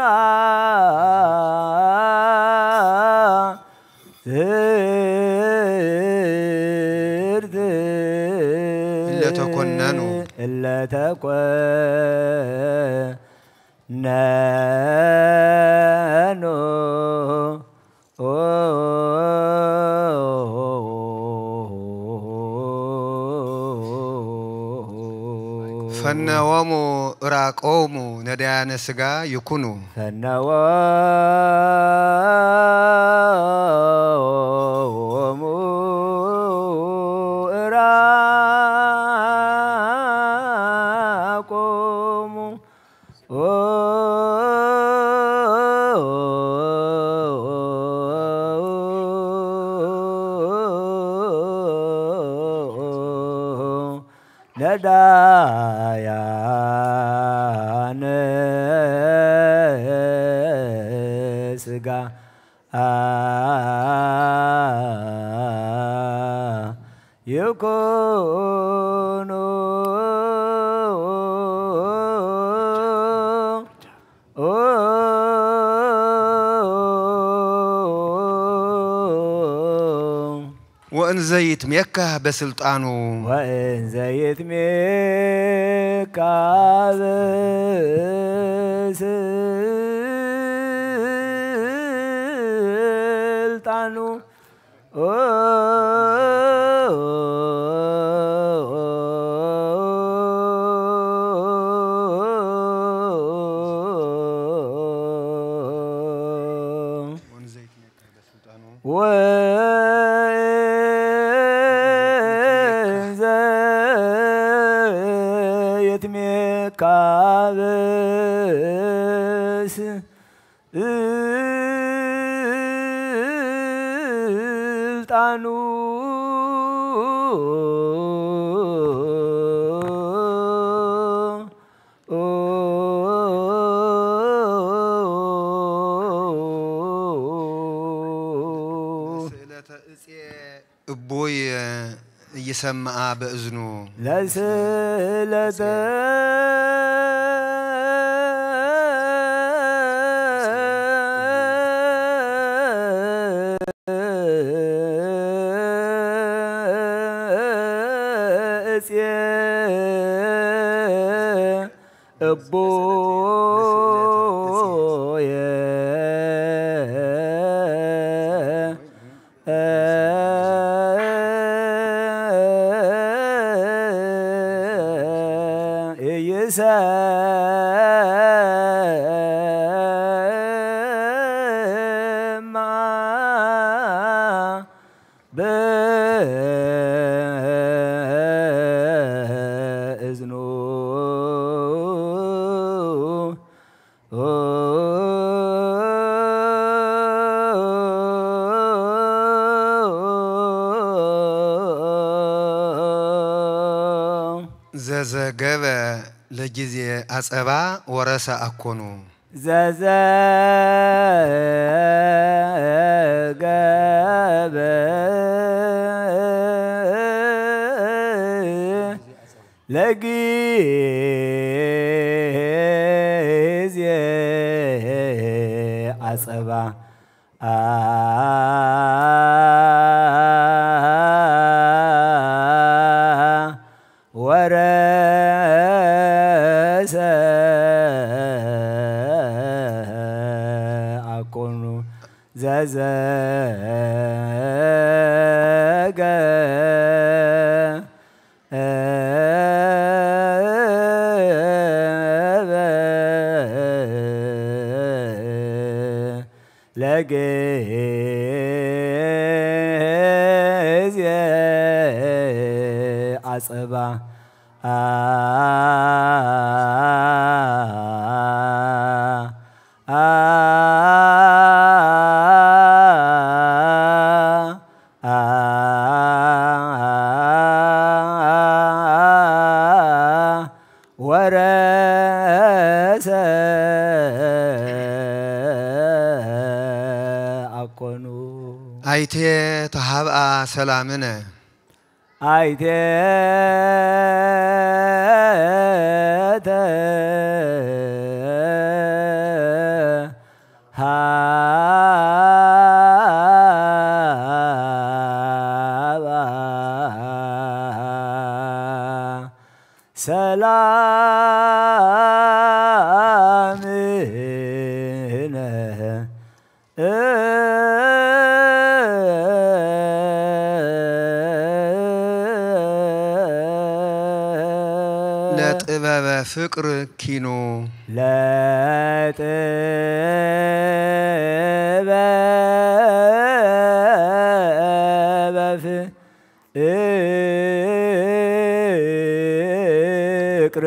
ዝህርት እለ ተኮነኑ። እለ ተኮነኑ። ፈነወሙ እራቆሙ ነዳያነ ሥጋ ይኩኑ። ፈነወሙ እራቆሙ ነዳያነ ሥጋ ይኩኑ። ወእንዘ ይትሜካህ በስልጣኑ። ወእንዘ ይትሜካህ በስልጣኑ። ወእንዘ ይትሜካህ በስልጣኑ። እቡይ ይሰምዓ በእዝኑ። ለስለተ እጽየ እቡየ ይሰማ በእዝኑ ዘዘገበ ለጊዜ አጸባ ወረሰ አኮኑ። ዘዘገበ ለጊዜ አጸባ ወረሰ አኮኑ ዘዘገ ለጊዜ አጸባ ወረሰ አኮኑ አይቴ ተሃብኣ ሰላምነ። አይቴ ተሃብኣ ሰላምነ ለጥበበ ፍቅር ኪኑ ለጥበበ ፍቅር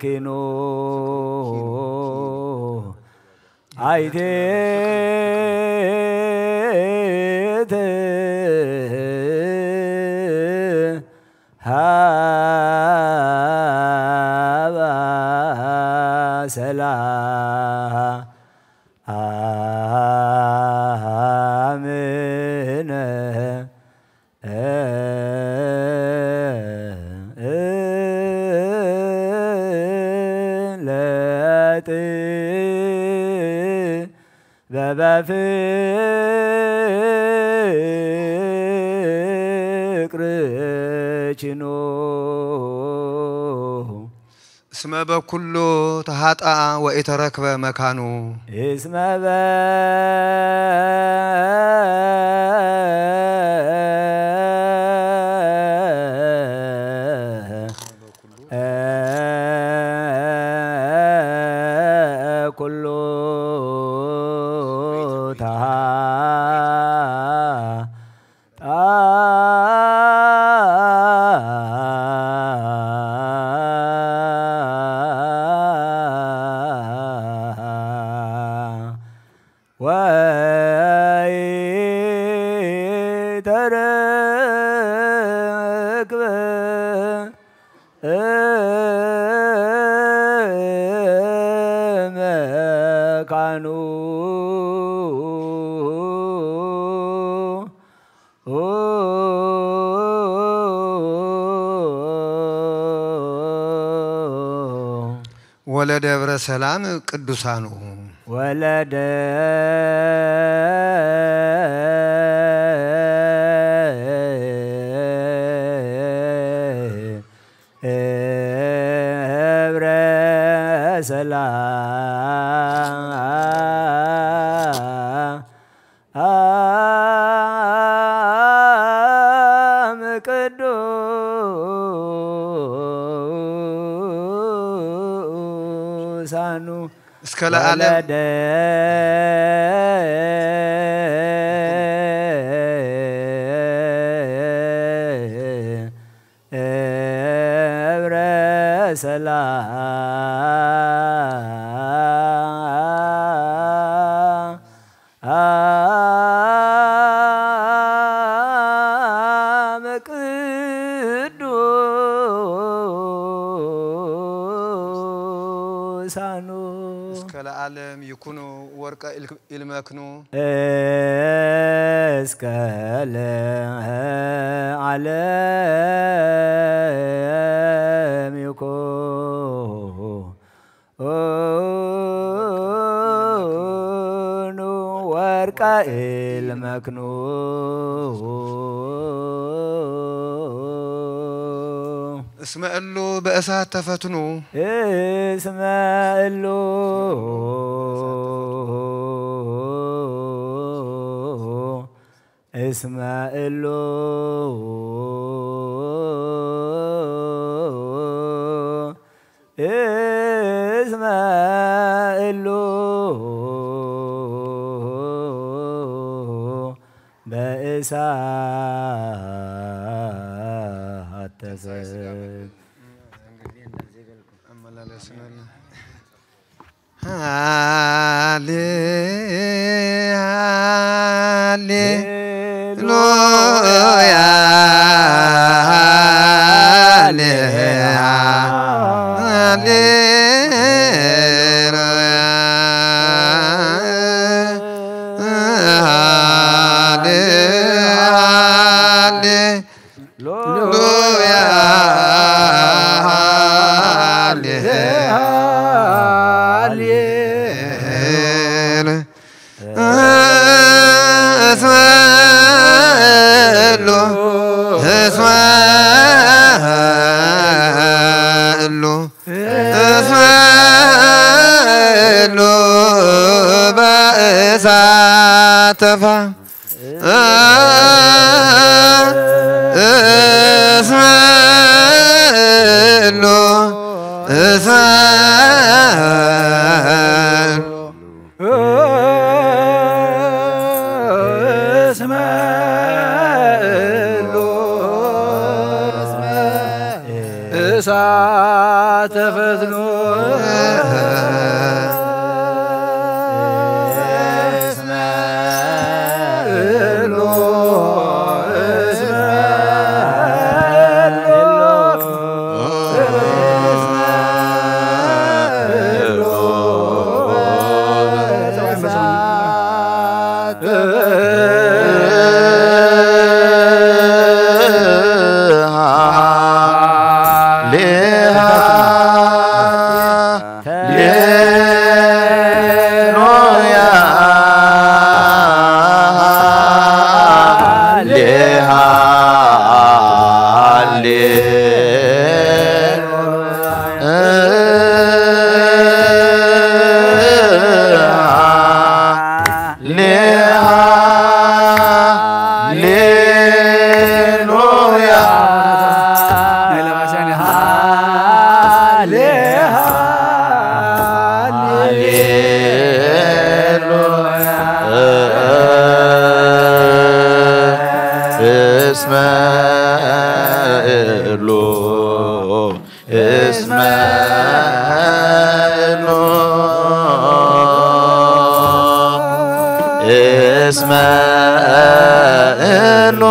ኪኑ አይቴ ተሃብኣ ሰላምነ ለጥበበ ፍቅር ችኑ እስመ በኩሉ ተሃጣ ወኢተረክበ መካኑ። እስመ በኩሉ ተሃ ወኢተረክበ መካኑ ወለደብረ ሰላም ቅዱሳኑ። ወለደ እብረ ሰላም ቅዱሳኑ እስከ ለዓለም ወለደ እብረ ሰላም ቅዱሳኑ እስከ ለዓለም ይኩኑ ወርቀ ኢልክ- ኢልመክኑ እስከ ለዓለም ይኩኑ ወርቀ ኢልመክኑ እስመ እሉ በእሳት ተፈትኑ። እስመ እሉ እስመ እሉ እስመ እሉ በእሳት ተፈ- ሃሌ ሃሌ ሉያ ሃሌ ሃሌ ሉያ ሃሌ ሃሌ ሉያ ሃሌ ሃሌ እስመ እሉ እስመ እሉ እስመ እሉ በእሳት ተፋ እስመ እሉ እስመ እሉ እስመ እሉ እሳተ ፈትኖ እስመ እሉ እስመ እሉ ሃሌሉያ ሃሌ ሃሌሉያ እስመ እሉ እስመ እሉ እስመ እሉ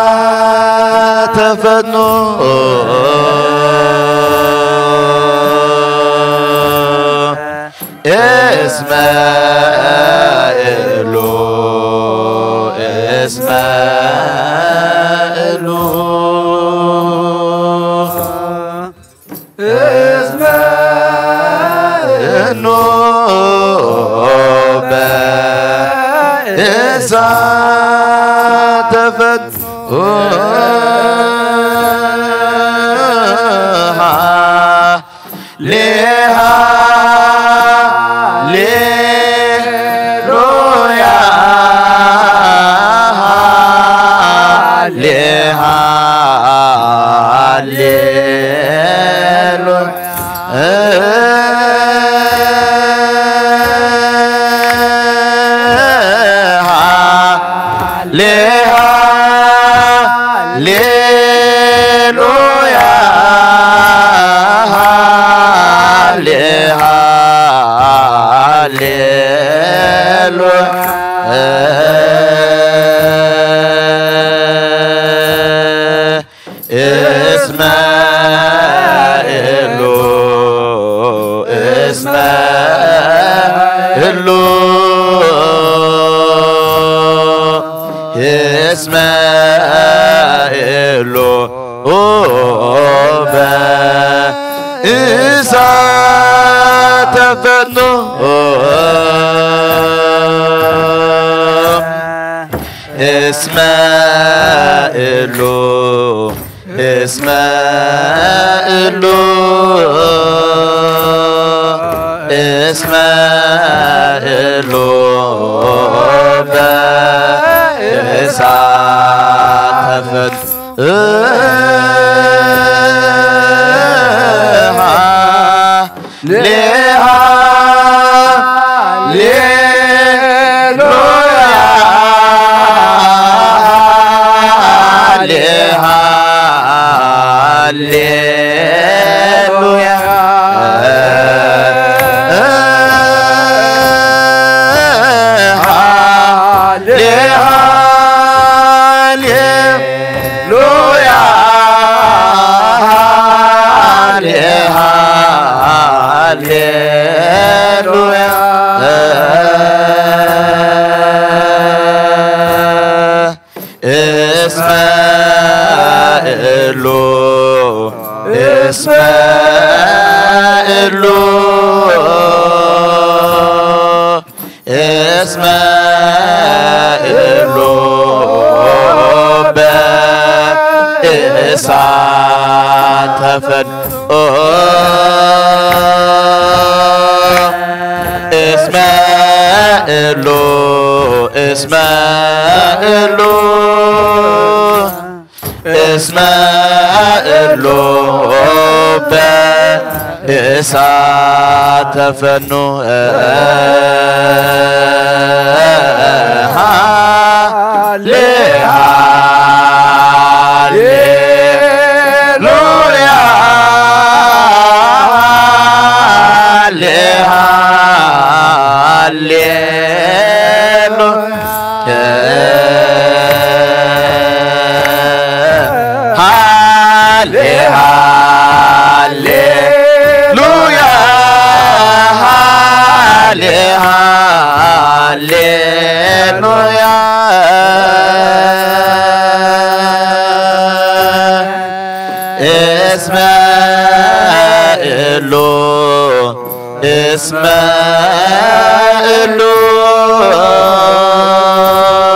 በእሳተ ፈትኖ እስመ እሉ እስመ እሉ ሃሌሃሌሉያ ሃሌሃሌሉያ ሃሌሃሌሉያ ሃሌ ሃሌሉያ እስመ እሉ እስመ እሉ እስመ እሉ በእሳተ ፈኖ እስመ እሉ እስመ እሉ እስመ እሉ በእሳተ ፈኖ ሃሌሃሌሉያ ሃሌሃሌሉያ ሃሌሃሌሉያ ሃሌሃሌሉያ እስመ እሉ እስመ እሉ እስመ እሉ በእሳተ ፈኖ እስመ እሉ እስመ እሉ እስመ እሉ በእሳተ ፈኑ ሃሌ ሃሌሉያ ሃሌ ሃሌሉያ ሃሌ ሃሌሉያ ሃሌ ሃሌሉያ እስመ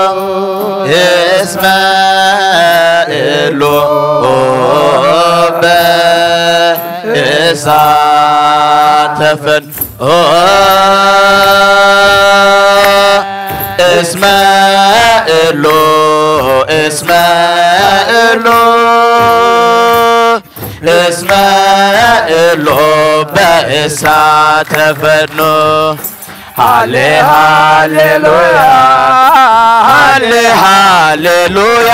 እሉ እስመ እሉ እስመ እሉ በእሳተ ፈን እስመ እሉ እስመ እሉ እስመ እሉ በእሳተ ፈኑ ሃሌ ሃሌሉያ ሃሌ ሃሌሉያ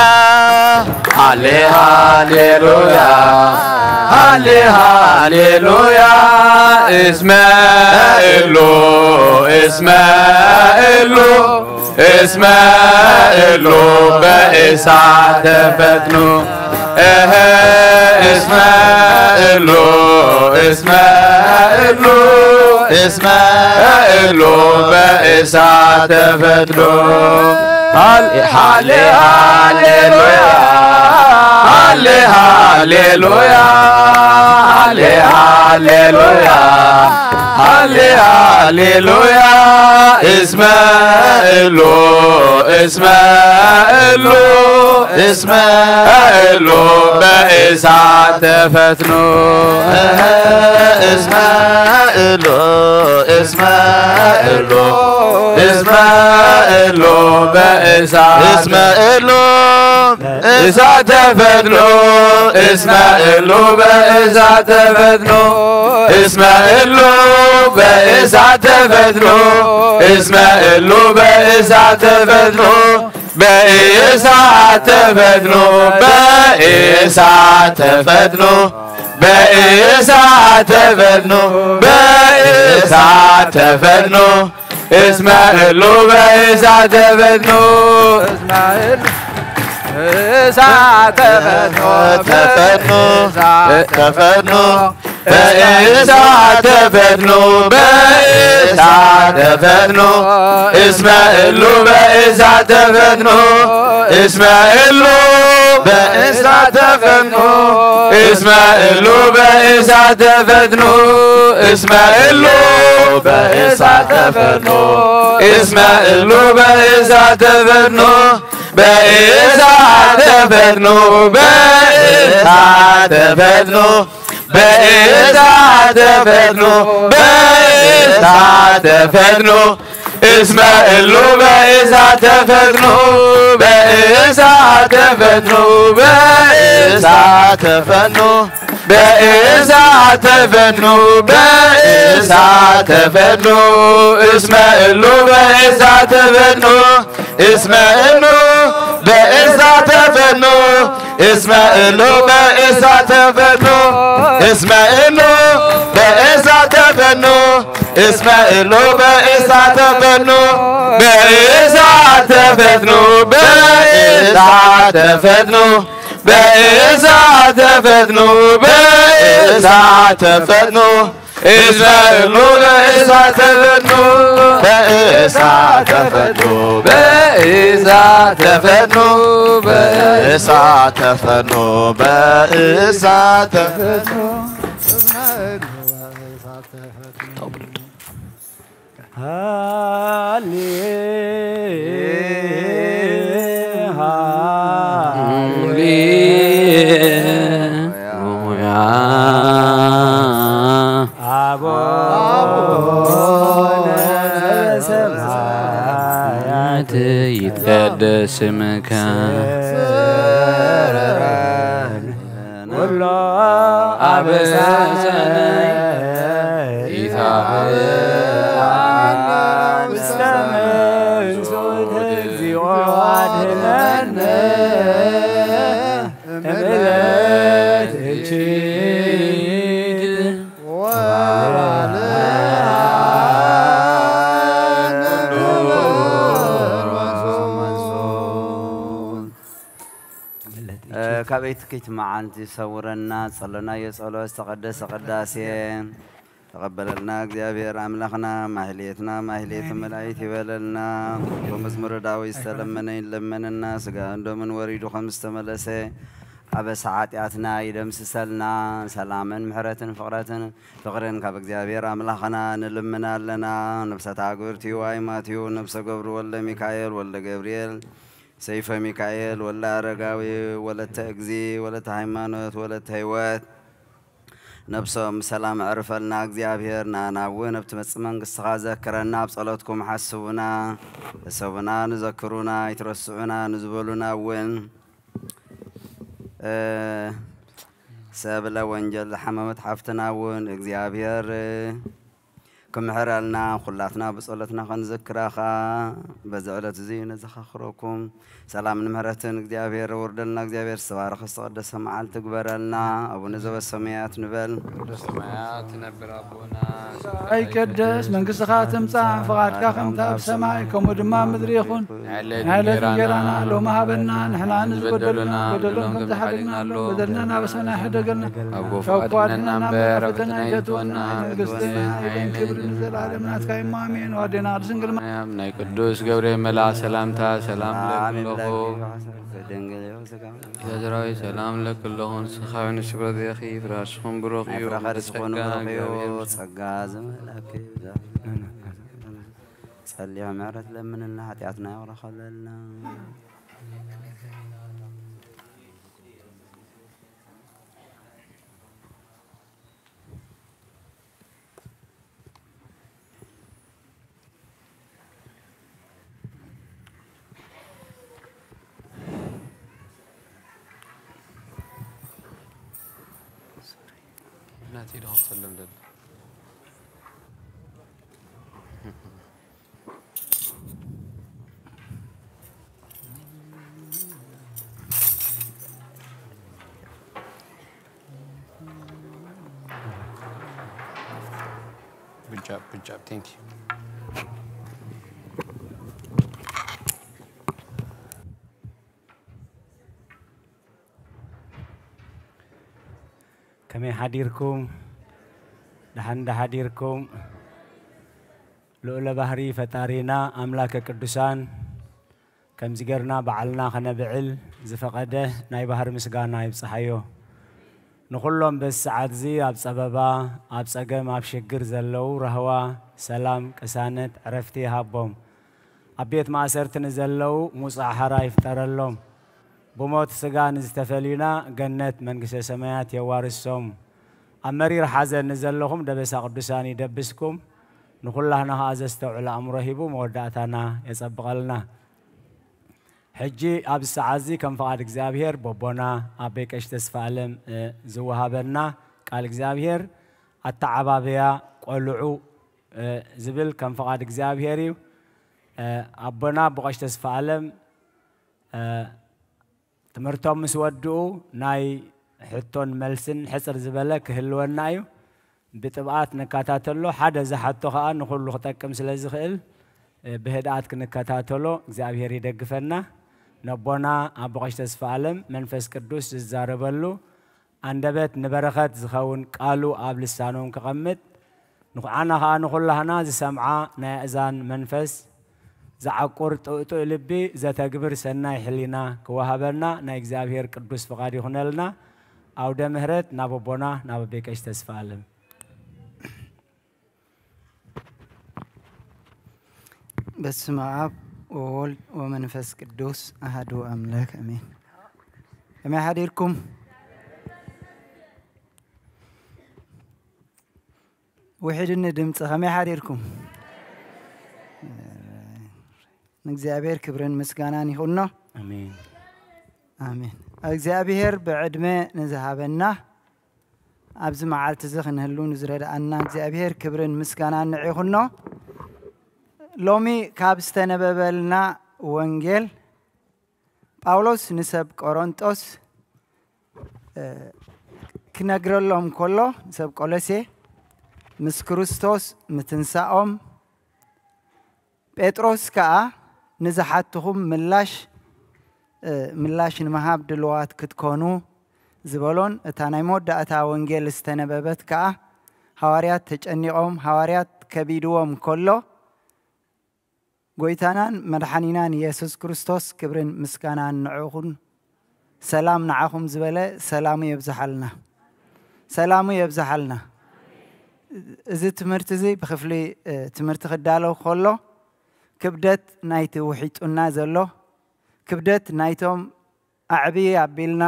ሃሌ ሃሌሉያ ሃሌ ሃሌሉያ እስመ እሉ እስመ እሉ እስመ እሉ በእሳተ ፈኑ እህ እስመ እሉ እስመ እሉ እስመ እሉ በእሳተ ፈኑ ሃሌ ሃሌ ሃሌሉያ ሃሌ ሃሌሉያ ሃሌ ሃሌሉያ ሃሌ ሃሌሉያ እስመ እሉ እስመ እሉ እስመ እሉ በእሳት ተፈትኑ። እስመ እሉ እስመ እሉ እስመ እሉ በእሳት እስመ እሉ እሳት ተፈትኑ እስመ እሉ በእሳት ተፈትኑ እስመ እሉ በእሳት ተፈትኑ እስመ እሉ በእሳት ተፈትኑ በእሳት ተፈትኑ በእሳት ተፈትኑ በእሳት ተፈትኑ በእሳት ተፈትኑ እስመ እሉ በእሳት ተፈትኑ እስመ እሉ እሳት ተፈትኑ ተፈትኑ ተፈትኑ በእሳት ተፈትኑ በእሳት ተፈትኑ እስመ እሉ በእሳት ተፈትኑ እስመ እሉ በእሳት ተፈትኑ እስመ እሉ በእሳት ተፈትኑ እስመ እሉ በእሳት ተፈትኑ እስመ እሉ በእሳት ተፈትኑ በእሳት ተፈትኑ በእሳት ተፈትኑ በእሳት ተፈትኑ በእሳት ተፈትኑ እስመ እሉ በእሳት ተፈትኑ በእሳት ተፈትኑ በእሳት ተፈትኑ በእሳት ተፈትኑ በእሳት ተፈትኑ እስመ እሉ በእሳት ተፈትኑ እስመ እሉ በእሳት ተፈትኑ እስመ እሉ በእሳት ተፈትኑ እስመ እሉ በእሳት ተፈትኑ እስመ እሉ በእሳት ተፈትኑ በእሳት ተፈትኑ በእሳት ተፈትኑ በእሳት ተፈትኑ በእሳት ተፈትኑ እስመ እሉ በእሳት ተፈትኑ በእሳት ተፈትኑ በእሳት ተፈትኑ በእሳት ተፈትኑ በእሳት ተፈትኑ ሃሌ ሃሌሉያ አቡነ ዘበሰማያት ይትቀደስ ስምከ ኩሎ አበሳነ ኢታብአነ ውስተ መንሱት እግዚኦ አድነነ እምእለት እኪት ወባልዓን ካብ እትኪት መዓልቲ ሰውረና፣ ጸሎናዮ ጸሎት፣ ዝተቐደሰ ቅዳሴ ተቐበለልና እግዚኣብሔር ኣምላኽና፣ ማህሌትና ማህሌት መላእክት ይበለልና። ብመዝሙረ ዳዊት ዝተለመነ ይለመነና፣ ስጋን ደሙን ወሪዱ ከም ዝተመለሰ፣ ኣበሳ ሓጢኣትና ይደምስሰልና። ሰላምን ምሕረትን ፍቕረትን ፍቕርን ካብ እግዚኣብሔር ኣምላኽና ንልምን ኣለና። ነብሰ ታግብርቲዩ ኣይማትዩ፣ ነብሰ ገብሩ ወልደ ሚካኤል ወልደ ገብርኤል ሰይፈ ሚካኤል ወልደ ኣረጋዊ ወለተ እግዚ ወለተ ሃይማኖት ወለተ ህይወት ነብሶም ብሰላም ኣዕርፈልና እግዚኣብሔር። ንኣና እውን ኣብ ትመጽእ መንግስትኻ ዘክረና፣ ኣብ ጸሎትኩም ሓስቡና፣ ሕሰቡና፣ ንዘክሩና፣ ኣይትረስዑና ንዝበሉና እውን፣ እ፣ ሰብለ ወንጀል ዝሓመመት ሓፍትና እውን እግዚኣብሔር ክምሕረልና፣ ኩላትና ብጸሎትና ክንዝክራ ኸኣ በዚ ዕለት እዚ ነዘኻኽረኩም። ሰላምን ምሕረትን እግዚኣብሔር የውርደልና። እግዚኣብሔር ዝተባረኸ ዝተቐደሰ መዓልቲ ግበረልና። ኣቡነ ዘበሰማያት ንበል። በሰማያት ትነብር ኣቦና፣ ይቀደስ መንግስትኻ ትምጻእ፣ ፍቓድካ ከምታ ኣብ ሰማይ ከምኡ ድማ ኣብ ምድሪ ይኹን። ናይ ዕለት ዕለት እንጀራና እንጀራና ሎሚ ሃበና፣ ንሕና ንዝበደሉና ንዝበደሉና በደሎም ከም ዝሓደግናሎም በደልና ናበሰና ይሕደገልና። ኣብ ጎፍ ኣድነና እምበር ኣብ ፈተና ኣይተእትወና፣ መንግስቲ ናይን ክብሪ ዘላለም ናትካ እሞ ኣሜን። ኣዴና ቅድስት ድንግል ማርያም ናይ ቅዱስ ገብርኤል መልኣ ሰላምታ ሰላም ለኪ ኣለኹ። ተዘራዊ ሰላም ለኪ ኣለኹ። ንስኻ ንስብረ ዘኺ ፍራስኹም ብሩኽ እዩ። ፍራኸር ዝኾኑ ብሩኽ እዩ። ጸጋ ዝመልኣኪ ጸልዮ ምሕረት ለምንልና ሓጢኣትና ይቕረኸለልና። ናተይ ዶ ክሰለም ደሎ? Good job, good job. Thank you. ከመይ ሓዲርኩም? ደሓን ዶ ሓዲርኩም? ልዑለ ባህሪ ፈጣሪና ኣምላከ ቅዱሳን ከምዚ ጌርና በዓልና ከነብዕል ዝፈቐደ ናይ ባህሪ ምስጋና ይብጽሓዮ። ንኹሎም በዚ ሰዓት እዚ ኣብ ጸበባ፣ ኣብ ጸገም፣ ኣብ ሽግር ዘለዉ ራህዋ፣ ሰላም፣ ቅሳነት፣ ዕረፍቲ ይሃቦም። ኣብ ቤት ማእሰርቲ ንዘለዉ ሙጻእ ሓራ ይፍጠረሎም። ብሞት ስጋ ንዝተፈልዩና ገነት መንግስተ ሰማያት የዋርሶም። ኣብ መሪር ሓዘን ንዘለኹም ደበሳ ቅዱሳን ይደብስኩም። ንኹላህና ኸኣ ዘስተውዕል ኣእምሮ ሂቡ መወዳእታና የጸብቐልና። ሕጂ ኣብዚ ሰዓት እዚ ከም ፍቓድ እግዚኣብሔር በቦና ኣቦይ ቀሺ ተስፋ ኣለም፣ እ፣ ዝወሃበና ቃል እግዚኣብሔር ኣተዓባብያ ቆልዑ፣ እ፣ ዝብል ከም ፍቓድ እግዚኣብሔር እዩ። እ፣ ኣቦና ኣቦ ቀሺ ተስፋ ኣለም፣ እ፣ ትምህርቶም ምስ ወድኡ ናይ ሕቶን መልስን ሕጽር ዝበለ ክህልወና እዩ። ብጥብኣት ንከታተሎ፣ ሓደ ዝሓቶ ኸኣ ንኹሉ ክጠቅም ስለ ዝኽእል፣ እ፣ ብህድኣት ክንከታተሎ እግዚኣብሔር ይደግፈና። ነቦና ኣቦ ቀሺ ተስፋ ኣለም መንፈስ ቅዱስ ዝዛረበሉ፣ ኣንደበት ንበረኸት ዝኸውን ቃሉ ኣብ ልሳኖም ክቐምጥ፣ ንዓና ኸኣ ንኹላህና ዝሰምዓ ናይ ኣእዛን መንፈስ ዝዓቁር ጥኡጥእ ልቢ ዘተግብር ሰናይ ሕሊና ክወሃበና ናይ እግዚኣብሔር ቅዱስ ፍቓድ ይኹነልና። ኣውደ ምህረት ናብ ኣቦና ናብ ኣቦይ ቀሺ ተስፋ ኣለም። በስመ ኣብ ወወልድ ወመንፈስ ቅዱስ ኣሃዱ ኣምላክ ኣሜን። ከመይ ሓዲርኩም? ውሒድኒ ድምፂ፣ ከመይ ሓዲርኩም? ንእግዚኣብሔር ክብርን ምስጋናን ይኹኖ። ኣሜን። ኣሜን። እግዚኣብሔር ብዕድመ ንዝሃበና፣ ኣብዚ መዓልቲ እዚ ክንህሉ ንዝረድኣና እግዚኣብሔር ክብርን ምስጋናን ንዒኹኖ። ሎሚ ካብ ዝተነበበልና ወንጌል ጳውሎስ ንሰብ ቆሮንጦስ፣ እ፣ ክነግረሎም ከሎ፣ ንሰብ ቆሎሴ ምስ ክርስቶስ ምትንሳኦም፣ ጴጥሮስ ከኣ ንዝሓትኹም ምላሽ፣ እ፣ ምላሽ ንምሃብ ድልዋት ክትኮኑ ዝበሎን፣ እታ ናይ መወዳእታ ወንጌል ዝተነበበት ከኣ፣ ሃዋርያት ተጨኒቖም፣ ሃዋርያት ከቢድዎም ከሎ፣ ጎይታናን መድሓኒናን የሱስ ክርስቶስ ክብርን ምስጋናን ንዕኹን። ሰላም ንዓኹም ዝበለ ሰላሙ የብዝሓልና። ሰላሙ የብዝሓልና። እዚ ትምህርቲ እዚ ብክፍሊ፣ እ፣ ትምህርቲ ክዳሎ ከሎ፣ ክብደት ናይቲ ውሒጡና ዘሎ፣ ክብደት ናይቶም ኣዕብዪ ኣቢልና፣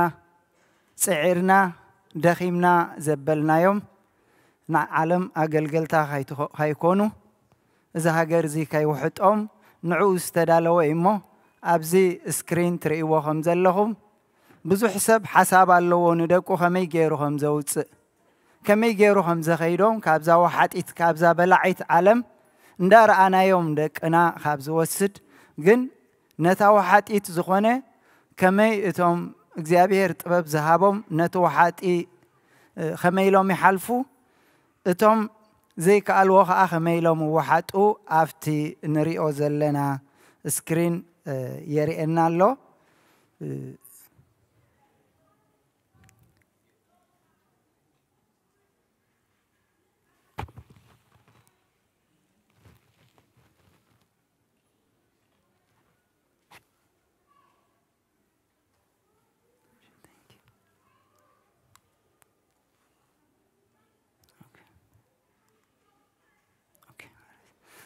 ጽዒርና፣ ደኺምና ዘበልናዮም፣ ንዓለም ኣገልገልታ ካይትኾ-፣ ካይኮኑ፣ እዚ ሃገር እዚ ካይውሕጦም፣ ንዕኡ ዝተዳለወ እዩ እሞ፣ ኣብዚ ስክሪን ትርእይዎ ከም ዘለኹም፣ ብዙሕ ሰብ ሓሳብ ኣለዎ፣ ንደቁ ከመይ ገይሩ ከም ዘውጽእ፣ ከመይ ገይሩ ከም ዘኸይዶም፣ ካብዛ ወሓጢት፣ ካብዛ በላዒት ዓለም እንዳረኣናዮም ደቅና ካብ ዝወስድ፣ ግን ነታ ወሓጢት ዝኾነ ከመይ እቶም እግዚኣብሔር ጥበብ ዝሃቦም ነቲ ወሓጢ፣ እ፣ ከመይ ኢሎም ይሓልፉ፣ እቶም ዘይከኣልዎ ኸዓ ከመይ ኢሎም ይወሓጡ ኣብቲ ንሪኦ ዘለና ስክሪን፣ እ፣ የርእየና ኣሎ። እ፣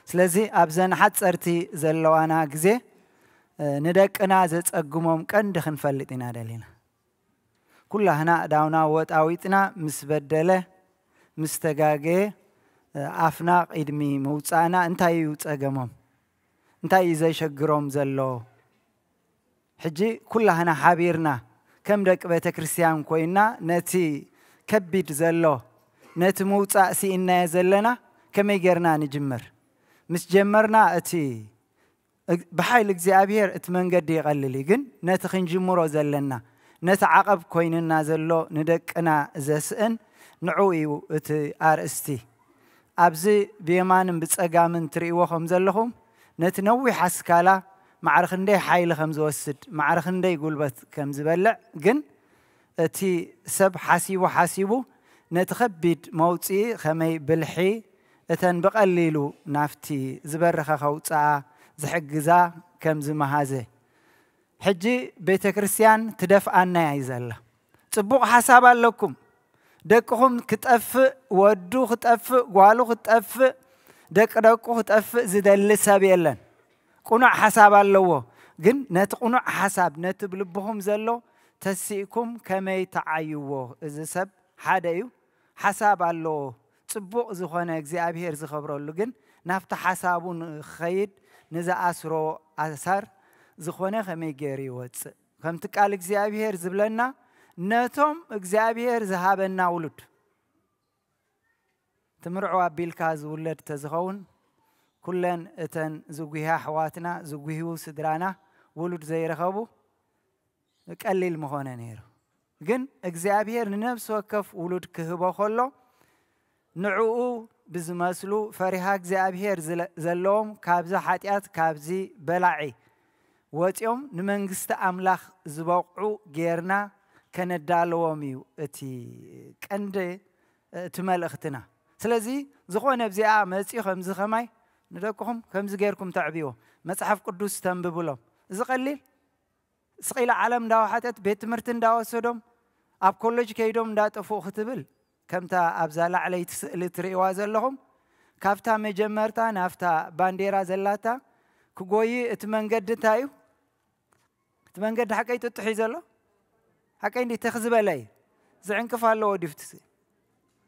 ስለዚ ኣብዘን ሓፀርቲ ዘለዋና ግዜ ንደቅና ዘፀግሞም ቀንዲ ክንፈልጥ ኢና ደሊና። ኩላህና እዳውና ወጣዊጥና ምስ በደለ ምስ ተጋገየ ኣፍና ቅድሚ ምውፃእና እንታይ እዩ ፀገሞም? እንታይ እዩ ዘሸግሮም ዘሎ? ሕጂ ኩላህና ሓቢርና ከም ደቂ ቤተ ክርስቲያን ኮይና ነቲ ከቢድ ዘሎ ነቲ ምውፃእ ስኢናዮ ዘለና ከመይ ጌርና ንጅምር? ምስ ጀመርና እቲ ብሓይሊ እግዚኣብሔር እቲ መንገዲ ይቐልል እዩ። ግን ነቲ ክንጅምሮ ዘለና ነቲ ዓቐብ ኮይንና ዘሎ ንደቅና ዘስእን ንዑ እዩ እቲ ኣርእስቲ። ኣብዚ ብየማንን ብጸጋምን ትርእይዎ ከም ዘለኹም ነቲ ነዊሕ ኣስካላ ማዕረ ክንደይ ሓይሊ ከም ዝወስድ ማዕረ ክንደይ ጉልበት ከም ዝበልዕ ግን እቲ ሰብ ሓሲቡ ሓሲቡ ነቲ ከቢድ መውፅኢ ከመይ ብልሒ እተን ብቐሊሉ ናፍቲ ዝበረኸ ከውፅኣ ዝሕግዛ ከም ዝመሃዘ ሕጂ ቤተ ክርስቲያን ትደፍኣና እያ ዘላ። ፅቡቕ ሓሳብ ኣለኩም። ደቅኹም ክጠፍእ፣ ወዱ ክጠፍእ፣ ጓሉ ክጠፍእ፣ ደቂ ደቁ ክጠፍእ ዝደሊ ሰብ የለን። ቁኑዕ ሓሳብ ኣለዎ። ግን ነቲ ቁኑዕ ሓሳብ ነቲ ብልብኹም ዘሎ ተሲእኩም ከመይ ተዓይዎ? እዚ ሰብ ሓደ እዩ፣ ሓሳብ ኣለዎ። ፅቡቕ ዝኾነ እግዚኣብሔር ዝኸብረሉ ግን ናብቲ ሓሳቡ ንኽኸይድ ንዝኣስሮ ኣሳር ዝኾነ ከመይ ገይሩ ይወፅእ? ከምቲ ቃል እግዚኣብሔር ዝብለና ነቶም እግዚኣብሔር ዝሃበና ውሉድ ትምርዖ ኣቢልካ ዝውለድ ተዝኸውን ኩለን እተን ዝጉህያ ኣሕዋትና ዝጉህዩ ስድራና ውሉድ ዘይረኸቡ ቀሊል ምኾነ ነይሩ። ግን እግዚኣብሔር ንነፍሲ ወከፍ ውሉድ ክህቦ ከሎ ንዕኡ ብዝመስሉ ፈሪሃ እግዚኣብሔር ዝለ- ዘለዎም ካብዚ ሓጢኣት ካብዚ በላዒ ወፂኦም ንመንግስቲ ኣምላኽ ዝበቕዑ ጌርና ከነዳለዎም እዩ እቲ ቀንዲ እቲ መልእኽትና። ስለዚ ዝኾነ ኣብዚኣ መፂኡ ከምዚ ከማይ ንደቅኹም ከምዚ ጌርኩም ተዕብዎ፣ መፅሓፍ ቅዱስ ተንብብሎም። እዚ ቀሊል ስቕ ኢላ ዓለም እንዳወሓጠት ቤት ትምህርቲ እንዳወሰዶም ኣብ ኮሌጅ ከይዶም እንዳጠፍኡ ክትብል ከምታ ኣብዛ ላዕለይቲ ስእሊ ትርእይዋ ዘለኹም ካብታ መጀመርታ ናብታ ባንዴራ ዘላታ ክጎይ እቲ መንገዲ እንታይ እዩ? እቲ መንገዲ ሓቀይ ጥጡሕ እዩ ዘሎ? ሓቀይ እንዲ ተኽ ዝበለ እዩ። ዝዕንቅፍ ኣለዎ ድፍትሲ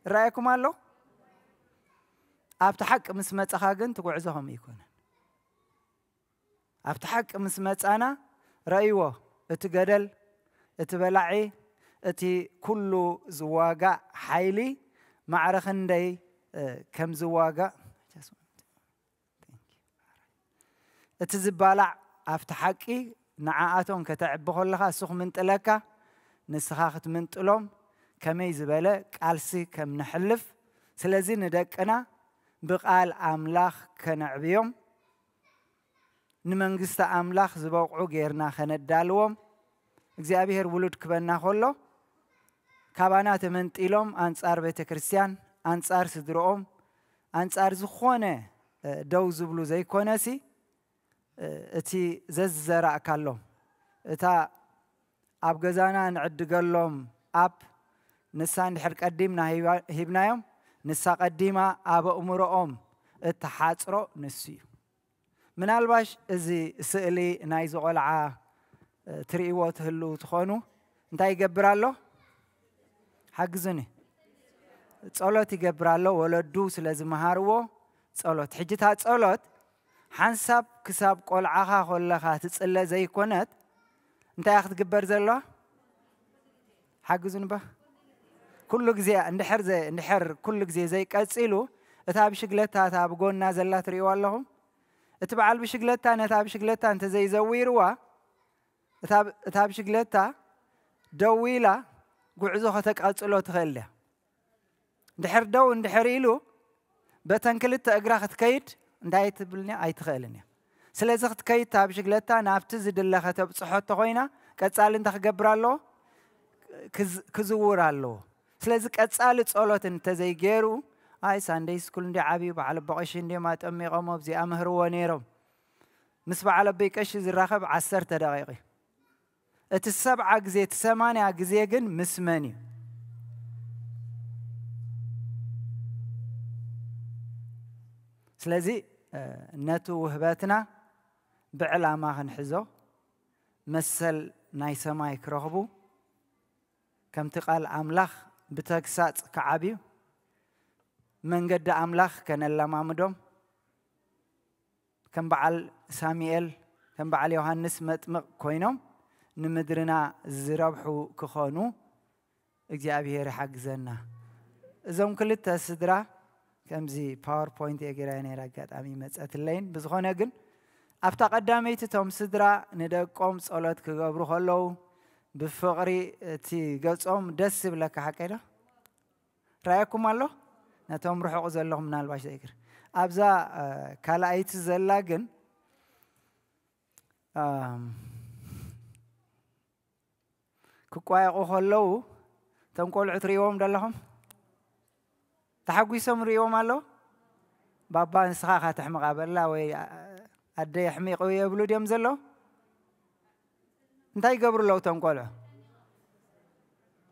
ይረኣየኩም ኣሎ? ኣብቲ ሓቂ ምስ መፀኻ ግን ትጉዕዞ ከምኡ ይኮነን። ኣብቲ ሓቂ ምስ መፃና ረእይዎ እቲ ገደል እቲ በላዒ እቲ ኩሉ ዝዋጋእ ሓይሊ ማዕረ ክንደይ ከም ዝዋጋእ እቲ ዝባላዕ ኣብቲ ሓቂ ንዓኣቶም ከተዕቢ ከለኻ እሱ ክምንጥለካ ንስኻ ክትምንጥሎም ከመይ ዝበለ ቃልሲ ከም ንሕልፍ ስለዚ ንደቅና ብቓል ኣምላኽ ከነዕብዮም ንመንግስቲ ኣምላኽ ዝበቕዑ ጌርና ከነዳልዎም እግዚኣብሔር ውሉድ ክበና ከሎ ካባና ተመንጢሎም ኣንጻር ቤተ ክርስቲያን ኣንጻር ስድርኦም ኣንጻር ዝኾነ ደው ዝብሉ ዘይኮነሲ እቲ ዘዝዘራእካሎም እታ ኣብ ገዛና ንዕድገሎም ኣፕ ንሳ እንድሕር ቀዲምና ሂብናዮም ንሳ ቀዲማ ኣብ ኣእምሮኦም እትሓፅሮ ንሱ እዩ ምናልባሽ እዚ ስእሊ ናይዚ ቆልዓ ትርእይዎ ትህልው ትኾኑ እንታይ ይገብር ኣሎ ሓግዙኒ ጸሎት ይገብር ኣሎ ወለዱ ስለ ዝመሃርዎ ጸሎት ሕጅታ ጸሎት ሓንሳብ ክሳብ ቆልዓኻ ኮለኻ ትጽለ ዘይኮነት እንታይ ክትግበር ዘለዋ ሓግዙኒ ባ ኩሉ ግዜ እንድሕር እንድሕር ኩሉ ግዜ ዘይቀጺሉ እታ ብሽግለታ እታ ብጎና ዘላ ትርእይዋ ኣለኹም እቲ በዓል ብሽግለታ ነታ ብሽግለታ እንተዘይዘዊርዋ እታ ብሽግለታ ደው ኢላ ጉዕዞ ከተቃጽሎ ትኽእል እያ። ድሕር ደው እንድሕር ኢሉ በተን ክልተ እግራ ክትከይድ እንታይ ትብልኒ ኣይትኽእልን እያ። ስለዚ ክትከይድ እታ ብሽግለታ ናብቲ ዝድለ ከተብፅሖ ተኮይና ቀፃሊ እንታይ ክገብር ኣለዎ? ክዝውር ኣለዎ። ስለዚ ቀፃሊ ፀሎት እንተዘይገይሩ ኣይ ሳንደይ ስኩል እንዲ ዓብዩ በዓል ኣቦ ቀሺ እንዲዮም ኣጠሚቖሞ ኣብዚኣ ምህርዎ ነይሮም። ምስ በዓል ኣቦይ ቀሺ ዝራኸብ ዓሰርተ ደቂቕ እዩ። እቲ ሰብዓ ግዜ እቲ ሰማንያ ግዜ ግን ምስ መን እዩ? ስለዚ ነቲ ውህበትና ብዕላማ ክንሕዞ፣ መሰል ናይ ሰማይ ክረኽቡ፣ ከምቲ ቃል ኣምላኽ ብተግሳጽ ክዓብዩ፣ መንገዲ ኣምላኽ ከነለማምዶም፣ ከም በዓል ሳሙኤል፣ ከም በዓል ዮሃንስ መጥምቕ ኮይኖም ንምድርና ዝረብሑ ክኾኑ እግዚኣብሔር ይሓግዘና። እዞም ክልተ ስድራ፣ ከምዚ ፓወርፖይንት እየ ገይራዮ ነይረ፣ ኣጋጣሚ መጸትለይን። ብዝኾነ ግን፣ ኣብታ ቀዳመይቲ እቶም ስድራ ንደቆም ጸሎት ክገብሩ ከለዉ፣ ብፍቕሪ እቲ ገጾም ደስ ይብለካ፣ ሓቀይ ዶ? ራእየኩም ኣሎ? ነቶም ርሑቕ ዘለኹም ምናልባሽ ዘይክር። ኣብዛ፣ እ፣ ካልኣይቲ ዘላ ግን፣ ኣም፣ ክቋየቑ ከለዉ፣ እቶም ቆልዑ ትርእይዎም ዶ ኣለኹም? ተሓጒሶም ርእይዎም ኣለዉ? ባባ ንስኻ ኢኻ ተሕምቓ በላ ወይ፣ ኣ-፣ ኣደ የሕሚቑ የብሉ ድዮም ዘለዉ? እንታይ ይገብሩ ኣለዉ እቶም ቆልዑ?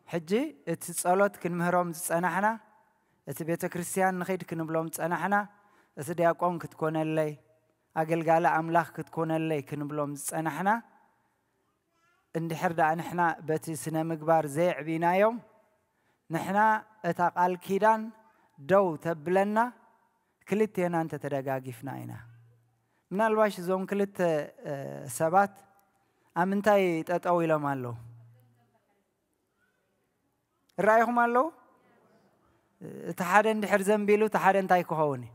ሕጂ እቲ ጸሎት ክንምህሮም ዝጸናሕና፣ እቲ ቤተ ክርስቲያን ንኺድ ክንብሎም ዝጸናሕና፣ እቲ ዲያቆን ክትኮነለይ፣ ኣገልጋሊ ኣምላኽ ክትኮነለይ ክንብሎም ዝጸናሕና፣ እንድሕር ደኣ ንሕና በቲ ስነ ምግባር ዘየዕቢናዮም፣ ንሕና እታ ቃል ኪዳን ደው ተብለና፣ ክልቴና እንተተደጋጊፍና ኢና። ምናልባሽ እዞም ክልተ፣ እ፣ ሰባት ኣብ ምንታይ ጠጠው ኢሎም ኣለዉ? እረኣይኹም ኣለዉ? እቲ ሓደ እንድሕር ዘንቢሉ፣ እቲ ሓደ እንታይ ክኸውን እዩ?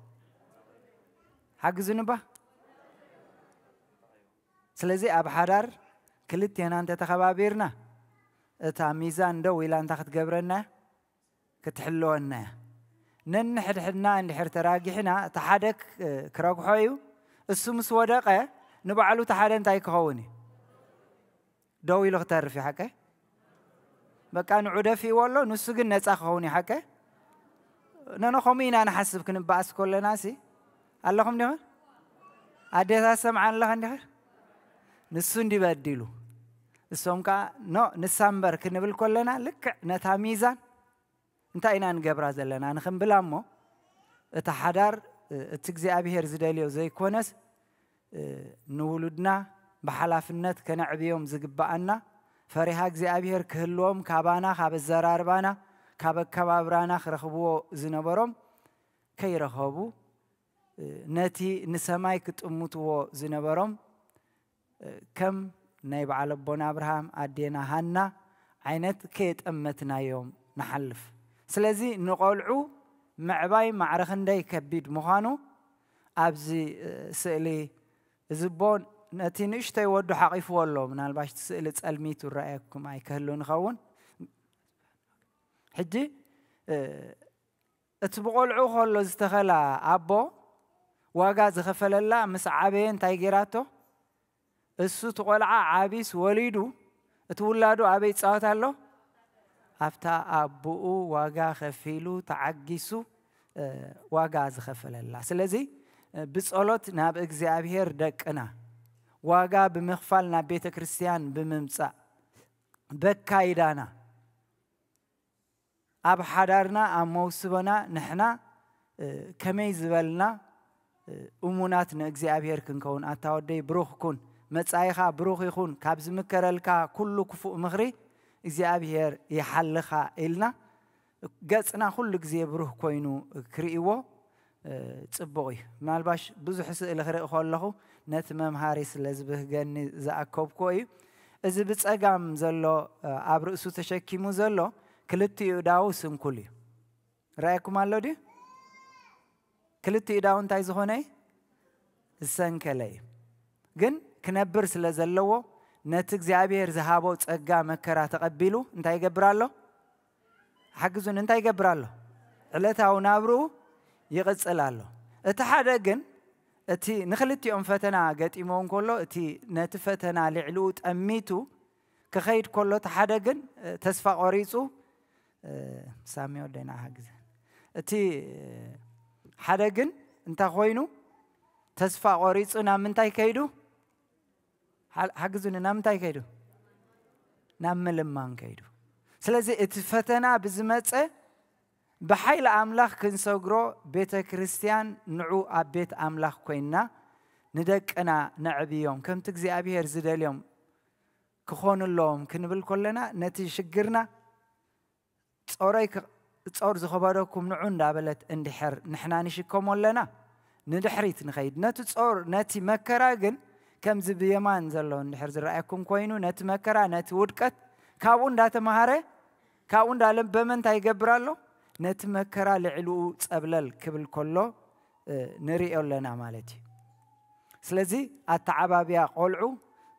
ሓግዙኒ ባ። ስለዚ ኣብ ሓዳር ክልቴና እንተተኸባቢርና፣ እታ ሚዛን ደው ኢላ እንታይ ክትገብረና እያ? ክትሕልወና እያ። ነንሕድሕድና እንድሕር ተራጊሕና፣ እቲ ሓደ ክ-፣ ክረግሖ እዩ። እሱ ምስ ወደቐ፣ ንባዕሉ እቲ ሓደ እንታይ ክኸውን እዩ? ደው ኢሉ ክተርፍ እዩ፣ ሓቀ? በቃ ንዑ ደፊእዎ ኣሎ፣ ንሱ ግን ነጻ ክኸውን እዩ፣ ሓቀ? ነኖ ከምኡ ኢና ንሓስብ ክንበኣስ ከለና ሲ፣ ኣለኹም ዲኹም? ኣዴታት ሰምዓን ኣለኸን ዲኸ? ንሱ እንዲ በዲሉ፣ እሶም ከኣ ኖ፣ ንሳ እምበር ክንብል ከለና፣ ልክዕ ነታ ሚዛን እንታይ ኢና ንገብራ ዘለና ንኽንብላ እሞ፣ እቲ ሓዳር፣ እ፣ እቲ እግዚኣብሔር ዝደልዮ ዘይኮነስ፣ እ፣ ንውሉድና ብሓላፍነት ከነዕብዮም ዝግብኣና፣ ፈሪሃ እግዚኣብሔር ክህልዎም ካባና፣ ካብ ኣዘራርባና፣ ካብ ኣከባብራና ክረኽብዎ ዝነበሮም ከይረኸቡ፣ እ፣ ነቲ ንሰማይ ክጥምትዎ ዝነበሮም፣ እ፣ ከም ናይ በዓል ኣቦና ኣብርሃም፣ ኣዴና ሃና ዓይነት ከየጠመትናዮም ንሓልፍ። ስለዚ ንቖልዑ ምዕባይ ማዕረ ክንደይ ከቢድ ምዃኑ ኣብዚ፣ እ፣ ስእሊ፣ እዚ ኣቦ ነቲ ንእሽተይ ወዱ ሓቒፍዎ ኣሎ። ምናልባሽ እቲ ስእሊ ጸልሚቱ ይረኣየኩም ኣይክህሉ ንኸውን። ሕጂ፣ እ፣ እቲ ብቖልዑ ከሎ ዝተኸላ ኣቦ ዋጋ ዝኸፈለላ ምስ ዓበየ እንታይ ገይራቶ? እሱ እቲ ቆልዓ ዓቢስ ወሊዱ፣ እቲ ውላዱ ኣበይ ይጻወት ኣሎ? ኣብታ ኣቦኡ ዋጋ ከፊሉ ተዓጊሱ፣ እ፣ ዋጋ ዝኸፈለላ። ስለዚ፣ እ፣ ብጸሎት ናብ እግዚኣብሔር ደቅና፣ ዋጋ ብምኽፋል ናብ ቤተ ክርስቲያን ብምምጻእ፣ በካይዳና፣ ኣብ ሓዳርና፣ ኣብ መውስቦና ንሕና፣ እ፣ ከመይ ዝበልና፣ እ፣ እሙናት ንእግዚኣብሔር ክንከውን። ኣታ ወደይ ብሩኽ ኩን፣ መጻኢኻ ብሩኽ ይኹን፣ ካብ ዝምከረልካ ኩሉ ክፉእ ምኽሪ እግዚኣብሔር ይሓልኻ ኢልና፣ ገጽና ኩሉ ግዜ ብሩህ ኮይኑ ክርእይዎ፣ እ፣ ጽቡቕ እዩ። ምናልባሽ ብዙሕ ስእሊ ክርኢ ከለኹ ነቲ መምሃሪ ስለ ዝብህገኒ ዝኣከብኩዎ እዩ። እዚ ብጸጋም ዘሎ፣ እ፣ ኣብ ርእሱ ተሸኪሙ ዘሎ ክልቲኡ እዳዉ ስንኩል እዩ። ርኣየኩም ኣሎ ድዩ? ክልቲኡ እዳዉ እንታይ ዝኾነ እዩ? ዝሰንከለ እዩ። ግን ክነብር ስለ ዘለዎ ነቲ እግዚኣብሔር ዝሃቦ ጸጋ መከራ ተቐቢሉ እንታይ ይገብር ኣሎ? ሓግዙን፣ እንታይ ይገብር ኣሎ? ዕለታዊ ናብርኡ ይቕጽል ኣሎ። እቲ ሓደ ግን እቲ ንኽልቲኦም ፈተና ገጢሞ እንከሎ፣ እቲ ነቲ ፈተና ልዕሊኡ ጠሚቱ ክኸይድ ከሎ፣ እቲ ሓደ ግን፣ እ፣ ተስፋ ቆሪጹ፣ እ፣ ሳሚ ወደይ ንዓኻ ግዘ። እቲ፣ እ፣ ሓደ ግን እንታይ ኮይኑ ተስፋ ቆሪጹ ናብ ምንታይ ከይዱ? ሓ-፣ ሓግዙኒ፣ ናብ ምንታይ ከይዱ? ናብ ምልማን ከይዱ። ስለዚ እቲ ፈተና ብዝመጸ ብሓይሊ ኣምላኽ ክንሰግሮ ቤተ ክርስቲያን ንዑ ኣብ ቤት ኣምላኽ ኮይንና ንደቅና ነዕብዮም፣ ከምቲ እግዚኣብሔር ዝደልዮም ክኾኑ ኣለዎም ክንብል ከለና፣ ነቲ ሽግርና ጾረይ ክ-፣ ጾር ዝኸበደኩም ንዑ እንዳበለት እንድሕር ንሕና ንሽከሞ ኣለና፣ ንድሕሪት ንኸይድ። ነቲ ጾር፣ ነቲ መከራ ግን ከምዚ ብየማን ዘሎ እንድሕር ዝረኣየኩም ኮይኑ፣ ነቲ መከራ፣ ነቲ ውድቀት ካብኡ እንዳተማሃረ፣ ካብኡ እንዳለበመ እንታይ ይገብር ኣሎ? ነቲ መከራ ልዕልኡ ጸብለል ክብል ከሎ፣ እ፣ ንርእዮ ኣለና ማለት እዩ። ስለዚ ኣተዓባብያ ቆልዑ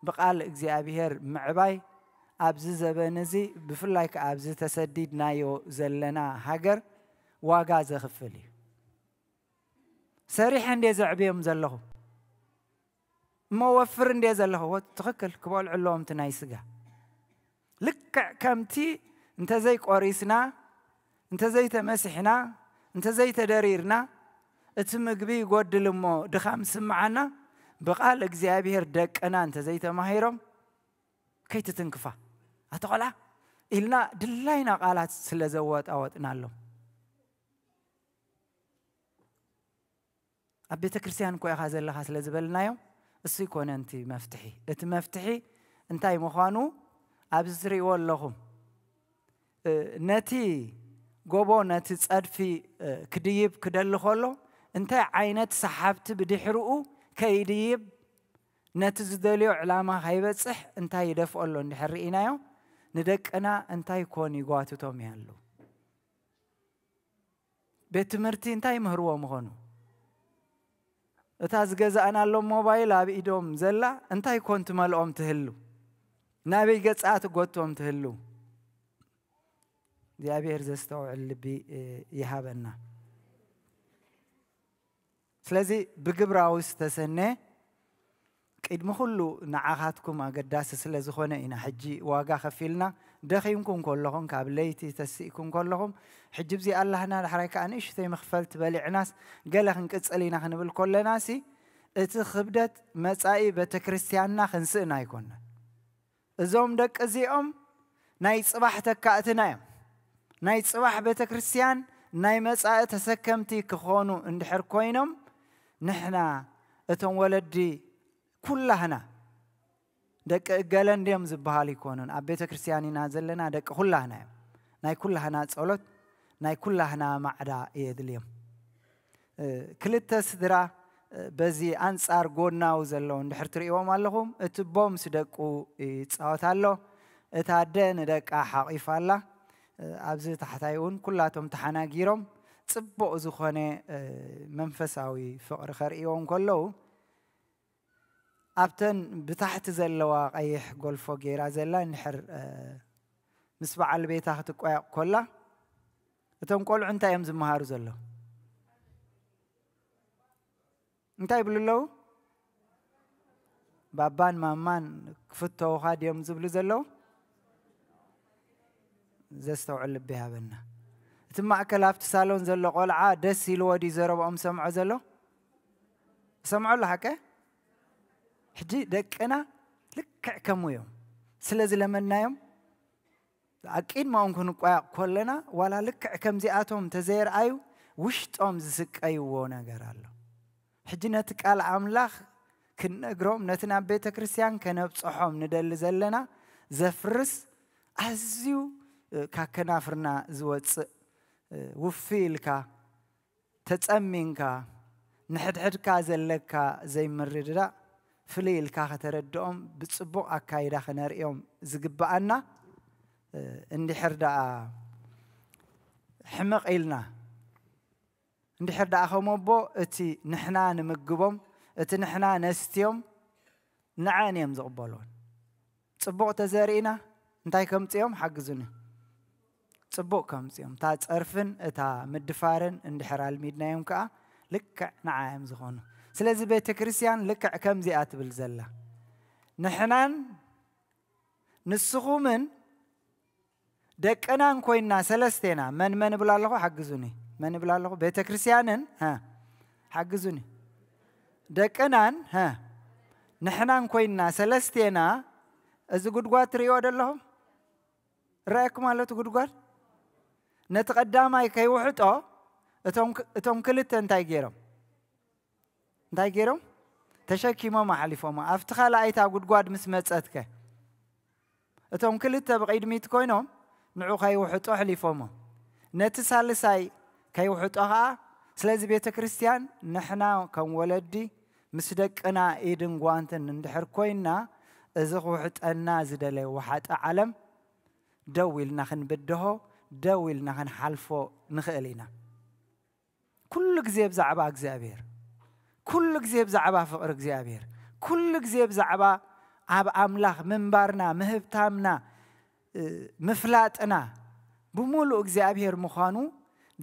ብቃል እግዚኣብሔር ምዕባይ ኣብዚ ዘበን እዚ፣ ብፍላይ ከኣ ኣብዚ ተሰዲድናዮ ዘለና ሃገር ዋጋ ዘኽፍል እዩ። ሰሪሐ እንዴ ዘዕብዮም ዘለኹ፣ እሞ ወፍር እንዴ ዘለኹ፣ ወ-፣ ትኽክል ክበልዑ ኣለዎም እቲ ናይ ስጋ። ልክዕ ከምቲ እንተዘይቆሪስና፣ እንተዘይተመሲሕና፣ እንተዘይተደሪርና፣ እቲ ምግቢ ይጎድል እሞ ድኻም ስምዓና፣ ብቃል እግዚኣብሔር ደቅና እንተዘይተማሂሮም፣ ከይትትንክፋ፣ ኣቶ ቆልዓ ኢልና ድላይና ቃላት ስለ ዘወጣወጥናሎም። ኣብ ቤተ ክርስቲያን እኮ ኢኻ ዘለኻ ስለ ዝበልናዮም፣ እሱ ይኮነን እቲ መፍትሒ። እቲ መፍትሒ እንታይ ምዃኑ ኣብዚ ትርእይዎ ኣለኹም። እ፣ ነቲ ጎቦ፣ ነቲ ጸድፊ፣ እ፣ ክድይብ ክደሊ ከሎ፣ እንታይ ዓይነት ሰሓብቲ ብድሕርኡ ከይድይብ፣ ነቲ ዝደልዮ ዕላማ ከይበጽሕ እንታይ ይደፍኦ ኣሎ እንድሕር ርኢናዮ፣ ንደቅና እንታይ ኮን ይጓትቶም ይሃሉ። ቤት ትምህርቲ እንታይ ይምህርዎም ይኾኑ? እታ ዝገዛእናሎም ሞባይል ኣብ ኢዶም ዘላ እንታይ ኮን ትመልኦም ትህሉ? ናበይ ገጻ ትጎቶም ትህሉ? እግዚኣብሔር ዘስተውዕል ልቢ፣ እ፣ ይሃበና። ስለዚ ብግብራዊ ዝተሰነ ቅድሚ ኩሉ ንዓኻትኩም ኣገዳሲ ስለ ዝኾነ ኢና ሕጂ ዋጋ ከፊልና። ደኺምኩም ከለኹም፣ ካብ ለይቲ ተሲእኩም ከለኹም፣ ሕጂ ብዚ ኣላህና፣ ዳሕራይ ከኣ ንእሽተይ መኽፈልቲ በሊዕናስ ገለ ክንቅጽል ኢና ክንብል ከለናሲ፣ እቲ ክብደት መጻኢ ቤተ ክርስቲያንና ክንስእን ኣይኮነን። እዞም ደቂ እዚኦም ናይ ጽባሕ ተካእትና እዮም። ናይ ጽባሕ ቤተ ክርስቲያን፣ ናይ መጻኢ ተሰከምቲ ክኾኑ እንድሕር ኮይኖም፣ ንሕና እቶም ወለዲ ኩላህና፣ ደቂ እገለ እንድዮም ዝበሃል ኣይኮኑን። ኣብ ቤተ ክርስቲያን ኢና ዘለና፣ ደቂ ኩላህና እዮም። ናይ ኩላህና ጸሎት፣ ናይ ኩላህና ማዕዳ የድልዮም። እ፣ ክልተ ስድራ፣ እ፣ በዚ ኣንጻር ጎናዊ ዘለዉ እንድሕር ትርእይዎም ኣለኹም፣ እቲ ኣቦ ምስ ደቁ ይጻወት ኣሎ፣ እታ ኣደ ንደቃ ሓቒፋ ኣላ። እ፣ ኣብዚ ታሕታይ እውን ኩላቶም ተሓናጊሮም ጽቡቕ ዝኾነ፣ እ፣ መንፈሳዊ ፍቕሪ ከርእይዎ እንከለዉ፣ ኣብተን ብታሕቲ ዘለዋ ቀይሕ ጎልፎ ገይራ ዘላ እንድሕር፣ እ፣ ምስ በዓል ቤታ ክትቋየቕ ኮላ፣ እቶም ቆልዑ እንታይ እዮም ዝመሃሩ ዘለዉ? እንታይ ይብሉ ኣለዉ? ባባን ማማን ክፍተዉኻ ድዮም ዝብሉ ዘለዉ? ዘስተውዕል ልቢ ይሃበና። እቲ ማእከል ኣብቲ ሳሎን ዘሎ ቆልዓ ደስ ኢልዎ ድዩ ዘረብኦም ሰምዖ ዘሎ? ሰምዖ ኣሎ ሓቀ? ሕጂ ደቅና ልክዕ ከምኡ እዮም። ስለ ዝለመድናዮም፣ ኣብ ቅድመኦም ክንቋየቕ ከለና፣ ዋላ ልክዕ ከምዚኣቶም እንተዘየርኣዩ፣ ውሽጦም ዝስቀይዎ ነገር ኣሎ። ሕጂ ነቲ ቃል ኣምላኽ ክንነግሮም፣ ነቲ ናብ ቤተ ክርስቲያን ከነብጽሖም ንደሊ ዘለና ዘፍርስ፣ ኣዝዩ፣ እ፣ ካብ ከናፍርና ዝወጽእ፣ እ፣ ውፍይ ኢልካ፣ ተጸሚንካ፣ ንሕድሕድካ ዘለካ ዘይምርድዳእ ፍልይ ኢልካ ከተረድኦም፣ ብጽቡቕ ኣካይዳ ከነርእዮም ዝግብኣና፣ እ፣ እንድሕር ደኣ ሕምቕ ኢልና፣ እንድሕር ደኣ ከም ኣቦ እቲ ንሕና ንምግቦም፣ እቲ ንሕና ነስትዮም፣ ንዐን እዮም ዝቕበልዎን። ጽቡቕ ተዘሪእና እንታይ ከምጽኦም ሓግዙኒ። ጽቡቕ ከምጽኦም። እታ ጸርፍን እታ ምድፋርን እንድሕር ኣልሚድናዮም ከኣ ልክዕ ንዓ እዮም ዝኾኑ። ስለዚ ቤተ ክርስቲያን ልክዕ ከምዚኣ ትብል ዘላ። ንሕናን ንስኹምን ደቅናን ኮይንና ሰለስቴና፣ መን መን እብል ኣለኹ? ሓግዙኒ። መን እብል ኣለኹ? ቤተ ክርስቲያንን፣ ሃ፣ ሓግዙኒ። ደቅናን፣ ሃ፣ ንሕናን ኮይንና ሰለስቴና፣ እዚ ጉድጓድ ትርእይዎ ዶ ኣለኹም? ረኣየኩም ኣሎ እቲ ጉድጓድ? ነቲ ቀዳማይ ከይውሕጦ እቶም ክ- እቶም ክልተ እንታይ ገይሮም እንታይ ገይሮም ተሸኪሞም ኣሕሊፎም ኣብቲ ካልኣይታ ጉድጓድ ምስ መጸትከ እቶም ክልተ ብቕድሚት ኮይኖም ንዑ ከይውሕጦ ኣሕሊፎሞ ነቲ ሳልሳይ ከይውሕጦ ኸዓ ስለዚ ቤተ ክርስቲያን ንሕና ከም ወለዲ ምስ ደቅና ኢድን ጓንትን እንድሕር ኮይና እዚ ክውሕጠና ዝደለ ወሓጠ ዓለም ደው ኢልና ክንብድሆ ደው ኢልና ክንሓልፎ ንኽእል ኢና ኩሉ ግዜ ብዛዕባ እግዚኣብሔር ኩሉ ግዜ ብዛዕባ ፍቕሪ እግዚኣብሔር ኩሉ ግዜ ብዛዕባ ኣብ ኣምላኽ ምንባርና ምህብታምና ምፍላጥና ብምሉእ እግዚኣብሔር ምዃኑ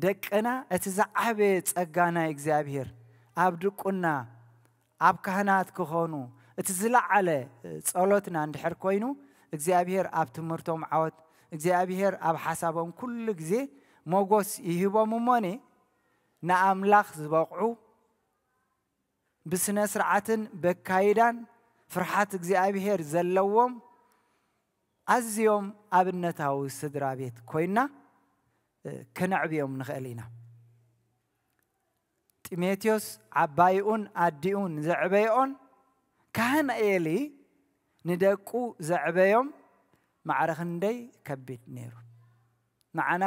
ደቅና እቲ ዝዓበየ ጸጋ ናይ እግዚኣብሔር ኣብ ድቁና ኣብ ካህናት ክኾኑ እቲ ዝለዓለ ጸሎትና እንድሕር ኮይኑ እግዚኣብሔር ኣብ ትምህርቶም ዓወት እግዚኣብሔር ኣብ ሓሳቦም ኩሉ ግዜ ሞጎስ ይህቦም እሞኒ ንኣምላኽ ዝበቕዑ ብስነ ስርዓትን በካይዳን ፍርሓት እግዚኣብሔር ዘለዎም ኣዝዮም ኣብነታዊ ስድራ ቤት ኮይና ክነዕብዮም ንኽእል ኢና። ጢሞቴዎስ ዓባይኡን ኣዲኡን ዘዕበይኦን ካህን ኤሊ ንደቁ ዘዕበዮም ማዕረ ክንደይ ከቢድ ነይሩ። ንዓና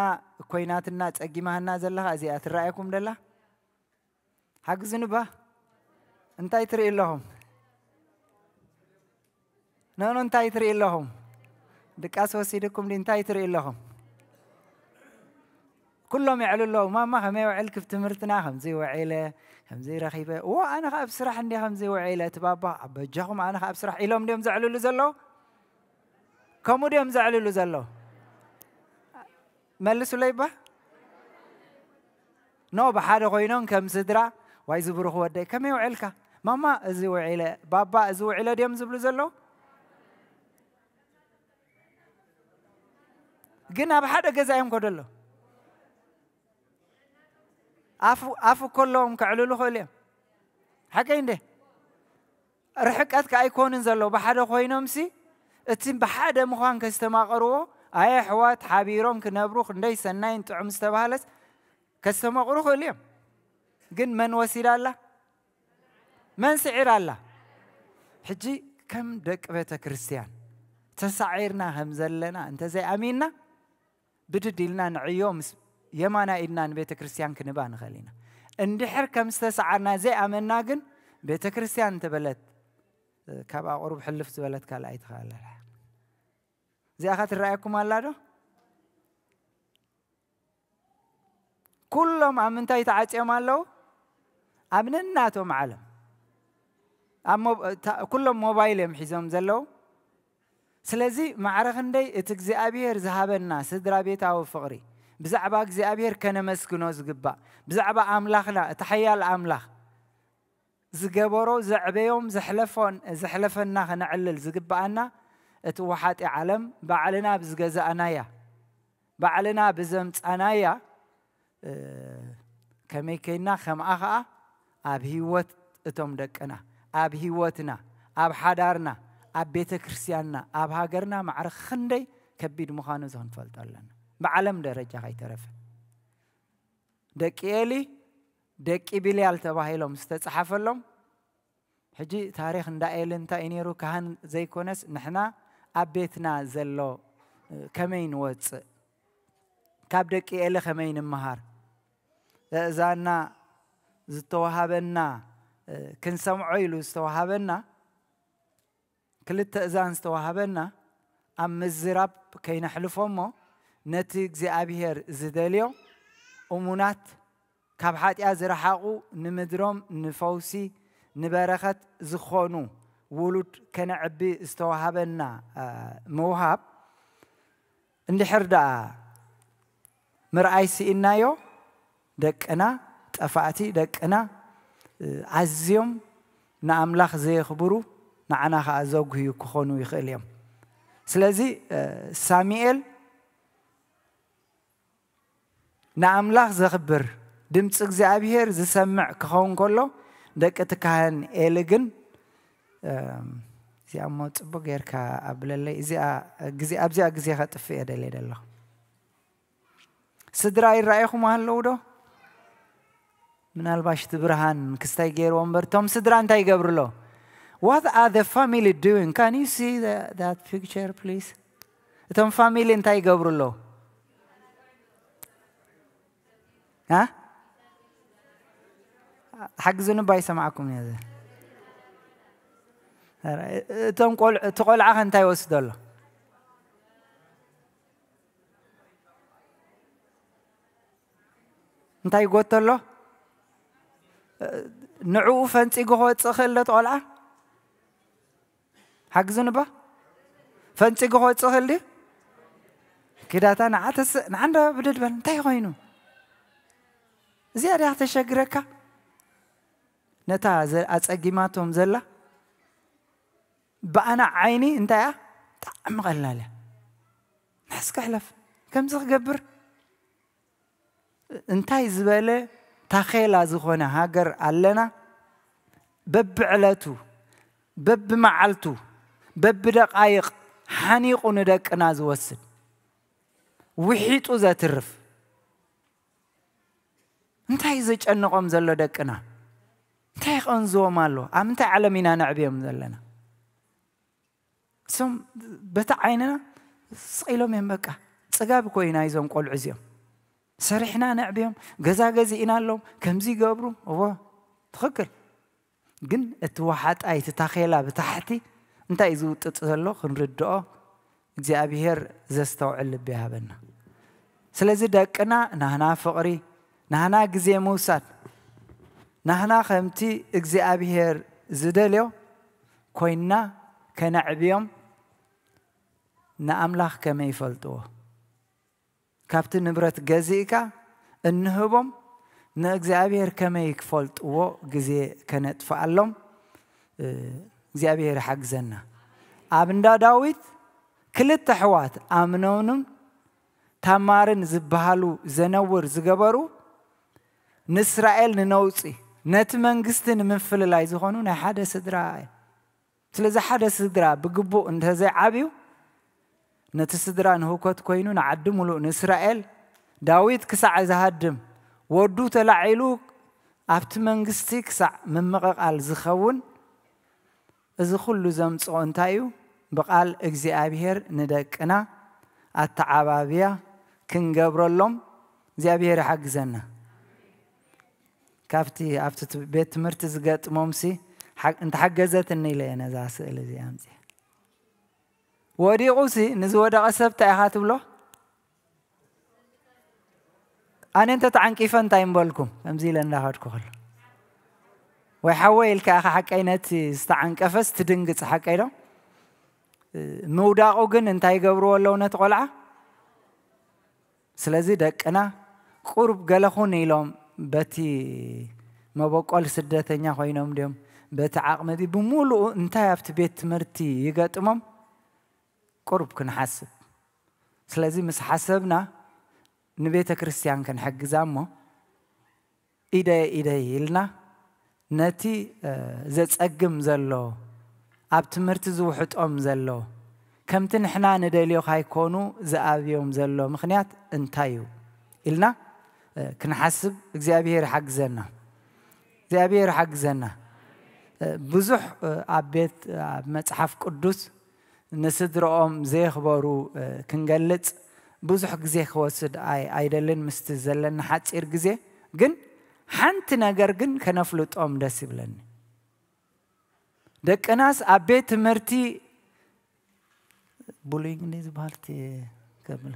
ኮይናትና ጸጊማህና ዘለኻ እዚኣ ትረኣየኩም ደላ ሓግዙኒ ባ እንታይ ትርኢ ኣለኹም ኖኖ እንታይ ትርኢ ኣለኹም ድቃስ ወሲድኩም ዲ እንታይ ትርኢ ኣለኹም ኩሎም የዕሉ ኣለዉ ማማ ከመይ ውዕልክ ብትምህርትና ከምዚ ውዒለ ከምዚ ረኺበ እዎ ኣነ ከዓ ኣብ ስራሕ እንዲ ከምዚ ውዒለ እቲ ባባ በጃኹም ኣነ ከዓ ኣብ ስራሕ ኢሎም ድዮም ዘዕልሉ ዘለዉ ከምኡ ድዮም ዘዕልሉ ዘለዉ መልሱለይ ባ ኖ ብሓደ ኮይኖም ከም ስድራ ዋይ ዝብሩኽ ወደይ ከመይ ውዕልካ ማማ እዚ ውዒለ ባባ እዚ ውዒለ ድዮም ዝብሉ ዘለዉ ግን ኣብ ሓደ ገዛ እዮም ከደሎ ኣፉ ከለዎም ከዕልሉ ክእሉ እዮም ሓቀይ እንደ ርሕቀት ከኣ ኣይኮንን ዘሎ ብሓደ ኮይኖምሲ እቲ ብሓደ ምዃን ከስተማቐርዎ ኣየ ኣሕዋት ሓቢሮም ክነብሩ ክንደይ ሰናይን ጥዑም ዝተባህለስ ከስተማቕሩ ክእሉ እዮም ግን መን ወሲዳ ኣላ መን ስዒራ ኣላ ሕጂ ከም ደቂ ቤተ ክርስትያን ተሳዒርና ከም ዘለና እንተዘይኣሚንና ብድድ ኢልና ንዕዮ ምስ የማና ኢድና ንቤተ ክርስትያን ክንባ ንኽእል ኢና። እንድሕር ከም ዝተሰዓርና ዘይኣመና ግን ቤተ ክርስትያን እንተበለት ካብ ኣቑሩብ ሕልፍ ዝበለት ካልእ ኣይትኽእልን። እዚኣ ኸ ትረኣየኩም ኣላ ዶ? ኩሎም ኣብ ምንታይ ተዓፅዮም ኣለዉ? ኣብ ነናቶም ዓለም። ኣብ ሞ- እታ- ኩሎም ሞባይል እዮም ሒዞም ዘለዉ። ስለዚ ማዕረ ክንደይ እቲ እግዚኣብሔር ዝሃበና ስድራ ቤታዊ ፍቕሪ ብዛዕባ እግዚኣብሔር ከነመስግኖ ዝግባእ ብዛዕባ ኣምላኽና እቲ ሓያል ኣምላኽ ዝገበሮ ዘዕበዮም ዘሕለፎን ዘሕለፈና ከነዕልል ዝግባኣና እቲ ወሓጢ ዓለም ባዕልና ብዝገዛእናያ ባዕልና ብዘምጻናያ ከመይ ከይና ከምኣ ኸዓ ኣብ ህይወት እቶም ደቅና ኣብ ህይወትና ኣብ ሓዳርና ኣብ ቤተ ክርስትያንና ኣብ ሃገርና ማዕረ ክንደይ ከቢድ ምዃኑ እዚ ክንፈልጦ ኣለና ብዓለም ደረጃ ከይተረፈ ደቂ ኤሊ ደቂ ቢልያል ተባሂሎም ዝተፅሓፈሎም ሕጂ ታሪክ እንዳ ኤሊ እንታይ እዩ ነይሩ ካህን ዘይኮነስ ንሕና ኣብ ቤትና ዘሎ ከመይ ንወፅእ ካብ ደቂ ኤሊ ከመይ ንምሃር እዛና ዝተዋሃበና ክንሰምዖ ኢሉ ዝተዋሃበና ክልተ እዛን ዝተዋሃበና ኣብ ምዝራብ ከይነሕልፎ እሞ ነቲ እግዚኣብሔር ዝደልዮ እሙናት ካብ ሓጢኣ ዝረሓቑ ንምድሮም ንፈውሲ ንበረኸት ዝኾኑ ውሉድ ከነዕቢ ዝተዋሃበና ምውሃብ እንድሕር ደኣ ምርኣይ ስኢናዮ ደቅና ጠፋእቲ ደቅና ኣዝዮም ንኣምላኽ ዘየኽብሩ ንዓና ከዓ ዘጉህዩ ክኾኑ ይኽእል እዮም ስለዚ ሳሙኤል ንኣምላኽ ዘኽብር ድምፂ እግዚኣብሄር ዝሰምዕ ክኸውን ከሎ ደቂ እቲ ካህን ኤሊ ግን እዚኣ እሞ ፅቡቅ ጌርካ ኣብለለይ እዚኣ ግዜ ኣብዚኣ ግዜ ከጥፍእ እየ ደልየ ደለኹ ስድራ ይረኣይኹም ኣለዉ ዶ? ምናልባሽ እቲ ብርሃን ክስታይ ገይርዎ እምበር፣ እቶም ስድራ እንታይ ይገብሩ ኣለዉ? What are the family doing? Can you see the, that picture, please? እቶም ፋሚሊ እንታይ ይገብሩ ኣለዉ? አ? ሓግዙኒ እባ፣ ይሰማዕኩም እየ። እቶም ቆል-፣ እቲ ቆልዓ ከ እንታይ ይወስዶ ኣሎ? እንታይ ይጎቶ ኣሎ? ንዕኡ ፈንጺጉ ክወጽእ ክእል ዶ እቲ ቆልዓ? ሓግዙኒ እባ። ፈንጺጉ ክወጽእ ክእል ድዩ? ኪዳታ ንዓ ተስ-፣ ንዓ እንዳ ብድድ በል። እንታይ ኮይኑ? እዚኣ ድያ ክተሸግረካ? ነታ ዘ-፣ ኣጸጊማቶም ዘላ ብኣና ዓይኒ እንታይ እያ? ብጣዕሚ ቀላል እያ። ንሕስከ ሕለፍ። ከምዚ ክገብር እንታይ ዝበለ ታኼላ ዝኾነ ሃገር ኣለና? በብዕለቱ፣ በብመዓልቱ፣ በብደቃይቕ ሓኒቑ ንደቅና ዝወስድ፣ ውሒጡ ዘትርፍ። እንታይ እዩ ዘጨንቖም ዘሎ ደቅና? እንታይ ይቐንዝዎም ኣሎ? ኣብ ምንታይ ዓለም ኢና ነዕብዮም ዘለና? እሶም በቲ ዓይንና ስቕ ኢሎም እዮም። በቃ ጽጋብ እኮ ኢና ይዞም ቆልዑ እዚኦም። ሰሪሕና ነዕብዮም፣ ገዛ ገዚእና ኣሎም፣ ከምዚ ይገብሩ። እዎ፣ ትኽክል። ግን እቲ ወሓጣ፣ እቲ ታኼላ ብታሕቲ እንታይ እዩ ዝውጥጥ ዘሎ ክንርድኦ እግዚኣብሔር ዘስተውዕል ልቢ ይሃበና። ስለዚ ደቅና ናህና ፍቕሪ፣ ናህና ግዜ ምውሳድ፣ ናህና ከምቲ እግዚኣብሔር ዝደልዮ ኮይንና ከነዕብዮም ንኣምላኽ ከመይ ይፈልጥዎ? ካብቲ ንብረት ገዚእካ እንህቦም ንእግዚኣብሔር ከመይ ክፈልጥዎ ግዜ ከነጥፍኣሎም፣ እ፣ እግዚኣብሔር ይሓግዘና። ኣብ እንዳ ዳዊት ክልተ ኣሕዋት ኣምኖንን ታማርን ዝበሃሉ ዘነውር ዝገበሩ ንእስራኤል ንነውጺ ነቲ መንግስቲ ንምፍልላይ ዝኾኑ ናይ ሓደ ስድራ እዮም። ስለዚ ሓደ ስድራ ብግቡእ እንተዘይዓብዩ፣ ነቲ ስድራ ንህውከት ኮይኑ ንዓዲ ምሉእ ንእስራኤል፣ ዳዊት ክሳዕ ዝሃድም፣ ወዱ ተላዒሉ ኣብቲ መንግስቲ ክሳዕ ምምቕቓል ዝኸውን፣ እዚ ኩሉ ዘምጽኦ እንታይ እዩ? ብቓል እግዚኣብሔር ንደቅና ኣተዓባብያ ክንገብረሎም እግዚኣብሔር ይሓግዘና። ካብቲ ኣብቲ ት-፣ ቤት ትምህርቲ ዝገጥሞምሲ ሓ-፣ እንተሓገዘትኒ ኢለ እየ ነዛ ስእሊ እዚኣ ኣምጽኤ። ወዲቑሲ ንዝወደቐ ሰብ እንታይ ኢኻ ትብሎ? ኣነ እንተ ተዓንቂፈ እንታይ ምበልኩም? ከምዚ ኢለ እንዳኸድኩ ከሎ። ወይ ሓወይ ኢልካ ኢኻ ሓቀይ ነቲ ዝተዓንቀፈስ ትድንግጽ ሓቀይ ዶ? ምውዳቑ ግን እንታይ ይገብርዎ ኣለዉ ነቲ ቆልዓ? ስለዚ ደቅና ቁሩብ ገለ ኹን ኢሎም በቲ መበቆል ስደተኛ ኮይኖም ድዮም? በቲ ዓቕሚ ድዩ? ብምሉኡ እንታይ ኣብቲ ቤት ትምህርቲ ይገጥሞም? ቁሩብ ክንሓስብ። ስለዚ ምስ ሓሰብና ንቤተ ክርስቲያን ክንሕግዛ እሞ ኢደይ ኢደይ ኢልና ነቲ፣ እ፣ ዘጸግም ዘሎ፣ ኣብ ትምህርቲ ዝውሕጦም ዘሎ፣ ከምቲ ንሕና ንደልዮ ካይኮኑ ዝኣብዮም ዘሎ ምኽንያት እንታይ እዩ ኢልና፣ እ፣ ክንሓስብ እግዚኣብሔር ይሓግዘና። እግዚኣብሔር ይሓግዘና። እ፣ ብዙሕ፣ እ፣ ኣብ ቤት፣ ኣብ መጽሓፍ ቅዱስ ንስድርኦም ዘየኽበሩ፣ እ፣ ክንገልጽ ብዙሕ ግዜ ክወስድ ኣይ-፣ ኣይደልን ምስቲ ዘለኒ ሓጺር ግዜ። ግን ሓንቲ ነገር ግን ከነፍልጦም ደስ ይብለኒ። ደቅናስ ኣብ ቤት ትምህርቲ ቡሊንግ እንደ ዝበሃል እቲ ከብል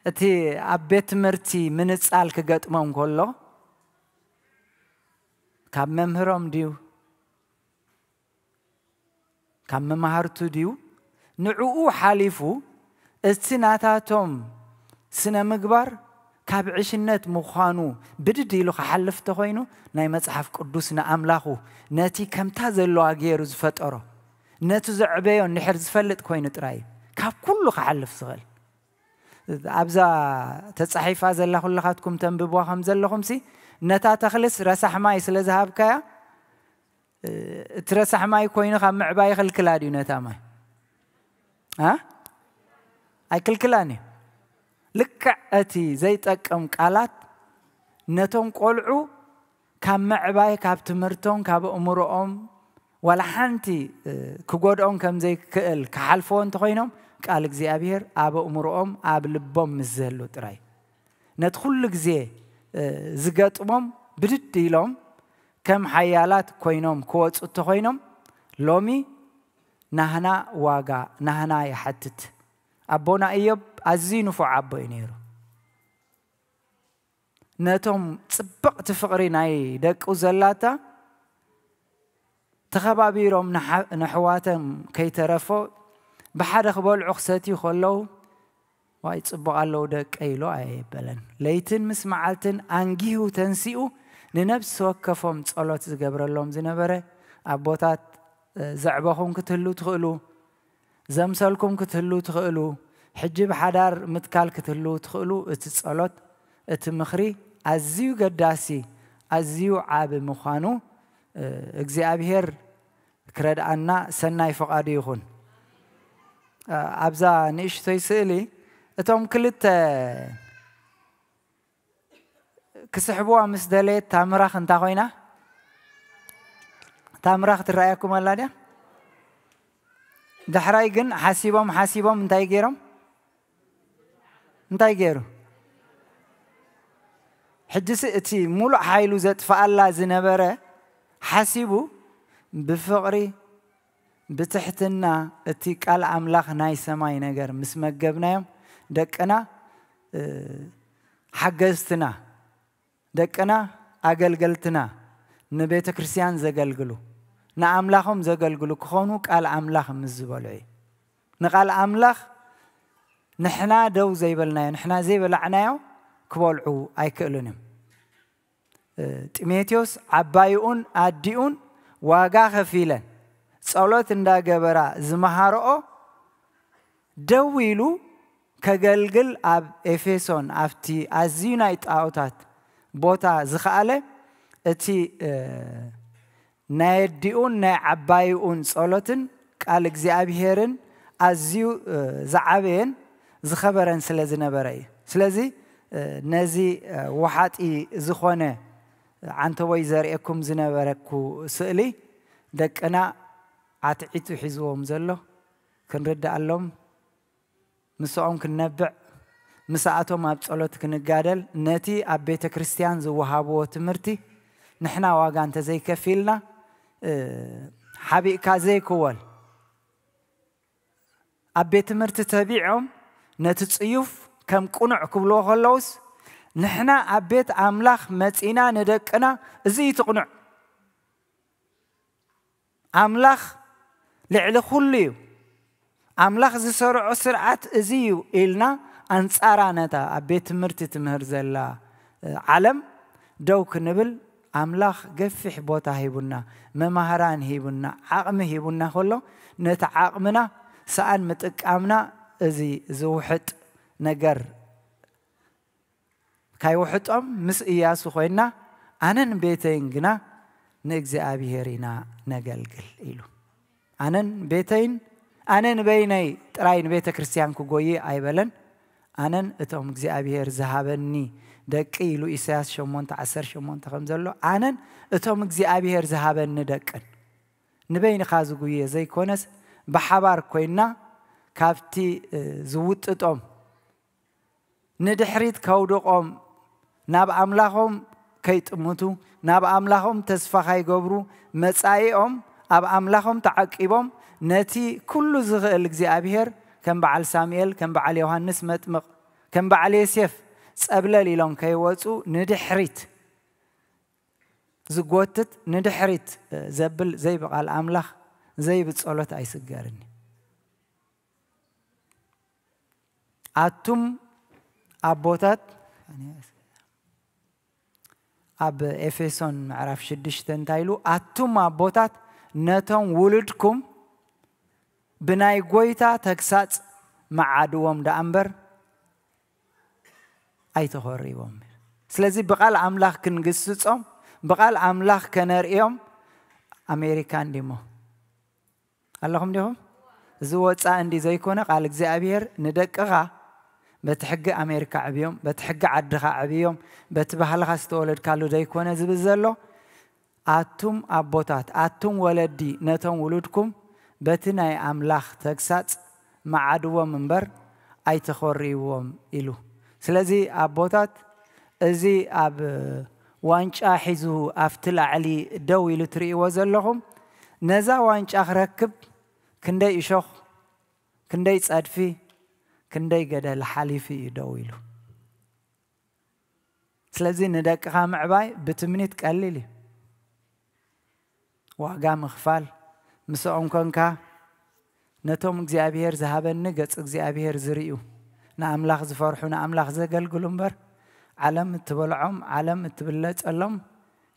እቲ ኣብ ቤት ትምህርቲ ምንጻል ክገጥሞም ከሎ ካብ መምህሮም ድዩ ካብ መማህርቱ ድዩ ንዕኡ ሓሊፉ እቲ ናታቶም ስነ ምግባር ካብ ዕሽነት ምዃኑ ብድድ ኢሉ ክሓልፍ ተኾይኑ ናይ መጽሓፍ ቅዱስ ንኣምላኹ ነቲ ከምታ ዘለዋ ገይሩ ዝፈጠሮ ነቲ ዘዕበዮ እንድሕር ዝፈልጥ ኮይኑ ጥራይ እዩ ካብ ኩሉ ክሓልፍ ዝኽእል። ኣብዛ ተጻሒፋ ዘላ ኩልኻትኩም ተንብብዋ ከም ዘለኹምሲ ነታ ተኽልስ ረሳሕ ማይ ስለ ዝሃብካያ እቲ ረሳሕ ማይ ኮይኑ ካብ ምዕባይ ይኽልክላ ድዩ ነታ ማይ? ኣ? ኣይክልክላን እዩ። ልክዕ እቲ ዘይጠቅም ቃላት ነቶም ቆልዑ ካብ ምዕባይ፣ ካብ ትምህርቶም፣ ካብ ኣእምሮኦም ዋላ ሓንቲ ክጎድኦም ከም ዘይክእል ክሓልፍዎ እንተኾይኖም፣ ቃል እግዚኣብሔር ኣብ ኣእምሮኦም ኣብ ልቦም ምስ ዝህሉ ጥራይ፣ ነቲ ኩሉ ግዜ ዝገጥሞም ብድድ ኢሎም ከም ሓያላት ኮይኖም ክወፁ እንተኾይኖም፣ ሎሚ ናህና ዋጋ፣ ናህና ይሓትት። ኣቦና እዮብ ኣዝዩ ንፉዕ ኣቦ እዩ ነይሩ። ነቶም ጽብቕቲ ፍቕሪ ናይ ደቁ ዘላታ ተኸባቢሮም ንሓ- ንኣሕዋቶም ከይተረፎ ብሓደ ክበልዑ ክሰትዩ ከለዉ፣ "ዋይ ጽቡቕ ኣለዉ ደቀይ" ኢሉ ኣየበለን። ለይትን ምስ መዓልትን ኣንጊሁ ተንሲኡ ንነብሲ ወከፎም ጸሎት ዝገብረሎም ዝነበረ ኣቦታት፣ እ፣ ዘዕበኹም ክትህሉ ትኽእሉ፣ ዘምሰልኩም ክትህሉ ትኽእሉ፣ ሕጂ ብሓዳር ምትካል ክትህልዉ ትኽእሉ፣ እቲ ጸሎት፣ እቲ ምኽሪ ኣዝዩ ገዳሲ፣ ኣዝዩ ዓቢ ምዃኑ፣ እ፣ እግዚኣብሔር ክረድኣና ሰናይ ፍቓዱ ይኹን። እ፣ ኣብዛ ንእሽቶይ ስእሊ እቶም ክልተ ክስሕብዋ ምስ ደለየት ታምራኽ እንታ ኮይና? ታምራኽ ትረኣየኩም ኣላ ድያ? ዳሕራይ ግን ሓሲቦም ሓሲቦም እንታይ ገይሮም? እንታይ ገይሩ? ሕጅስ እቲ ሙሉእ ሓይሉ ዘጥፍኣላ ዝነበረ ሓሲቡ ብፍቕሪ፣ ብትሕትና፣ እቲ ቃል ኣምላኽ ናይ ሰማይ ነገር ምስ መገብናዮም፣ ደቅና፣ እ፣ ሓገዝትና፣ ደቅና ኣገልገልትና፣ ንቤተ ክርስቲያን ዘገልግሉ፣ ንኣምላኾም ዘገልግሉ ክኾኑ ቃል ኣምላኽ ምስ ዝበልዑ እዩ። ንቃል ኣምላኽ ንሕና ደው ዘይበልናዮ፣ ንሕና ዘይበላዕናዮ ክበልዑ ኣይክእሉን እዮም። እ፣ ጢሞቴዎስ ዓባይኡን ኣዲኡን ዋጋ ከፊለን ጸሎት እንዳገበራ ዝመሃረኦ ደው ኢሉ ከገልግል ኣብ ኤፌሶን ኣብቲ ኣዝዩ ናይ ጣዖታት ቦታ ዝኸኣለ እቲ፣ እ፣ ናይ ኣዲኡን ናይ ዓባይኡን ጸሎትን ቃል እግዚኣብሔርን ኣዝዩ፣ እ፣ ዝዓበየን ዝኸበረን ስለ ዝነበረ እዩ። ስለዚ፣ እ፣ ነዚ፣ እ፣ ወሓጢ ዝኾነ ዓንተቦይ ዘርእየኩም ዝነበረኩ ስእሊ ደቅና ዓትዒቱ ሒዝዎም ዘሎ ክንርድኣሎም፣ ምስኦም ክንነብዕ፣ ምስኣቶም ኣብ ጸሎት ክንጋደል፣ ነቲ ኣብ ቤተ ክርስቲያን ዝወሃብዎ ትምህርቲ ንሕና ዋጋ እንተዘይከፊልና፣ እ፣ ሓቢእካ ዘይክወል። ኣብ ቤት ትምህርቲ ተቢዖም ነቲ ጽዩፍ ከም ቅኑዕ ክብልዎ ከለውስ፣ ንሕና ኣብ ቤት ኣምላኽ መጺና ንደቅና፣ "እዚ እዩ እቲ ቅኑዕ፣ ኣምላኽ ልዕሊ ኩሉ እዩ፣ ኣምላኽ ዝሰርዖ ስርዓት እዚ እዩ" ኢልና፣ ኣንጻራ ነታ ኣብ ቤት ትምህርቲ ትምህር ዘላ፣ እ፣ ዓለም ደው ክንብል፣ ኣምላኽ ገፊሕ ቦታ ሂቡና፣ መማህራን ሂቡና፣ ዓቕሚ ሂቡና ከሎ፣ ነቲ ዓቕምና ሰኣን ምጥቃምና፣ እዚ ዝውሕጥ ነገር ካይውሕጦም ምስ እያሱ ኮይና፣ "ኣነን ቤተይን ግና ንእግዚኣብሔር ኢና ነገልግል" ኢሉ። ኣነን ቤተይን፣ ኣነ ንበይነይ ጥራይ ንቤተ ክርስቲያን ክጎይ ኣይበለን። ኣነን እቶም እግዚኣብሔር ዝሃበኒ ደቂ ኢሉ ኢሳያስ ሸሞንተ ዓሰርተ ሸሞንተ ከም ዘሎ፣ ኣነን እቶም እግዚኣብሔር ዝሃበኒ ደቅን። ንበይንኻ ዝጉየ ዘይኮነስ፣ ብሓባር ኮይና ካብቲ፣ እ፣ ዝውጥጦም ንድሕሪት ከውድቖም፣ ናብ ኣምላኾም ከይጥምቱ፣ ናብ ኣምላኾም ተስፋ ካይገብሩ፣ መጻኢኦም ኣብ ኣምላኾም ተዓቂቦም፣ ነቲ ኩሉ ዝኽእል እግዚኣብሔር ከም በዓል ሳሙኤል፣ ከም በዓል ዮሃንስ መጥምቕ፣ ከም በዓል ዮሴፍ ጸብለል ኢሎም ከይወጹ፣ ንድሕሪት ዝጎትት፣ ንድሕሪት ዘብል ዘይብቓል ኣምላኽ፣ ዘይብጸሎት ኣይስገርን እዩ። ኣቱም ኣቦታት፣ ኣብ ኤፌሶን ምዕራፍ ሽዱሽተ እንታይ ኢሉ? ኣቱም ኣቦታት ነቶም ውሉድኩም ብናይ ጎይታ ተግሳጽ መዓድዎም ደኣ እምበር ኣይተኾርይዎም። ስለዚ ብቓል ኣምላኽ ክንግስጾም፣ ብቓል ኣምላኽ ከነርእዮም ኣሜሪካ እንዲሞ ኣለኹም ዲኹም? እዚ ወጻኢ እንዲ ዘይኮነ ቃል እግዚኣብሔር ንደቅኻ በቲ ሕጊ ኣሜሪካ ዕብዮም፣ በቲ ሕጊ ዓድኻ ዕብዮም፣ በቲ ባህልኻ ዝተወለድካሉ ዘይኮነ ዝብል ዘሎ። ኣቱም ኣቦታት፣ ኣቱም ወለዲ፣ ነቶም ውሉድኩም በቲ ናይ ኣምላኽ ተግሳጽ መዓድዎም እምበር ኣይተኾርይዎም ኢሉ። ስለዚ ኣቦታት፣ እዚ ኣብ ዋንጫ ሒዙ ኣብቲ ላዕሊ ደው ኢሉ ትርእይዎ ዘለኹም፣ ነዛ ዋንጫ ክረክብ ክንደይ እሾኽ፣ ክንደይ ጸድፊ፣ ክንደይ ገደል ሓሊፉ እዩ ደው ኢሉ። ስለዚ ንደቅኻ ምዕባይ ብትምኒት ቀሊል እዩ። ዋጋ ምኽፋል፣ ምስኦም ኮንካ ነቶም እግዚኣብሔር ዝሃበኒ ገጽ እግዚኣብሔር ዝርእዩ፣ ንኣምላኽ ዝፈርሑ፣ ንኣምላኽ ዘገልግሉ እምበር፣ ዓለም እትበልዖም፣ ዓለም እትብለጸሎም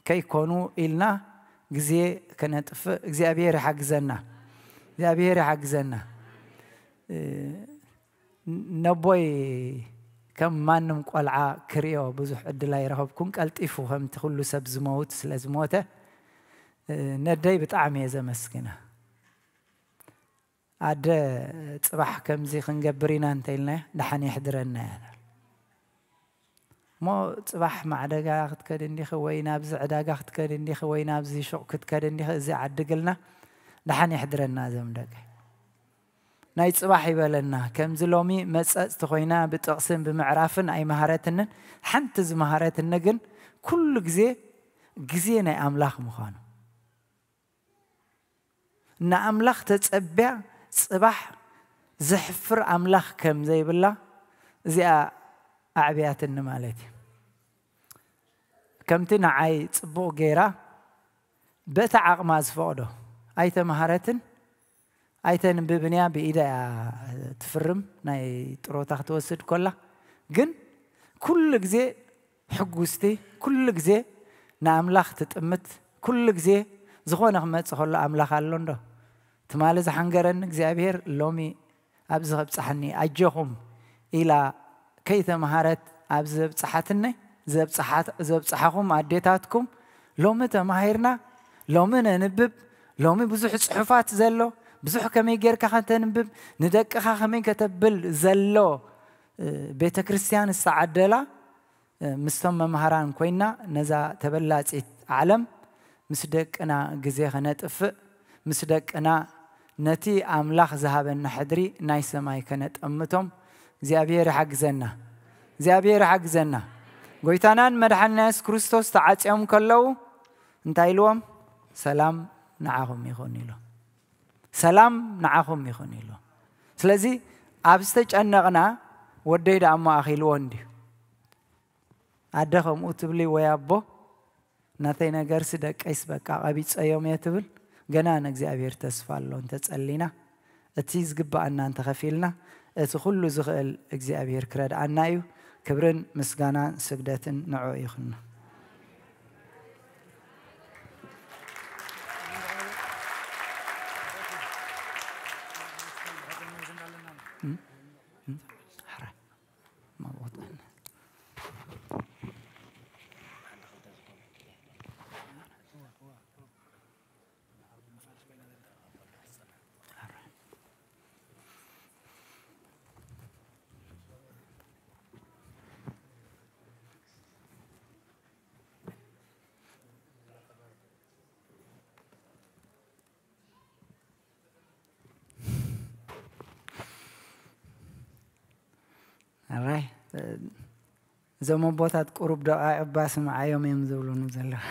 ከይኮኑ ኢልና ግዜ ከነጥፍእ እግዚኣብሔር ይሓግዘና። እግዚኣብሔር ይሓግዘና። እ፣ ነቦይ ከም ማንም ቆልዓ ክርእዮ ብዙሕ ዕድል ኣይረኸብኩን። ቀልጢፉ ከምቲ ኩሉ ሰብ ዝመውት ስለ ዝሞተ፣ እ፣ ነደይ ብጣዕሚ እየ ዘመስግና። ኣደ ጽባሕ ከምዚ ክንገብር ኢና እንተኢልናያ፣ ደሓን የሕድረና እያ። እሞ ጽባሕ ማዕደጋ ክትከድ እንዲኺ፣ ወይ ናብዚ ዕዳጋ ክትከድ እንዲኺ፣ ወይ ናብዚ ሹቕ ክትከድ እንዲኺ፣ እዚ ዓድግልና፣ ደሓን የሕድረና እዞም ደቂ። ናይ ጽባሕ ይበለና። ከምዚ ሎሚ መጸጽቲ ኮይና ብጥቕስን ብምዕራፍን ኣይመሃረትንን። ሓንቲ ዝመሃረትኒ ግን ኩሉ ግዜ፣ ግዜ ናይ ኣምላኽ ምዃኑ። ንኣምላኽ ተጸብያ ጽባሕ ዘሕፍር ኣምላኽ ከም ዘይብላ እዚኣ ኣዕብያትኒ ማለት እዩ። ከምቲ ንዓይ ጽቡቕ ገይራ በቲ ዓቕማ ዝፈቕዶ ኣይተመሃረትን ኣይተንብብን እያ። ብኢዳ እያ ትፍርም፣ ናይ ጥሮታ ክትወስድ ኮላ። ግን ኩሉ ግዜ ሕጉስቲ፣ ኩሉ ግዜ ንኣምላኽ ትጥምት፣ ኩሉ ግዜ ዝኾነ ክመጽእ ከሎ ኣምላኽ ኣሎ እንዶ? ትማሊ ዝሓንገረኒ እግዚኣብሔር ሎሚ ኣብዚ ከብጽሓኒ ኣጆኹም ኢላ ከይተምሃረት ኣብዚ ዘብጽሓትኒ፣ ዘብጽሓት-፣ ዘብጽሓኹም ኣዴታትኩም ሎሚ ተማሂርና፣ ሎሚ ነንብብ፣ ሎሚ ብዙሕ ጽሑፋት ዘሎ፣ ብዙሕ ከመይ ጌርካ ከተንብብ፣ ንደቅኻ ከመይ ከተብል ዘሎ፣ እ፣ ቤተ ክርስቲያን ዝተዓደላ፣ እ፣ ምስቶም መምሃራን ኮይና ነዛ ተበላጺት ዓለም ምስ ደቅና ግዜ ከነጥፍእ፣ ምስ ደቅና ነቲ ኣምላኽ ዝሃበና ሕድሪ ናይ ሰማይ ከነጠምቶም እግዚኣብሔር ይሓግዘና። እግዚኣብሔር ይሓግዘና። ጎይታናን መድሓንና የሱስ ክርስቶስ ተዓጽዮም ከለዉ እንታይ ኢልዎም? "ሰላም ንዓኹም ይኹን" ኢሉ። "ሰላም ንዓኹም ይኹን" ኢሉ። ስለዚ ኣብ ዝተጨነቕና ወደይ ደኣ እሞ ኣኺልዎ እንድዩ። ኣደ ከምኡ ትብሊ ወይ ኣቦ፣ "ናተይ ነገርሲ ደቀይስ በቃ ቀቢጸዮም እየ" ትብል። ገና ንእግዚኣብሔር ተስፋ ኣሎ እንተጸሊና፣ እቲ ዝግብኣና እንተኸፊልና፣ እቲ ኩሉ ዝኽእል እግዚኣብሔር ክረድኣና እዩ። ክብርን ምስጋናን ስግደትን ንዕኡ ይኹን። ኣራይ፣ እዞም ኣቦታት ቁሩብ ደቓይቕ እባ ስምዓዮም እዮም ዝብሉኒ ዘለዉ።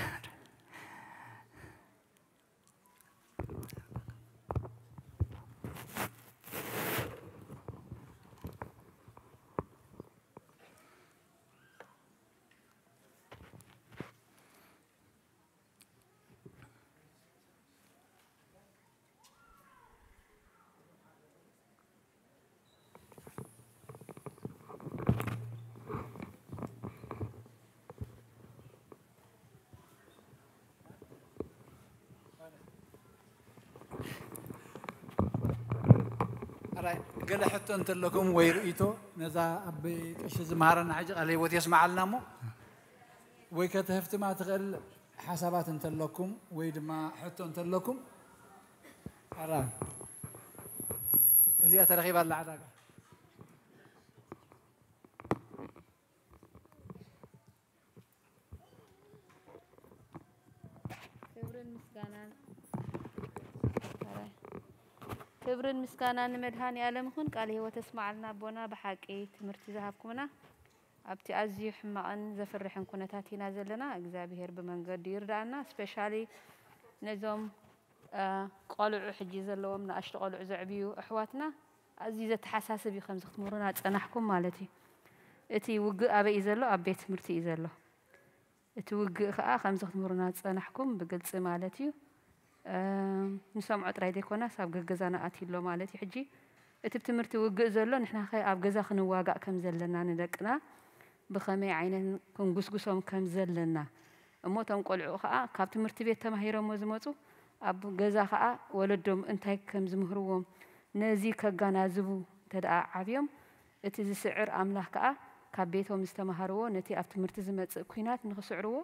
ኣራይ፣ ገለ ሕቶ እንተለኩም ወይ ርእይቶ ነዛ ኣብ ቀሺ ዝመሃረና ሕጂ ቃለ ህይወት የስምዓልና እሞ ወይ ከተህፍትማ ትኽእል ሓሳባት እንተለኩም ወይ ድማ ሕቶ እንተለኩም። ኣራ፣ እዚኣ ተረኺባ ኣላ ዕዳጋ። ክብርን ምስጋናን ንመድሃኔ ዓለም ይኹን። ቃለ ህይወት የስምዓልና ኣቦና፣ ብሓቂ ትምህርቲ ዝሃብኩምና። ኣብቲ ኣዝዩ ሕማቕን ዘፍርሕን ኩነታት ኢና ዘለና። እግዚኣብሄር ብመንገዱ ይርዳእና። ስፔሻሊ ነዞም እ፣ ቆልዑ ሕጂ ዘለዎም ንኣሽቱ ቆልዑ ዘዕብዩ ኣሕዋትና ኣዝዩ ዘተሓሳስብ እዩ። ከምዚ ክትምህሩና ዝጸናሕኩም ማለት እዩ። እቲ ውግእ ኣበይ እዩ ዘሎ? ኣብ ቤት ትምህርቲ እዩ ዘሎ። እቲ ውግእ ከኣ ከምዚ ክትምህሩና ዝጸናሕኩም ብግልጺ ማለት እዩ። እ፣ ንሰምዖ ጥራይ ዘይኮነስ ኣብ ገገዛና ኣትዩ ኣሎ ማለት እዩ። ሕጂ እቲ ብትምህርቲ ውግእ ዘሎ ንሕና ከ ኣብ ገዛ ክንዋጋእ ከም ዘለና ንደቅና ብኸመይ ዓይነት ክንጉስጉሶም ከም ዘለና እሞ እቶም ቆልዑ ከኣ ካብ ትምህርቲ ቤት ተማሂሮሞ ዝመጹ ኣብ ገዛ ከኣ ወለዶም እንታይ ከም ዝምህርዎም ነዚ ከጋናዝቡ እንተ ደኣ ዓብዮም እቲ ዝስዕር ኣምላኽ ከኣ ካብ ቤቶም ዝተማሃርዎ ነቲ ኣብ ትምህርቲ ዝመጽእ ኲናት ንኽስዕርዎ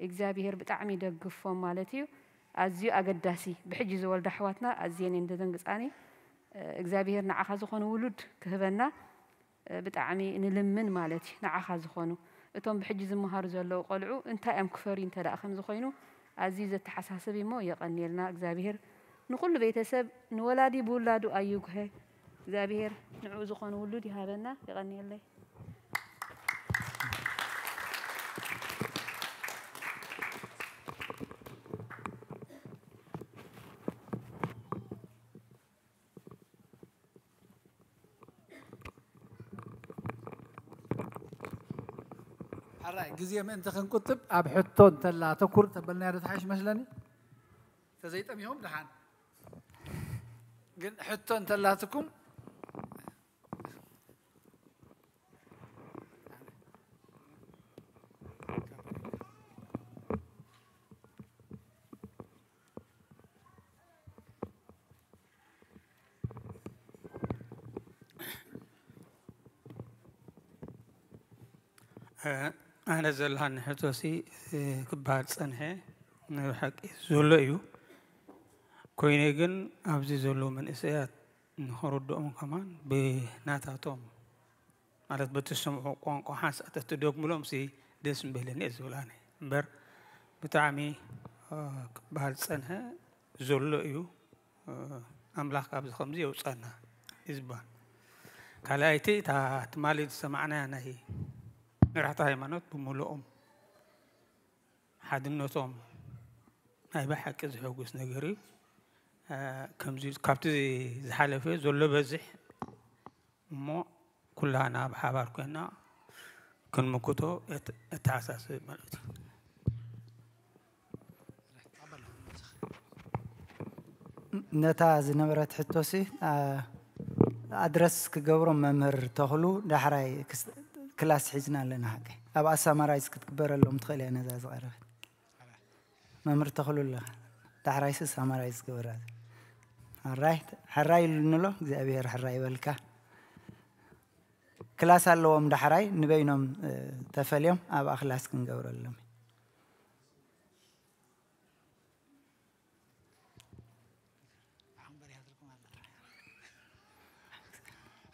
እግዚኣብሄር ብጣዕሚ ይደግፎም ማለት እዩ። ኣዝዩ ኣገዳሲ ብሕጂ ዝወልዳ ኣሕዋትና ኣዝየን እየን ዘደንግጻኒ። እግዚኣብሄር ንዓኻ ዝኾነ ውሉድ ክህበና ብጣዕሚ ንልምን ማለት እዩ። ንዓኻ ዝኾኑ እቶም ብሕጂ ዝመሃሩ ዘለዉ ቆልዑ እንታይ እዮም ክፈርዩ እንተ ደኣ ከምዚ ኮይኑ ኣዝዩ ዘተሓሳስብ እዩ እሞ የቐንየልና እግዚኣብሄር ንኹሉ ቤተሰብ ንወላዲ ብውላዱ ኣይጉሀ እግዚኣብሄር ንዕኡ ዝኾነ ውሉድ ይሃበና። የቐንየለይ። ሕራይ ግዜ ምእንቲ ክንቁጥብ ኣብ ሕቶ እንተላ ተኩር ተበልናዮ ዶ ትሓይሽ መስለኒ? ተዘይጠሚኹም ደሓን ግን ሕቶ እንተላትኩም ኣነ ዘለሃኒ ሕቶሲ ክበሃል ዝጸንሐ ናይ ብሓቂ ዘሎ እዩ። ኮይነ ግን ኣብዚ ዘለዉ መንእሰያት ንኽርድኦም ከማን ብናታቶም ማለት በቲ ዝሰምዑ ቋንቋ ሓንሳእ ተትደግምሎም ሲ ደስ ምበለኒ እየ ዝብል ኣነ። እምበር ብጣዕሚ ክበሃል ዝጸንሐ ዘሎ እዩ። ኣምላኽ ካብዚ ከምዚ የውፀና እዩ ዝበሃል። ካልኣይቲ እታ ትማሊ ዝሰማዕናያ ናይ መራሕቲ ሃይማኖት ብምልኦም ሓድነቶም ናይ ብሓቂ ዘሐጉስ ነገር እዩ። ከምዚ ካብቲ ዝሓለፈ ዘሎ በዝሕ እሞ ኩላና ብሓባር ኮይና ክንምክቶ እተሓሳስብ ማለት እዩ። ነታ ዝነበረት ሕቶሲ ኣድረስ ክገብሮም መምህር ተኽሉ ዳሕራይ ክላስ ሒዝና ኣለና። ሓቂ ኣብኣ ሳማራይዝ ክትግበረሎም ትኽእል እያ ነዛ ዝቐረበት። መምህር ተኽሉ ኣለኻ ዳሕራይሲ ሳማራይዝ ግበራ። ሕራይ ሕራይ ኢሉኒ ኣሎ እግዚኣብሔር ሕራይ ይበልካ። ክላስ ኣለዎም ዳሕራይ ንበይኖም ተፈልዮም ኣብኣ ክላስ ክንገብረሎም።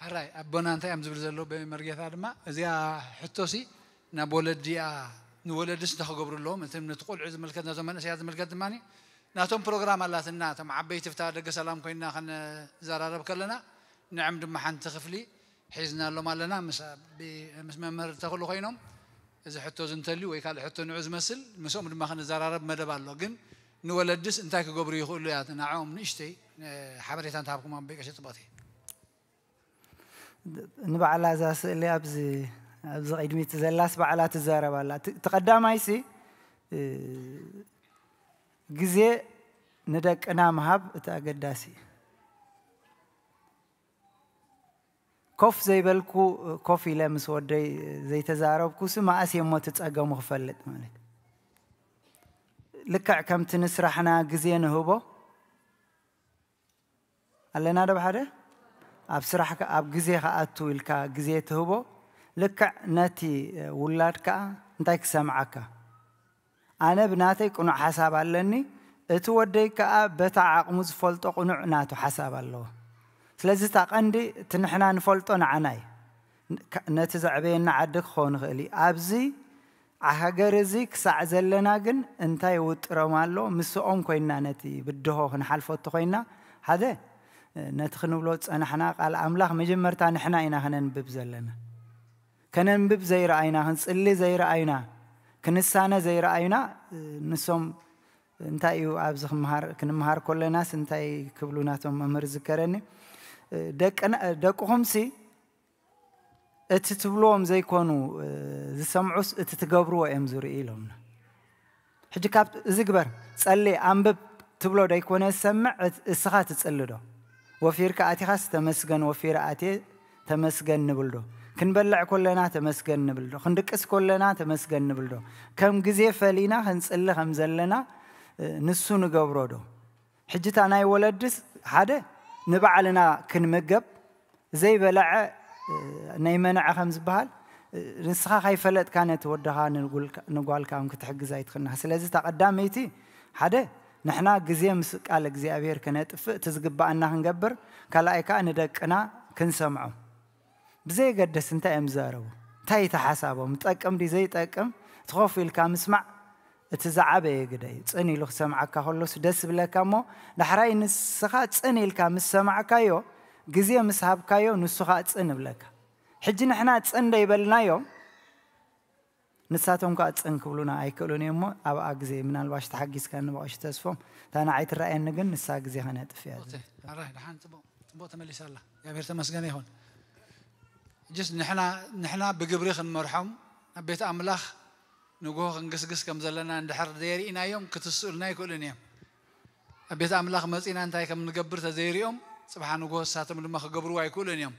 ሕራይ ኣቦና እንታይ እዮም ዝብል ዘለዉ ብመርጌታ ድማ እዚኣ ሕቶሲ ናብ ወለዲ እያ ንወለድስ እንታይ ክገብሩ ኣለዎም እቲ ነቲ ቆልዑ ዝምልከት ነቶም መንእሰያት ዝምልከት ድማ ናቶም ፕሮግራም ኣላትና እቶም ዓበይቲ ፍታ ደገ ሰላም ኮይና ክንዘራረብ ከለና ንዕም ድማ ሓንቲ ክፍሊ ሒዝናሎም ኣለና ምስ መምህር ተኽሉ ኮይኖም እዚ ሕቶ እዚ እንተልዩ ወይ ካልእ ሕቶ ንዑ ዝመስል ምስኦም ድማ ክንዘራረብ መደብ ኣሎ ግን ንወለድስ እንታይ ክገብሩ ይኽእሉ እያ ንዕኦም ንእሽተይ ሓበሬታ እንተሃብኩም ኣቦይ ቀሺ ጽቡቕቲ ንባዕላ እዛ ስእሊ ኣብዚ ኣብዚ ቅድሚት ዘላስ ባዕላ ትዛረብ ኣላ እቲ ቀዳማይሲ ግዜ ንደቅና ምሃብ እቲ ኣገዳሲ እዩ ኮፍ ዘይበልኩ ኮፍ ኢለ ምስ ወደይ ዘይተዛረብኩ ሲ መኣስ እየ እሞ እቲ ጸገሙ ክፈልጥ ማለት ልክዕ ከምቲ ንስራሕና ግዜ ንህቦ ኣለና ዶ ሓደ ኣብ ስራሕ ኣብ ግዜ ከኣቱ ኢልካ ግዜ ትህቦ ልክዕ ነቲ ውላድ ከዓ እንታይ ክሰምዓካ ኣነ ብናተይ ቅኑዕ ሓሳብ ኣለኒ እቲ ወደይ ከዓ በታ ዓቕሙ ዝፈልጦ ቅኑዕ ናቱ ሓሳብ ኣለዎ ስለዚ እታ ቀንዲ እቲ ንሕና ንፈልጦ ንዓና እዩ ነቲ ዘዕበየና ዓዲ ክኸውን ይኽእል እዩ ኣብዚ ሃገር እዚ ክሳዕ ዘለና ግን እንታይ ይውጥሮም ኣሎ ምስኦም ኮይና ነቲ ብድሆ ክንሓልፎ እቲ ኮይና ሓደ ነቲ ክንብሎ ዝጸናሕና ቃል ኣምላኽ መጀመርታ ንሕና ኢና ከነንብብ ዘለና። ከነንብብ ዘይረኣዩና፣ ክንጽሊ ዘይረኣዩና፣ ክንሳነ ዘይረኣዩና፣ ንሶም እንታይ እዩ ኣብዚ ክምሃር፣ ክንምሃር ከለናስ እንታይ ክብሉ ናቶም መምህር ዝከረኒ፣ ደቅና፣ ደቅኹምሲ እቲ ትብልዎም ዘይኮኑ ዝሰምዑስ እቲ ትገብርዎ እዮም ዝርእዩ ኢሎምና። ሕጂ ካብ እዚ ግበር፣ ጸሊ፣ ኣንብብ ትብሎ ደይኮነ ዝሰምዕ፣ እት-፣ እስኻ ትጽሊ ዶ? ወፊርካ ኣቲኻስ ተመስገን፣ ወፊረ ኣትየ ተመስገን ንብል ዶ? ክንበልዕ ኮለና ተመስገን ንብል ዶ? ክንድቅስ ኮለና ተመስገን ንብል ዶ? ከም ግዜ ፈሊና ክንጽሊ ከም ዘለና፣ እ፣ ንሱ ንገብሮ ዶ? ሕጂ እታ ናይ ወለድስ ሓደ ንባዕልና ክንምገብ ዘይበልዐ፣ እ፣ ናይ መነዐ ከም ዝበሃል፣ እ፣ ንስኻ ካይፈለጥካ ነቲ ወድኻ ንጉልካ-፣ ንጓልካ እውን ክትሕግዝ ኣይትኽእልና። ስለዚ እታ ቀዳመይቲ ሓደ ንሕና ግዜ ምስ ቃል እግዚኣብሔር ከነጥፍእ፣ እቲ ዝግባኣና ክንገብር፣ ካልኣይ ከኣ ንደቅና ክንሰምዖም። ብዘየገድስ እንታይ እዮም ዝዛረቡ? እንታይ እቲ ሓሳቦም? ይጠቅም ድዩ ዘይጠቅም? እቲ ኮፍ ኢልካ ምስማዕ እቲ ዝዓበየ ግደ እዩ። ጽን ኢሉ ክሰምዓካ ከሎስ ደስ ይብለካ እሞ፣ ዳሕራይ ንስኻ ጽን ኢልካ ምስ ሰማዕካዮ፣ ግዜ ምስ ሃብካዮ፣ ንሱ ኸኣ ጽን ይብለካ። ሕጂ ንሕና ጽን ደይበልናዮም፣ ንሳቶም ከኣ ጽን ክብሉና ኣይክእሉን እዮም እሞ፣ ኣብኣ ግዜ ምናልባሽ ተሓጊዝካ ንብቐሽ ተስፎም፣ እታ ንዓይ ትረኣየኒ ግን ንሳ ግዜ ከነጥፍ እያ። ኦኬ፣ ኣራይ፣ ደሓን ጽቡቕ፣ ጽቡቕ ተመሊሳ ኣላ። እግዚኣብሔር ተመስገነ ይኹን። ሕጅስ ንሕና፣ ንሕና ብግብሪ ክንመርሖም ናብ ቤት ኣምላኽ ንግሆ ክንግስግስ ከም ዘለና እንድሕር ዘይርኢናዮም ክትስኡልና ኣይክእሉን እዮም። ኣብ ቤት ኣምላኽ መጺና እንታይ ከም ንገብር ተዘይሪኦም፣ ጽባሕ ንግሆ ንሳቶም ድማ ክገብርዎ ኣይክእሉን እዮም።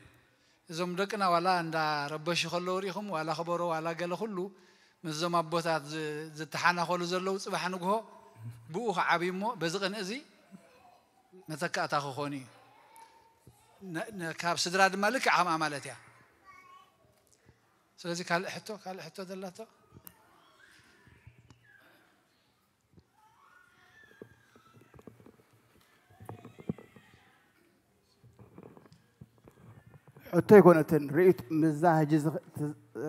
እዞም ደቅና ዋላ እንዳ ረበሹ ከለዉ ሪኢኹም፣ ዋላ ከበሮ፣ ዋላ ገለ ኩሉ ምስዞም ኣቦታት ዝ-፣ ዝተሓናኸሉ ዘለዉ ጽባሕ ንግሆ ብኡ ክዓብዩ እሞ በዚ ቅንኢ እዚ መተካእታ ክኾኑ እዩ። ነ-፣ ነ-፣ ካብ ስድራ ድማ ልክዕ ከምኣ ማለት እያ። ስለዚ ካልእ ሕቶ፣ ካልእ ሕቶ ዘላቶ? ሕቶ ኣይኮነትን፣ ርእይቶ ምዛ ሕጂ ዝኽ-፣ ት-፣ እ፣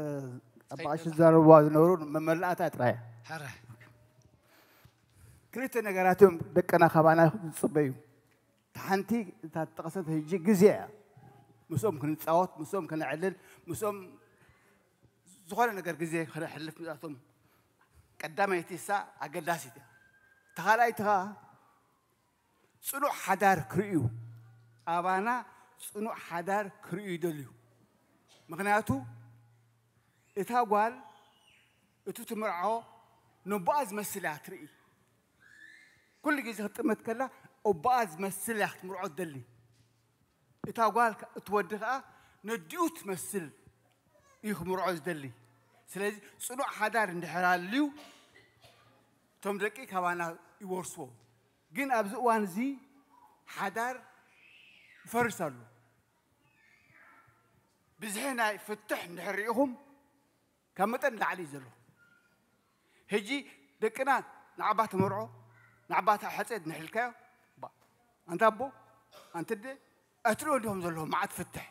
ኣባሽ ዝዛረብዋ ዝነበሩ መመላእታ ጥራይ እያ። ሕረ። ክልተ ነገራት እዮም ደቅና ካባና ዝጽበዩ። እታ ሓንቲ እታ ተጠቕሰት ሕጂ ግዜ እያ። ምስኦም ክንጻወት፣ ምስኦም ከነዕልል፣ ምስኦም ዝኾነ ነገር ግዜ ከነሕልፍ ምስኣቶም ቀዳመይቲ እሳ ኣገዳሲት እያ። እታ ካልኣይቲ ኸኣ ጽኑዕ ሓዳር ክርእዩ፣ ኣባና ጽኑዕ ሓዳር ክርእዩ ይደልዩ። ምኽንያቱ እታ ጓል፣ እቲ ትምርዖ፣ ነቦኣ ዝመስል እያ ትርኢ። ኩሉ ግዜ ክትጥመት ከላ፣ ኦቦኣ ዝመስል እያ ክትምርዖ ትደሊ። እታ ጓል ከ-፣ እቲ ወዲ ከኣ ነዲኡ ትመስል እዩ ክምርዖ ዝደሊ። ስለዚ ጽኑዕ ሓዳር እንድሕር ኣልዩ፣ እቶም ደቂ ካባና ይወርስዎ። ግን ኣብዚ እዋን እዚ ሓዳር ይፈርስ ኣሎ። ብዝሒ ናይ ፍትሕ እንድሕር ርኢኹም፣ ካብ መጠን ንላዕሊ እዩ ዘሎ። ሕጂ ደቅና ንዓባ ተመርዖ፣ ንዓባ ተሓፀ ንሕልካዮ፣ ባ-፣ ኣንታ ኣቦ፣ ኣንቲ ኣደ፣ ኣትሪኦ እንዲኹም ዘለኹም መዓት ፍትሕ።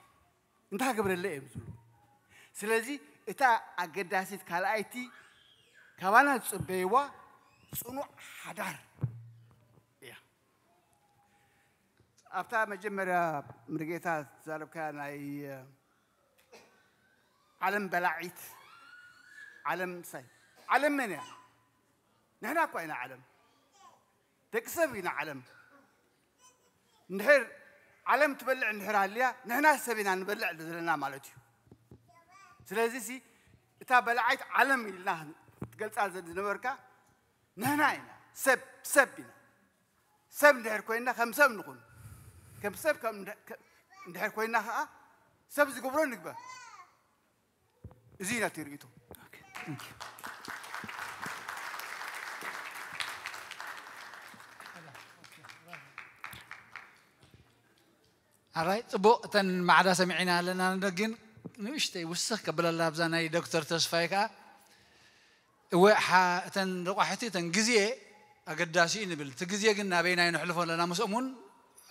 እንታይ ክገብረለይ እዮም ዝብሉ። ስለዚ እታ ኣገዳሲት ካልኣይቲ ካባና ዝፅበይዋ ፅኑዕ ሓዳር እያ። ኣብታ መጀመርያ ምርጌታ ዝዛረብካ ናይ ዓለም በላዒት፣ ዓለም ሳይ፣ ዓለም መን እያ? ንሕና እኳ ኢና ዓለም። ደቂ ሰብ ኢና ዓለም። እንድሕር ዓለም ትበልዕ እንድሕር ሃልያ፣ ንሕና ሰብ ኢና ንበልዕ ዘለና ማለት እዩ። ስለዚ ሲ እታ በላዓይት ዓለም ኢልና ትገልጻ ዝነበርካ ንሕና ኢና። ሰብ፣ ሰብ ኢና። ሰብ እንድሕር ኮይንና ከም ሰብ ንኹን። ከም ሰብ ከም እንድ-፣ ከ-፣ እንድሕር ኮይንና ኸዓ ሰብ ዝገብሮ ንግበር። እዚ ኢና እቲ ርእይቶ። ኦኬ፣ thank you። ኣራይ፣ ጽቡቕ፣ እተን ማዕዳ ሰሚዕና ኣለና፣ ግን ንእሽተይ ውስኽ ከብለላ ኣብዛ ናይ ዶክተር ተስፋይ ከኣ፣ እወ፣ ሓ-፣ እተን ረቋሕቲ፣ እተን ግዜ ኣገዳሲ እዩ ንብል። እቲ ግዜ ግን ናበይና ነሕልፎ ኣለና? ምስኦም እውን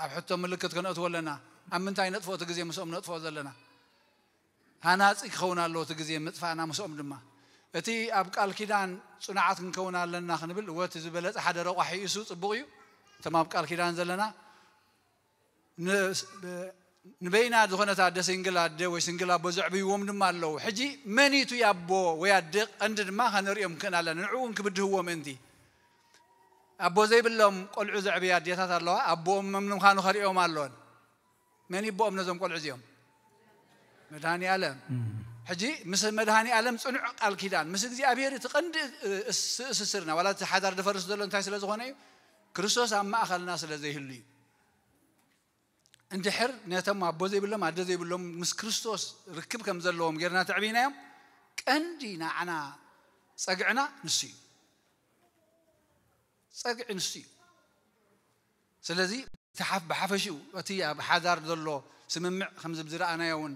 ኣብ ሕቶ ምልክት ከነእትዎ ኣለና። ኣብ ምንታይ ነጥፍኦ እቲ ግዜ ምስኦም ነጥፍኦ ዘለና? ሃናጺ ክኸውን ኣለዎ እቲ ግዜ ምጥፋእና ምስኦም ድማ። እቲ ኣብ ቃል ኪዳን ጽኑዓት ክንከውን ኣለና ክንብል፣ እወ፣ እቲ ዝበለጸ ሓደ ረቋሒ እዩ፣ እሱ ጽቡቕ እዩ። እቶም ኣብ ቃል ኪዳን ዘለና ንበይና ዝኾነት ኣደ ሲንግል ኣደ ወይ ሲንግል ኣቦ ዘዕብይዎም ድማ ኣለዉ። ሕጂ መን እዩ ኣቦ ወይ ኣደ ቀንዲ ድማ ከነርእዮም ክንክእል ኣለና። ንዕኡ እውን ክብድህዎ ምእንቲ። ኣቦ ዘይብሎም ቆልዑ ዘዕብያ ኣዴታት ኣለዋ። ኣቦኦም መን ምዃኑ ከርእዮም ኣለወን። መን ይቦኦም ነዞም ቆልዑ እዚኦም? መድሃኒ ኣለም። ሕጂ ምስ መድሃኒ ኣለም ጽኑዕ ቃል ኪዳን ምስ እግዚኣብሔር እቲ ቀንዲ ስእስስርና ዋላ እቲ ሓዳር ድፈርስ ዘሎ እንታይ ስለ ዝኾነ እዩ? ክርስቶስ ኣብ ማእኸልና ስለ ዘይህሉ እዩ። እንድሕር ነቶም ኣቦ ዘይብሎም ኣደ ዘይብሎም ምስ ክርስቶስ ርክብ ከም ዘለዎም ጌርና ተዕቢናዮም ቀንዲ ንዓና ጸግዕና ንሱ እዩ። ጸግዒ ንሱ እዩ። ስለዚ እቲ ሓፍ ብሓፈሽኡ እቲ ኣብ ሓዳር ዘሎ ስምምዕ ከምዚ ዝረኣናዮ እውን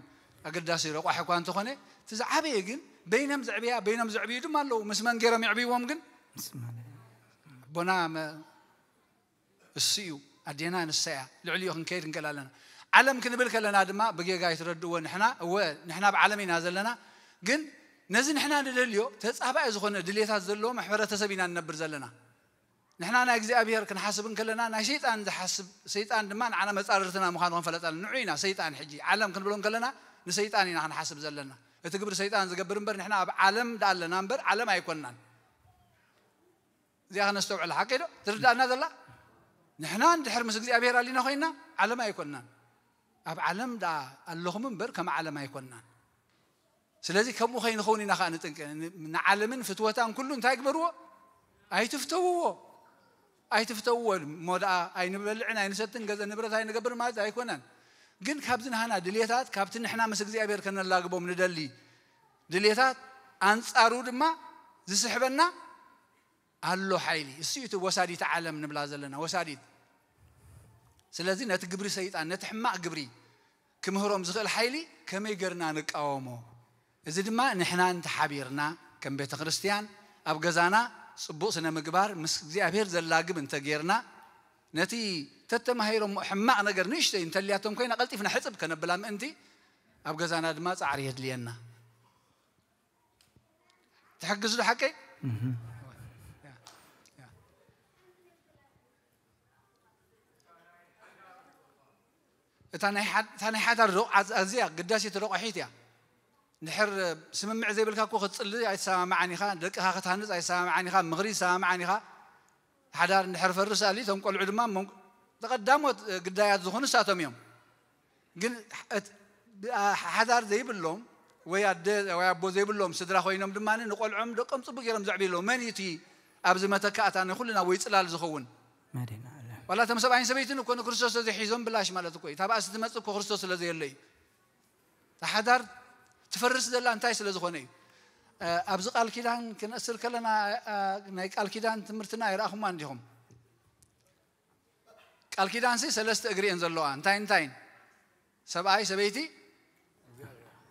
ኣገዳሲ ረቋሒ እኳ እንተኾነ እቲ ዝዓበየ ግን በይኖም ዘዕብያ በይኖም ዘዕብዩ ድማ ኣለዉ። ምስ መን ገይሮም የዕብይዎም ግን ኣቦና እሱ እዩ። ኣዴና ንሳ እያ። ልዕሊኡ ክንከይድ ንክእል ኣለና። ዓለም ክንብል ከለና ድማ ብጌጋ ይትረድእዎ። ንሕና እወ ንሕና ኣብ ዓለም ኢና ዘለና፣ ግን ነዚ ንሕና ንደልዮ ተጻባኢ ዝኾነ ድሌታት ዘለዎ ሕብረተሰብ ኢና ንነብር ዘለና። ንሕና ናይ እግዚኣብሔር ክንሓስብ እንከለና ናይ ሰይጣን ዝሓስብ ሰይጣን ድማ ንዓና መጻርርትና ምዃኑ ክንፈለጥ ኣለና። ንዑ ኢና ሰይጣን ሕጂ ዓለም ክንብሎ እንከለና ንሰይጣን ኢና ክንሓስብ ዘለና። እቲ ግብሪ ሰይጣን ዝገብር እምበር ንሕና ኣብ ዓለም ደኣ ኣለና እምበር ዓለም ኣይኮንናን። እዚኣ ከነስተውዕላ ሓቀይ ዶ ትርዳእና ዘላ? ንሕና እንድሕር ምስ እግዚኣብሔር ኣሊና ኮይና ዓለም ኣይኮንናን። ኣብ ዓለም ደኣ ኣለኹም እምበር ከም ዓለም ኣይኮንናን። ስለዚ ከምኡ ከይንኸውን ኢና ከዓ ንጥንቀ ንዓለምን ፍትወታን ኩሉ እንታይ ግበርዎ? ኣይትፍተውዎ። ኣይትፍተውዎ እሞ ደኣ ኣይንበልዕን ኣይንሰትን ገዘ ንብረት ኣይንገብር ማለት ኣይኮነን። ግን ካብዚ ንሃና ድልየታት ካብቲ ንሕና ምስ እግዚኣብሔር ከነላግቦም ንደሊ ድልየታት ኣንጻሩ ድማ ዝስሕበና ኣሎ ሓይሊ። እሱ እቲ ወሳዲት ዓለም ንብላ ዘለና ወሳዲት። ስለዚ ነቲ ግብሪ ሰይጣን ነቲ ሕማቕ ግብሪ ክምህሮም ዝኽእል ሓይሊ ከመይ ገርና ንቃወሞ? እዚ ድማ ንሕና እንተሓቢርና ከም ቤተ ክርስቲያን ኣብ ገዛና ጽቡቕ ስነ ምግባር ምስ እግዚኣብሔር ዘላግብ እንተጌርና ነቲ ተተማሂሮም ሕማቕ ነገር ንእሽተይ እንተልያቶም ኮይና ቀልጢፍና ሕጽብ ከነብላ ምእንቲ ኣብ ገዛና ድማ ጻዕሪ የድልየና። ትሕግዙ ዶ ሓቀይ? እታ ናይ ሓዳር ኣዝያ ግዳሴ ተረቋሒት እያ። ድሕር ስምምዕ ዘይብልካ እኮ ክትፅሊ ኣይተሰማማዓን ኢኻ፣ ደቅኻ ክትሃንፅ ኣይተሰማማዓን ኢኻ፣ ምኽሪ ኣይተሰማማዓን ኢኻ። ሓዳር እንድሕር ፈርስ ኣሊ እቶም ቆልዑ ድማ ተቐዳሞት ግዳያት ዝኾኑ እሳቶም እዮም። ግን ሓዳር ዘይብሎም ወይ ኣደ ወይ ኣቦ ዘይብሎም ስድራ ኮይኖም ድማ ንቆልዖም ደቆም ፅቡቅ ገይሮም ዘዕብዩ ኣለዉ። መን እዩ እቲ ኣብዚ መተካእታ ንኩልና ወይ ፅላል ዝኸውን? ዋላ እቶም ሰብኣይን ሰበይትን እኮ ንክርስቶስ ተዘይሒዞም ብላሽ ማለት እኮ እዩ። እታ ባእሲ ትመፅእ እኮ ክርስቶስ ስለ ዘየለ እዩ። እታ ሓዳር ትፈርስ ዘላ እንታይ ስለ ዝኾነ እዩ? ኣብዚ ቃል ኪዳን ክነእስር ከለና ናይ ቃል ኪዳን ትምህርትና ኣይረኣኹማ እንዲኹም? ቃል ኪዳንሲ ሰለስተ እግሪ እየን ዘለዋ። እንታይ እንታይን? ሰብኣይ፣ ሰበይቲ፣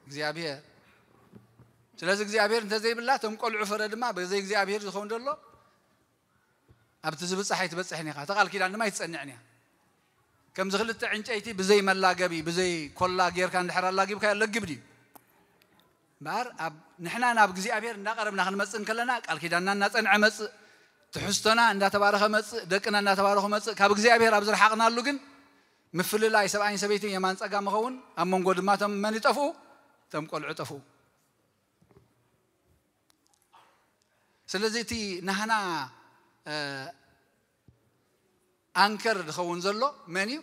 እግዚኣብሔር። ስለዚ እግዚኣብሔር እንተዘይብላ እቶም ቆልዑ ፍረ ድማ ብዘይ እግዚኣብሔር ዝኸውን ዘሎ ኣብቲ ዝብጻሕ ኣይትበጽሕን ኢኻ። እቲ ቃል ኪዳን ድማ ኣይትጸንዕን እያ። ከምዚ ክልተ ዕንጨይቲ ብዘይ መላገቢ ብዘይ ኮላ ጌርካ እንድሕር ኣላጊብካዮ ለግብ ድዩ? እምበኣር ኣብ ንሕና ናብ እግዚኣብሔር እንዳቐረብና ክንመጽእ እንከለና ቃል ኪዳንና እናጸንዐ መጽእ፣ ትሕዝቶና እንዳተባረኸ መጽእ፣ ደቅና እንዳተባረኹ መጽእ። ካብ እግዚኣብሔር ኣብ ዝረሓቕናሉ ግን ምፍልላይ ሰብኣይን ሰበይትን የማን ጸጋም ይኸውን። ኣብ መንጎ ድማ እቶም መን ይጠፍኡ? እቶም ቆልዑ ጠፍኡ። ስለዚ እቲ ናህና ኣንከር ዝኸውን ዘሎ መን እዩ?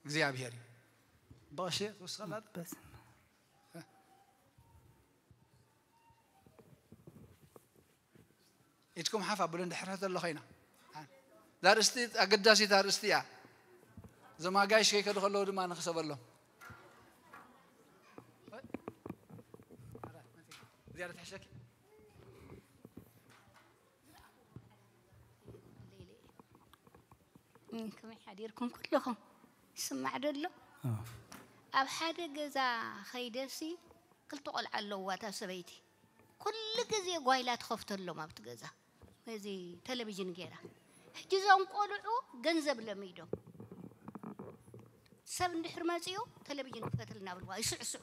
እግዚኣብሔር እዩ። በቐሽ ወስኻላት ኢድኩም ሓፍ ኣብሉ እንድሕር ዘሎ ኮይና እዛ ርእስቲ ኣገዳሲት ኣርእስቲ እያ። እዞም ኣጋይሽ ከይከዱ ከለዉ ድማ ንክሰበሎም ዝያዳ ትሕሸኪ። ከመይ ሓዲርኩም ኩለኹም? ይስማዕ ዶ ኣሎ? ኣብ ሓደ ገዛ ኸይደሲ ክልተ ቆልዓ ኣለዋ እታ ሰበይቲ። ኩሉ ግዜ ጓይላ ትኸፍተሎም ኣብቲ ገዛ። እዚ ቴሌቪዥን ገይራ። ሕጂ እዞም ቆልዑ ገንዘብ ለሚዶም። ሰብ እንድሕር መጺኡ ቴሌቪዥን ክፈትልና ብልዋ ይስዕስዑ።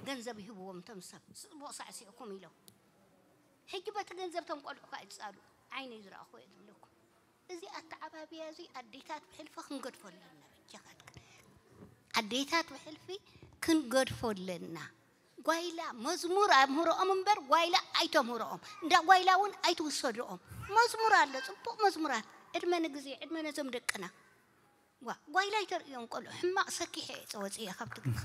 ገንዘብ ይህብዎም እቶም ሰብ። ጽቡቕ ሳዕሲዕኩም ኢሎም። ሕጂ በቲ ገንዘብ እቶም ቆልዑ ከኣ ይጻሉ። ዓይነይ ዝረኣኹ እየ ዝብለኩም። እዚ ኣተዓባብያ እዚ ኣዴታት ብሕልፊ ክንገድፎ ኣለና። በጃኻትክን ኣዴታት ብሕልፊ ክንገድፎ ኣለና። ጓይላ መዝሙር ኣምህርኦም እምበር ጓይላ ኣይተምህርኦም። እንዳ ጓይላ እውን ኣይትውሰድኦም። መዝሙር ኣሎ፣ ጽቡቕ መዝሙራት። ዕድመ ንግዜ፣ ዕድመ ነዞም ደቅና። ዋ፣ ጓይላ ኣይተርእዮም ቆልዑ። ሕማቕ ሰኪሐ እየ ጸወጽየ ካብ ትግርኛ።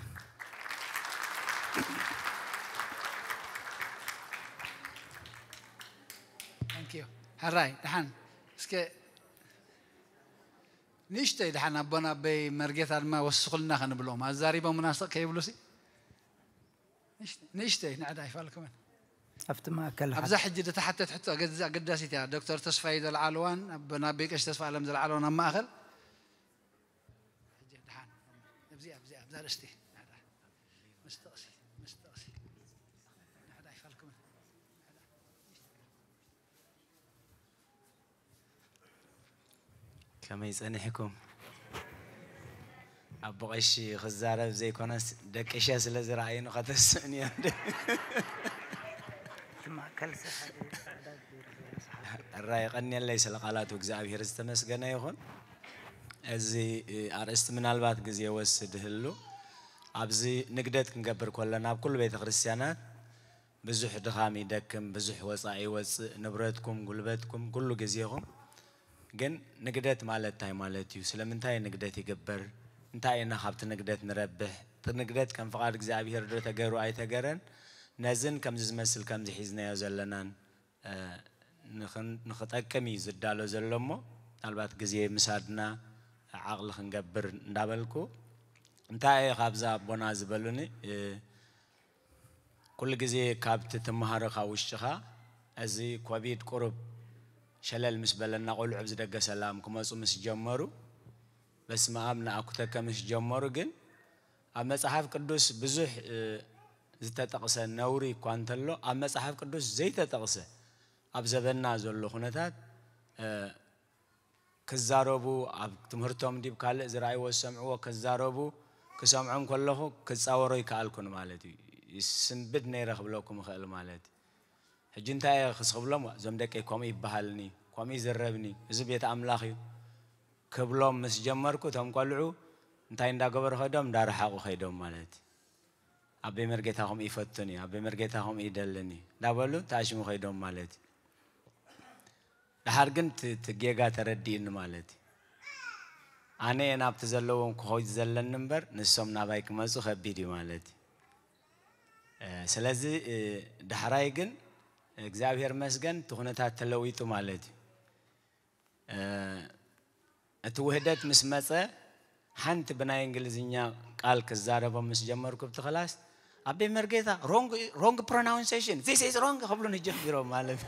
Thank you። ሕራይ ደሓን እስከ ንእሽተይ ደሓን ኣቦና ኣበይ መርጌታ ድማ ወስኹልና ከንብሎም ኣዛሪቦምና ስቕ ከይብሉ ሲ ንእሽተይ ንዕዳ ይፋልኩምን ኣብቲ ማእከል ኣብዛ ሕጂ ዝተሓተት ሕቶ ኣገዛ ኣገዳሲት እያ። ዶክተር ተስፋይ ዘልዓልዋን ኣቦና ኣበይ ቀሽ ተስፋ ኣለም ዘልዓልዋን ኣብ ማእከል ሕጂ ደሓን እዚኣ እዚኣ ኣብዛ ርእስቲ ንዕዳ ምስ ጥቕሲ ምስ ጥቕሲ ንዕዳ ይፋልኩምን ከመይ ጸኒሕኩም? ኣቦ ቀሺ ክዛረብ ዘይኮነስ ደቂ ሸ ስለ ዝረኣዩኒ ከተስእኒ እዮም። እቲ ማእከል ሰሓቢ ጻዕዳ ገይሩ ዘሎ ሰሓቢ ሕራ የቐንየለይ ስለ ቃላቱ እግዚኣብሔር ዝተመስገነ ይኹን። እዚ ኣርእስቲ ምናልባት ግዜ ወስድ ህሉ ኣብዚ ንግደት ክንገብር ከለና ኣብ ኩሉ ቤተ ክርስቲያናት ብዙሕ ድኻም ይደክም፣ ብዙሕ ወፃኢ ይወፅእ፣ ንብረትኩም፣ ጉልበትኩም፣ ኩሉ ግዜኹም። ግን ንግደት ማለት እንታይ ማለት እዩ? ስለምንታይ ንግደት ይግበር? እንታይ ኢና ካብቲ ንግደት ንረብሕ? እቲ ንግደት ከም ፍቓድ እግዚኣብሄር ዶ ተገይሩ ኣይተገረን? ነዝን ከምዚ ዝመስል ከምዚ ሒዝናዮ ዘለናን ንኽጠቅም እዩ ዝዳሎ ዘሎ እሞ ምናልባት ግዜ ምሳድና ዓቕሊ ክንገብር እንዳበልኩ እንታይ እየ ካብዛ ኣቦና ዝበሉኒ ኩሉ ግዜ ካብቲ ትመሃሮ ካብ ውሽጥኻ እዚ ኮቪድ ቁሩብ ሸለል ምስ በለና ቆልዑ ኣብዚ ደገ ሰላም ክመፁ ምስ ጀመሩ በስመ ኣብ ንኣኩተከ ምስ ጀመሩ ግን ኣብ መፅሓፍ ቅዱስ ብዙሕ ዝተጠቕሰ ነውሪ እኳ እንተሎ ኣብ መፅሓፍ ቅዱስ ዘይተጠቕሰ ኣብ ዘበንና ዘሎ ኩነታት ክዛረቡ ኣብ ትምህርቶም ዲብ ካልእ ዝረኣይዎ ዝሰምዕዎ ክዛረቡ ክሰምዖም ከለኹ ክፃወሮ ይከኣልኩን ማለት እዩ። ይስንብድ ነይረ ክብለኩም እኽእል ማለት እዩ። ሕጂ እንታይ እየ ክስ ክብሎም እዞም ደቀይ ከምኡ ይበሃልኒ ከምኡ ይዝረብኒ እዚ ቤት ኣምላኽ እዩ ክብሎም ምስ ጀመርኩ እቶም ቆልዑ እንታይ እንዳገበሩ ከይዶም እንዳረሓቑ ከይዶም ማለት እዩ። ኣበይ መርጌታ ከምኡ ይፈቱን እዩ ኣበይ መርጌታ ከምኡ ይደልን እዩ እንዳበሉ ተኣሽሙ ከይዶም ማለት እዩ። ደሓር ግን እቲ ጌጋ ተረዲእኒ ማለት እዩ። ኣነ እየ ናብቲ ዘለዎም ክኸይድ ዘለኒ እምበር ንሶም ናባይ ክመፁ ከቢድ እዩ ማለት እዩ። ስለዚ ዳሕራይ ግን እግዚኣብሔር መስገን እቲ ኩነታት ተለዊጡ ማለት እዩ። እቲ ውህደት ምስ መፀ ሓንቲ ብናይ እንግሊዝኛ ቃል ክዛረቦም ምስ ጀመርኩ ብቲ ክላስ ኣቤ መርጌታ wrong pronunciation this is wrong ክብሉኒ ጀሚሮም ማለት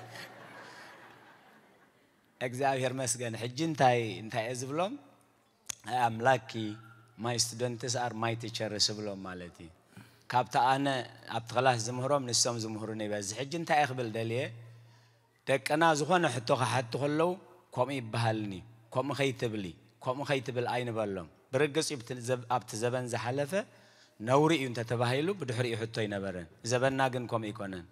እግዚኣብሔር መስገን ሕጂ እንታይ እንታይ እየ ዝብሎም ኣምላኪ my students are my teachers እብሎም ማለት እዩ ካብቲ ኣነ ኣብቲ ክላስ ዝምህሮም ንሶም ዝምህሩኒ ይበዝሕ ሕጂ እንታይ እየ ክብል ደልየ ደቅና ዝኾነ ሕቶ ክሓቱ ከለዉ ከምኡ ይበሃልኒ ከምኡ ከይትብሊ ከምኡ ከይትብል ኣይንበሎም ብርግፅ እዩ ኣብቲ ዘበን ዝሓለፈ ነውሪ እዩ እንተተባሂሉ ብድሕሪኡ ሕቶ ኣይነበረን ዘበንና ግን ከምኡ ኣይኮነን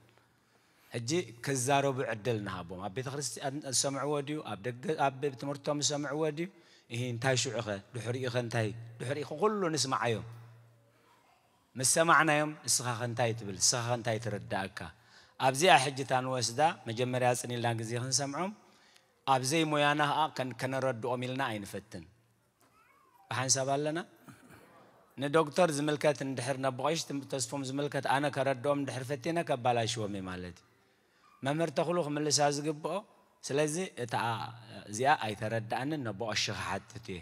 ሕጂ ክዛረቡ ዕድል ንሃቦም ኣብ ቤተክርስትያን ዝሰምዕዎ ድዩ ኣብ ደገ ኣብ ቤት ትምህርቶም ዝሰምዕዎ ድዩ እሂ እንታይ ሽዑኸ ድሕሪኡኸ እንታይ ድሕሪኡ ኩሉ ንስማዓዮም ምስ ሰማዕናዮም እስኻ ከ እንታይ ትብል እስኻ ከ እንታይ ትርዳእካ ኣብዚኣ ሕጂ እታ ንወስዳ መጀመርያ ጽን ኢልና ግዜ ክንሰምዖም ኣብ ዘይሞያና ከኣ ከነረድኦም ኢልና ኣይንፈትን ብሓንሳብ ኣለና ንዶክተር ዝምልከት እንድሕር ነቦቐሽ ተስፎም ዝምልከት ኣነ ከረድኦም እንድሕር ፈቲነ ከባላሽዎም እየ ማለት እዩ መምህር ተኽሉ ክምልሳ ዝግብኦ ስለዚ እታ እዚኣ ኣይተረዳኣንን ነቦቐሽ ክሓትት እየ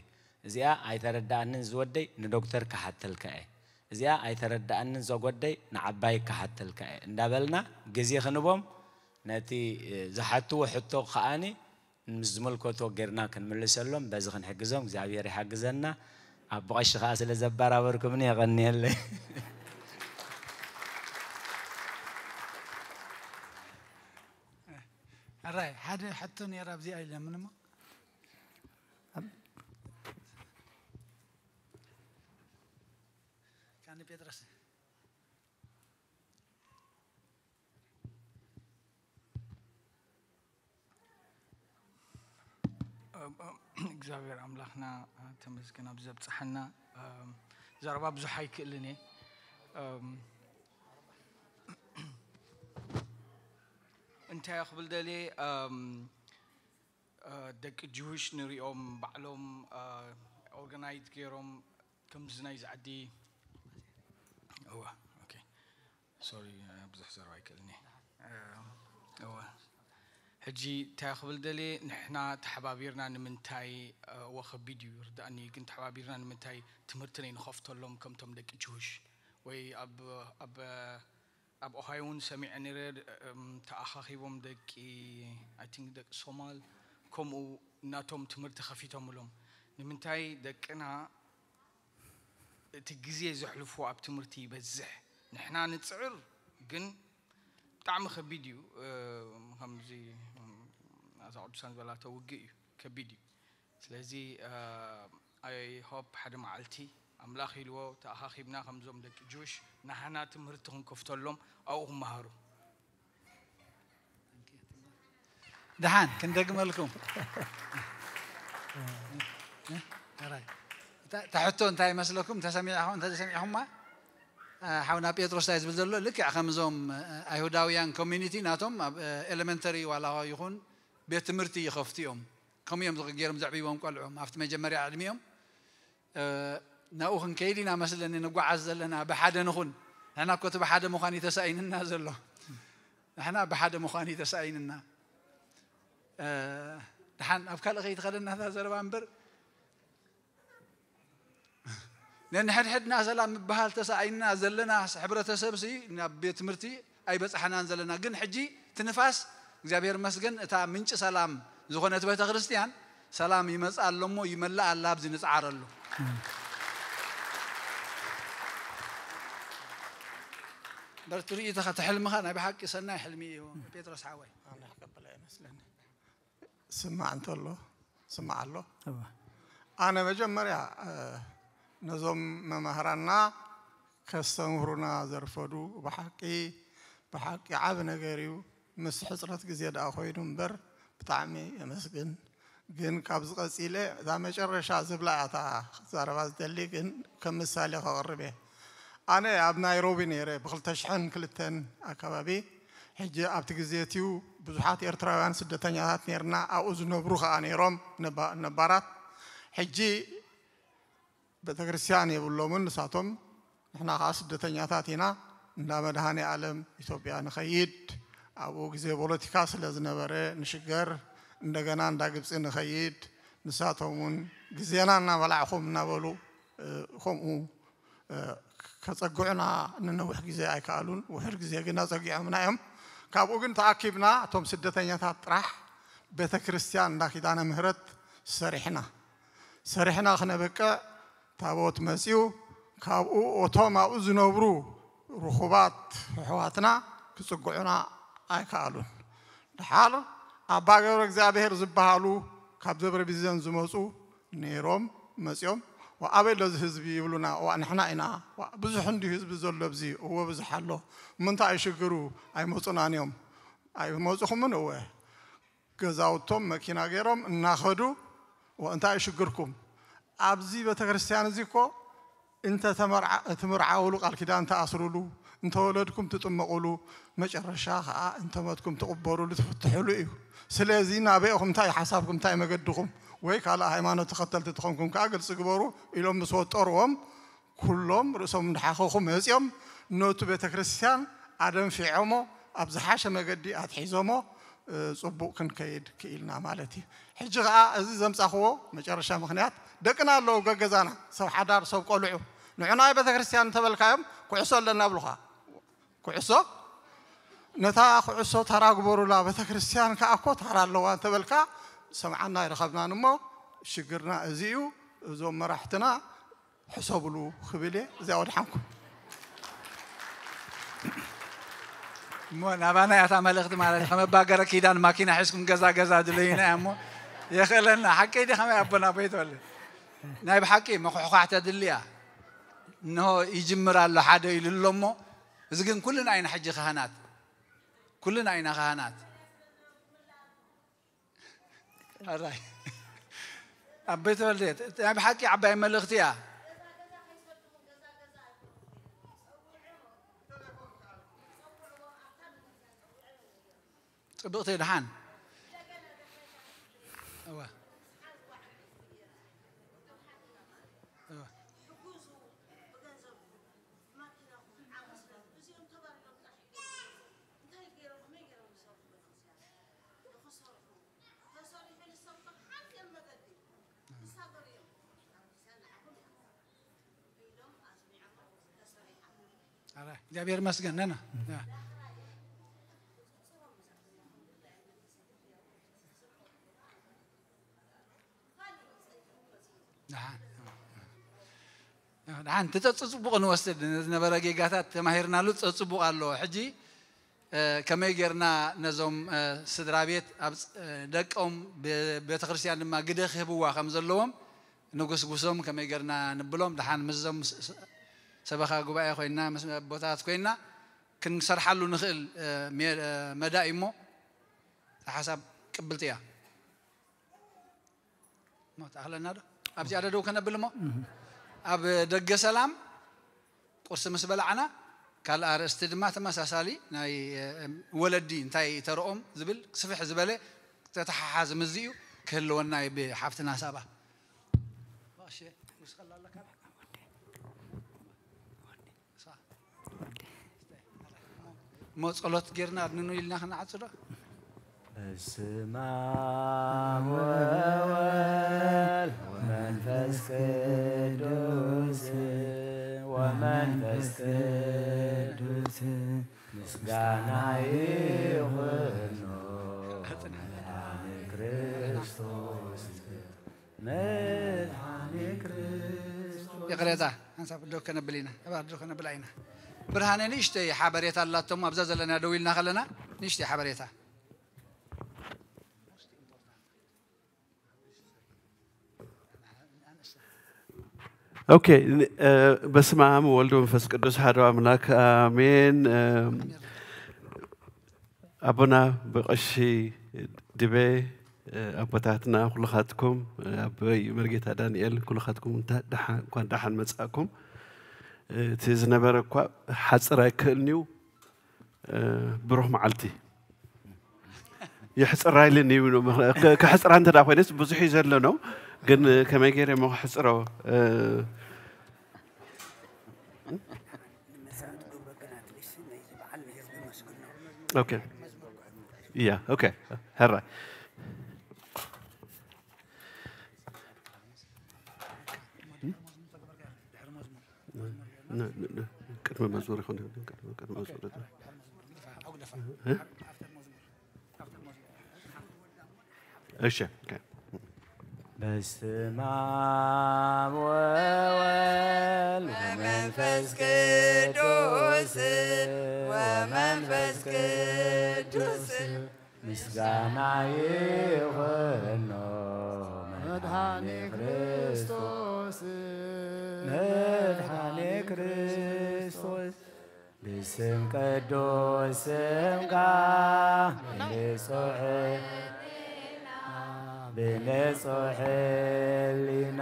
እዚኣ ኣይተረዳኣንን ዝወደይ ንዶክተር ክሓተልካ እየ እዚኣ ኣይተረዳኣንን ዘጎደይ ንዓባይ ክሓተልካ እየ እንዳበልና ግዜ ክንቦም ነቲ ዝሓትዎ ሕቶ ከዓኒ ምስ ዝምልከቶ ጌርና ክንምልሰሎም በዚ ክንሕግዞም እግዚኣብሔር ይሓግዘና ኣብ ብቐሺ ከዓ ስለ ዘበራበርኩምኒ የቐንየለይ ኣራይ ሓደ ሕቶ ነራ ኣብዚኣ ኢለ ምንሞ ካኒ ጴጥሮስ እግዚኣብሔር ኣምላኽና ተመስገን ኣብ ዘብፅሓና ዘረባ ብዙሕ ኣይክእልን እየ። እም፣ እንታይ ክብል ደልየ፣ እም፣ እ፣ ደቂ ጅዊሽ ንሪኦም ባዕሎም፣ እ፣ ኦርጋናይዝ ገይሮም ከምዚ ናይ ዝዓዲ። እዋ፣ ኦኬ። ሶሪ፣ እ፣ ብዙሕ ዘረባ ኣይክእልን እየ። እ፣ እዋ። ሕጂ እንታይ ክብል ደልየ፣ ንሕና ተሓባቢርና ንምንታይ፣ እ፣ እወ ከቢድ እዩ፣ ይርዳእኒ፣ ግን ተሓባቢርና ንምንታይ ትምህርቲ ነይንኸፍተሎም ከምቶም ደቂ ጅዊሽ? ወይ ኣብ፣ ኣብ፣ ኣብ ኦሃዮ እውን ሰሚዐ ነይረ፣ እም፣ ተኣኻኺቦም ደቂ፣ ኣይ ቲንክ ደቂ ሶማል፣ ከምኡ እናቶም ትምህርቲ ከፊቶምሎም። ንምንታይ ደቅና እቲ ግዜ ዘሕልፍዎ ኣብ ትምህርቲ ይበዝሕ? ንሕና ንጽዕር፣ ግን ብጣዕሚ ከቢድ እዩ። እ፣ ከምዚ፣ እም፣ እዛ ቅዱሳን ዝበላቶ ውግእ እዩ፣ ከቢድ እዩ። ስለዚ፣ እ፣ ኣይ ሆፕ ሓደ መዓልቲ ኣምላኽ ኢልዎ ተኣኻኺብና ከምዞም ደቂ ጅዊሽ ናህና ትምህርቲ ክንከፍተሎም ኣብኡ ክመሃሩ። ደሓን ክንደግመልኩም። ኣራይ። እታ፣ እታ ሕቶ እንታይ ይመስለኩም? እንተሰሚዕኹም፣ እንተሰሚዕኹማ፣ እ፣ ሓውና ጴጥሮስ እንታይ ዝብል ዘሎ? ልክዕ ከምዞም፣ እ፣ ኣይሁዳውያን ኮሚኒቲ ናቶም ኣብ፣ እ፣ ኤሌመንተሪ ዋላ ይኹን ቤት ትምህርቲ ይኸፍቱ እዮም። ከምኡ እዮም ዝቕ-፣ ገይሮም ዘዕብይዎም ቆልዑም ኣብቲ መጀመርያ ዕድሚኦም። እ፣ ናብኡ ክንከይድ ኢና መስለኒ ንጓዓዝ ዘለና፣ ብሓደ ንኹን። ንሕና እኮ እቲ ብሓደ ምዃን እዩ ተሳኢንና ዘሎ። ንሕና ብሓደ ምዃን እዩ ተሳኢንና። እ፣ ደሓን ኣብ ካልእ ከይትኸደና እታ ዘረባ እምበር፣ ነንሕድሕድና ሰላም ምበሃል ተሳኢንና ዘለና ሕብረተሰብሲ ናብ ቤት ትምህርቲ ኣይበጻሕናን ዘለና። ግን ሕጂ እቲ ንፋስ እግዚኣብሔር መስገን እታ ምንጪ ሰላም ዝኾነት ቤተ ክርስቲያን ሰላም ይመጽእ ኣሎ እሞ ይመልእ ኣላ ኣብዚ ንጽዓረሉ። እምበር እቲ ርእይቶኻ፣ እቲ ሕልምኻ ናይ ብሓቂ ሰናይ ሕልሚ እዩ ጴጥሮስ ሓወይ። ኣነ ክቀበል ኣይመስለኒ። ስማዕ እንተሎ ስማዕ ኣሎ። እወ። ኣነ መጀመርያ፣ እ፣ ነዞም መማህራንና ከስተምህሩና ዘርፈዱ ብሓቂ፣ ብሓቂ ዓቢ ነገር እዩ። ምስ ሕጽረት ግዜ ደኣ ኮይኑ እምበር ብጣዕሚ የመስግን። ግን ካብዚ ቀጺለ እዛ መጨረሻ ዝብላ እያ እታ ክዛረባ ዝደሊ፣ ግን ከም ምሳሌ ከቕርብ እየ። ኣነ ኣብ ናይሮቢ ነይረ ብኽልተ ሽሕን ክልተን ኣከባቢ። ሕጂ ኣብቲ ግዜ እትዩ ብዙሓት ኤርትራውያን ስደተኛታት ነይርና፣ ኣብኡ ዝነብሩ ከኣ ነይሮም ነባ-፣ ነባራት። ሕጂ ቤተክርስትያን የብሎምን ንሳቶም። ንሕና ከኣ ስደተኛታት ኢና። እንዳ መድኃኔ ዓለም ኢትዮጵያ ንኸይድ፣ ኣብኡ ግዜ ፖለቲካ ስለ ዝነበረ ንሽገር፣ እንደገና እንዳ ግብጺ ንኸይድ፣ ንሳቶም እውን ግዜና እናበላዕኹም እናበሉ፣ እ፣ ከምኡ፣ እ፣ ከጸግዑና ንነዊሕ ግዜ ኣይከኣሉን። ውሑድ ግዜ ግን ኣጸጊዖምና እዮም። ካብኡ ግን ተኣኪብና እቶም ስደተኛታት ጥራሕ ቤተ ክርስቲያን እንዳ ኪዳነ ምህረት ሰሪሕና። ሰሪሕና ክነበቅዕ ታቦት መጺኡ፣ ካብኡ እቶም ኣብኡ ዝነብሩ ርኹባት ኣሕዋትና ክጽግዑና ኣይከኣሉን። ደሓር ኣባ ገብረ እግዚኣብሔር ዝበሃሉ ካብ ደብረ ቢዘን ዝመጹ ነይሮም፣ መጺኦም፣ "ዋ፣ ኣበይ ኣሎ እዚ ህዝቢ?" ይብሉና። "ዋ፣ ንሕና ኢና። ዋ፣ ብዙሕ እንድዩ ህዝቢ ዘሎ ኣብዚ?" "እወ፣ ብዙሕ ኣሎ። ምንታይ እዩ ሽግሩ? ኣይመጹናን እዮም?" "ኣይመጹኹምን?" "እወ።" ገዛውቶም መኪና ገይሮም እናኸዱ፣ "ወ-፣ እንታይ እዩ ሽግርኩም? ኣብዚ ቤተክርስትያን እዚ እኮ እንተ ተመርዓ-፣ ትምርዓውሉ፣ ቃል ኪዳን ትኣስሩሉ፣ እንተ ወለድኩም ትጥመቑሉ፣ መጨረሻ ኸዓ እንተ መትኩም ትቕበሩሉ፣ ትፍትሑሉ እዩ። ስለዚ ናበይ ኢኹም፣ እንታይ ሓሳብኩም፣ እንታይ መገድኹም? ወይ ካልእ ሃይማኖት ተኸተልቲ ተኾንኩም ከኣ ግልጺ ግበሩ" ኢሎም ምስ ወጠርዎም፣ ኩሎም ርእሶም እንዳሓኸኹ መጺኦም ነቱ ቤተክርስትያን ኣደንፊዖሞ፣ ኣብ ዝሓሸ መገዲ ኣትሒዞሞ፣ እ፣ ጽቡቕ ክንከይድ ክኢልና ማለት እዩ። ሕጂ ኸኣ እዚ ዘምጻኽዎ መጨረሻ ምኽንያት፣ ደቅና ኣለዉ ገገዛና፣ ሰብ ሓዳር፣ ሰብ ቆልዑ። ንዑ ናይ ቤተክርስትያን እንተበልካዮም፣ "ኩዕሶ ኣለና" ይብሉኻ። ኩዕሶ? ነታ ኩዕሶ ተራ ግበሩላ፣ ቤተክርስትያን ከኣ እኮ ተራ ኣለዋ እንተበልካ፣ ሰምዓና ኣይረኸብናን እሞ፣ ሽግርና እዚ እዩ። እዞም መራሕትና ሕሰብሉ ክብል እየ። እዚኣ ወድሓንኩም። እሞ ናባና እያ እታ መልእኽቲ ማለት እዩ። ከም ኣባ ገረ ኪዳን ማኪና ሒዝኩም ገዛ ገዛ ድለዩና እያ እሞ የኽእለና። ሓቀይ ድየ ከመይ ኣቦና ኣቦይ ተወልደ? ናይ ብሓቂ ምኹሕኳሕ ተድሊ እያ። እንሆ ይጅምር ኣሎ ሓደ ኢሉ ኣሎ እሞ፣ እዚ ግን ኩልና ኢና ሕጂ ካህናት። ኩልና ኢና ካህናት። ኣራይ። ኣቦይ ተወልደ፣ ናይ ብሓቂ ዓባይ መልእኽቲ እያ። ጽብቕቲ ደሓን። እወ። እወ። ኣረ፣ እግዚኣብሔር ይመስገን። ነና። ያ። ደሓን። ደሓን፣ እቲ ጸጽቡቕ ንወስድ። ዝነበረ ጌጋታት ተማሂርናሉ፣ ጸጽቡቕ ኣሎ። ሕጂ፣ እ፣ ከመይ ጌርና ነዞም፣ እ፣ ስድራ ቤት ኣብ ፅ-፣ እ፣ ደቆም ብ-፣ ቤተ ክርስቲያን ድማ ግደ ክህብዋ ከም ዘለዎም ንጉስጉሶም፣ ከመይ ጌርና ንብሎም፣ ደሓን ምስዞም ስ-፣ ስ-፣ ሰበኻ ጉባኤ ኮይና፣ ምስ ኣቦታት ኮይና ክንሰርሓሉ ንኽእል፣ እ፣ ሜ-፣ እ፣ መዳይ እሞ፣ እታ ሓሳብ ቅብልቲ እያ። እሞ ትኣኽለና ዶ? ኣብዚኣ ዶ ደው ከነብል እሞ? ኣብ ደገ ሰላም ቁርሲ ምስ በላዕና፣ ካልእ ኣርእስቲ ድማ ተመሳሳሊ ናይ፣ እ፣ ወለዲ እንታይ ተረኦም ዝብል ስፍሕ ዝበለ ተተሓሓዝ ምስዚ እዩ ክህልወና እዩ ብሓፍትና ሳባ። እሺ፣ ውስኸላ ኣለካ? እሞ ጸሎት ጌርና ንኑ ኢልና ክንዓጽ ዶ? በስመ አብ ወወልድ ወመንፈስ ቅዱስ ወመንፈስ ቅዱስ ምስጋና ይኹኖ መድኃኔ ክርስቶስ። መድኃኔ ክርስቶስ። ይቕሬታ፣ ሓንሳብ ዶ ከነብል ኢና፣ እባ ዶ ከነብላ ኢና። ብርሃነ ንእሽተይ ሓበሬታ ኣላቶም፣ ኣብዛ ዘለና ደው ኢልና ከለና ንእሽተይ ሓበሬታ። ኦኬ፣ ን-፣ እ፣ በስመ አብ ወወልድ ወመንፈስ ቅዱስ አሐዱ አምላክ አሜን። እ፣ ኣቦና ብቐሺ ድቤ፣ ኣቦታትና ኩልኻትኩም፣ ኣቦይ መርጌታ ዳንኤል ኩልኻትኩም እንታ-፣ ደሓን፣ እንኳን ደሓን መጻእኩም። እቲ ዝነበረ እኳ ሓጽር ኣይክእልን'ዩ። ብሩኽ መዓልቲ። ይሕጽራ ኢልን እዩ። ክ-፣ ክሕጽራ እንተ ደኣ ኮይነስ ብዙሕ እዩ ዘሎ ነው። ግን ከመይ ገይረ እሞ ክሕጽሮ? ኦኬ። ያ፣ ኦኬ። ሕራይ። ን-፣ ን-፣ ን-፣ ቅድሚ መዝሙር ይኹን፣ ቅድሚ፣ ቅድሚ መዝሙር። እ? እሺ፣ ኦኬ። በስመ አብ ወወልድ ወመንፈስ ቅዱስ፣ ወመንፈስ ቅዱስ ምስጋና ይኹኖ መድኃኔ ክርስቶስ፣ መድኃኔ ክርስቶስ። ብስም ቅዱስ ስምካ ብንጹሕ፣ ብንጹሕ ሕሊና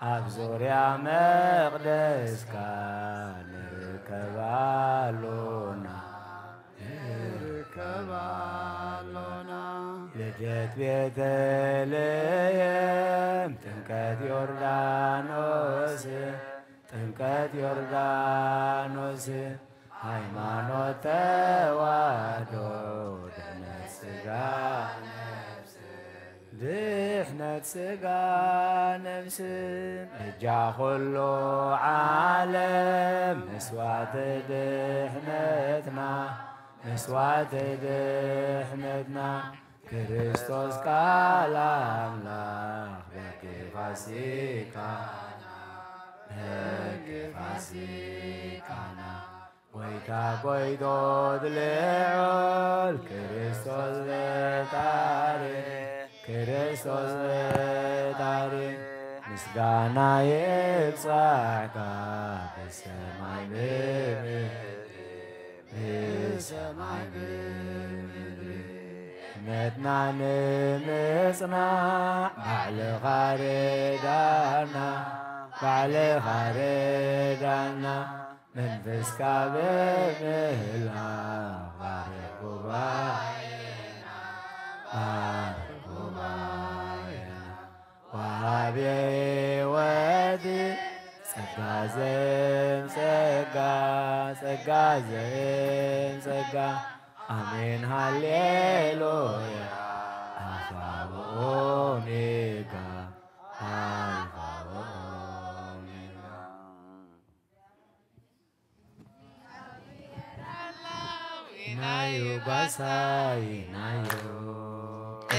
ኣብ ዙርያ መቕደስካ ንርከብ ኣሎና፣ ንርከብ ኣሎና። ልደት ቤተልሔም፣ ጥምቀት ዮርዳኖስ፣ ጥምቀት ዮርዳኖስ፣ ሃይማኖት ተዋህዶ፣ ድሕነት ሥጋ ነፍስ፣ ድሕነት ሥጋ ነፍስ፣ በጃ ኩሉ ዓለም፣ መስዋዕቲ ድሕነትና፣ መስዋዕቲ ድሕነትና፣ ክርስቶስ ቃል ኣምላኽ ደቂ ፋሲካና፣ ደቂ ፋሲካና፣ ጎይታ ጎይቶት ልዑል ክርስቶስ ፈጣሪ፣ ክርስቶስ ፈጣሪ፣ ምስጋና ይብጻሕካ ብሰማይ ብምድሪ። ብሰማይ ብምድሪ እምነትና ንምጽናዕ ባዕልኻ ርዳና፣ ባዕልኻ ርዳና። መንፈስካ ብምህላው ባርኽ ጉባኤ ኣርኩባይና ወሃቢ ሕይወት ጸጋ ዘም ጸጋ ጸጋ ዘም ጸጋ ኣሜን ሃሌሉያ ኣልፋ ወኦሜጋ ኣልፋ ወኦሜጋ ናዩ ጓሳይ ናዩ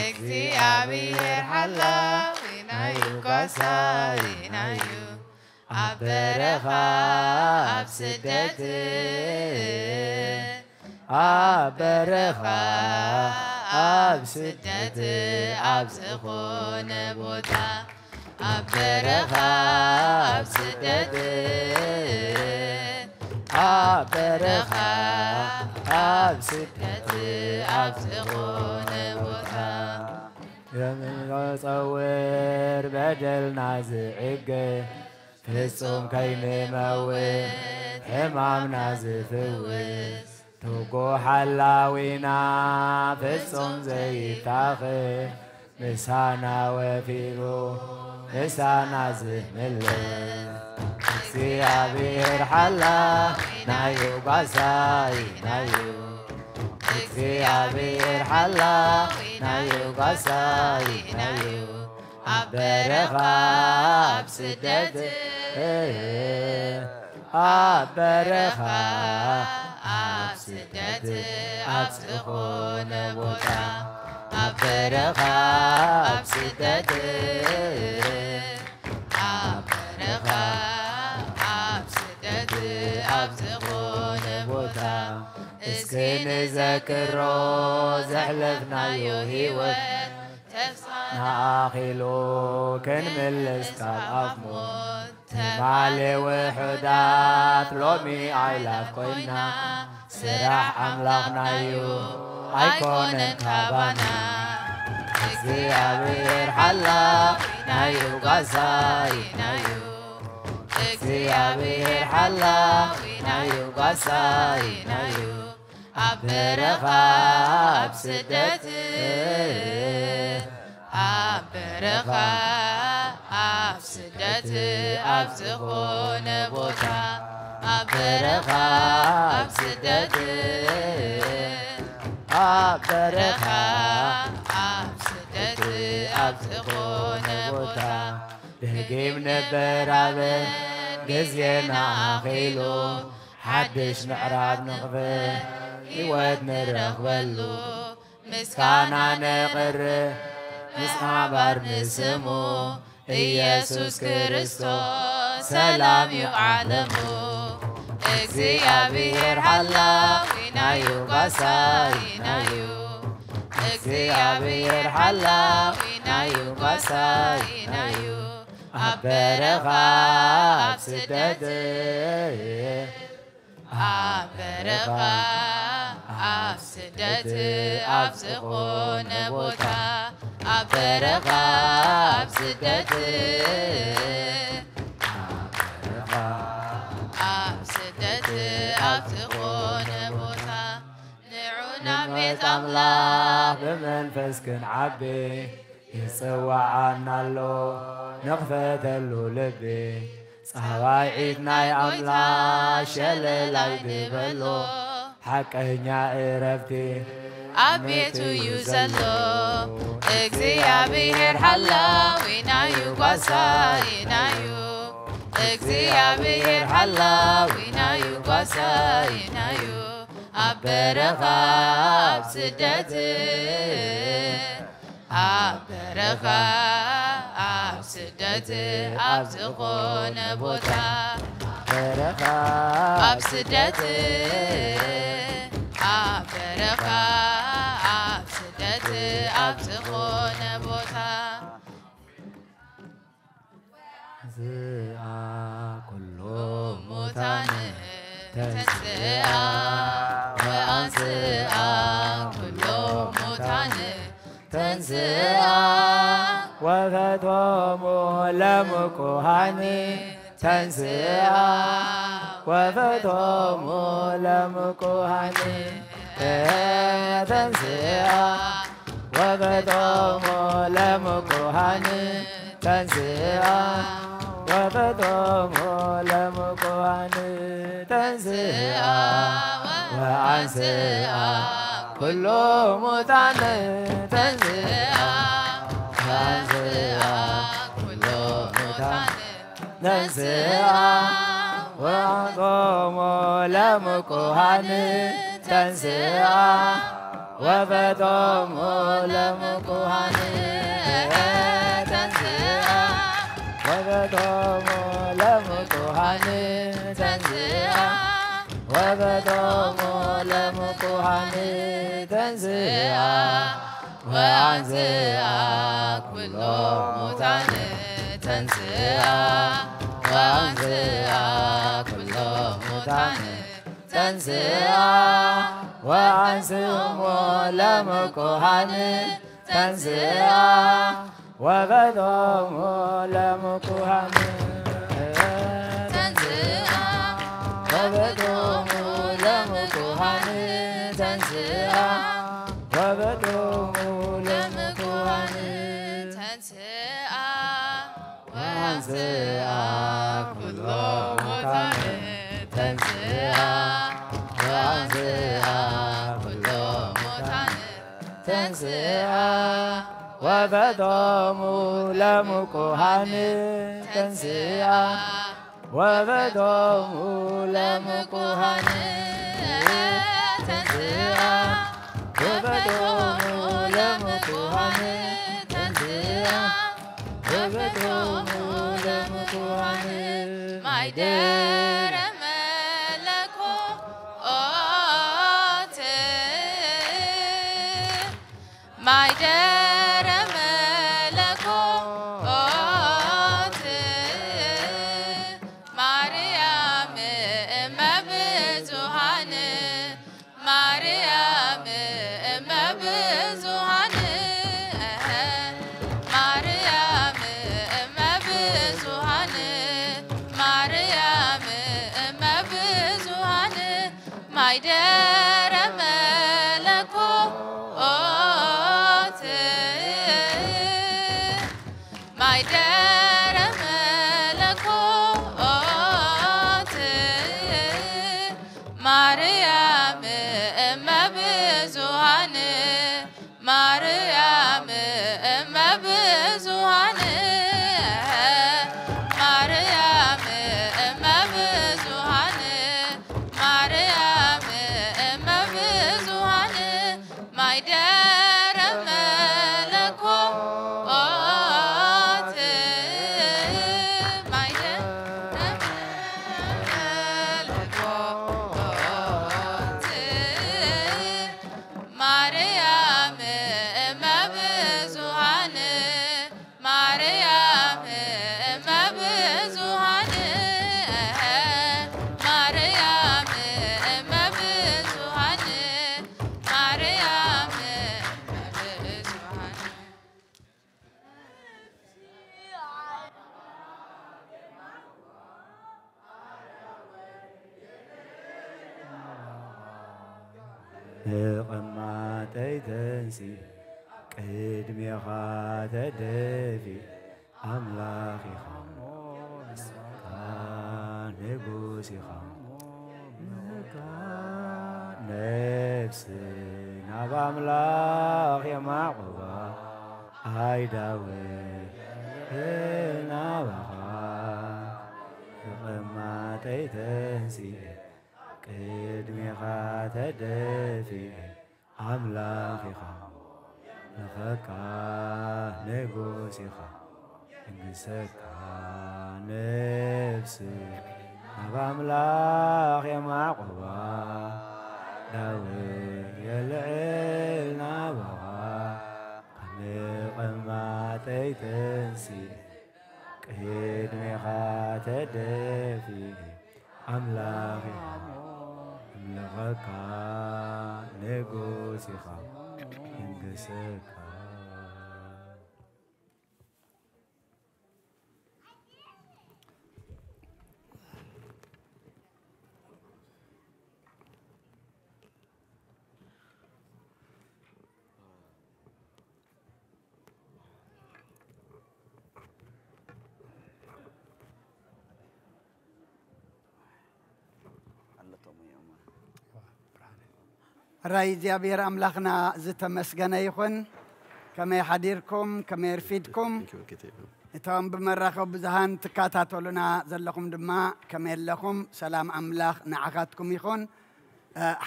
እግዚኣብሔር ሓላዊ ናዩ ጓሳይ ናዩ ኣብ በረኻ ኣብ ስደት ኣብ በረኻ ኣብ ስደት ኣብ ዝኾነ ቦታ ኣብ በረኻ ኣብ ስደት ኣብ በረኻ ኣብ ስደት ኣብ ዝኾነ ቦታ የምንጸውር በደልና ዝዕገ ፍጹም ከይንመውት ሕማምና ዝፍውስ ትጉ ሓላዊና ፍጹም ዘይታኸ ምሳና ወፊሩ ምሳና ዝምልስ እግዚኣብሔር ሓላዊናዩ ጓሳይናዩ እግዚኣብሔር ሓላዊናዩ ጓሳይናዩ ኣብ በረኻ ኣብ ስደት ኣብ በረኻ ኣብ ስደት ኣብ ዝኾነ ቦታ ኣብ በረኻ ኣብ ስደት ኣብ በረኻ ኣብ ስደት ኣብ ዝኾነ ቦታ እስኪ ንዘክሮ ዘሕለፍናዮ ህይወት ተስፋና ኣኺሉ ክንምልስ ካብ ኣፍ ሞት ትማሊ ውሑዳት ሎሚ ኣእላፍ ኮይና ስራሕ ኣምላኽናዩ ኣይኮነን ካባና እግዚኣብሔር ሓላዊናዩ ጓሳይናዩ እግዚኣብሔር ሓላዊናዩ ጓሳይናዩ ኣብ በረኻ ኣብ ስደት ኣብ በረኻ ኣብ ስደት ኣብ ዝኾነ ቦታ ኣብ በረኻ ኣብ ስደት ኣብ በረኻ ኣብ ስደት ኣብ ዝኾነ ቦታ ደጊም ንበራበር ግዜና ኣኺሉ ሓድሽ ምዕራፍ ንኽፈት ህይወት ንረኽበሉ ምስጋና ነቕርብ ምስ ሓባር ንስሙ ኢየሱስ ክርስቶስ ሰላም እዩ ዓለሙ እግዚኣብሔር ሓላዊናዩ ጓሳይናዩ እግዚኣብሔር ሓላዊናዩ ጓሳይናዩ ኣብ በረኻ ኣብ ስደት ኣብ በረኻ ኣብ ስደት ኣብ ዝኾነ ቦታ ኣብ በረኻ ኣብ ስደት ኣብ በረኻ ኣብ ስደት ኣብ ዝኾነ ቦታ ንዑ ናብ ቤት ኣምላኽ ብመንፈስ ክንዓቢ ይጽዋዓና ኣሎ ንኽፈተሉ ልቢ ጻዋዒት ናይ ኣምላኽ ሸለል ኣይንበሎ ሓቀኛ እረፍቲ ኣብ ቤቱ እዩ ዘሎ እግዚኣብሔር ሓላዊናዩ ጓሳይናዩ እግዚኣብሔር ሓላዊናዩ ጓሳይናዩ ኣብ በረኻ ኣብ ስደት ኣብ በረኻ ኣብ ስደት ኣብ ዝኾነ ቦታ በረኻ ኣብ ስደት ኣብ በረኻ ኣብ ስደት ኣብ ዝኾነ ቦታ ዝኣ ኩሎ ሙታን ተንስኣ ወኣንስኣ ኩሎ ሙታን ተንስኣ ወፈቶሙ ለምኩሃን ተንስኣ ወፈቶሙ ለምኩሃን ተንስኣ ወበጦሙ ለምኩሃን ተንስአ፣ ወበጦሙ ለምኩሃን ተንስአ፣ ወአንስአ ኩሉ ሙታን ተንስአ፣ ወአንስአ ኩሉ ሙታን ተንስአ፣ ወአንቆሙ ለምኩሃን ተንስአ፣ ወበጦሙ ለምኩሃን ተንስአ፣ ወበጦሙ ለምኩሃን ተንስአ፣ ወበጦሙ ለምኩሃን ተንስአ፣ ወአንስአ ኩሎ ሙታን ተንስአ፣ ወአንስአ ኩሎ ሙታን ተንስአ፣ ወአንስእሞ ለምኩሃን ተንስአ፣ ወበጦሙ ለምኩሃን ተንስአ፣ ወበጦሙ ለምኩሃን ተንስአ፣ ወበጦሙ ለምኩሃን ተንስአ፣ ወአንስአ ኩሎ ሙታን ተንስአ፣ ወአንስአ ኩሎ ሙታን ተንስአ፣ ወበጦሙ ለምኩሃን ተንስአ፣ ወበጦሙ ለምኩሃን ተንስአ፣ ወበጦሙ ለምኩሃን ተንስአ፣ ወበጦሙ ለምኩሃን ማይደረ መለኮት ማይደረ መለኮት ማርያም እመ ብዙኃን ማርያም እመ ብዙኃን ማርያም እመ ብዙኃን ማርያም እመ ብዙኃን ማይደረ መለኮት ማይደረ መለኮት ማርያም እመ ብዙኃን ማርያም እመ ብዙኃን ማርያም እመ ብዙኃን ማርያም እመ ብዙኃን ማይደረ መለኮት ማይደረ መለኮት ማርያም እመ ብዙኃን ማርያም እመ ብዙኃን ማርያም እመ ብዙኃን ማርያም እመ ብዙኃን ተቐማጠይ ተንሲ ቅድሜኻ ተደፊ ኣምላኽ ኢኻ እሞ ንስኻ ንጉስ ኢኻ እሞ ነፍሲ ናብ ኣምላኽ የማዕቑባ ኣይዳወ ናባኻ ተቐማጠይ ተንሲ ቅድሜኻ ተደፊ ኣምላኽ ኢኻ ንኸካ ንጉስ ኢኻ እንግሰካ ነፍሲ ናብ ኣምላኽ የማዕቑባ ዳዊት የልዕል ናባኻ ካብ መቐማጠይ ተንሲ ቅድሜኻ ተደፊ ኣምላኽ ኢኻ እምልኸካ ንጉስ ኢኻ እንግሰካ ራይ እግዚኣብሔር ኣምላኽና ዝተመስገነ ይኹን። ከመይ ሓዲርኩም? ከመይ ርፊድኩም? እቶም ብመራኸቢ ብዙሃን ትከታተሉና ዘለኹም ድማ ከመይ ኣለኹም? ሰላም ኣምላኽ ንዓኻትኩም ይኹን።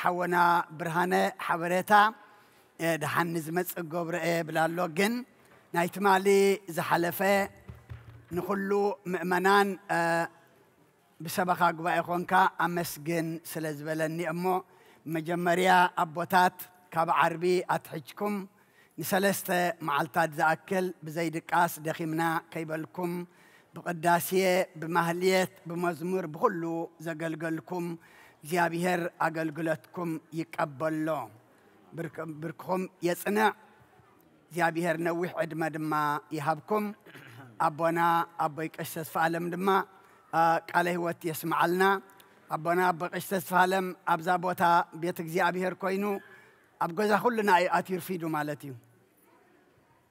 ሓወና ብርሃነ ሓበሬታ ደሓን ንዝመፅእ ገብረ እየ ብላ ኣሎ። ግን ናይ ትማሊ ዝሓለፈ ንኹሉ ምእመናን ብሰበኻ ጉባኤ ኾንካ ኣመስግን ስለ ዝበለኒ እሞ፣ መጀመርያ ኣቦታት ካብ ዓርቢ ኣትሕጅኩም ንሰለስተ መዓልታት ዝኣክል ብዘይድቃስ ደኺምና ከይበልኩም ብቕዳሴ፣ ብማህልየት፣ ብመዝሙር፣ ብኹሉ ዘገልገልኩም እግዚኣብሔር ኣገልግሎትኩም ይቀበሎ። ብርክ-፣ ብርክኹም የጽንዕ። እግዚኣብሔር ነዊሕ ዕድመ ድማ ይሃብኩም። ኣቦና ኣቦይ ቀሺ ተስፋ ኣለም ድማ ቃለ ህይወት የስምዓልና። ኣቦና ኣቦይ ቀሺ ተስፋ ኣለም ኣብዛ ቦታ ቤት እግዚኣብሔር ኮይኑ ኣብ ገዛ ኩልና እዩ ኣትዩ ርፊዱ ማለት እዩ።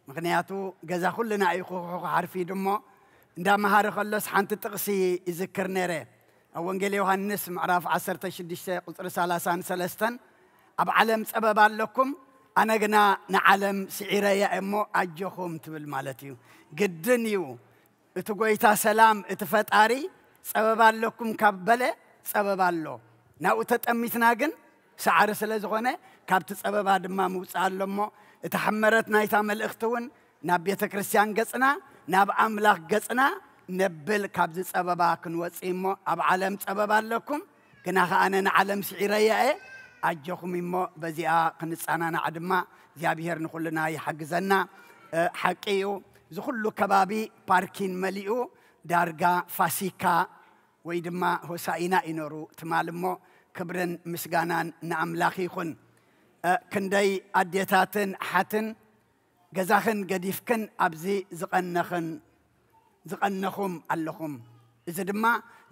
ምክንያቱ ገዛ ኩልና እዩ ክኹሕኩሕ ኣርፊዱ እሞ እንዳመሃረ ከሎስ ሓንቲ ጥቕሲ ይዝክር ነይረ። ኣብ ወንጌል ዮሃንስ ምዕራፍ ዓሰርተ ሽዱሽተ ቁፅሪ ሰላሳን ሰለስተን ኣብ ዓለም ፀበባ ኣለኩም፣ ኣነ ግና ንዓለም ስዒረያ እሞ ኣጆኹም ትብል ማለት እዩ። ግድን እዩ። እቲ ጎይታ ሰላም፣ እቲ ፈጣሪ ጸበባ ኣለኩም ካብ በለ ጸበባ ኣሎ። ናብኡ ተጠሚትና ግን ሰዓሪ ስለ ዝኾነ ካብቲ ጸበባ ድማ ምውጻእ ኣሎ እሞ እታ ሕመረት ናይታ መልእኽቲ እውን ናብ ቤተ ክርስቲያን ገጽና፣ ናብ ኣምላኽ ገጽና ነብል ካብዚ ጸበባ ክንወጽእ እሞ ኣብ ዓለም ጸበባ ኣለኩም፣ ግና ኸኣ ኣነ ንዓለም ስዒረያ እየ፣ ኣጆኹም እሞ በዚኣ ክንጸናናዕ ድማ እግዚኣብሔር ንኹልና ይሓግዘና። እ፣ ሓቂ እዩ። እዚ ኩሉ ከባቢ ፓርኪን መሊኡ ዳርጋ ፋሲካ ወይ ድማ ሆሳኢና እዩ ነሩ ትማል እሞ ክብርን ምስጋናን ንኣምላኽ ይኹን። እ፣ ክንደይ ኣዴታትን ኣሓትን ገዛኽን ገዲፍክን ኣብዚ ዝቐነኽን ዝቐነኹም ኣለኹም። እዚ ድማ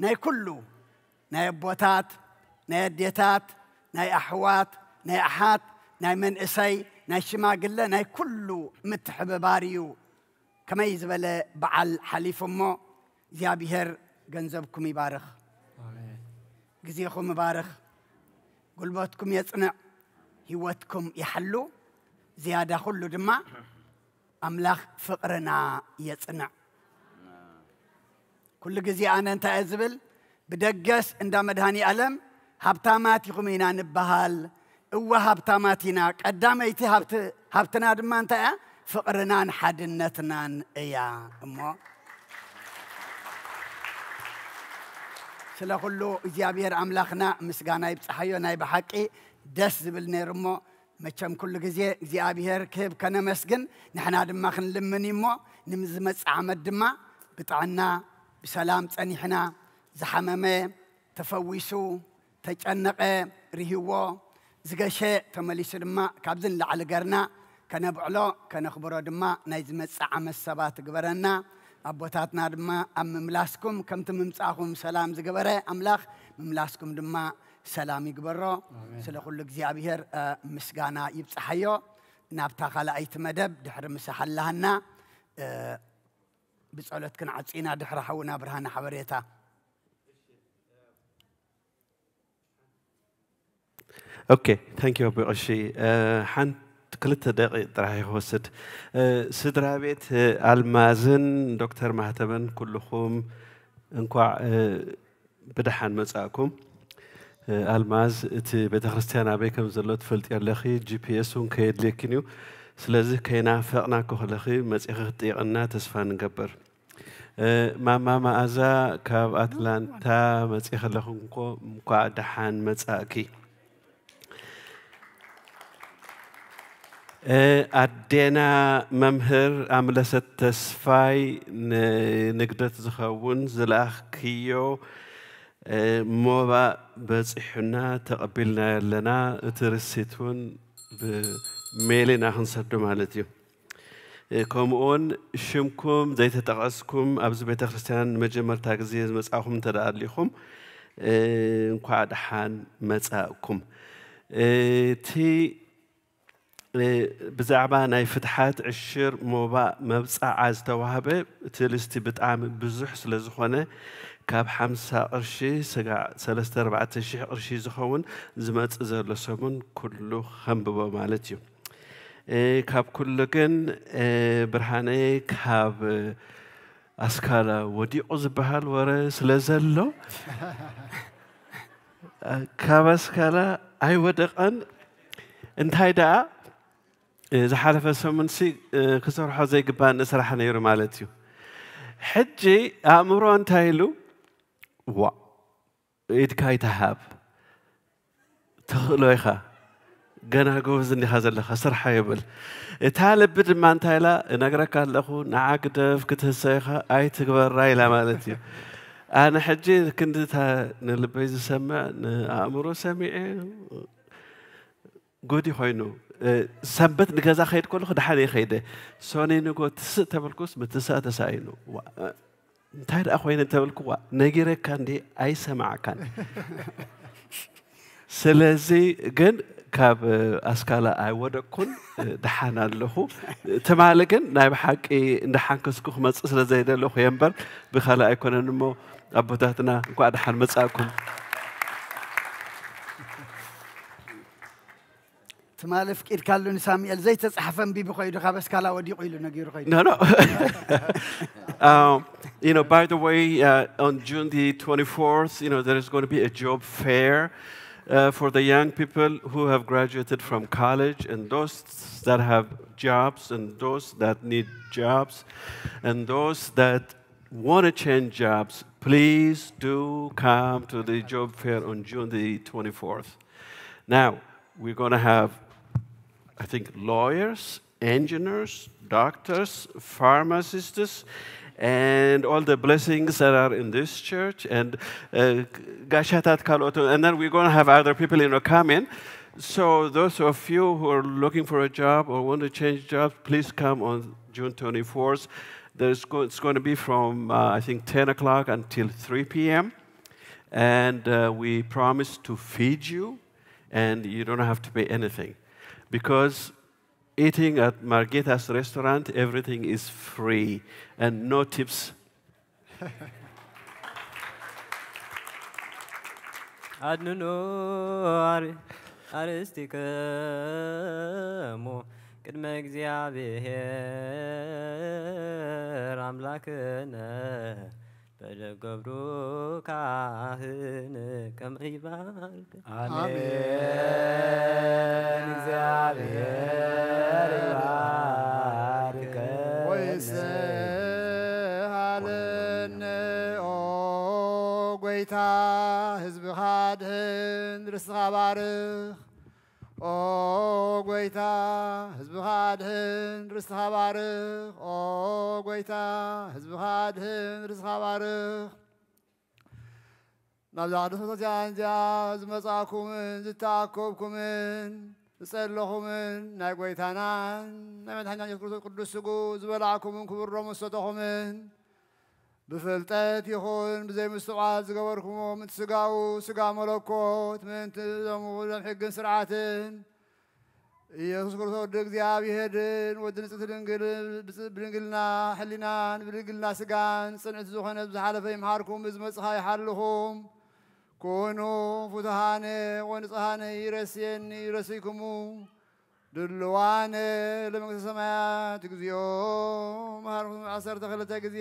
ናይ ኩሉ ናይ ኣቦታት፣ ናይ ኣዴታት፣ ናይ ኣሕዋት፣ ናይ ኣሓት፣ ናይ መንእሰይ፣ ናይ ሽማግለ፣ ናይ ኩሉ ምትሕብባር እዩ። ከመይ ዝበለ በዓል ሓሊፉ እሞ እግዚኣብሔር ገንዘብኩም ይባርኽ። ኣሜን። ግዜኹም ይባርኽ። ጉልበትኩም የጽንዕ። ህይወትኩም ይሓሉ። ዝያዳ ኩሉ ድማ ኣምላኽ ፍቕርና የጽንዕ። ኩሉ ግዜ ኣነ እንታይ እየ ዝብል? ብደገስ እንዳ መድሃኒ ኣለም ሃብታማት ኢኹም ኢና ንበሃል። እወ ሃብታማት ኢና። ቀዳመይቲ ሃብቲ-፣ ሃብትና ድማ እንታይ እያ? ፍቕርናን ሓድነትናን እያ። እሞ ስለ ኩሉ እግዚኣብሔር ኣምላኽና ምስጋና ይብጽሓዮ። ናይ ብሓቂ ደስ ዝብል ነይሩ እሞ መቸም ኩሉ ግዜ እግዚኣብሔር ክህብ ከነመስግን ንሕና ድማ ክንልምን እዩ እሞ ንምዝመጽእ ዓመት ድማ ብጥዕና ብሰላም ጸኒሕና ዝሓመመ ተፈዊሱ፣ ተጨነቐ ርህይዎ፣ ዝገሸ ተመሊሱ ድማ ካብዚ ንላዕሊ ገርና ከነብዕሎ ከነኽብሮ ድማ ናይ ዝመጽእ ዓመት ሰባት ግበረና። ኣቦታትና ድማ ኣብ ምምላስኩም ከምቲ ምምጻእኹም ሰላም ዝገበረ ኣምላኽ ምምላስኩም ድማ ሰላም ይግበሮ። ኣሜን። ስለ ኩሉ እግዚኣብሔር፣ እ፣ ምስጋና ይብጽሓዮ። ናብታ ካልኣይቲ መደብ ድሕሪ ምሳሕ ኣላሃና፣ እ፣ ብጸሎት ክንዓጽ ኢና ድሕሪ ሓውና ብርሃነ ሓበሬታ። ኦኬ፣ ታንክ ዩ ኣቦይ ቀሺ። እ፣ ሓንቲ ክልተ ደቂቕ ጥራሕ እየ ክወስድ። እ፣ ስድራ ቤት፣ እ፣ ኣልማዝን ዶክተር ማህተመን ኩልኹም እንኳዕ፣ እ፣ ብደሓን መጻእኩም። እ፣ ኣልማዝ፣ እቲ ቤተክርስትያን ኣበይ ከም ዘሎ ትፈልጥዮ ኣለኺ፣ ጂ ፒ ኤስ እውን ከየድልየኪን እዩ። ስለዚ ከይናፈቕናኪ ከለኺ መጺኺ ክትጥይቕና ተስፋ ንገብር። እ፣ ማማ መኣዛ ካብ ኣትላንታ መጺኺ ኣለኺ፣ እንኮ-፣ እንኳዕ ደሓን መጻእኪ። እ፣ ኣዴና መምህር ኣምለሰት ተስፋይ ንንግደት ዝኸውን ዝለኣኽክዮ፣ እ፣ ሞባእ በጺሑና ተቐቢልናዮ ኣለና። እቲ ርሲት እውን ብሜል ኢና ክንሰዶ ማለት እዩ። እ፣ ከምኡውን ሽምኩም ዘይተጠቐስኩም ኣብዚ ቤተ ክርስቲያን ንመጀመርታ ግዜ ዝመጻእኹም እንተ ደኣ ኣሊኹም፣ እ፣ እንኳዕ ደሓን መጻእኩም። እ፣ እቲ እ፣ ብዛዕባ ናይ ፍትሓት ዕሽር ሞባእ መብጻዓ ዝተዋህበ እቲ ልስቲ ብጣዕሚ ብዙሕ ስለ ዝኾነ፣ ካብ ሓምሳ ቅርሺ ስጋዕ ሰለስተ ኣርባዕተ ሽሕ ቅርሺ ዝኸውን ዝመጽእ ዘሎ ሰሙን ኩሉ ከንብቦ ማለት እዩ። እ፣ ካብ ኩሉ ግን፣ እ፣ ብርሃነይ ካብ ኣስካላ ወዲቑ ዝበሃል ወረ ስለ ዘሎ፣ ካብ ኣስካላ ኣይወደቐን። እንታይ ደኣ፣ እ፣ ዝሓለፈ ሰሙንሲ፣ እ፣ ክሰርሖ ዘይግባኒ ስራሕ ነይሩ ማለት እዩ። ሕጂ ኣእምሮ እንታይ ኢሉ? ዋ፣ ኢድካ ኣይትሃብ፣ ትኽእሎ ኢኻ፣ ገና ጎበዝ እንዲኻ ዘለኻ፣ ስርሓ ይብል። እታ ልቢ ድማ እንታይ ኢላ? እነግረካ ኣለኹ፣ ንዓ ግደፍ፣ ክትህሰ ኢኻ፣ ኣይትግበራ ኢላ ማለት እዩ። ኣነ ሕጂ ክንዲ እታ ንልበይ ዝሰምዕ ንኣእምሮ ሰሚዐ ጉድ ኮይኑ፣ እ፣ ሰንበት ንገዛ ከይድ ከለኹ ደሓን እየ ከይደ። ሶኒ ንጎ ትስእ ተበልኩስ፣ ምትሳእ ተሳኢኑ። ዋ፣ እ፣ እንታይ ደኣ ኮይነ እንተበልኩዋ፣ ነጊረካ እንዲ ኣይሰማዕካን። ስለዚ ግን ካብ፣ እ፣ ኣስካላ ኣይወደቅኩን፣ እ፣ ደሓን ኣለኹ። ትማሊ ግን ናይ ብሓቂ እንዳሓንከስኩ ክመጽእ ስለ ዘይደለኹ እየ እምበር፣ ብኻልእ ኣይኮነን እሞ፣ ኣቦታትና እንኳዕ ደሓን መጻእኩም። ትማሊ ኣፍቂድካሉ ንሳሙኤል ዘይተጻሕፈ ኣንቢቡ ከይዱ ካብ ኣስካላ ወዲቑ ኢሉ ነጊሩ ከይዱ። No, no. Um, you know, by the way, uh, on June the twenty-fourth, you know, there is going to be a job fair uh, for the young people who have graduated from college and those that have jobs and those that need jobs and those that want to change jobs. Please do come to the job fair on June the twenty-fourth. Now, we're going to have, I think, lawyers, engineers, doctors, pharmacists, and all the blessings that are in this church. And uh, ጋሻታት ካልኦት, and then we're going to have other people, you know, come in. So those of you who are looking for a job or want to change jobs, please come on June twenty-fourth. There's go- it's going to be from, uh, I think, ten o'clock until three p.m. And uh, we promise to feed you, and you don't have to pay anything. Because eating at Margita's restaurant, everything is free and no tips. ኣድንኑ ኣር- ኣርእስቲክሙ ቅድመ እግዚኣብሔር ኣምላክነ በደገብሩ ካህን ከመ ይባርክ። ኣሜን። እግዚኣብሔር ይባርከን። ወይስሃለነ ኦ ጎይታ፣ ህዝብኻ ኣድሕን፣ ርስትኻ ባርኽ። ኦ ጎይታ፣ ህዝብኻ ኣድሕን፣ ርስትኻ ባርኽ። ኦ ጎይታ፣ ህዝብኻ ኣድሕን፣ ርስትኻ ባርኽ። ናብዛ ቅድስቲ ቤተክርስትያን እዚኣ ዝመጻእኩምን ዝተኣከብኩምን ዝጸለኹምን ናይ ጎይታናን ናይ መድሓኒና የሱስ ክርስቶስ ቅዱስ ስግኡ ዝበላዕኩምን ክቡር ደሙ ዝሰተኹምን ብፍልጠት ይኹን ብዘይምስትውዓል ዝገበርኩሞ ምእንቲ ስጋኡ ስጋ መለኮት ምእንቲ ደሙ ደም ሕግን ስርዓትን ኢየሱስ ክርስቶስ ወዲ እግዚኣብሔርን ወዲ ንጽሕቲ ድንግል ብድንግልና ሕሊናን ብድንግልና ስጋን ጽንዕቲ ዝኾነ ዝሓለፈ ይምሓርኩም ብዝመጽኻ ይሓልኹም ኩኑ ፍቱሃነ ወንጽሃነ ይረስየኒ ይረስይኩሙ ድልዋነ ለመንግስተ ሰማያት እግዚኦ መሃርኩም ዓሰርተ ክልተ ግዜ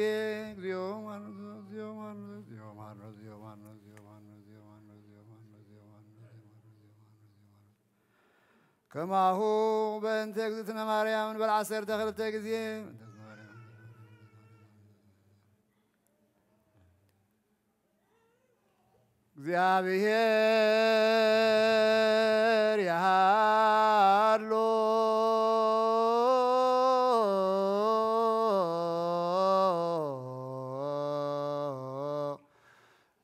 እግዚኦ መሃርኩም እግዚኦ መሃርኩም እግዚኦ መሃርኩም እግዚኦ መሃርኩም እግዚኦ መሃርኩም እግዚኦ መሃርኩም እግዚኦ መሃርኩም እግዚኦ መሃርኩም ከማሁ በእንተ እግዝእትነ ማርያም ንበል ዓሰርተ ክልተ ግዜ እግዚኣብሔር ይሃሉ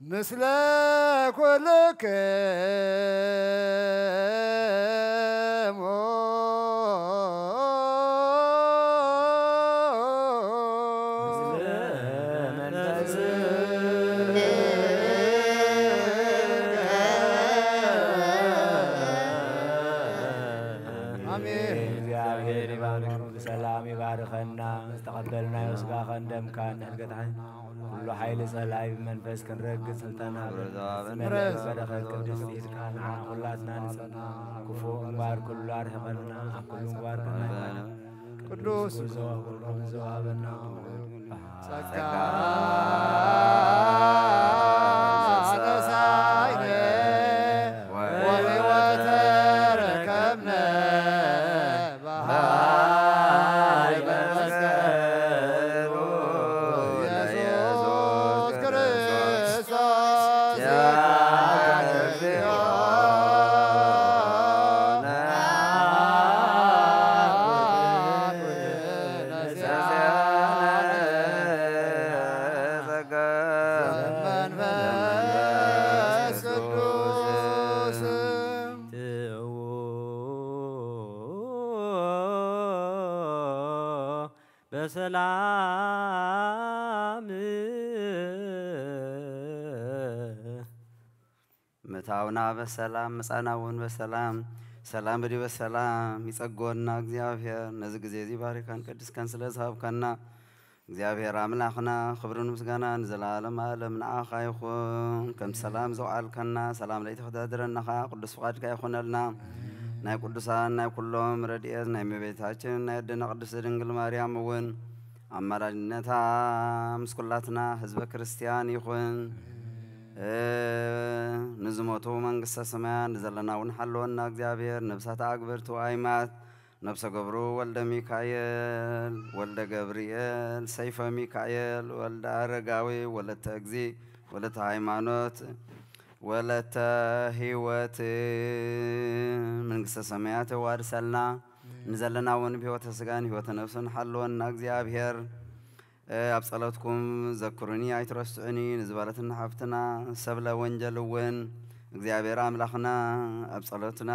ምስለ ኩልክሙ ኣሜን። እግዚኣብሔር ይባርኩም፣ ብሰላም ይባርከና። ዝተቐበልናዮ ስጋኸን ደምካን ንሕድገት ዓይንና ኩሉ ሓይሊ ጸላኢ ብመንፈስ ክንረግጽ ስልጣን ሃበና። ዝመልአ በረኸት ቅድስቲ ኢድካ ንዓ ኩላትና ንጽና። ክፉእ እምባር ኩሉ ኣርሕቐልና፣ ኣብ ኩሉ እምባር ከናይና ቅዱስ ዘወሃበና ጸጋ ተሳይነ ወሕይወት ተረከብነ በኃይለ መስቀሉ ለኢየሱስ ክርስቶስ መንፈስ ቅዱስ በሰላም ምእታውና በሰላም ምጻና እውን በሰላም፣ ሰላም በዲበ ሰላም ይጸግወና እግዚኣብሔር። ነዚ ግዜ እዚ ባሪካን ቀድስካን ስለ ዝሃብካና እግዚኣብሔር ኣምላኽና፣ ክብርን ምስጋና ንዘለዓለም ዓለም ንዓኻ ይኹን። ከምቲ ሰላም ዘውዓልካና፣ ሰላም ለይቲ ክተሕድረና ኸዓ ቅዱስ ፍቓድካ ይኹነልና። ናይ ቅዱሳን ናይ ኩሎም ረድኤት ናይ እመቤታችን ናይ ኣደና ቅድስት ድንግል ማርያም እውን ኣማላድነታ ምስ ኩላትና ህዝበ ክርስቲያን ይኹን። እ፣ ንዝሞቱ መንግስተ ሰማያት፣ ንዘለና እውን ሓለወና እግዚኣብሔር። ነብሳት ኣግብርቱ ኣይማት፣ ነብሰ ገብሩ ወልደ ሚካኤል፣ ወልደ ገብርኤል፣ ሰይፈ ሚካኤል፣ ወልደ ኣረጋዊ፣ ወለተ እግዚ፣ ወለተ ሃይማኖት፣ ወለተ ህይወት መንግስተ ሰማያት የዋርሰልና። ንዘለና እውን ብህይወተ ስጋን ህይወተ ነፍስን ሓለወና እግዚኣብሔር። እ፣ ኣብ ጸሎትኩም ዘክሩኒ ኣይትረስዑኒ ንዝበለትና ሓፍትና ሰብለ ወንጀል እውን እግዚኣብሔር ኣምላኽና ኣብ ጸሎትና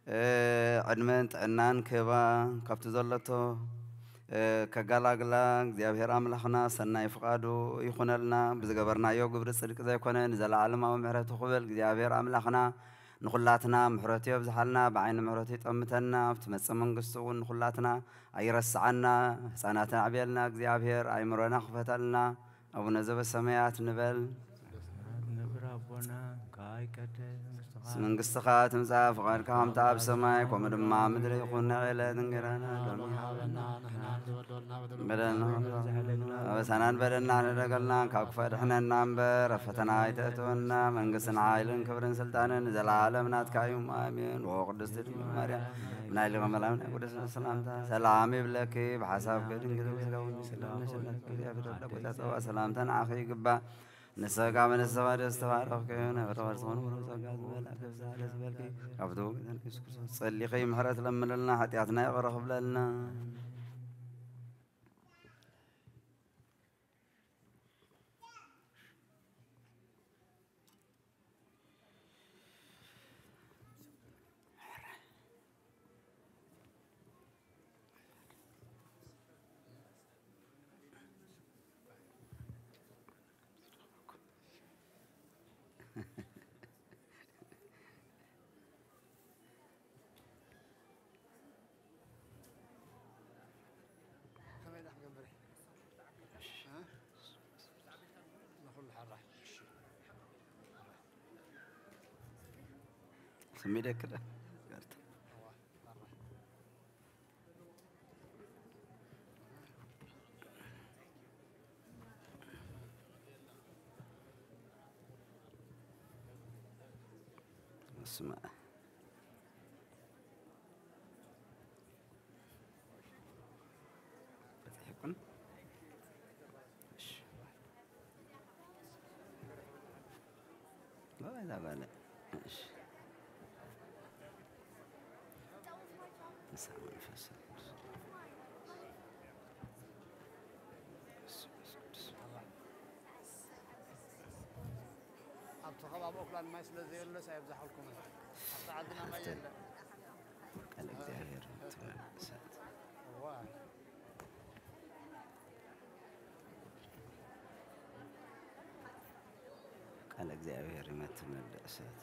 እ፣ ዕድመን ጥዕናን ክህባ፣ ካብቲ ዘለቶ፣ እ፣ ከጋላግላ እግዚኣብሔር ኣምላኽና ሰናይ ፍቓዱ ይኹነልና። ብዝገበርናዮ ግብሪ ጽድቂ ዘይኮነ ንዘለዓለማዊ ምሕረቱ ክብል እግዚኣብሔር ኣምላኽና ንኹላትና ምሕረቱ የብዝሓልና፣ ብዓይኒ ምሕረቱ ይጠምተና፣ ኣብ ትመጽእ መንግስቱ እውን ንኹላትና ኣይረስዓና። ህፃናት ኣዕብየልና እግዚኣብሔር፣ ኣእምሮና ክፈተልና። ኣቡነ ዘበሰማያት ንበል። ነብር ኣቦና፣ ካይ ቀደም መንግስትኻ ትምጻእ፣ ፍቓድካ ከምቲ ኣብ ሰማይ፣ ከምኡ ድማ ኣብ ምድሪ ይኹን። ንዕለት እንጌራና ሎሚ ሃበና፣ ንሕና ንዝበደሉና በደሉ በደልና፣ ኣበሳናን በደልና ንደገልና፣ ካብ ክፉእ ኣድሕነና እምበር፣ ኣብ ፈተና ኣይተእትወና። መንግስትን ሓይልን ክብርን ስልጣንን ንዘለዓለም ናትካ እዩ። ኣሜን። ኦ ቅድስት ድንግል ማርያም፣ ናይ ሊቀ መላእክት ናይ ቅዱስ ሰላምታ ሰላም ይብለኪ። ብሓሳብ ድንግል፣ ብስጋ እውን ሰላም ነሸነፍኪ። እግዚኣብሔር ኣምላክ፣ ጸባ ሰላምታ ንዓኺ ይግባእ። ንስጋ መነሰባ ደስ ተባረኽኪ፣ ናይ ፍረ ዝኾነ ሙሉ ጸጋ ዝመልኣ ክብዛ ደስ በልኪ። ካብቲ ጎይታን ኢየሱስ ክርስቶስ ጸሊኺ ምሕረት ለምንልና፣ ሓጢኣትና ይቕረ ክብለልና። ከመይ ዳ ክንገብር? እ? ንኹሉ ሓራ። እሺ። ስሚደክ ዳ? እስማ። በጻሕኩም? እሺ። ባባይ ዛባለ። እሺ። ንስሓ መንፈስ ቅዱስ። ኣብቲ ከባቢ ኦክላንድ ማይ ስለ ዘየሎስ ኣየብዛሓልኩምን። ኣብቲ ዓድና ማይ የለን። ቃል እግዚኣብሔር ትመልእ እሳት። እዋ። ቃል እግዚኣብሔር ይመትእ መብልዕ እሳት።